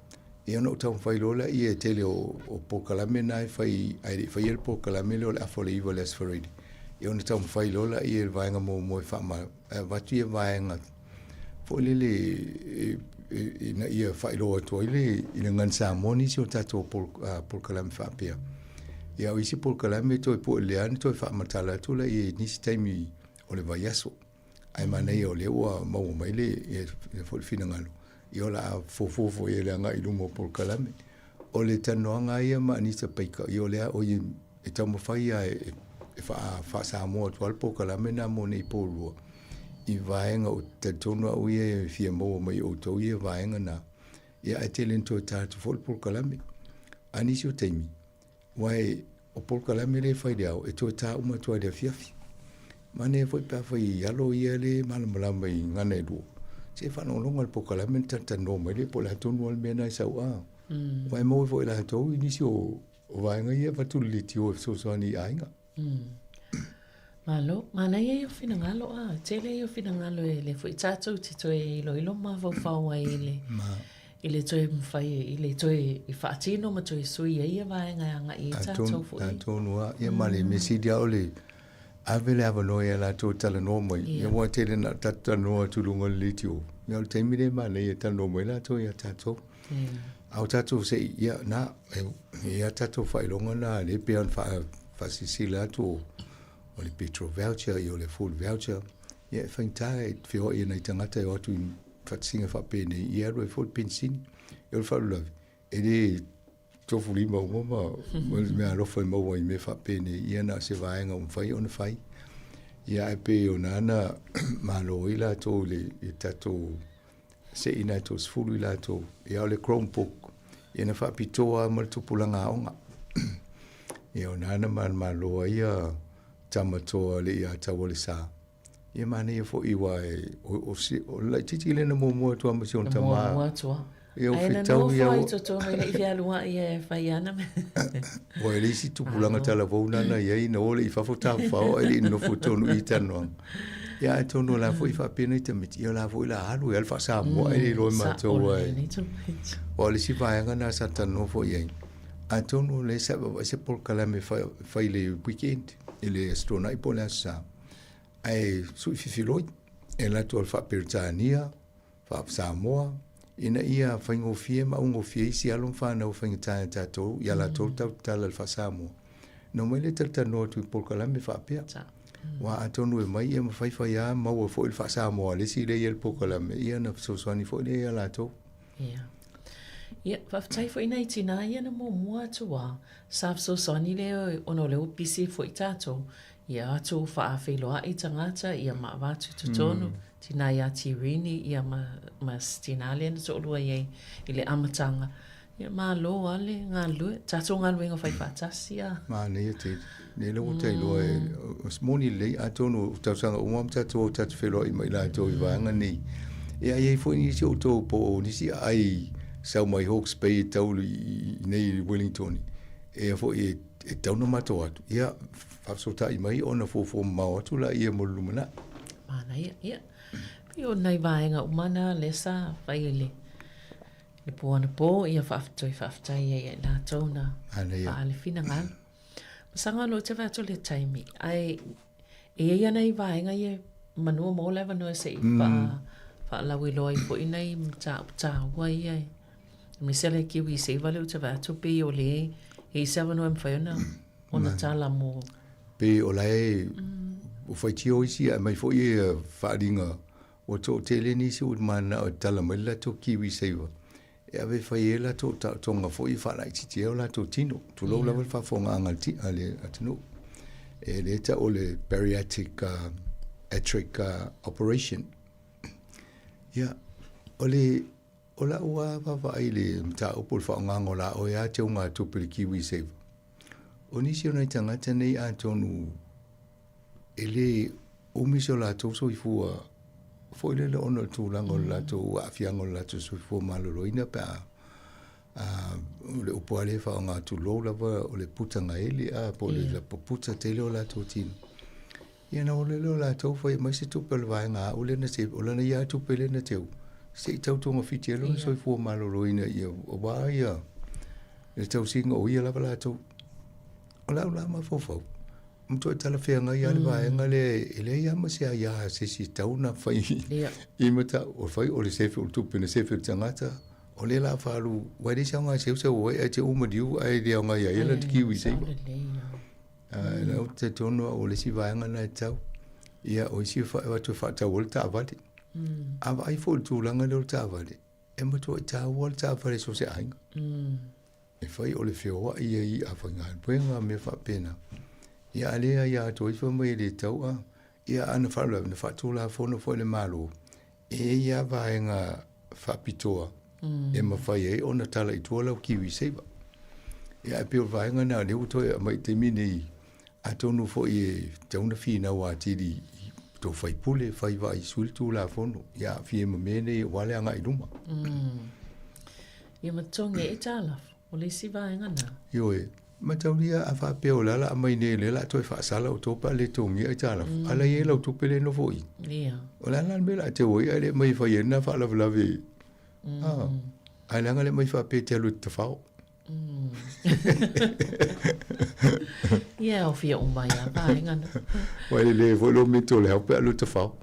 Ia ona ou taumafai loa laia e tele o, o polokalame na e fai, ae le i faia le polokalame lea o le afa o le iva i le Aso Faraile, ia ona taumafai loa laia i le vaega muamua e faama, avatu ia vaega foi lele ina ia faailoa atu ai le i le gagana Samoa nisi o tatou polokalame faapea. Ia o isi polokalame toe pue lea na toe faamatala atu laia i nisi taimi o le vaiaso. Ae manaia o lea ua maua mai le ia foi le finagalo, ia o le a fuafua foi i le agai i luma o polokalame. O le talanoaga ia ma Anita Baker, ia o lea o ia e taumafai lava e faa-Samoa atu lava le polokalame lena mo nei po lua i vaega ou te talitonu au ia e fia maua mai e outou ia vaega na. Ia ae tele ina toe ta atu foi le polokalame. A nisi o taimi, aua o polokalame lea e fai i le ao, e toe ta uma atu lava i le afiafi. Manaia foi pe afai i alo ia lea e malamalama i gagana e lua, se faalogologo i le polokalame ona talatalanoa mai lea po o le a tonu lava le mea lena e sau a. Aua e maua foi e latou i nisi o vaega ia e avatu i le leitio e fesoasoani i aiga. Malo, manaia ia o finagalo a, tele ia o finagalo e lea foi tatou te toe iloilo mafaufau ai i le, i le toe mafai i le toe i faatino ma toe sui ai ia vaega e agai i ai tatou foi. Atonu lava, ia ma le mea sili lava o le ave le avanoa ia latou e talanoa mai. Ia aua e tele ina tatou talanoa atu i luga o le leitio, ia o le taimi lea e manaia e talanoa mai latou ia tatou. A o tatou se i, ia, na, e i ai tatou faailoga na lea e pei ona faasilasila atu o le petrol voucher, ia o le food voucher, ia e faigata e feoai e nai tagata e o atu i faatasiga faapenei, ia e alu ai foi le penisini. Ia o le faalavelave, e le tofulima uma ma, ma le meaalofa e maua i mea faapenei, ia na o se vaega ua mafai ona fai. Ia ae pei o na na malo ai latou i le, i le tatou se'i nai 30 i latou, ia o le Chromebook, ia na faapitoa lava mo le tupulaga aoga. Ia o na na manumalo ai ia tama toa le ia Taualesa. Ia manaia foi aua e, o, o, o le laitiiti lea na muamua atu lava ma si ona tama. Muamua atu lava. Ia o Ae na fetau nofo ia ai ua... totonu e le i fealuai e fai ana mea. Ua e le isi tupulaga talavou na na i ai na o le i fafo tafafao ae le i nonofo tonu i talanoaga. Ia atonu o la foi e faapea nai tamaiti, ia o la foi o le a alu e alu faa-Samoa ae le iloa e matou ai. Aua o le isi vaega na sa talanoa foi i ai, atonu o lea sa vaavaai se polokalame e fai i le weekend, i le Aso Toonai po o le Aso Sa, ae sui fifiloi, e alu atu o le faa-Peretania, faa-Samoa, ina ia faigofie ma augofie isi alo ma fanau e faigata ia tatou, ia latou le tautatala i le faa-Samoa. Na omai lea talatalanoa atu i polokalame faapea. Aua atonu e mai ia ma faifai lava maua foi le faa-Samoa a le isi lea e i ai le polokalame, ia ona fesoasoani foi lea ia latou. Ia. Ia, faafetai foi nai tinā ia na muamua atu a sa fesoasoani lea ona o lea ua busy foi tatou. Ia atu faafeiloai tagata ia ma avatu i totonu, tinā ia Tirini ia ma, ma si tinā lea na toalua i ai i le amataga. Ia malo lava le galulue, tatou galuega fai faatasi a. Manaia tele. Nei lava ua ta iloa e, o se moni lelei, atonu o tausaga uma ma tatou o tatou feiloai ma i latou i vaega nei. Ia e i ai foi nisi o outou po o nisi aai sau mai Hawke's Bay e tau i nei i Wellington, e foi e e tatau ona matou atu, ia, faafesootai mai ona fuafua mamao atu laia mo le lumanai. Manaia, ia. Pei o nai vaega uma na lea sa fai i le, le po anapo, ia faafetai faafetai ai ia i latou na faaali finagalo. Masaga o loo te vaai atu i le taimi, ae e i ai lava nai vaega ia manu o maua le avanoa se i faalauiloa ai foi nai mataupu taua ia e aemaise le Kiwi Saver lea ou te vaai atu pei o lea e i ai se avanoa e mafai ona ona tala mo Pei o la e ua faitio isi ae aumai foi ia faaaliga ua toatele nisi ua mananao e tala mai le latou Kiwi Saver e ave e fai ai latou taotoga foi e faalaitiiti ai o latou tino, tulou lava le faafofogaaga a le atunuu. E lea e tau o le bariatric atric operation. Ia, o le, o lau lava vaavaai i le mataupu o le faaaogaina o la oe lava teugatupe i le Kiwi Saver, o nisi o nai tagata nei atonu e le umi so latou soifua foi lele ona o le tulaga o le latou aafiaga o le latou soifua maloloina pe a. O le upu lava lea e faaaoga tulou lava o le puta gaeli a po o le lapuputa tele o latou tino. Ia ona o lea o latou fai mai se tupe o le vaega a au lea na save, o lana ia lava tupe lea na teu, se i tau togafiti ai lona soifua maloloina ia aua ia le tausiga o ia lava latou. O lau la mafaufau, matuai talafeagai lava le vaega lea e leai lava ma se aia a se isi e tatau ona fai i mataupu, o le fai o le sefe o le tupe na sefe e le tagata, o lea o le a faalu, aua e leai se aoga e seuseu ai ae te uma liu ae le aoga ia ia lana kiwi saver. Ae la ou te talitonu au o le isi vaega lena e tatau. Ia o isi e avatu e faatau ai le taavale. A vaai foi i le tulaga lea o le taavale, e matuai taua le taavale i so o se aiga. E fai o le feoai ia i i'a faigaluega ma mea faapena. Ia a le aia atu ai fai mai e le tatau a. Ia a na faalavelave na faatulafono foi e le Malo, e i ai lava vaega faapitoa e mafai ai ona tala i tua lau kiwi saver. Ia ae pei o le vaega lena o lea ua toe aumai i le taimi lenei, atonu foi e tatau ona finau atili i tou sui usufono e fai vaai sui le Tulafono ia aafia ai ma mea nei aua le agai i luma. Ia ma totogi ai aitalafu, o le isi vaega lena. Ioe, mataulia a faapea o le a la aumai nei o lea o le a toe faasala outou pe a le totogia aitalafu, a la e i ai lau tupe lea e nofo i i. Ia. O le a la le mea o le a teu ai ae le aumai e fai ai lena faalavelave ae leaga le aumai faapea e te alu e te tafao. Ia, e aofia uma ai lava vaega na. Ua e lelei ai foi lou mito o le ao pe a alu e tafao.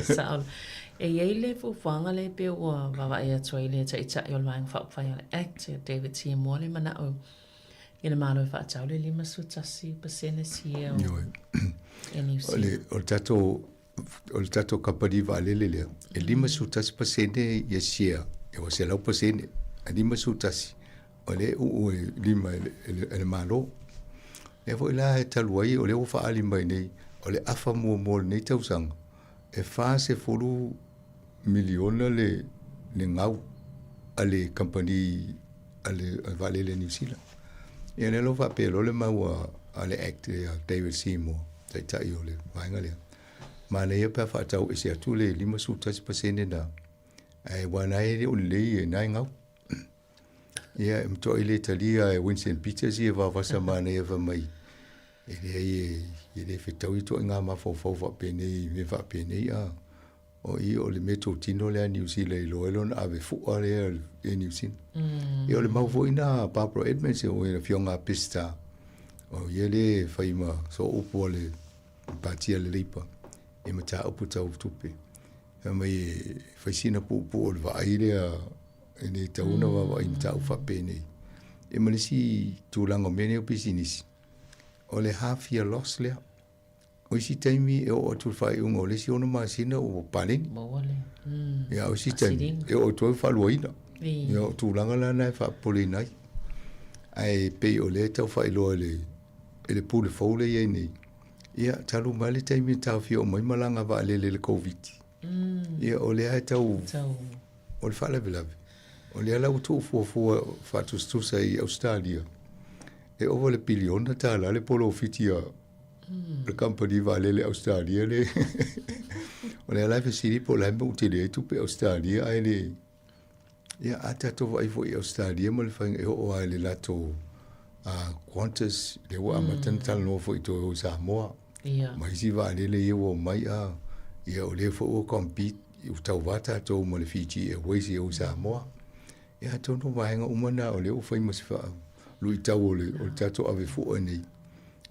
Sao. E i ai le fuafuaga lea pei ua vaavaai atu ai le Taitai o le Vaega Faaupufai o le Act, ia David Tiemua le manao i le Malo e faatau le 51% share o New Zealand. O le tatou o le tatou kamupani vaalele lea, e 51% ia share, e ua 100%, ae 51 o lea e uu e lima e le Malo. Lea foi la e talu ai o lea ua faaali mai nei, o le afa muamua o lenei tausaga, e 40 miliona le gau a le kamupani a le vaalele a Niu Sila. Ia lea la ua faapea loa le mau a le Act lea a David Seymour, taitai o le vaega lea. Manaia pe a faatau ese atu le 51% lena, ae aua na e le o lelei na e gau. Ia, e matuai le talia e Winston Peters ia vavasa manaia fai mai, e leai e le fetaui ituaiga mafaufau faapenei i mea faapenei a. O i o le mea totino lea a Niu Sila i iloa ai lona ave fua lea e Niu Sila. Ia o le mau foi na a Barbara Edmonds o le afioga a Peseta, o ia lea e fai ma sooupu a le Pati a le Leipa i mataupu tau tupe. Fai mai e fai sina puupuu o le vaai lea e le tatau ona vaavaai i mataupu faapenei. Ia ma le isi tulaga o mea nei o pisinisi, o le half year loss lea. O isi taimi e oo atu i le faaiuga o le isi 6 masina ua paleni. Maua lea. Ia, o isi taimi e oo atu ai ua faaluaina. Ia, o tulaga la na e faapopoleina ai. Ae pei o lea e tau faailoa e le, e le pule fou lea e i ai nei, ia, talu mai le taimi na taofia uma ai malaga vaalele i le Koviti. Ia, o lea e tau, o le faalavelave, o lea la ua tuufuafua faatusatusa i Ausetalia, e ova i le piliona tala le polofiti a le kamupani vaalele Ausetalia le o lea la e fesili po o le a le mea ua tele ai tupe Ausetalia ae le ia a tatou vaai foi i Ausetalia ma le faiga e oo lava i le latou Qantas lea ua amata ona talanoa foi toe o i Samoa ma isi vaalele ia ua omai a ia o lea foi ua compete ua tauva tatou ma le Fiji Airways ia o i Samoa. Ia atonu o vaega uma na o lea ua fai ma se faaluitau o le, o le tatou ave fua nei.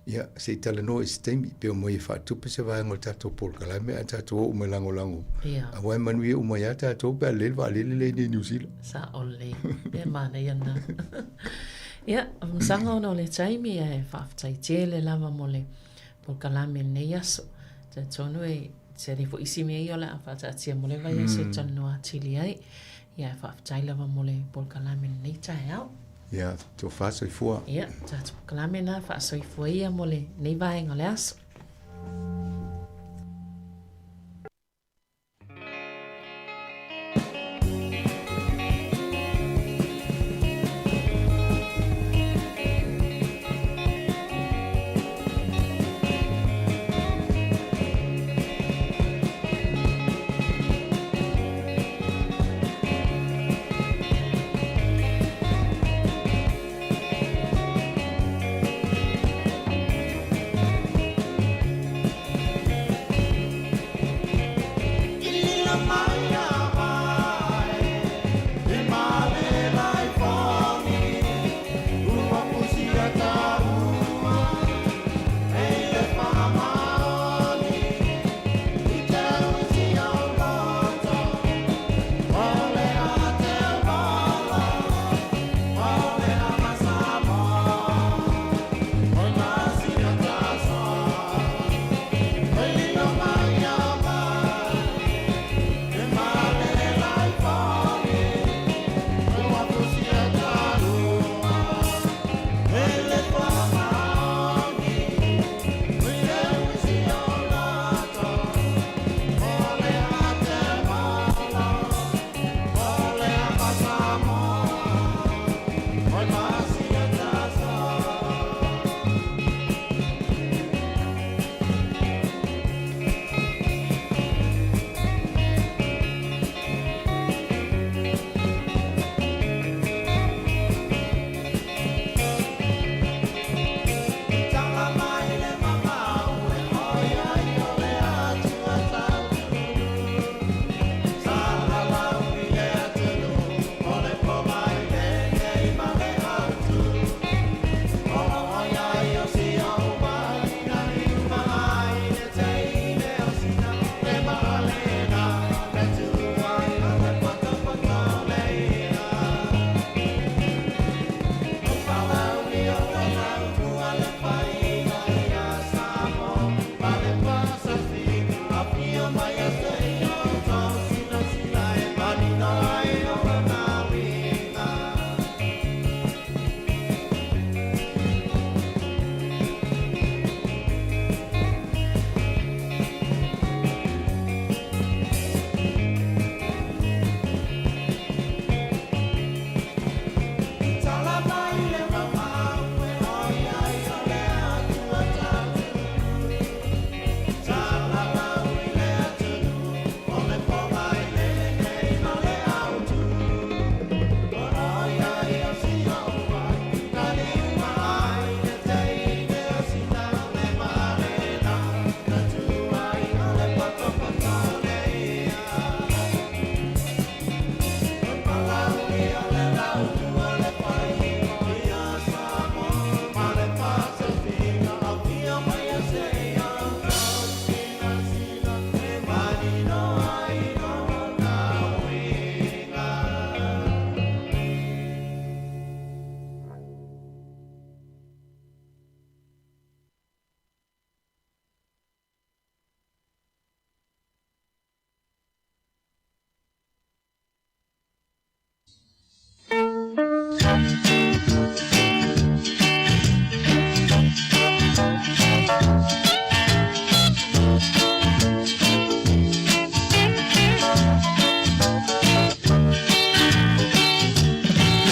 Ia, se i talanoa i se taimi, pe omai e faatupe se vaega o le tatou polokalame ae tatou o uma e lagolago. Ia. Aua e manuia uma ai lava tatou pe a lelei le vaalele lea i inei i Niu Sila. Sao lelei. Pe manaia lena. Ia, masaga ona o le taimi ae faafetai tele lava mo le polokalame i lenei aso. Talitonu e tele foi isi mea ia o le a faataatia mo le vaiaso e talanoa atili ai. Ia, faafetai lava mo le polokalame i lenei taeao. Ia, tofa soifua. Ia, tatou polokalame na faasoifua ia mo lenei vaega o le aso.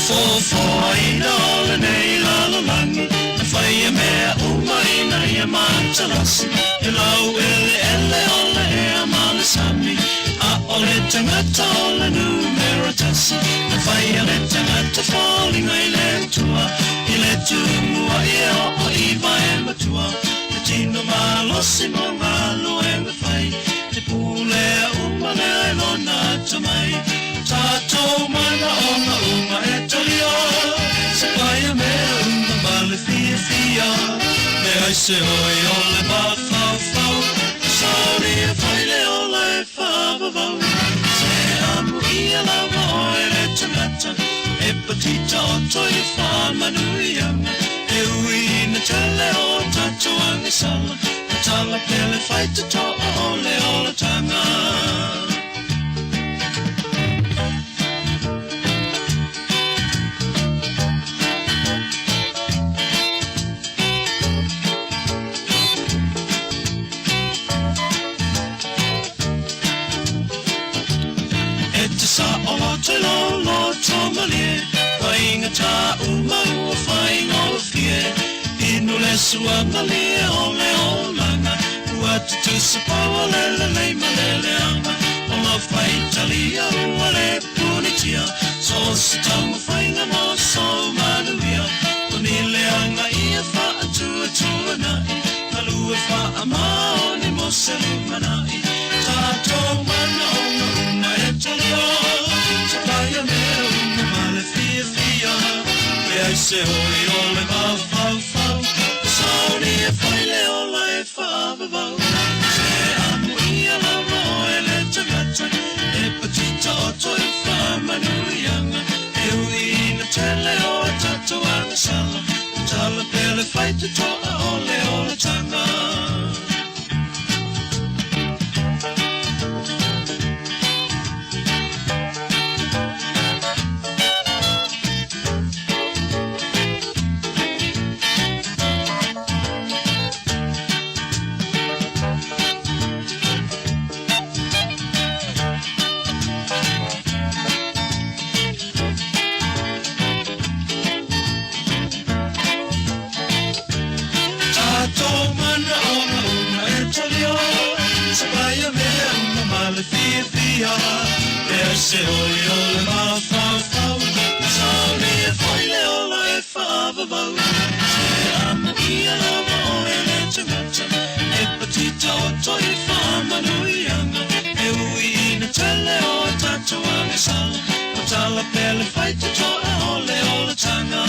Fofoaina o lenei lalolagi E faia mea uma ina ia matalasi E lau eleele o le ea ma le sami A o le tagata o le numera tasi Na faia le tagata foliga i le Atua I le tumua ia oo i vae matua Le tino malosi mo galuega fai E pulea uma lea i lona atamai Tatou manaoga uma e talia Se paia mea uma ma le fiafia Leai se oi o le mafaufau Saunia fai le ola e faavavau Se amuia lava oe le tagata E patita oto i faamanuiaga E ui ina tele o tatou agasala Tatala pea le faitotoa o le olataga E te saoloto i lou loto malie, Faigata uma ua faigofie, Inu le sua malie o le olaga, Ua tutusa pau o le lelei ma le leaga, O lau faitalia ua le punitia, So o se taumafaiga mo sou manuia, O ni leaga ia faatuatuanai, Galue faamaoni mo se lumanai, Tatou manaoga uma e talia, Se paia mea uma ma le fiafia, Leai se oi o le mafaufau, Saunia fai le ola e faavavau, Se amuia lava oe le tagata, E patita oto i faamanuiaga, E ui ina tele o tatou agasala, Tatala pea le faitotoa o le olataga. Tatou manaoga uma e talia, Se paia mea uma ma le fiafia, Leai se oi o le mafaufau, Saunia fai le ola e faavavau, Se amuia lava oe le tagata, E patita oto i faamanuiaga, E ui ina tele o tatou agasala, Tatala pea le faitotoa o le olataga.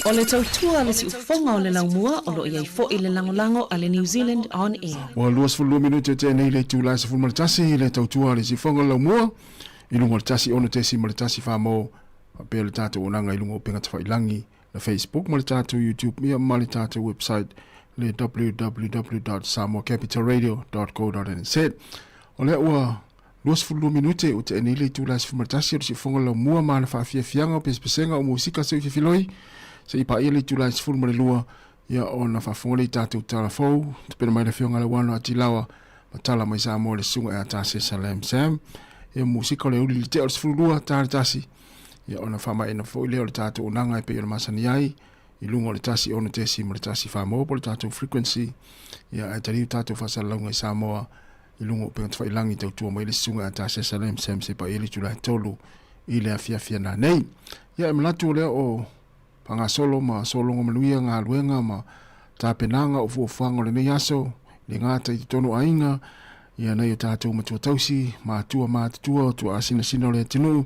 O le tautua a le siufofoga o le laumua o lo o i ai foi le lagolago a le New Zealand On Air. Ua 22 minute tea nei le itula e 11 i le tautua a le siufofoga o le laumua i luga o le 106.1 mo faapea le tatou onaga i luga o upega tafailangi le Facebook ma le tatou YouTube ia ma le tatou website le www.samoacapitalradio.co.nz. O lea ua 22 minute ua tea nei le itula e 11 o le siufofoga o le laumua ma ana faafiafiaga o pesepesega o musika seʻu fefiloi seia paia le itula e 12 ia ona faafofoga lea i tatou tala fou tapena mai le afioga ia Lauano Atilawa ma tala mai Samoa le susuga ia Tasesa Lam Sam ia musika o le uli i le tea o le 12 ta le tasi ia ona faamaeaina foi lea o le tatou onaga e pei ona masani ai i luga o le 106.1 maua po o le tatou frequency ia ae taliu tatou faasalalauga i Samoa i luga o upega tafailangi tautua mai le susuga ia Tasesa Lam Sam se paia i le itula e 3 i le afiafi ana nei. Ia e manatu o lea o faagasolo ma sologa manuia galuega ma tapenaga o fuafuaga o lenei aso, e le gata i totonu o aiga, ia nai o tatou matua tausi, matua matutua o tuaasinasina o le atunuu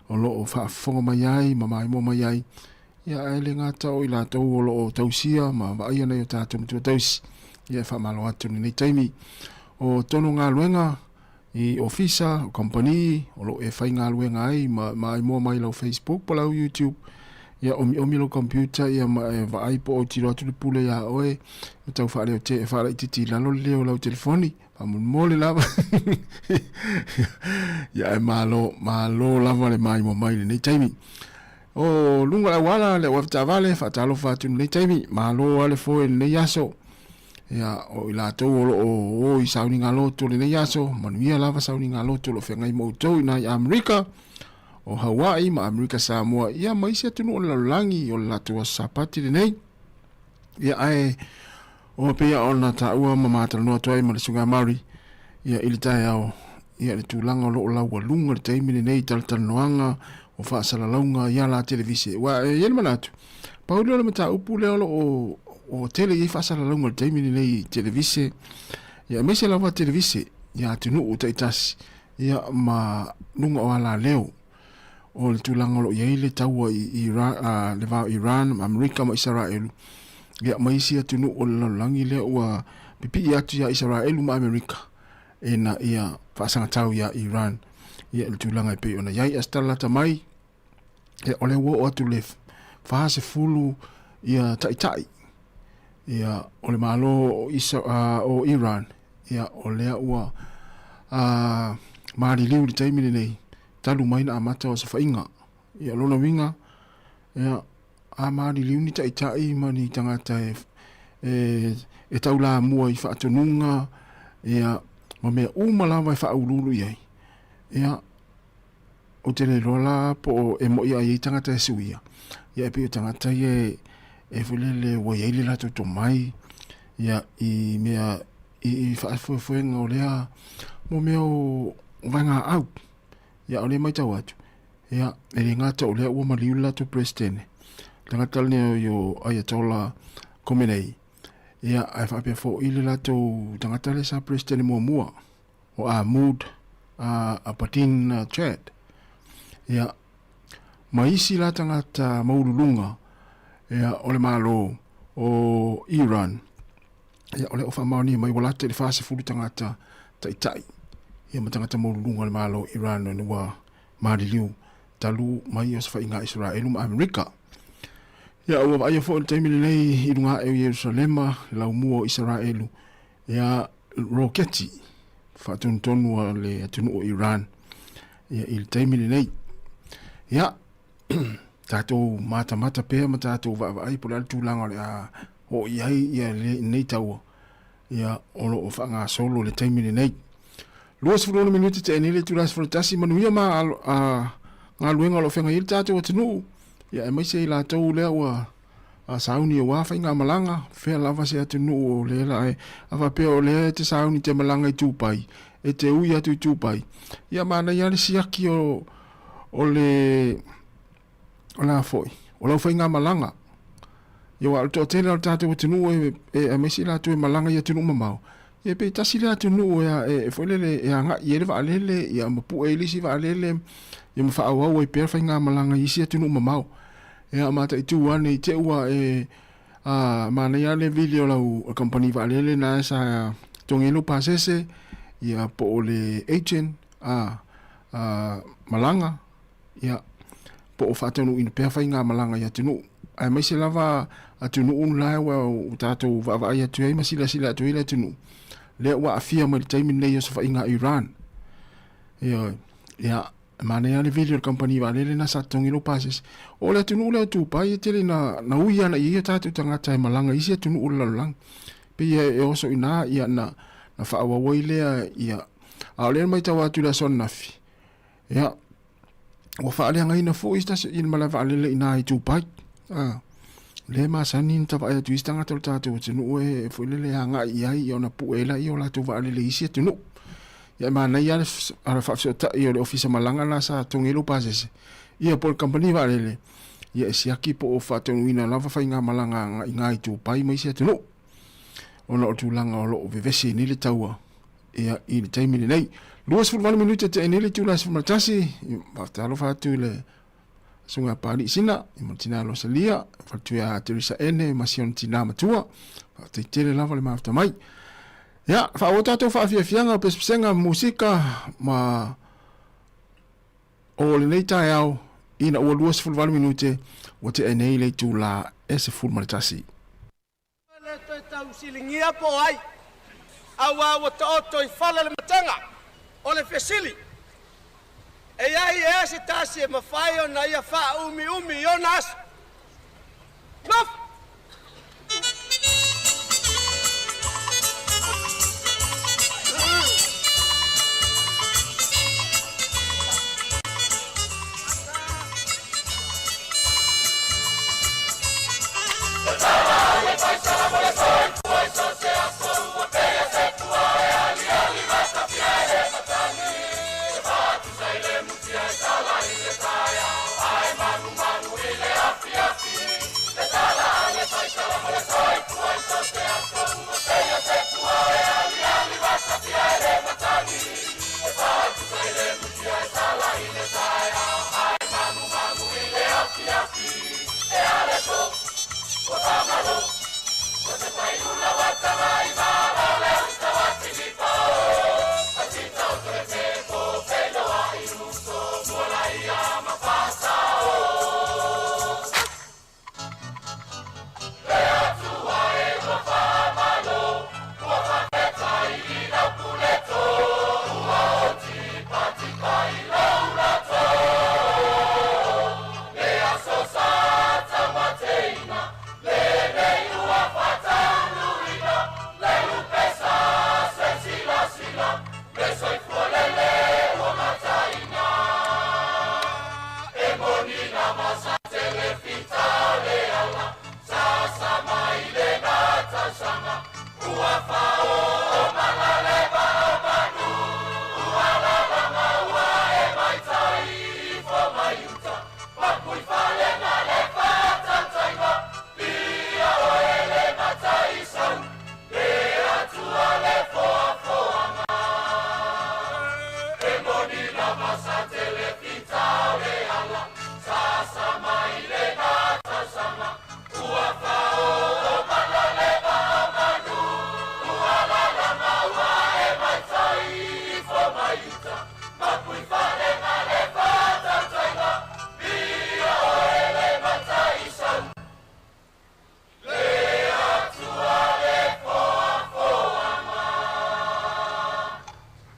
o lo o faafofoga mai ai ma maimoa mai ai, ia ae le gata o i latou o lo o tausia ma vaaia nai o tatou matua tausi. Ia e faamalo atu i lenei taimi. O tonu galuega i ofisa, o kamupani, o lo o e faigaluega ai ma maimoa mai lau Facebook po lau YouTube, ia omiomi lou computer ia ma e vaai po o tiro atu le pule iā oe, ma tau faaleo te e faalaitiiti i lalo le leo o lau telefoni, faamolemole lava. Ia ae malo, malo lava le maimoa mai i lenei taimi. O luga o le auala, le auavetaavale, faatalofa atu i lenei taimi, malo lava le foe i lenei aso. Ia, o i latou o lo o o i sauniga lotu o lenei aso, manuia lava sauniga lotu o lo o feagai ma outou i ina i Amerika, o Hawaii ma Amerika Samoa, ia ma isi atunuu o le lalolagi o le latou aso Sapati lenei. Ia, ae o pei ona taua ma matalanoa atu ai ma le Susuga Murray, ia, i le taeao, ia, le tulaga o lo o laualuga i le taimi lenei i talatalanoaga o faasalalauga i ala televise. Aua e i ai le manatu, Pau lea o le mataupu lea o lo o, o tele i ai faasalalauga i le taimi lenei i televise, ia aemaise lava televise i atunuu taitasi, ia ma luga o alaleo o le tulaga o lo o i ai le taua i Iran, le va o Iran ma Amerika ma Isaraelu, ia ma isi atunuu o le lalolagi lea ua pipii atu ia Isaraelu ma Amerika ina ia faasagatau ia Iran ia i le tulaga e pei ona i ai. Ae se tala lata mai, Ia, o lea ua oo atu le 40 ia taitai ia, o le Malo o, Isa, o Iran, ia, o lea ua maliliu i le taimi lenei, talu mai na amata o safaiga. Ia, o lona uiga, ia, a maliliu ni taitai ma ni tagata e, e, e taulamua i faatonuga, ia, ma mea uma lava e faauluulu i ai, ia, Ou te le iloa la po o e moʻi a i ai tagata e suia, ia e pei o tagata ia e, e foi lele ua i ai le latou tomai, ia i mea i, i faafoefoega o lea mo mea o vaegaau. Ia o lea e matau atu, ia e le gata o lea ua maliu le latou Peresetene, tagata lenei o Ayatollah Khomeini, ia ae faapea foi le latou tagata lea sa Peresetene muamua, o Ahmud Abadin Chad, ia, ma isi la tagata maualuluga ia, o le Malo o Iran, ia, o lea ua faamaonia mai ua lata i le 40 tagata taitai ia, ma tagata maualuluga o le Malo o Iran ona ua maliliu talu mai o safaiga a Isaraelu ma Amerika. Ia, ua vaaia foi i le taimi lenei i luga ae o Ierusalema, le laumua o Isaraelu, ia, roketi faatonutonu a le atunuu o Iran ia, i le taimi lenei. Ia, tatou matamata pea ma tatou vaavaai po o le a le tulaga o le a oo i ai ia lenei taua ia, o lo o faagasolo i le taimi lenei. 26 minute tea nei le itula e 11, manuia ma galuega o lo o feagai ai le tatou atunuu, ia aemaise i latou lea ua A sauni aua faigamalaga, fea lava se atunuu o lea la e, a faapea o lea e te sauni te malaga i Dubai, e te ui atu i Dubai, ia manaia lava le siaki o, o le, o le a foi, o lau faigamalaga. Ia aua o le toatele o le tatou atunuu e, e, aemaise i latou e malaga i atunuu mamao, ia pe tasi le atunuu e, e, e foi lele e agai i ai le vaalele, ia ma pue ai le isi vaalele, ia ma faaauau ai pea le faigamalaga i isi atunuu mamao. Ia mataitu ane i te ua e a manaia le vili o lau kamupani vaalele na sa togi lou pasese ia po o le agent a a malaga ia po o faataunuuina pea faigamalaga i atunuu aemaise lava atunuu la ua tatou vaavaai atu ai ma silasila atu ai le atunuu lea ua aafia mai le taimi lenei o sofaiga a Iran. Ioe. Ia, e manaia le vili o le kamupani vaalele na sa totogi lou pasese. O le atunuu lea o Dubai e tele na, na ui ana i ai o tatou tagata e malaga i isi atunuu o le lalolagi. Pei e, e oso i ina, ia, na, na faaauau ai lea, ia. A o lea na matau atu i le aso ananafi, ia, ua faaleagaina foi se tasi i le malae vaalele i ina i Dubai. A, lea e masani ona tavaai atu i isi tagata o le tatou atunuu e foi lele e agai i ai ona pue ai laia o latou vaalele i isi atunuu. Ia e manaia le faafesootai o le ofisa malaga la sa togi ai lou pasese, ia po o le kamupani vaalele, ia e siaki po o faataunuuina lava faigamalaga i ina i Dubai ma isi atunuu ona o le tulaga o lo o vevesi ai nei le taua ia i le taimi lenei. 28 minute te nei le itula e 11, faatalofa atu i le susuga ia Papalii Sina, i ma le tina Rosalia, faletua ia Teresa Ene ma si ona tina matua. Faafetai tele lava le mafuta mai. Ia, faaauau tatou faafiafiaga o pesepesega, musika ma o lenei taeao ina ua 28 minute ua tea nei le itula e 11. E le toe tausiligia po o ai, aua ua taoto i fala le matega. O le fesili, E i ai ea se tasi e mafai ona ia faaumiumi i ona aso? Nofo!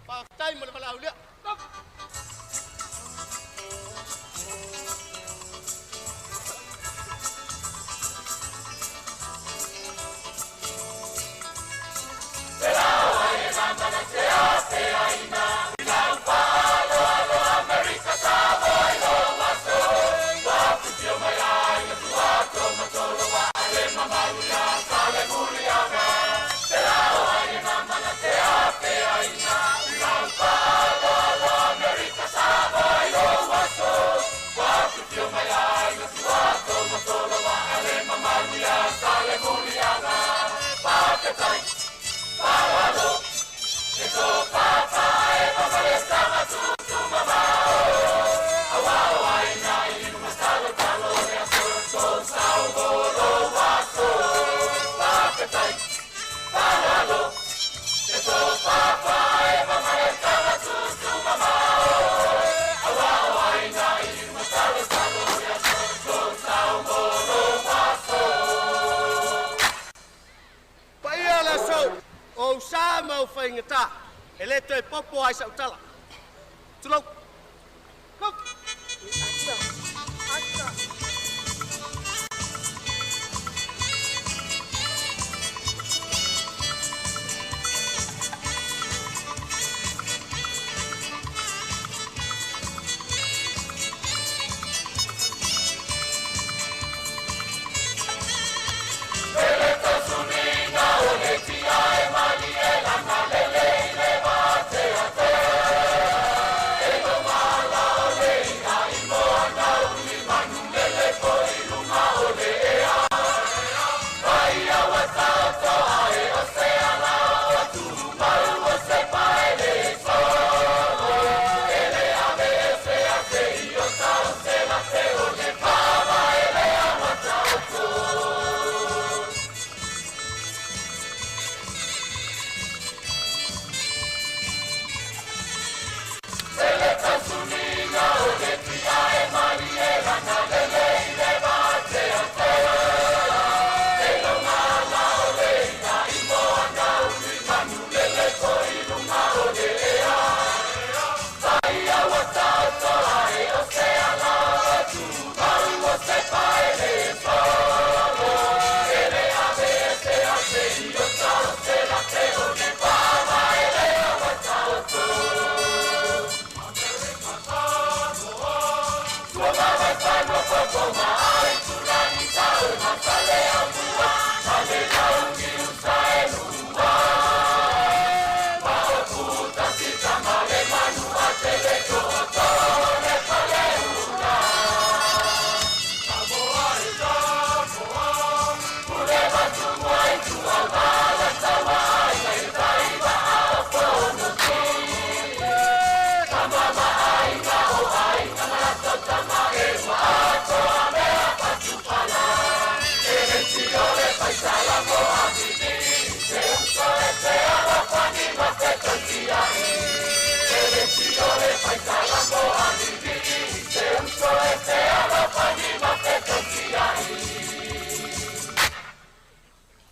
Faafetai mo le valaaulia. sa ma ou faigatā, e lē toe popo ai sa'u tala. Tulou.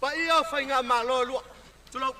Paia o faigamalo e lua. Tulou.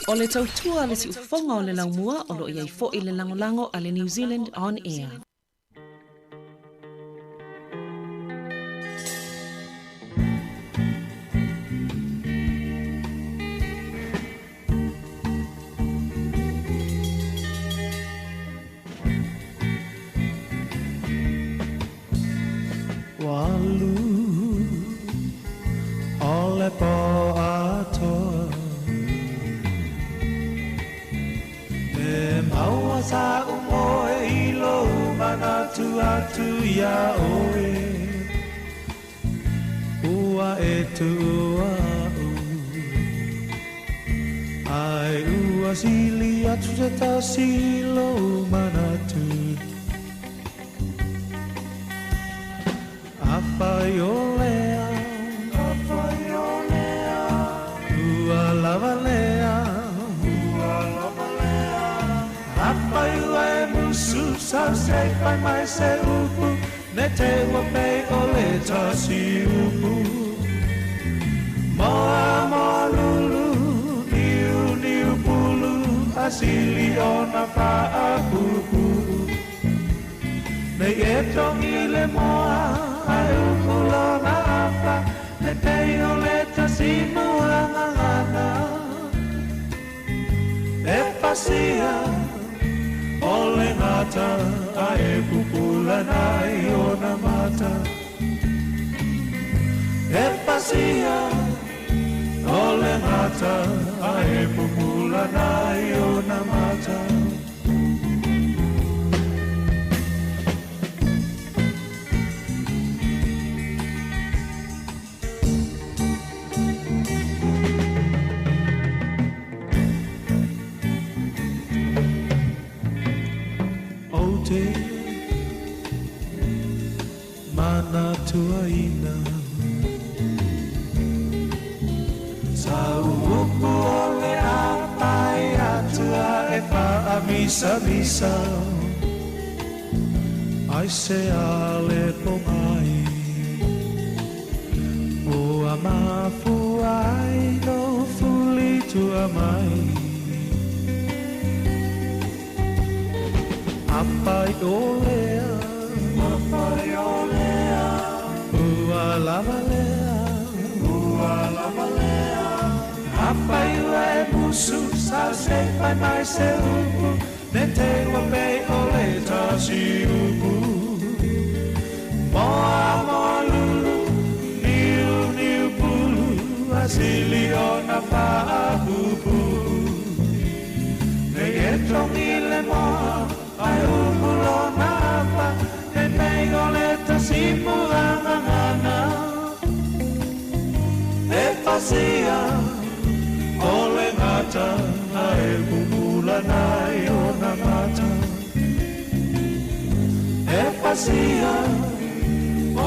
O le tautua a le siufofoga o le laumua o lo o i ai foi le lagolago a le New Zealand On Air. Sa umoe i lou manatu atu iā ʻoe. Ua e tuʻu aʻu, Ae ua sili atu se tasi i lou manatu. Afai o lea, afai o lea, ua lava lea, ua lava lea. Afai ua e musu sau se i fai mai se upu, ne te ua pei o le tasi upu. Moa moa lulu, niu niu pulu, a sili ona faapuupuu. Nei e togi le moa, ae upu lona afa, ne pei o le tasi muagagana. E pasia o le gata, ae pupula nai ona mata. E pasia o le gata, ae pupula nai ona mata. Ou te manatuaina Sa upu o le apai atua e faamisamisa Ai se ale pogai Ua mafua ai lou fuli tua mai Afai o lea Afai o lea Ua lava lea Ua lava lea Afai ua e musu sau se i fai mai se upu Ne te ua pei o le tasi upu Moa moa lulu niu niu pulu A sili ona faapuupuu Nei e togi le moa ae upu lona afa Ne pei o le tasi muagagana E pasia o le gata ae pupula nai ona mata. E pasia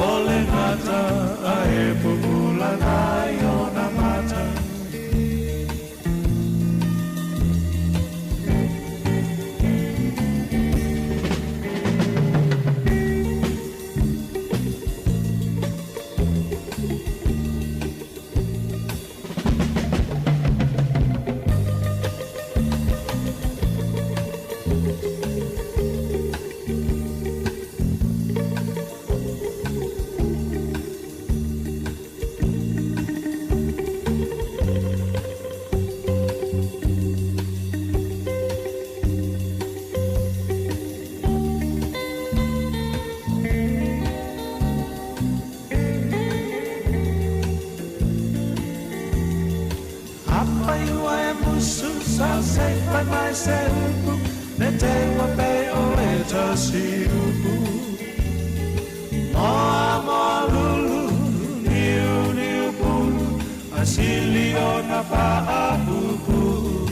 o le gata ae pupula nai ona mata. Afai ua e musu sau se i fai mai se upu, ne te ua pei o le tasi upu. Moa moa lulu, niu niu pulu, a sili ona faapuupuu.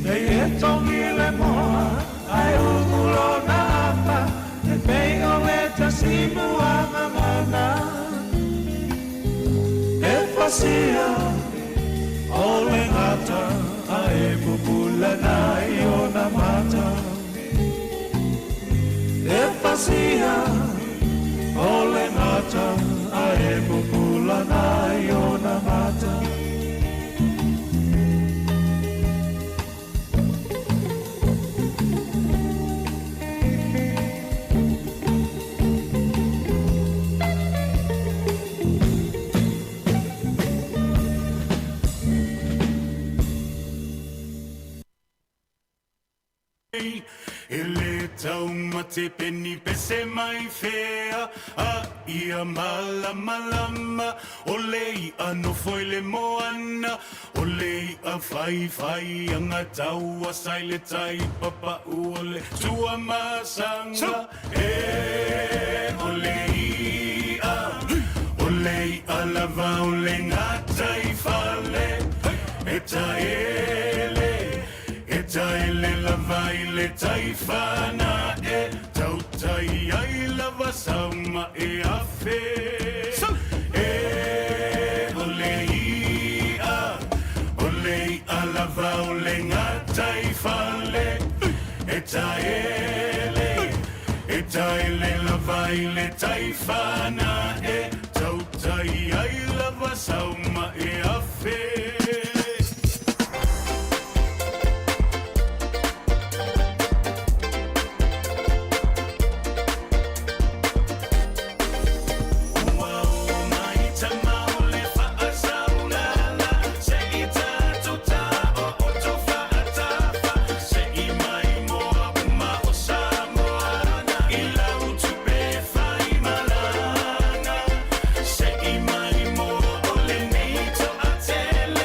Nei e togi le moa, ae upu lona afa, e pei o le tasi muagagana. E pasia o le gata, ae pupula nai ona mata. E pasia o le gata, ae pupula nai ona mata. E le taumate peni pese mai fea a ia malamalama o le i'a nofo i le moana o le i'a faifai agatau asa i le tai papa'u o le tuamasaga e o le i'a o le i'a lava o le gataifale e taele e taele lava i le taifana e tautai ai lava sauma e afe e o le i'a o le i'a lava o le gataifale e taele e taele lava i le taifana e tautai ai lava sauma e afe. Ua o mai tama o le faasaulala se i tatou taooto faatafa se i mai moa uma o Samoa i lau tupe faimalaga se i mai moa o lenei toatele.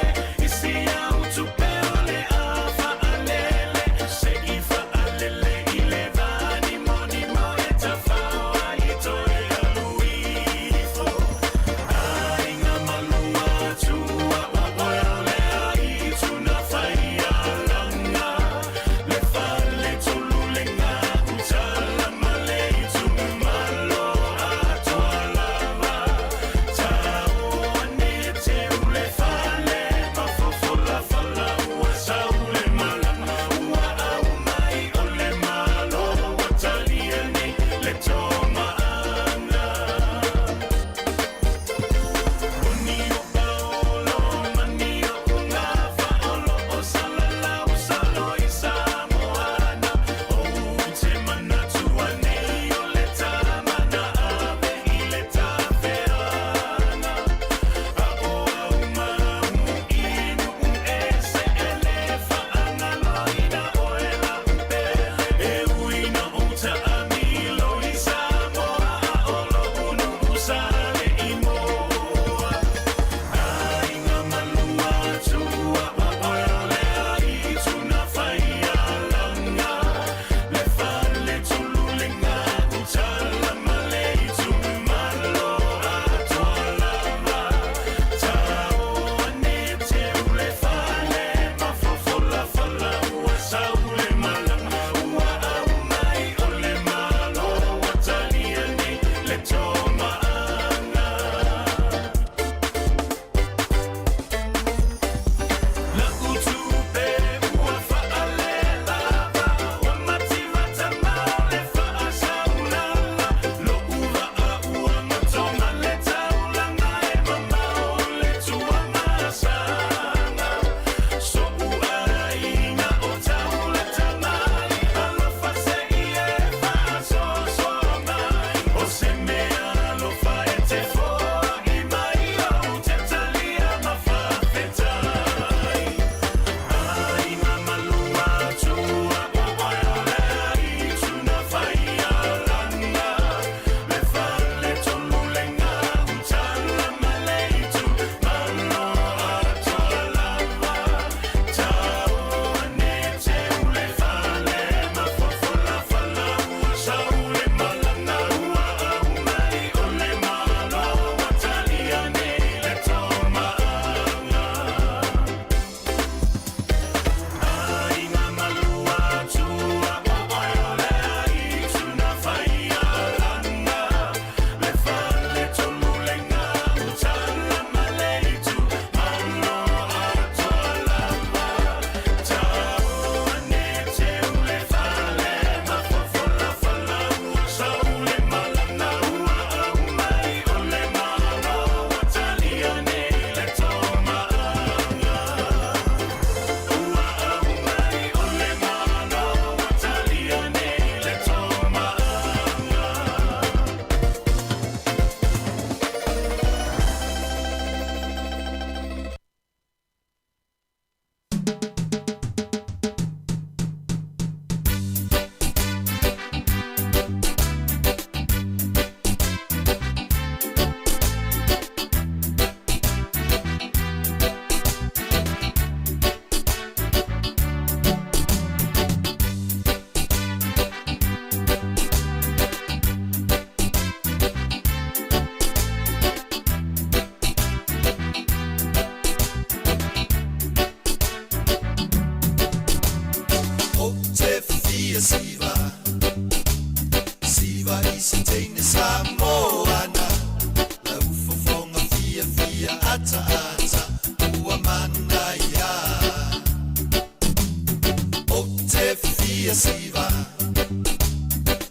fia siva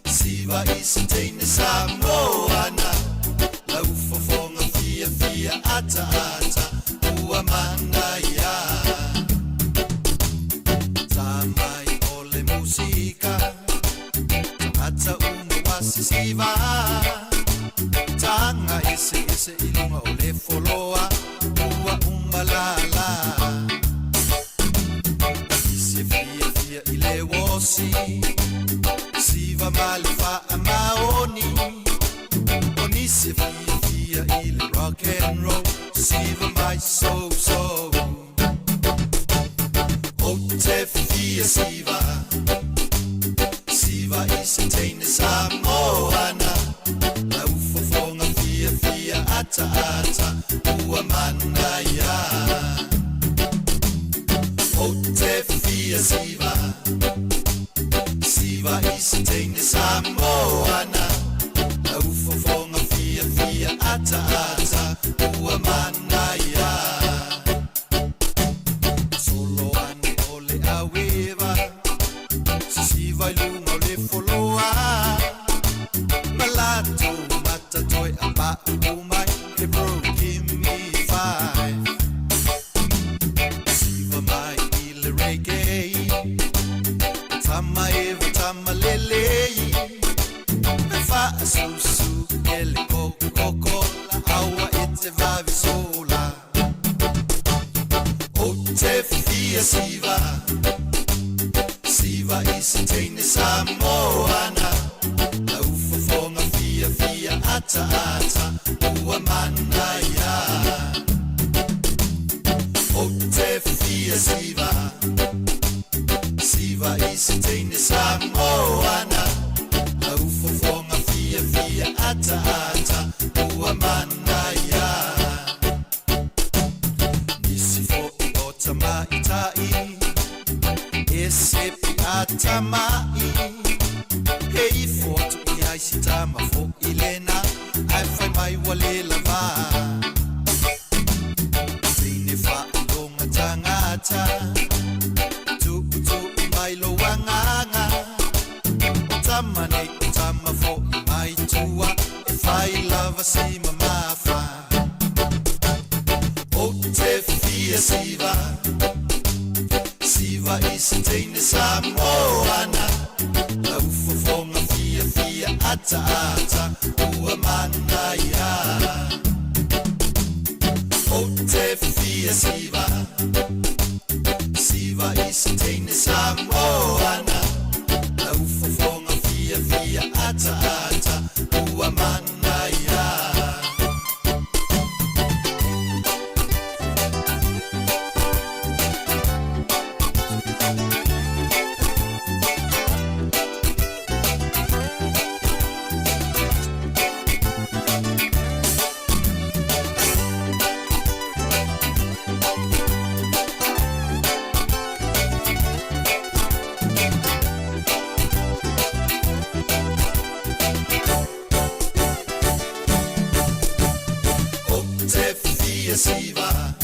Siva i se teine Samoana Lau fofoga fiafia ataata ua manaia Tamai o le musika Tagata uma ua sisiva Taga eseese i luga o le foloa ua uma lala I se fiafia i le osi Siva ma le faamaoni O nisi fiafia i le rock and roll Siva mai so so O te fia siva Siva i se teine Samoana Lau fofoga fiafia ataata ua manaia O te fia siva Siva i se teine Samoana Lau fofoga fiafia ataata ua manaia Solo ane o le aueva Sisiva i luga o le foloa Malato mata toe a pa'u mai Hey bro, give me five Siva mai i le reggae Tama eva tama lelei E faasusu e le Coca-Cola Aua e te vave sola O te fia siva Siva i se teine Samoana Lau fofoga fiafia ataata ua manaia O te fia siva Siva i se teine Samoana Lau fofoga fiafia ataata ua manaia Nisi fo'i o tamaita'i E sepi atama'i He ifo atu i ai si tama fo'i lena Ae fai mai ua le lava Teine faailoga tagata Tu'utu'u mai lo agaga O tama nei o tama fo'i mai tua E fai lava si mamafa O te fia siva Siva i se teine Samoana Lau fofoga fiafia ataata ua manaia O te fia siva Siva i se teine Samoana Lau fofoga fiafia ataata ua manaia O te fia siva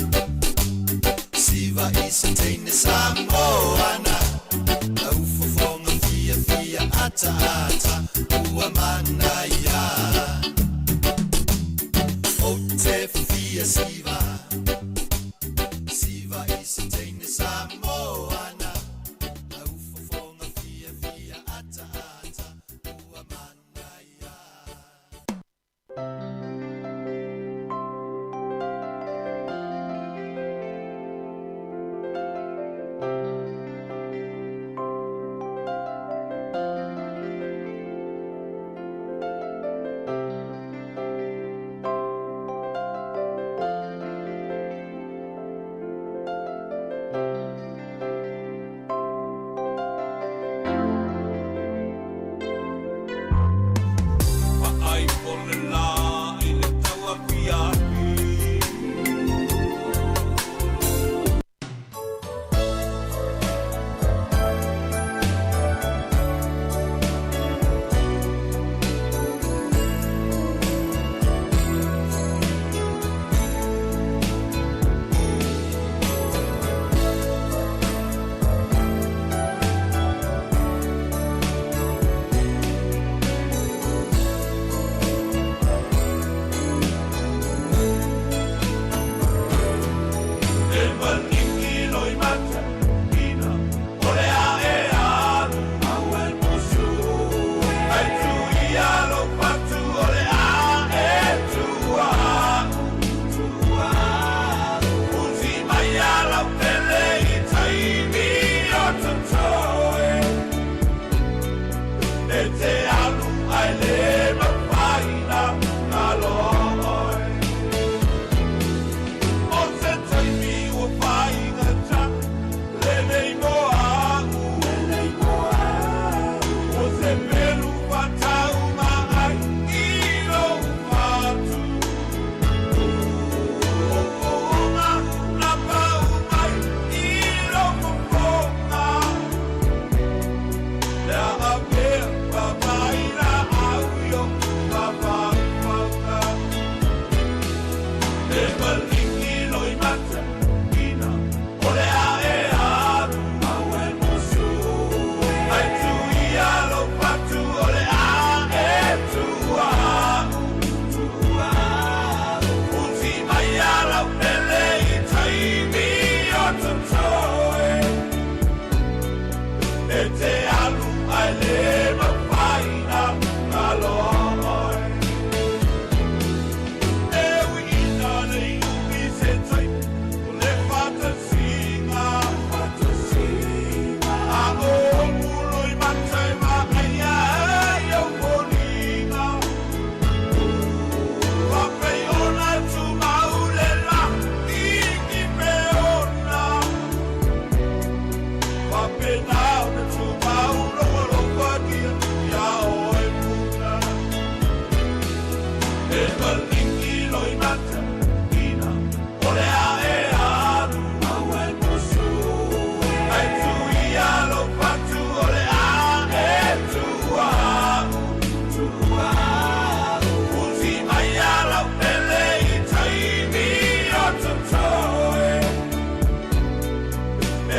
Siva i se teine Samoana Lau fofoga fiafia ataata ua manaia O te fia siva Siva i se teine Samoana Lau fofoga fiafia ataata ua manaia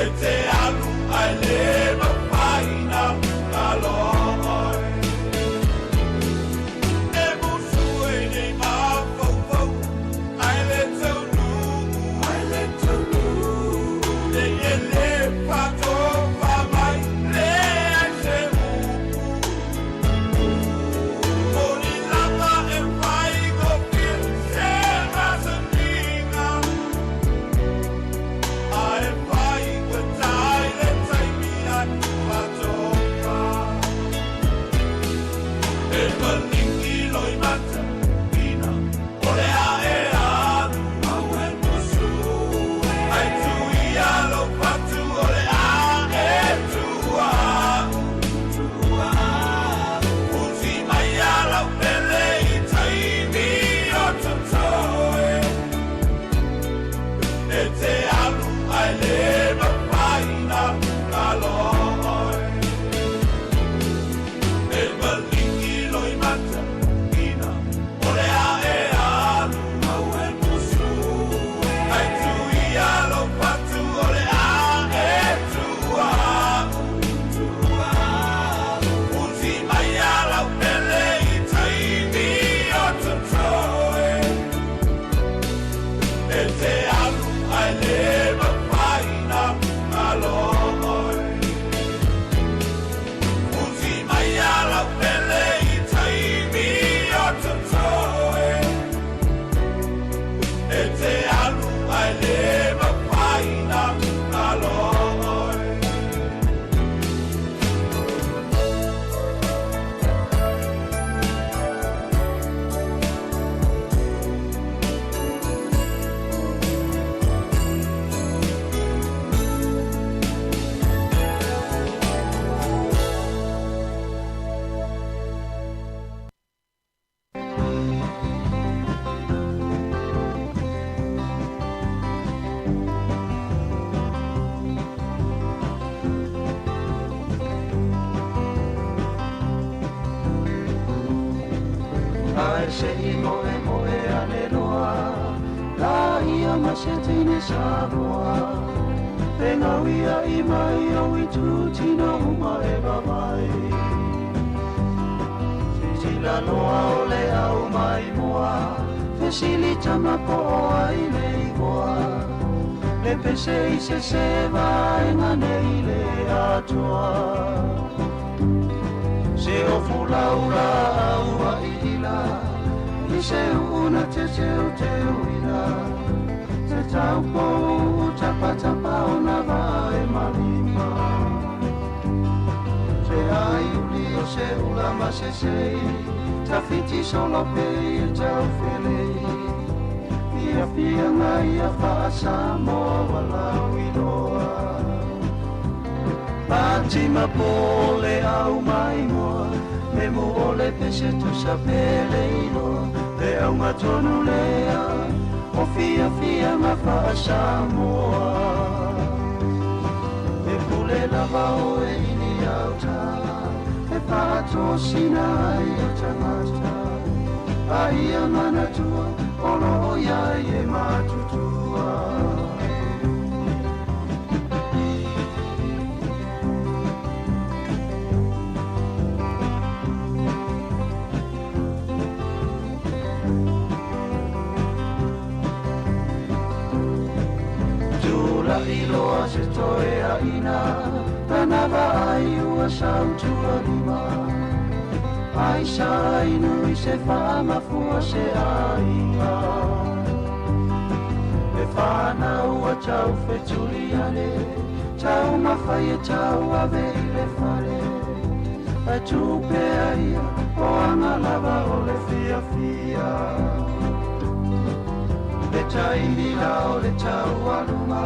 E te alu ae le mafai na galo oe. E musu e nei mafaufau ae le taunuu, ae le taunuu. Nei e le faatofa mai, leai se upu. Moni lava e faigofie se masaniga, ae faigata i le taimi ai faatofa. E maligi loimata ina o le a e alu au e musu. Ai tuia lou fatu o le a e tua'u. Uti mai a lau pele i taimi o totoe. E te alu ae le mafai na galo oe. E maligi loimata ina o le a e alu au e musu. Ai tuia lou fatu o le a e tua'u. Uti mai a lau pele i taimi o totoe. E te alu ae le mafai na galo oe. Uti mai a lau pele i taimi o totoe. E te alu ae le mafai na galo oe. Ae se i moe moe ane loa, la ia ma se teine Samoa. E ngauia i mai o i tūtina uma e vavai. Sisila loa o le au mai mua, fesili tama po o ai le igoa. Le pese i se se vaenga nei le atoa. Se o fulaula au a ila, i se una te teu teu ila. Te taupo tapa tapa o na vae malima. Se ai uli o se ula ma se sei, tawhiti solo pe i tau felei. Fia fia ngai a wha-Samoa walau i loa. Fatima pole au mai mua, me mu ole pese tusa pele iloa. Le aunga tonu lea, o fia fia nga wha-Samoa. E pule lava o e ili au tā, e whaatosina ai o tangata. A ia manatua, o loo iai e matutua. Tula'i loa se toe aina, tana vaai ua sautua lima. Ai sa inu i se whaamafua se aiga. E whanau a tau whetuli ane, tau mawhai e tau ave i le whare. E tupea ia o anga lava o le fia fia. Le taimi la o le tau aluma,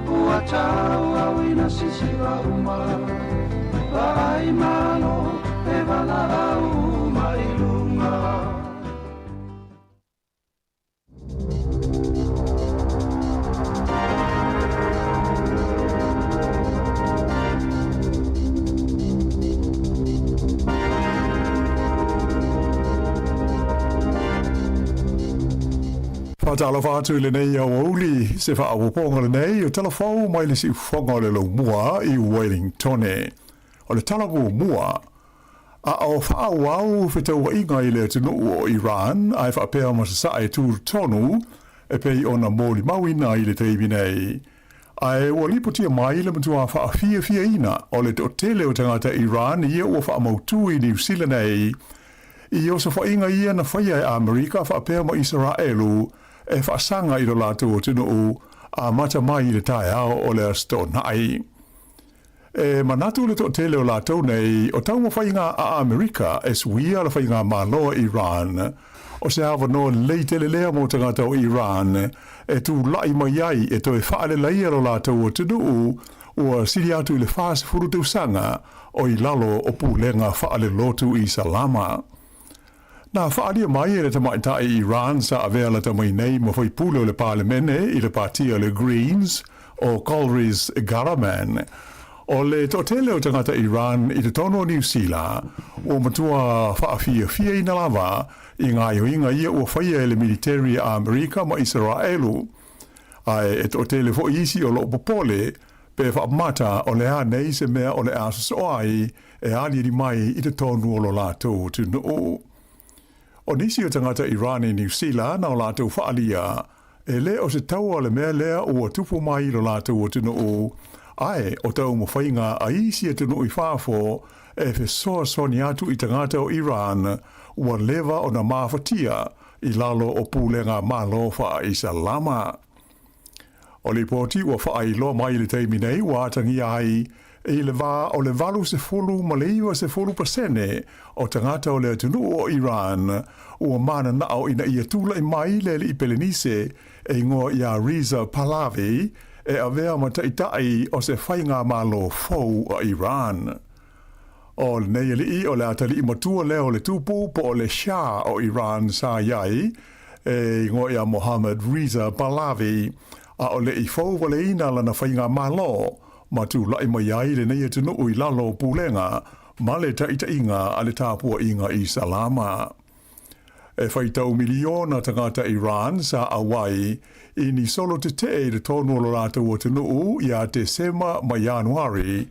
ua tau au ina sisiva uma. Vaai malo e vala au mai lunga. Faatalofa atu i lenei aoauli, se faaopoopoga lenei o tala fou mai le siufofoga o le Laumua i Wellingtone. O le tala muamua, a o faaauau fetauaiga i le atunuu o Iran ae faapea ma sasae tutotonu e pei ona molimauina i le taimi nei. Ae ua lipotia mai le matua faafiafiaina o le toatele o tagata Iran ia ua faamautu i Niu Sila nei i osofaiga ia na faia e Amerika faapea ma Isaraelu e faasaga i lo latou atunuu amata mai i le taeao o le Aso Toonai. E manatu le toatele o latou nei o taumafaiga a Amerika e suia le faigamalo a Iran, o se avanoa lelei tele lea mo tagata o Iran e tulai mai ai e toe faaleleia lo latou atunuu ua sili atu i le 40 tausaga o i lalo o pulega faalelotu Isalama. Na faaalia mai e le tamaitai Iran sa avea lata mai nei ma faipule o le Palemene i le patia le Greens o Golriz Ghahraman. O le toatele o tagata Iran i totonu o Niu Sila ua matua faafiafiaina lava i gaoioiga ia ua faia e le militeri a Amerika ma Isaraelu. Ae e toatele foi isi o loo popole pe faamata o le a nei se mea o le a sosoo ai e aliali mai i totonu o lo latou atunuu. O nisi o tagata Iran i Niu Sila na o latou faaalia, e le o se taua le mea lea ua tupu mai i lo latou atunuu, ae o taumafaiga a isi atunuu i fafo e fesoasoani atu i tagata o Iran ua leva ona mafatia i lalo o pulega Malo faa-Isalama. O lipoti ua faailoa mai i le taimi nei ua atagia ai i le va o le 80 ma le 90% o tagata o le atunuu o Iran ua mananao ina ia tulai mai le alii Pelenise e igoa ia Reza Pahlavi e avea ma taitai o se faigamalo fou a Iran. O lenei alii o le atalii matua lea o le tupu po o le Shah o Iran sa i ai, e igoa ia Mohammad Reza Pahlavi, a o le i fou waleina lana faigamalo ma tulai mai ai lenei atunuu i lalo o pulega ma le taitaiga a le tapuaiga Isalama. E faitau miliona tagata Iran sa auai i ni solo tetee i totonu o lo latou atunuu ia Tesema ma Ianuari,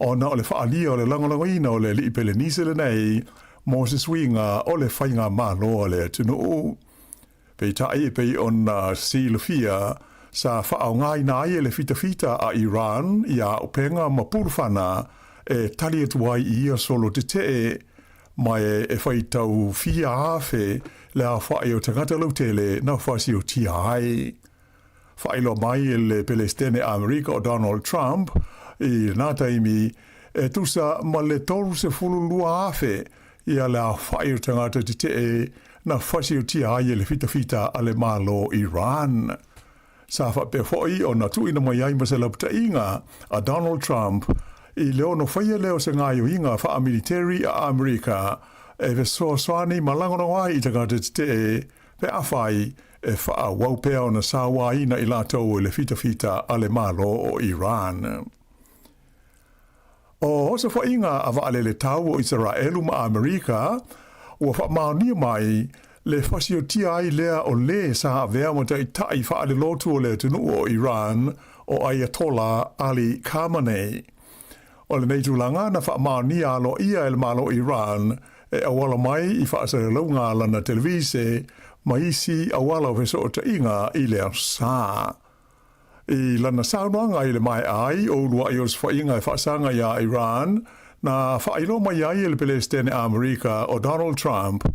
ona o le faaalia o le lagolagoina o le alii Pelenise lenei mo se suiga o le faigamalo a le atunuu. Peitai e pei ona silafia, sa faaaogaina ai e le fitafita a Iran ia auupega ma pulufana e tali atu ai i ia solo tetee, ma e faitau fia afe le aofai o tagata lautele na fasiotia ai. Faailoa mai e le Pelesitene Amerika o Donald Trump i lena taimi e tusa ma le 32,000 ia le aofai o tagata tetee na fasiotia ai e le fitafita a le Malo Iran. Sa faapea foi ona tuuina mai ai ma se lapataiga a Donald Trump i le ono faia lea o se gaoioiga faamiliteri a Amerika e fesoasoani ma lagolago ai i tagata tetee pe afai e faaauau pea ona sauaina i latou i le fitafita a le Malo o Iran. O osofaiga a vaalele tau o Isaraelu ma Amerika ua faamaonia mai le fasiotia ai lea o lē sa avea ma taitai faalelotu o le atunuu o Iran o Ayatollah Ali Khamenei. O lenei tulaga na faamaonia aloaia e le Malo o Iran e auala mai i faasalalauga a lana televise ma isi auala o fesootaiga i le aso Sa. I lana saunoaga i le maea ai o uluai osofaiga e faasaga iā Iran, na faailoa mai ai e le Pelesitene Amerika o Donald Trump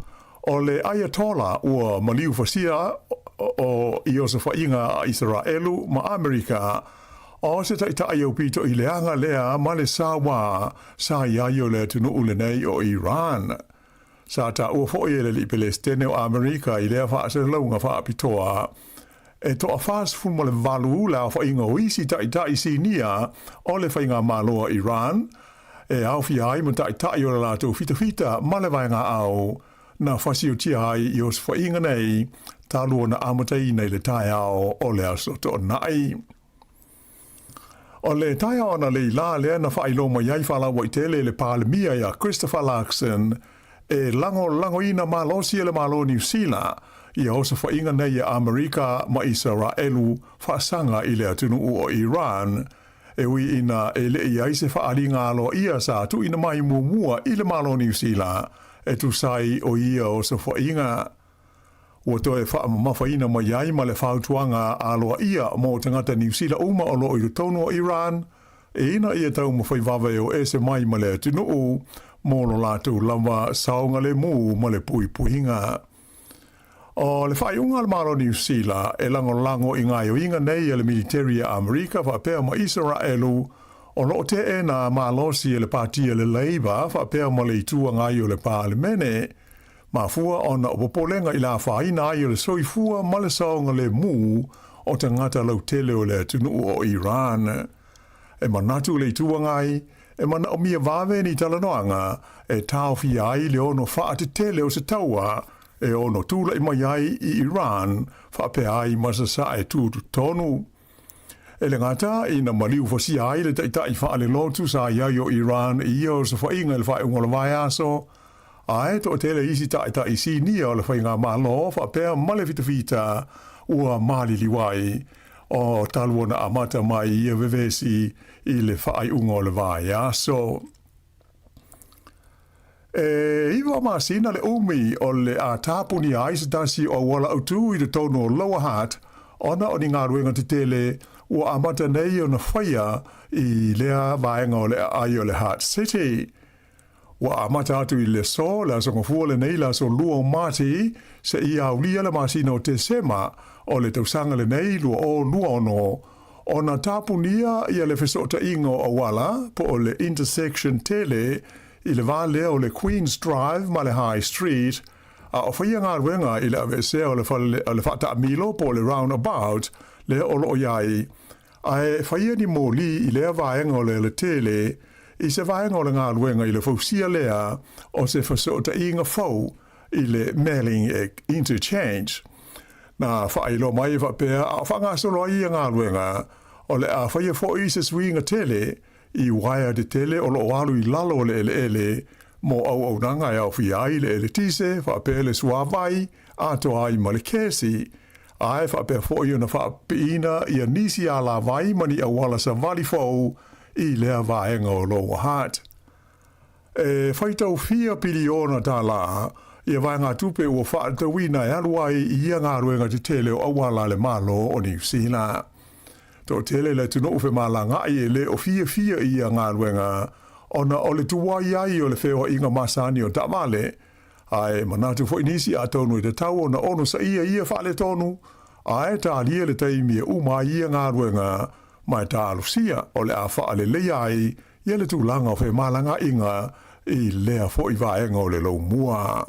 o le Ayatollah ua maliu fasia o i osofaiga a Isaraelu ma Amerika o se taitai aupito i leaga lea ma le sauā sa i ai o le atunuu lenei o Iran. Sa taua foi e le alii Pelesitene o Amerika i lea faasalalauga faapitoa e 48 le aofaiga o isi taitai sinia o le faigamalo a Iran e aofia ai ma taitai o le latou fitafita ma le vaega ao na fasiotia ai i osofaiga nei talu ona amataina i le taeao o le Aso Toonai. O le taeao analeila lea na faailoa mai ai faalauaitele e le Palemia ia Christopher Luxon e lagolagoina malosi e le Malo o Niu Sila ia osofaiga nei a Amerika ma Isaraelu faasaga i le atunuu o Iran, e ui ina e le i ai se faaaliga aloaia sa tuuina mai muamua i le Malo o Niu Sila e tusa ai o ia osofaiga. Ua toe faamamafaina mai ai ma le fautuaga aloaia mo tagata Niu Sila uma o lo o i totonu o Iran, ina ia taumafai vave o ese mai ma le atunuu mo lo latou lava saogalemu ma le puipuiga. O le faaiuga a le Malo o Niu Sila e lagolago i gaoioiga nei a le militeri a Amerika faapea ma Isaraelu o lo o teena malosi e le Pati a le Labour faapea ma le Itu Agai o le Palemene, mafua ona o popolega i le afaina ai o le soifua ma le saogalemu o tagata lautele o le atunuu o Iran. E manatu le Itu Agai, e manaomia vave ni talanoaga e taofia ai le ono faatetele o se taua e ono tulai mai ai i Iran faapea ai ma Sasae tutotonu. E le gata ina maliu fasia ai le taitai faalelotu sa i ai o Iran i ia osofaiga i le faaiuga o le vaiaso, ae toatele isi taitai sinia o le faigamalo faapea ma le fitafita ua maliliu ai o talu ona amata mai ia vevesi i le faaiuga o le vaiaso. E 9 masina le umi o le a tapunia ai se tasi o auala autū i totonu o Lower Hutt ona o ni galuega tetele ua amata nei ona faia i lea vaega o le aai o le Hutt City. Ua amata atu i le aso, le aso Gafua lenei, le aso 2 o Mati, seia aulia le masina o Tesema o le tausaga lenei 2026, ona tapunia ia le fesootaiga o auala po o le intersection tele i le va lea o le Queen's Drive ma le High Street, a o faia galuega i le aveesea o le fale o le faataamilo po o le roundabout lea o lo o i ai, ae faia ni moli i lea vaega o le alatele i se vaega o le galuega i le fausia lea o se fesootaiga fou i le Melling Interchange. Na faailoa mai e faapea a o faagasolo ai ia galuega, o le a faia foi se suiga tele i uaea tetele o lo o alu i lalo o le eleele mo auaunaga e aofia ai le eletise faapea le suavai atoa ai ma le kesi, ae faapea foi ona faapipiina ia nisi alavai ma ni auala savali fou i lea vaega o Lower Hutt. E faitau fia piliona tālā ia vaegatupe ua faatatauina e alu ai i ia galuega tetele o auala a le Malo o Niu Sila. Toatele le atunuu femalagaai e le o fiafia i ia galuega ona o le tuai ai o le feoaiga masani o taavale, ae manatu foi nisi atonu e tatau ona onosaia ia faaletonu ae talia le taimi e uma ai ia galuega ma e talosia o le a faaleleia ai ia le tulaga o femalagaaiga i lea foi vaega o le lomua.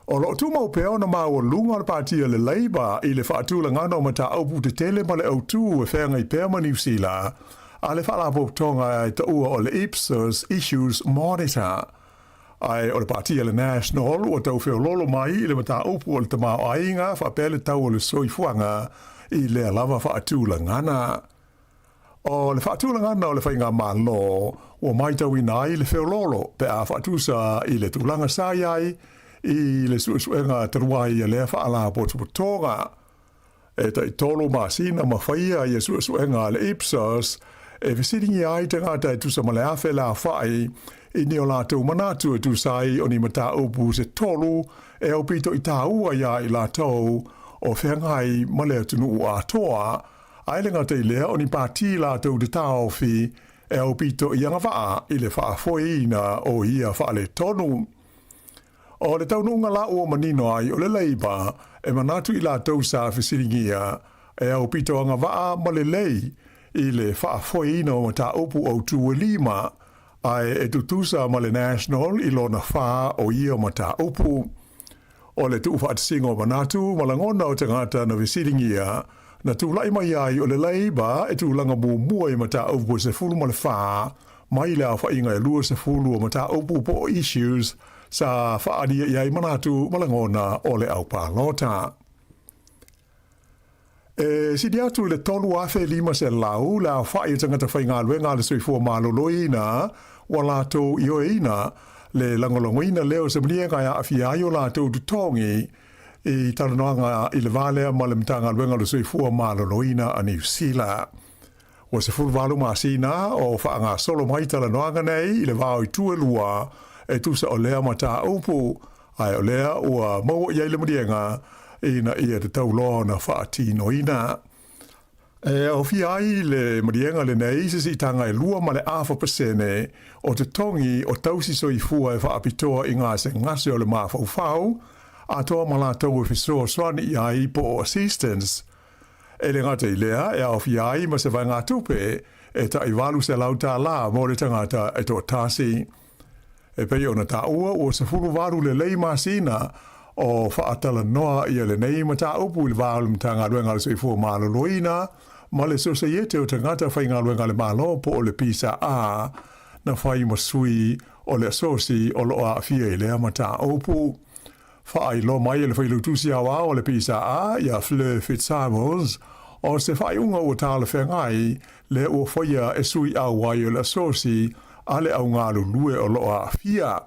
O lo o tumau pea ona maualuga o le Pati a le Labour i le faatulagana o mataupu tetele ma le autū e feagai pea ma Niu Sila a le Faalapotopotoga e taua o le Ipsos Issues Monitor. Ae o le Pati a le National ua tau feoloolo mai i le mataupu o le tamaoaiga faapea le tau o le soifuaga i lea lava faatulagana. O le faatulagana o le faigamalo ua matauina ai le feoloolo pe a faatusa i le tulaga sa i ai i le suesuega talu ai a lea faalapotopotoga. E tai 3 masina ma faia ia suesuega a le Ipsos e fesiligia ai tagata e tusa ma le 1,000 le aofai i ni o latou manatu e tusa ai o ni mataupu se tolu e aupito i tāua iā i latou o feagai ma le atunuu atoa. Ae le gata i lea o ni pātī latou te taofi e aupito i agavaa i le faafoeina o ia faaletonu. O le taunuuga la ua manino ai o le Labour e manatu i latou sa fesiligia e aupito agavaa ma lelei i le faafoeina o mataupu autū e 5, ae e tutusa ma le National i lona 4 o ia mataupu. O le tuufaatasiga o manatu ma lagona o tagata na fesiligia, na tulai mai ai o le Labour e tulaga muamua i mataupu e 14 mai le aofaiga e 20 o mataupu po o issues sa faaalia i ai manatu ma lagona o le aupalota. E sili atu i le 3,500 le aofai o tagata faigaluega a le soifua maloloina ua latou ioeina le lagolagoina lea o se maliega e aafia ai o latou totogi. I talanoaga i le va lea ma le Matagaluega o le Soifua Maloloina a Niu Sila. Ua 18 masina o faagasolo mai talanoaga nei i le va o itu e lua e tusa o lea mataupu, ae o lea ua maua i ai le maliega ina ia tatau loa ona faatinoina. E aofia ai le maliega lenei se siitaga e 2.5% o totogi o tausi soifua e faapitoa i gasegase o le mafaufau, atoa ma latou e fesoasoani i ai po o assistants. E le gata i lea, e aofia ai ma se vaegatupe e tai $800 mo le tagata e toatasi. E pei ona taua ua 18 lelei masina o faatalanoa ia lenei mataupu i le va o le Matagaluega a le Soifua Maloloina ma le Sosaiete o Tagata Faigaluega a le Malo po o le PSA na fai ma sui o le asosi o lo o aafia i lea mataupu. Faailoa mai e le Failautusi Aoao o le PSA ia Fleur Fitzsimons o se faaiuga ua talafeagai lea ua faia e sui auai o le asosi a le au galulue o lo o aafia.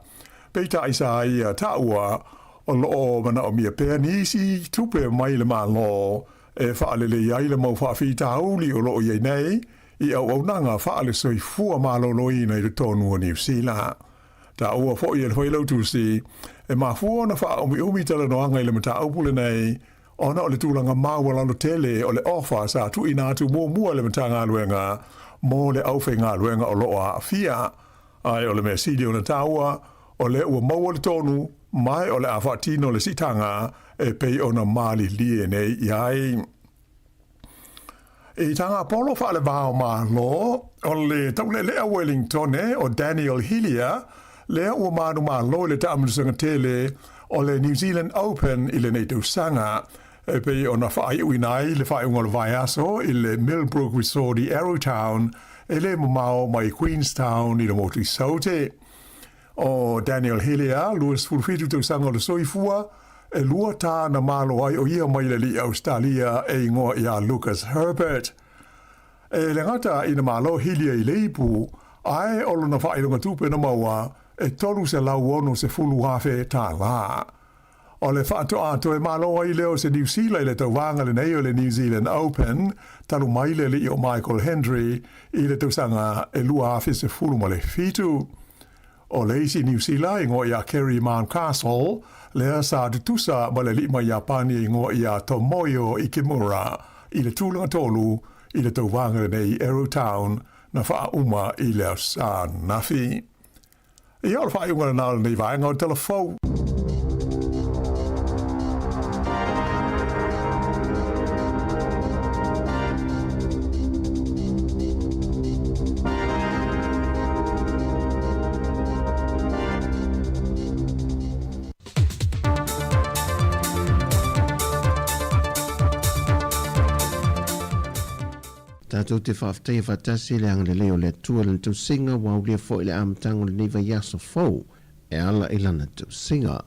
Peitai sa ia taua o lo o manaomia pea nisi tupe mai le Malo e faalelei ai le mau faafitauli o lo o i ai nei i auaunaga faale-soifua maloloina i totonu o Niu Sila. Taua foi e le Failautusi, e mafua ona faaumiumi talanoaga i le mataupu lenei ona o le tulaga maualalo tele o le ofa sa tuuina atu muamua e le Matagaluega mo le aufaigaluega o lo o aafia. Ae o le mea sili ona taua, o lea ua maua le tonu ma o le a faatino le siitaga e pei ona malilie nei i ai. I Tagapolo faalevao Malo, o le taulealea Wellingtone o Daniel Hillier, lea ua manumalo i le taamilosaga tele o le New Zealand Open i lenei tausaga, e pei ona faaiuina ai le faaiuga o le vaiaso i le Millbrook Resort i Arrowtown, e le mamao mai Queenstown i le motu i Saute. O Daniel Hillier, 27 tausaga o le soifua, e lua tā na malo ai o ia mai le alii Ausetalia e igoa iā Lucas Herbert. E le gata ina malo Hillier i le ipu, ae o lona faailoga tupe na maua e $360,000 tālā. O le faatoa toe malo ai lea o se Niu Sila i le tauvaga lenei o le New Zealand Open talu mai le alii o Michael Hendry i le tausaga e 2017. O le isi Niu Sila e igoa iā Kerry Mountcastle, lea sa tutusa ma le alii mai Iapani e igoa iā Tomoyo Ikemura i le tulaga tolu i le tauvaga lenei i Arrowtown na faauma i le Aso Ananafi. Ia, o le faaiuga lena o lenei vaega o le Tala Fou. Tatou te faafetaia faatasi le agalelei o le Atua i Lana tausiga ua aulia foi le amataga o lenei vaiaso fou e ala i Lana tausiga.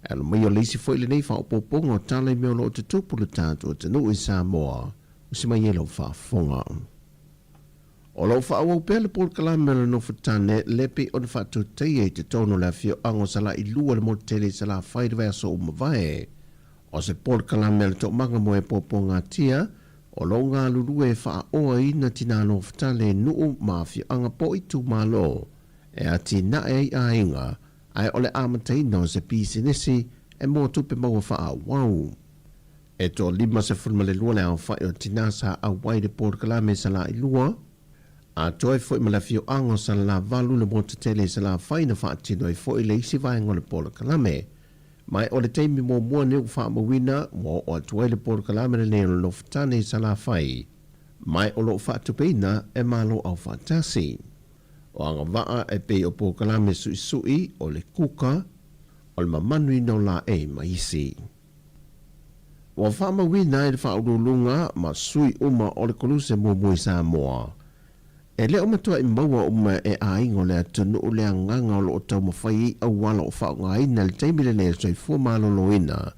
E alo mai o le isi foi lenei faaopoopoga o tala i mea o lo o tutupu le tatou atunuu i Samoa, usi mai ai lau faafofoga. O lo o faaauau pea le polokalame o le nofo tane le pei ona faatautaia i totonu o le afioaga o Salailua i le motu tele i Salafai i le vaiaso ua mavae. O se polokalame a le Toomaga mo e Puapuagatia o lo o galulue e faaoaina tinā nofotale, nuu ma afioaga po o itumalo e atinae ai aiga ae o le amataina o se pisinisi e moa tupe maua faaauau. E toa 52 le aofai o tinā sa auai i le polokalame Salailua, atoa ai foi ma le afioaga o Salalavalu le motu tele i Salafai na faatino ai foi le isi vaega o le polokalame. Ma o le taimi muamua lenei ua faamauina ua oo atu ai le polokalame lenei o le Nofotane i Salafai, ma o lo o faatupeina e Malo Aufaatasi. O agavaa e pei o polokalame suisui, o le kuka, o le mamanuina o laei ma isi. Ua faamauina e le Faauluuluga ma sui uma o le Koluse muamua i Samoa, E le o matuai maua uma e aiga o le atunuu le agaga o lo o taumafai ai auala o faaaogaina i le taimi lenei o le soifua maloloina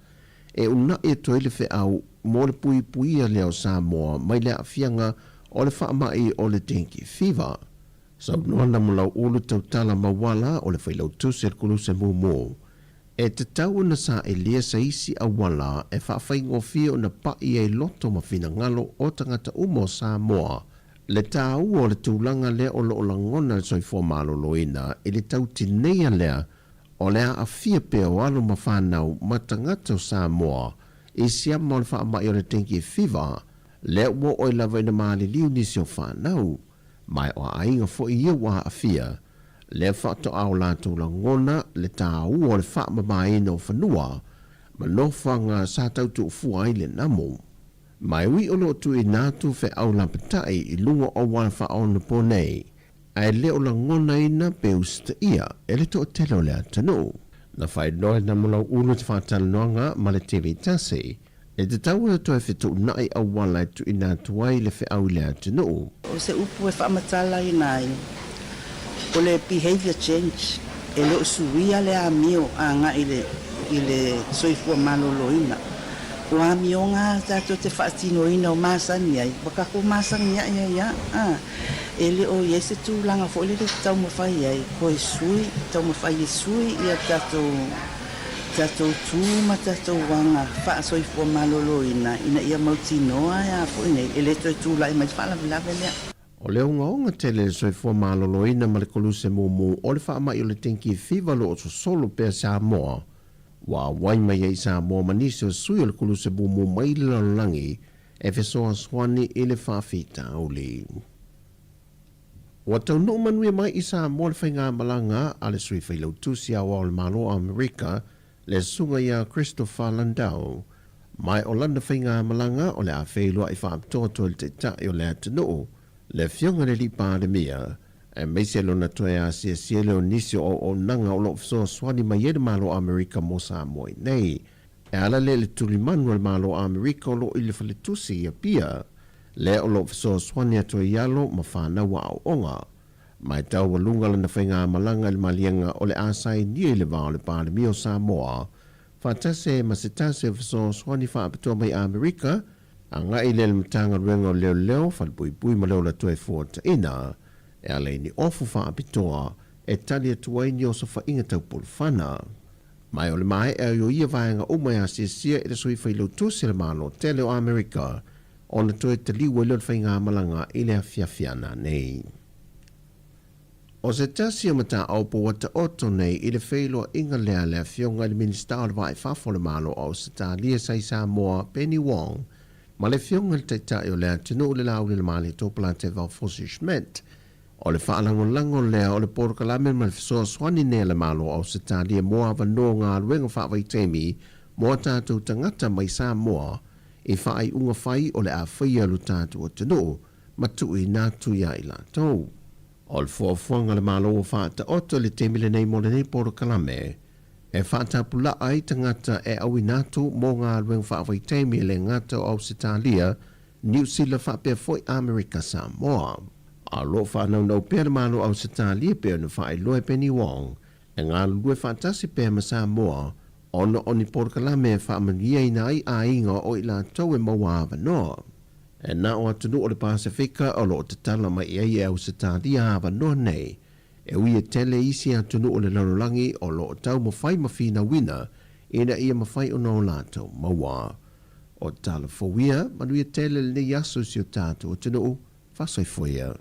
e unaʻi atu ai le feau mo le puipuia lea o Samoa mai le aafiaga o le faamai o le dengue fever. Saunoa Namulauulu Tautala Mauala o le Failautusi a le Koluse Mumu. E tatau ona saʻilia se isi auala e faafaigofie ona paʻi ai loto ma finagalo o tagata uma o Samoa le tāua o le tulaga lea o lo o lagona le soifua maloloina i le tautineia lea o le aafia pea o alo ma fanau ma tagata o Samoa i siama o le faamai o le dengue fever lea ua oo ai lava ina maliliu nisi o fanau ma o aiga foi ia ua aafia lea faatoa o latou lagona le tāua o le faamamaina o fanua ma nofoaga sa tautuufua ai le namo. Ma e ui o lo o tuuina atu feau lapatai i luga o auala faaonaponei, ae le o lagonaina pe usitaia e le toatele o le atunuu. Na faailoa e Namulauulu te faatalanoaga ma le TV tasi, e tatau ona toe fetuunai auala e tuuina atu ai le feau i le atunuu. O se upu e faamatalaina ai, o le behaviour change, e le o suia le amio agai i le i le soifua maloloina. O amioga tatou te faatinoina o masani ai, ua tatou masani ae ai lava, a. E le o i ai se tulaga foi lele e taumafai ai, toe sui, taumafai e sui ia tatou tatou tu ma tatou aga faasoifua maloloina ina ia mautinoa a foi nei e le toe tulai mai le faalavelave lea. O le ogaoga tele i le soifua maloloina ma le koluse mumu o le faamai o le dengue fever o lo o sosolo pea Samoa, ua auai mai ai Samoa ma nisi o sui o le koluse mumu mai le lalolagi e fesoasoani i le faafitauli. Ua taunuu manuia mai i Samoa le faigamalaga a le Sui Failautusi Aoao o le Malo o Amerika, le Susuga ia Christopher Landau. Ma o lana faigamalaga o le a feiloai faapitoa atu ai le Taitai o le atunuu, le Afioga i le Alii Palemia, aemaise lona toe asiasi ai lea o nisi o auaunaga o lo o fesoasoani mai ai le Malo o Amerika mo Samoa i nei. E ala lea i le tulimanu a le Malo o Amerika o lo o i le Faletusi i Apia, lea o lo o fesoasoani atu ai alo ma fanau aoaoga. Ma e taualuga lana faigamalaga i le maliega o le a sainia i le va o le Palemia o Samoa faatasi ai ma se tasi o fesoasoani faapitoa mai Amerika agai lea i le Matagaluega o Leoleo, Falepuipui ma le Ola Toefuataina e ala i ni ofu faapitoa e tali atu ai ni osofaiga tau pulufana. Ma o le maea o ia vaega uma e asiasia e le Sui Failautusi a le Malo tele o Amerika ona toe taliu ai lea o le faigamalaga i le afiafi ana nei. O se tasi o mataupu ua taoto nei i le feiloaiga lea a le Afioga i le Minisita o le Vaa i Fafo o le Malo o Ausetalia sa i Samoa, Penny Wong, ma le Afioga i le Taitai o le atunuu le Laulelmale Topalateva Fosi Schmidt, o le faalagolago lea o le polokalame ma le fesoasoani nei a le Malo o Ausetalia mo avanoa o galuega faavaitaimi mo a tatou tagata mai Samoa i faaiuga fai o le a faia lo tatou atunuu ma tuuina atu iā i latou. O le fuafuaga a le Malo ua faataoto i le taimi lenei mo lenei polokalame e faatapulaa ai tagata e auina atu mo galuega faavaitaimi e le gata o Ausetalia, Niu Sila faapea foi Amerika Samoa. A o lo o faanaunau pea le Malo o Ausetalia e pei ona faailoa e Penny Wong e galulue faatasi pea ma Samoa ona o ni polokalame e faamanuiaina ai aiga o i latou e maua avanoa. E na o atunuu o le Pasefika o lo o tatala mai i ai e Ausetalia avanoa nei, e ui e tele isi atunuu o le lalolagi o lo o taumafai ma finauina ina ia mafai ona o latou maua. O tala fou ia, manuia tele lenei aso i si o tatou atunuu, faasoifua ia.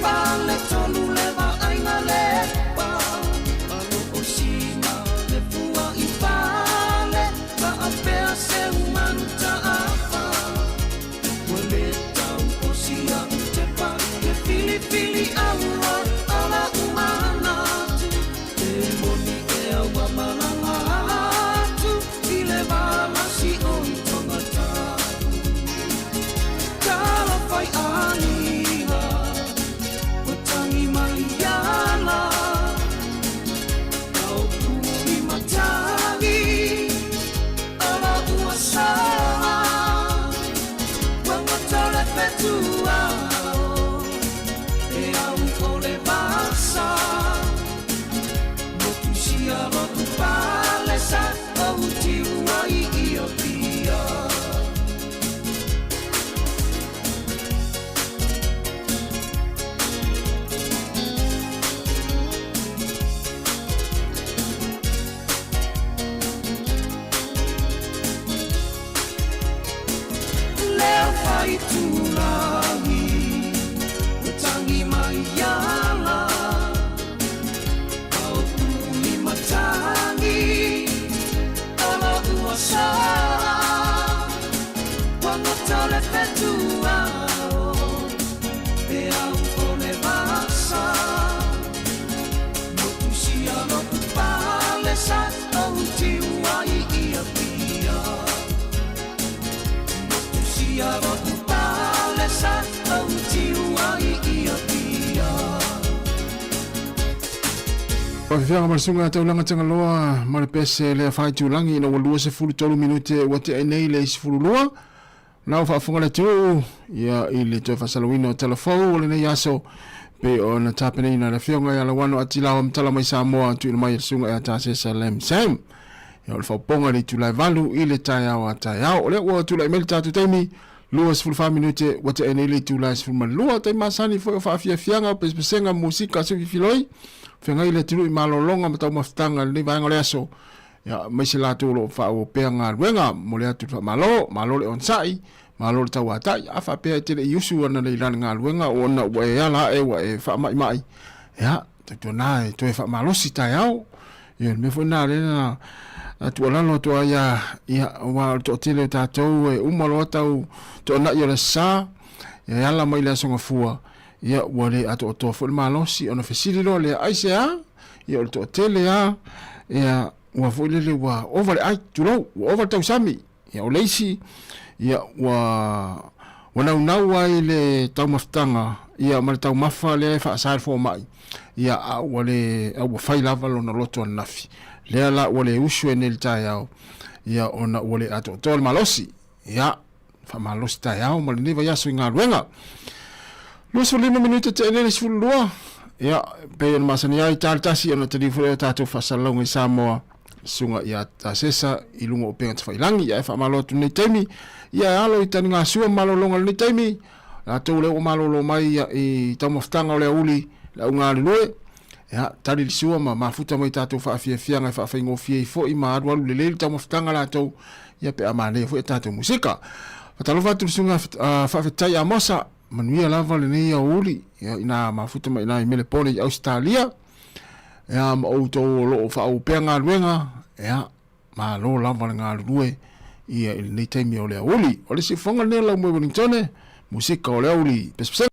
Fale tolu le vaaiga lepa Alo o sina le fua i fale Faapea se umanu taafa Ua le tau o sia u tepa Ke filifili aua ala umanatu E moni ea ua malaga atu I le valasi o i togatapu Talofa i aiga Ua tagi mai ala Maopu i matagi Ala ua sala Ua gata le fetuao E au o le vasa Motu sia lo'u palesa Ou tiu ai i Apia. Leo whaitulagi Ua tangi mai ala Maopu i matagi Ala ua sala Ua gata le fetuao E au o le vasa Motu sia lo'u palesa Ou tiu ai i Apia Motu sia lo'u palesa Ou tiu ai i Apia. Faafefeaga ma le susuga Taulaga Tagaloa ma le pese lea faaitulagi ina ua 23 minute ua tea ai nei le 12 na ua faafofoga le atunuu ia i le toe faasalauina o tala fou o lenei aso pei ona tapenaina e le afioga ia Lauano Atilao Matala mai Samoa tuuina mai e le susuga ia Tasesa Lam Sam. Ia o le faopoga i le itula e 8 i le taeao a taeao. O lea ua tulai mai le tatou taimi 24 minute ua tea nei le itula e 12 taimi masani foi o faafiafiaga o pesepesega musika sefifiloi feagai le atunuu i malologa ma taumafataga i lenei vaega o le aso ia aemaise latou o lo o faaauau pea galuega. Momoli atu le faamalo, malo le onosai, malo le tauatai. A faapea e te le i usu ananei la le galuega ona ua e ala ae ua e faamaimai, ia tautuana e toe faamalosi taeao. Ia o le mea foi lena lea na tuualalo atu ai ia, ia aua o le toatele o tatou e uma loa tau toanai o le aso Sa, ia e ala mai le Aso Gafua, ia ua le atoatoa foi le malosi ona fesili loa lea, aisea? Ia o le toatele lava, ia ua foi lele ua ova le ai, tulou, ua ova le tausami. Ia o le isi, ia ua ua naunau ai le taumafataga ia ma le taumafa lea e faasa e le fomai, ia a ua le a ua fai lava lona loto ananafi. Lea la ua le usu ai nei i le taeao, ia ona ua le atoatoa le malosi. Ia, faamalosi taeao ma lenei vaiaso i galuega. 25 minute te ene le 12. Ia, pei ona masani ai ta le tasi ona taliu foi o tatou faasalalauga i Samoa susuga ia Tasesa i luga o upega tafailangi. Ia e faamalo atu lenei taimi. Ia e alo i taligasua ma malologa i lenei taimi. Latou lea ua malolo mai ia i taumafataga o le aoauli le au galulue. Ia, tali le sua ma mafuta mai tatou faafiafiaga e faafaigofie ai foi ma alualu lelei le taumafataga latou, ia pe a manaia foi a tatou musika. Faatalofa atu i le susuga Faafetai Amosa, manuia lava lenei aoauli, ia ina mafuta mai ina i Melepone i Ausetalia, ia ma outou o lo o faaauau pea galuega, ia, malo lava le galulue ia i lenei taimi o le aoauli. O le siufofoga lenei o Laumue Wellingtone, musika o le aoauli. Pesepesega.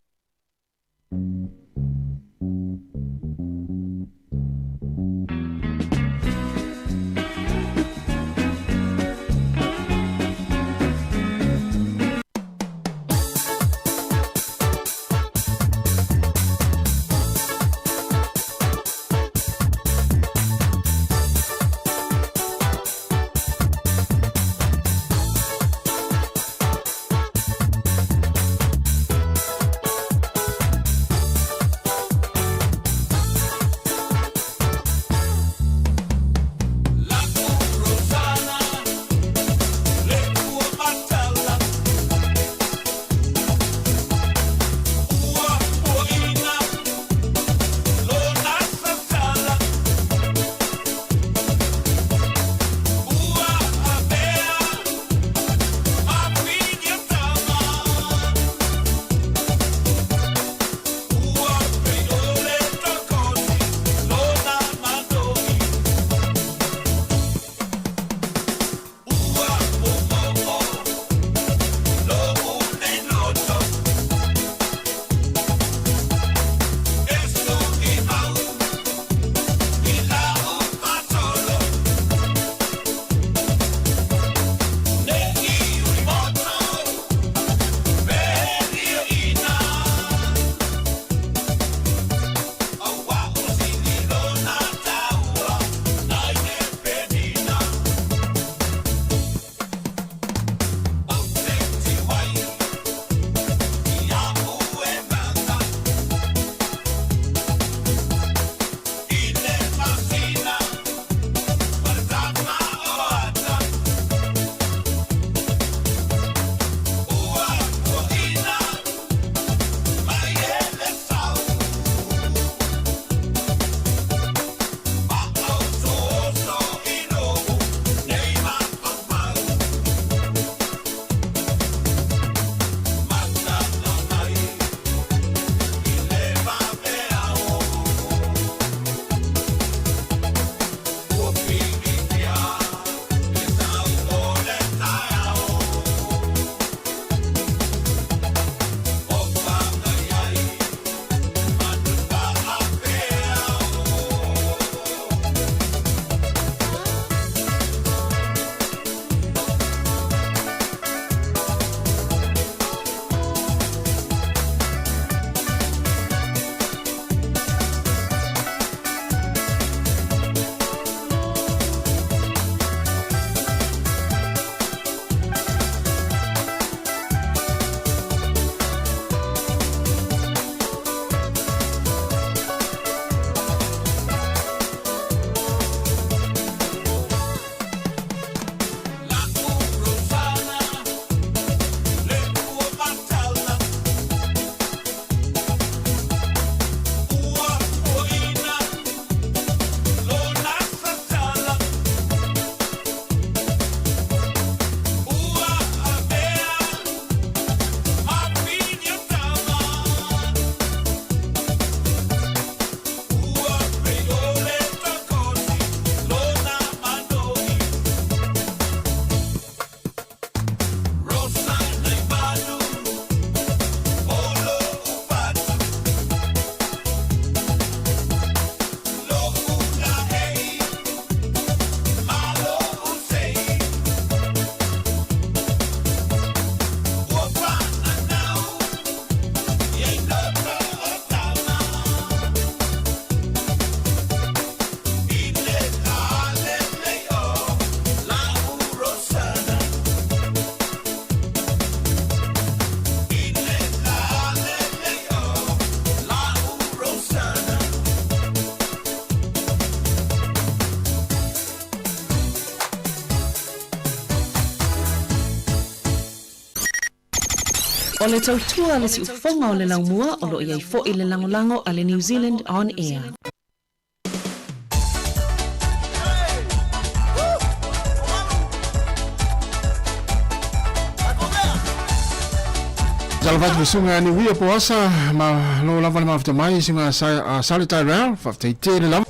O le tautua a le siufofoga o le laumua o lo o i ai foi le lagolago a le New Zealand On Air. Talofa atu fesuga Niuia po asa ma lo lava le mafuta mai suga sa Sale Tyrell faafetai tele lava.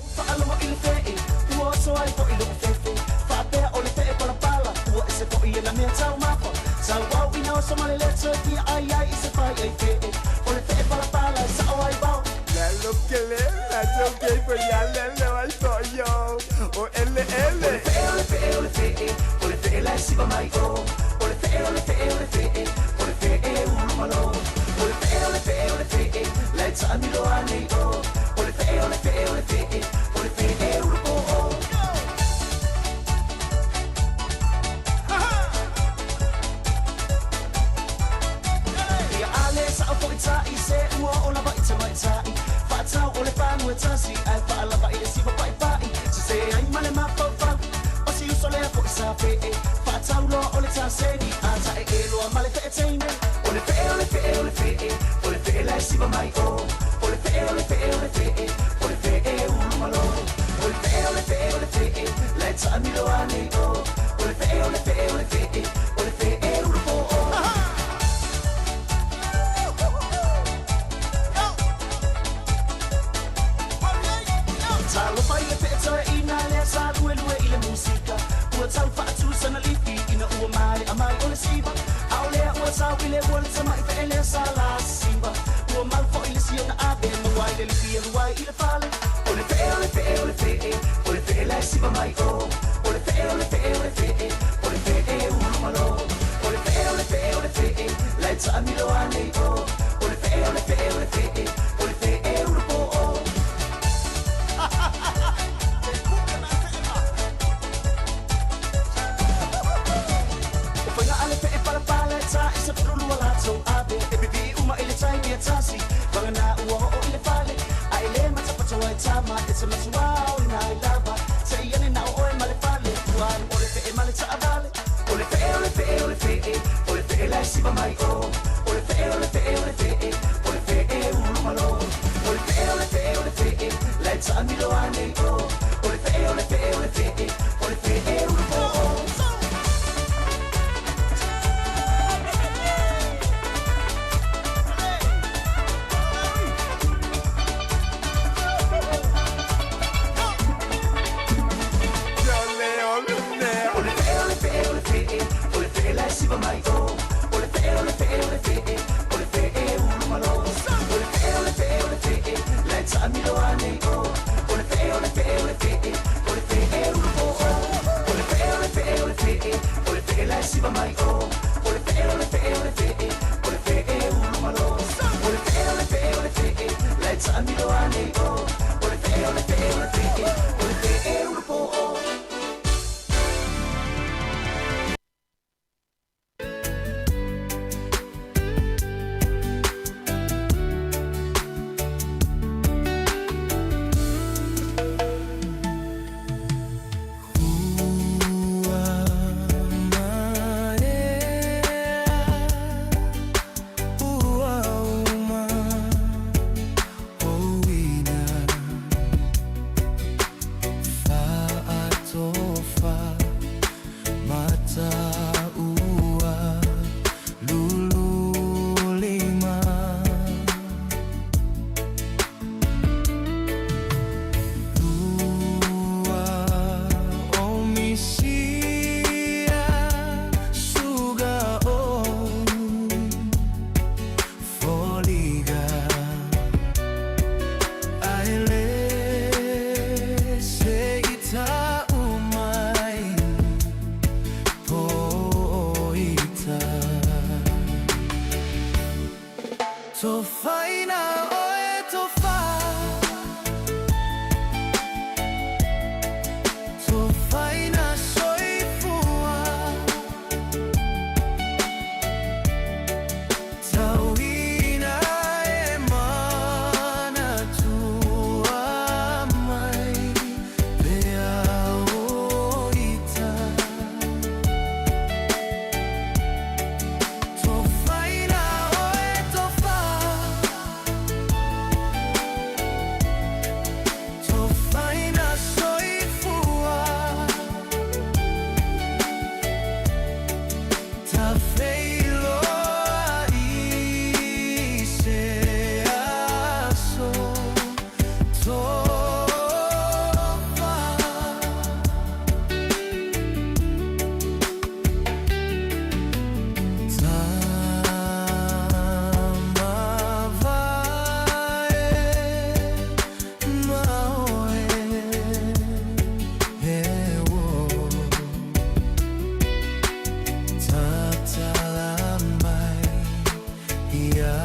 Ia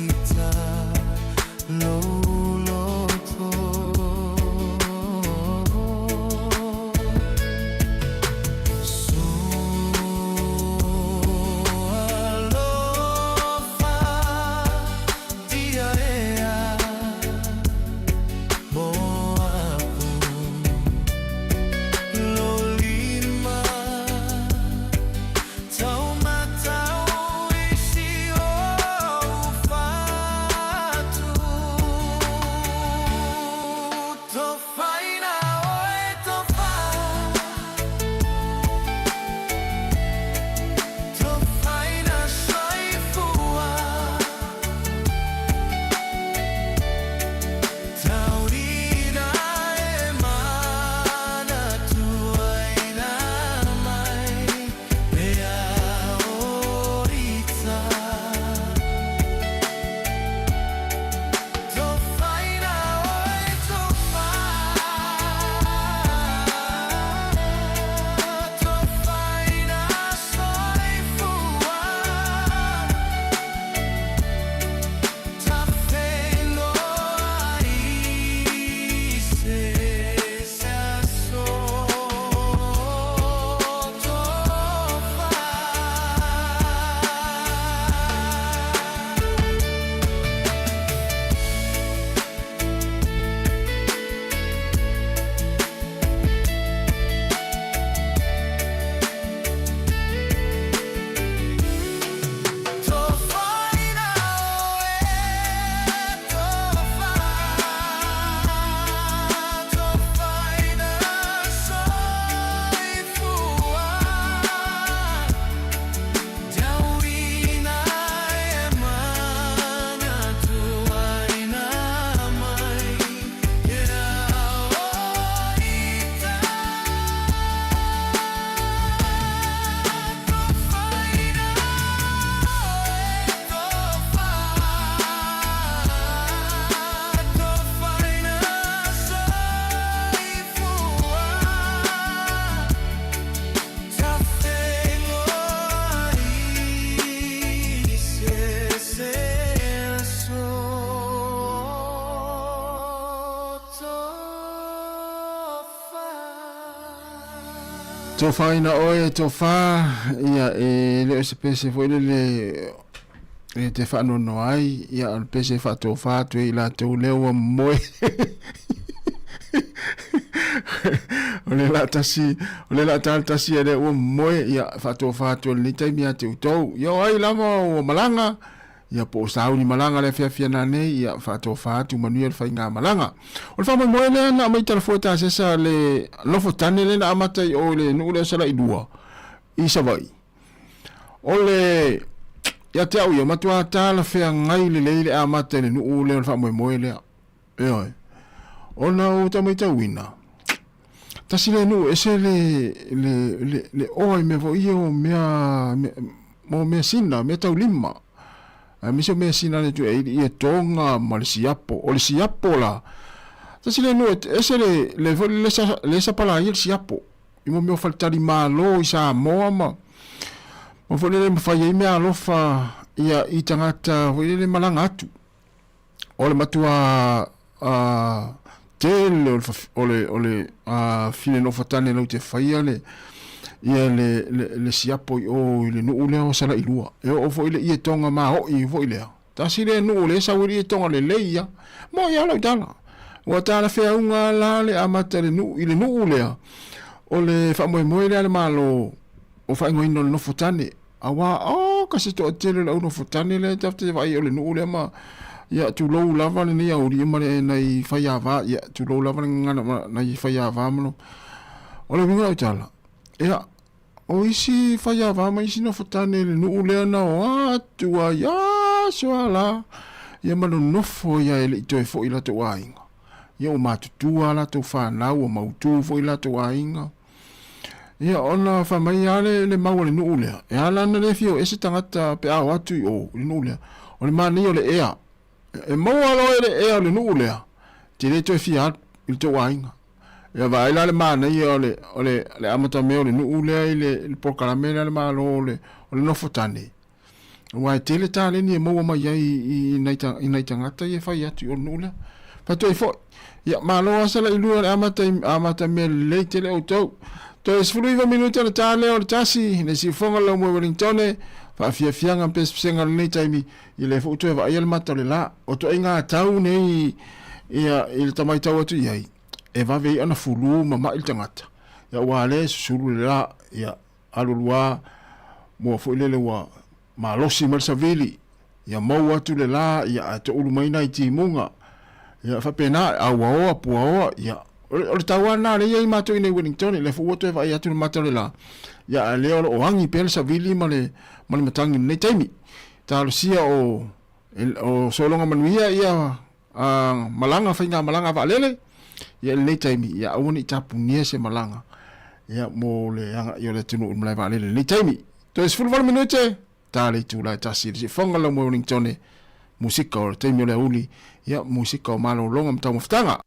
ita lou loto. Sualofa tia ea mo aku lo lima taumatau i si ou fatu. Tofaina oe tofa, tofaina soifua, taurina e manatuaina mai pea orita. Tofaina oe tofa, tofaina soifua, tafenoa i se aso tofa. Tofaina oe tofa, tofaina soifua, taurina e manatuaina mai pea orita. Tofaina oe tofa, tofaina soifua, tafenoa i se aso tofa. Tofaina oe tofa, ia e le o se pese foi lele e te faanoanoa ai, ia o le pese e faatofa atu ai i latou lea ua moe. O le la tasi, o le la tala tasi e lea ua moe, ia faatofa atu ai lenei taimi ia te outou. Ia o ai lava ua malaga, Ia po o sauni malaga le afiafi ana nei, ia faatofa atu manuia le faiga malaga. O le faamoemoe lea na aumai talafua tasesa le nofo tane lea na amata i o i le nuu lea o Salailua i Savaii. O le ia te au ia, matua talafeagai lelei le amata i le nuu lea o le faamoemoe lea. Ioe. Ona ua tau matauina, tasi lea nuu ese le, le, le, le oa i mea foi ia o mea, mea, mo mea sina, mea taulima. Aemaise o mea sina le tu e ili ia tonga ma le siapo. O le siapo la, tasi lea nuu ese le, le foi le sa, le sapala ia le siapo. I mo mea o faletali malo i Samoa ma, ma foi le mawhai ai mea alofa ia i tangata foi le malanga atu. O le matua tele o le o le o le fine nofo tane lau te faia le ia le le le siapo i o i le nuu lea o Salailua. E oo foi le ie tonga maoi foi lea. Tasi lea nuu le sau i le ie tonga lelei ia. Mo ia lau tala. Ua tala feauga la le amata le nuu i le nuu lea. O le faamoemoe lea le Malo o faaigoaina o le nofo tane. Auā, oh, ka se toatele o le au nofotane lea tatou te vaai o le nuu lea ma, ia, tulou lava lenei auli ma le nai faiava, ia, tulou lava le gagana ma nai faiava ma lo. O le uiga o lau tala, ia, o isi faiava ma isi nofotane i le nuu lea na o atu ai aso a la, ia ma nonofo ia e le i toe foi i latou aiga. Ia ua matutua a latou fanau, ua mautu foi latou aiga. Ia, ona fai mai lava le, le mau a le nuu lea, e ala ana le fia o ese tagata pe a o atu i o, i le nuu lea. O le manaia o le ea. E maua loa e le ea o le nuu lea, te le toe fia alu i le tou aiga. Ia vaai la le manaia o le, o le, le amatamea o le nuu lea i le, i le polokalame lea a le Malo o le, o le nofo tane. Aua e tele taleni e maua mai ai i nai, i nai tagata ia e fai atu i o le nuu lea. Fai atu ai foi, ia, malo lava sala i lua o le amata, amata mea lelei tele outou. Toe 19 minute ona ta lea o le tasi, le siufoga o le laumua i Wellingtone, faafiafiaga ma pesepesega o lenei taimi, ia lea foi ua toe vaaia le mata o le la. O toaiga tau nei ia, i le tamaitau atu i ai, e vave ai ona fulu ma mai le tagata. Ia, aua lea e susulu le la, ia, alualu lava, mua foi lele ua malosi mai le savili, ia maua atu le la, ia ae toulu mai nai timuga. Ia faapena, auaoa, puaoa, ia o le tau lava lena lea e i ai matou i inei i Wellington, lea foi ua toe vaai atu i le mata o le la, ia ae lea o lo o agi pea le savili ma le ma le matagi i lenei taimi. Talosia o o sologa manuia ia malaga, faigamalaga a vaalele, ia i lenei taimi, ia aua ne i tapunia se malaga ia mo le agai o le atunuu i le malae vaalele i lenei taimi. Toe 18 minute, ta le itula e tasi i le siufoga lau moe Wellingtone, musika o le taimi o le aoauli, ia musika o malologa ma taumafataga.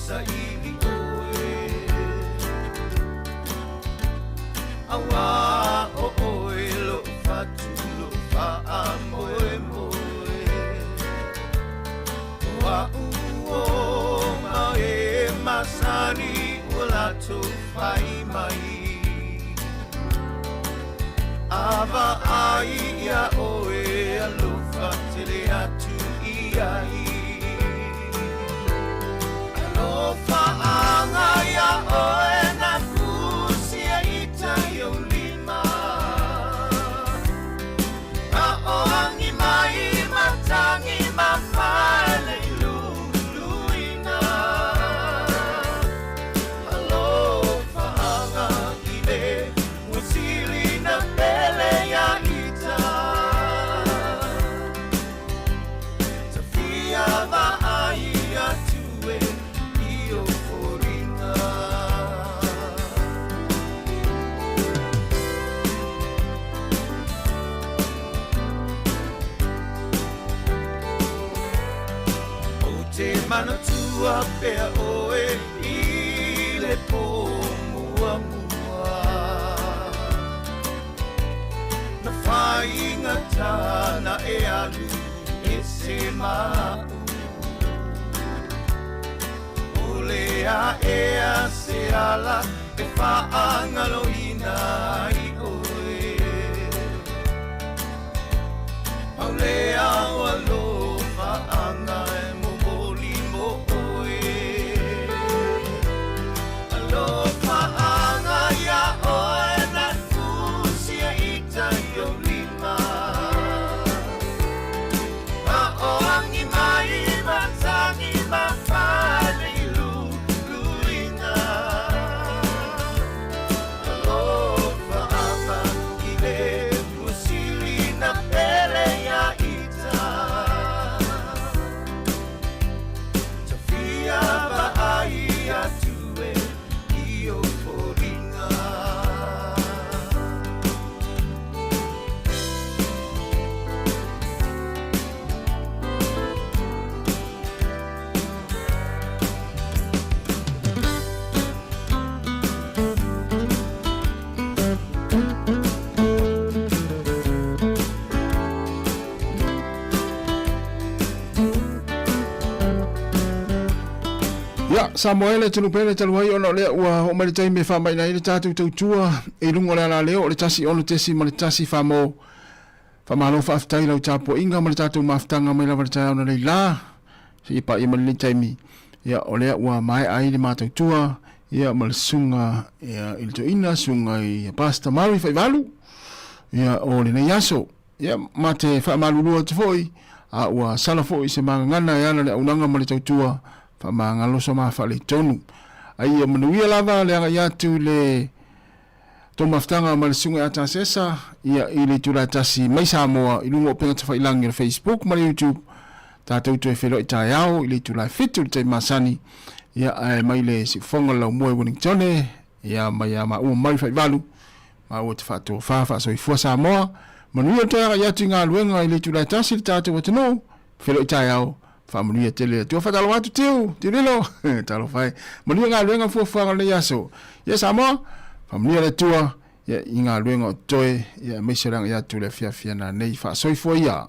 saili ʻoe. Auā ʻo ʻoe loʻu fatu loʻu faamoemoe. O aʻu o ma e masani ua latou fai mai. A vaai iā ʻoe alofa tele atu i ai. Alofa anga iā ʻoe na kusia ita i ou lima. A o angi mai matangi ma fale i luluina. Alofa anga i le ua sili na pele iā ita. Tafia vaai atu e i ou foliga. Ou te manatua pea ʻoe i le pō muamua. Na faigata na e alu ese maʻu. ʻOle aʻe a se ala e faagaloina ai ʻoe. Paulea o alofa anga e momoli mo ʻoe. Alofa anga iā ʻoe na kusia ita i ou lima. A o angi mai matangi ma fale i luluina. Alofa anga i le musili na pele iā ita. Tafia vaai atu e i ou foliga. Ia, Samoa e le atunuu pele talu ai ona o lea ua oo mai le taimi e faamaina ai le tatou tautua i luga o le alaleo o le 16.1 Famo. Faamalo faafetai i lau tapuaiga ma le tatou mafutaga mai lava i le taeao nanei la seia paia mai lenei taimi. Ia, o lea ua maea ai le matou tua ia ma le susuga ia, i le toeaina, susuga i Pastor Murray Faivalu ia, o lenei aso. Ia, ma te faamalulu atu foi, a ua sala foi se magagana e ala le auaunaga ma le tautua, faamagalosa ma faaletonu. Ai ia manuia lava le agai atu i le tou mafutaga ma le Susuga ia Tasesa, ia, i le itula e tasi mai Samoa i luga o upega tafailangi o le Facebook ma le YouTube. Tatou toe feiloai taeao i le itula e fitu i le taimi masani, ia, ae mai le siufofoga o le laumua i Wellingtone, ia, mai ia maua mai Faivalu, maua te faatofa faasoifua Samoa. Manuia le toe agai atu i galuega i le itula e tasi i le tatou atunuu. Feiloai taeao, faamanuia tele le Atua. Faatalofa atu Tiu, Tililo, talofa e. Manuia galuega ma fuafuaga o lenei aso. Ia Samoa, faamanuia le Atua ia, i galuega o totoe, ia, aemaise o le agai atu i le afiafi a nanei. Faasoifua ia.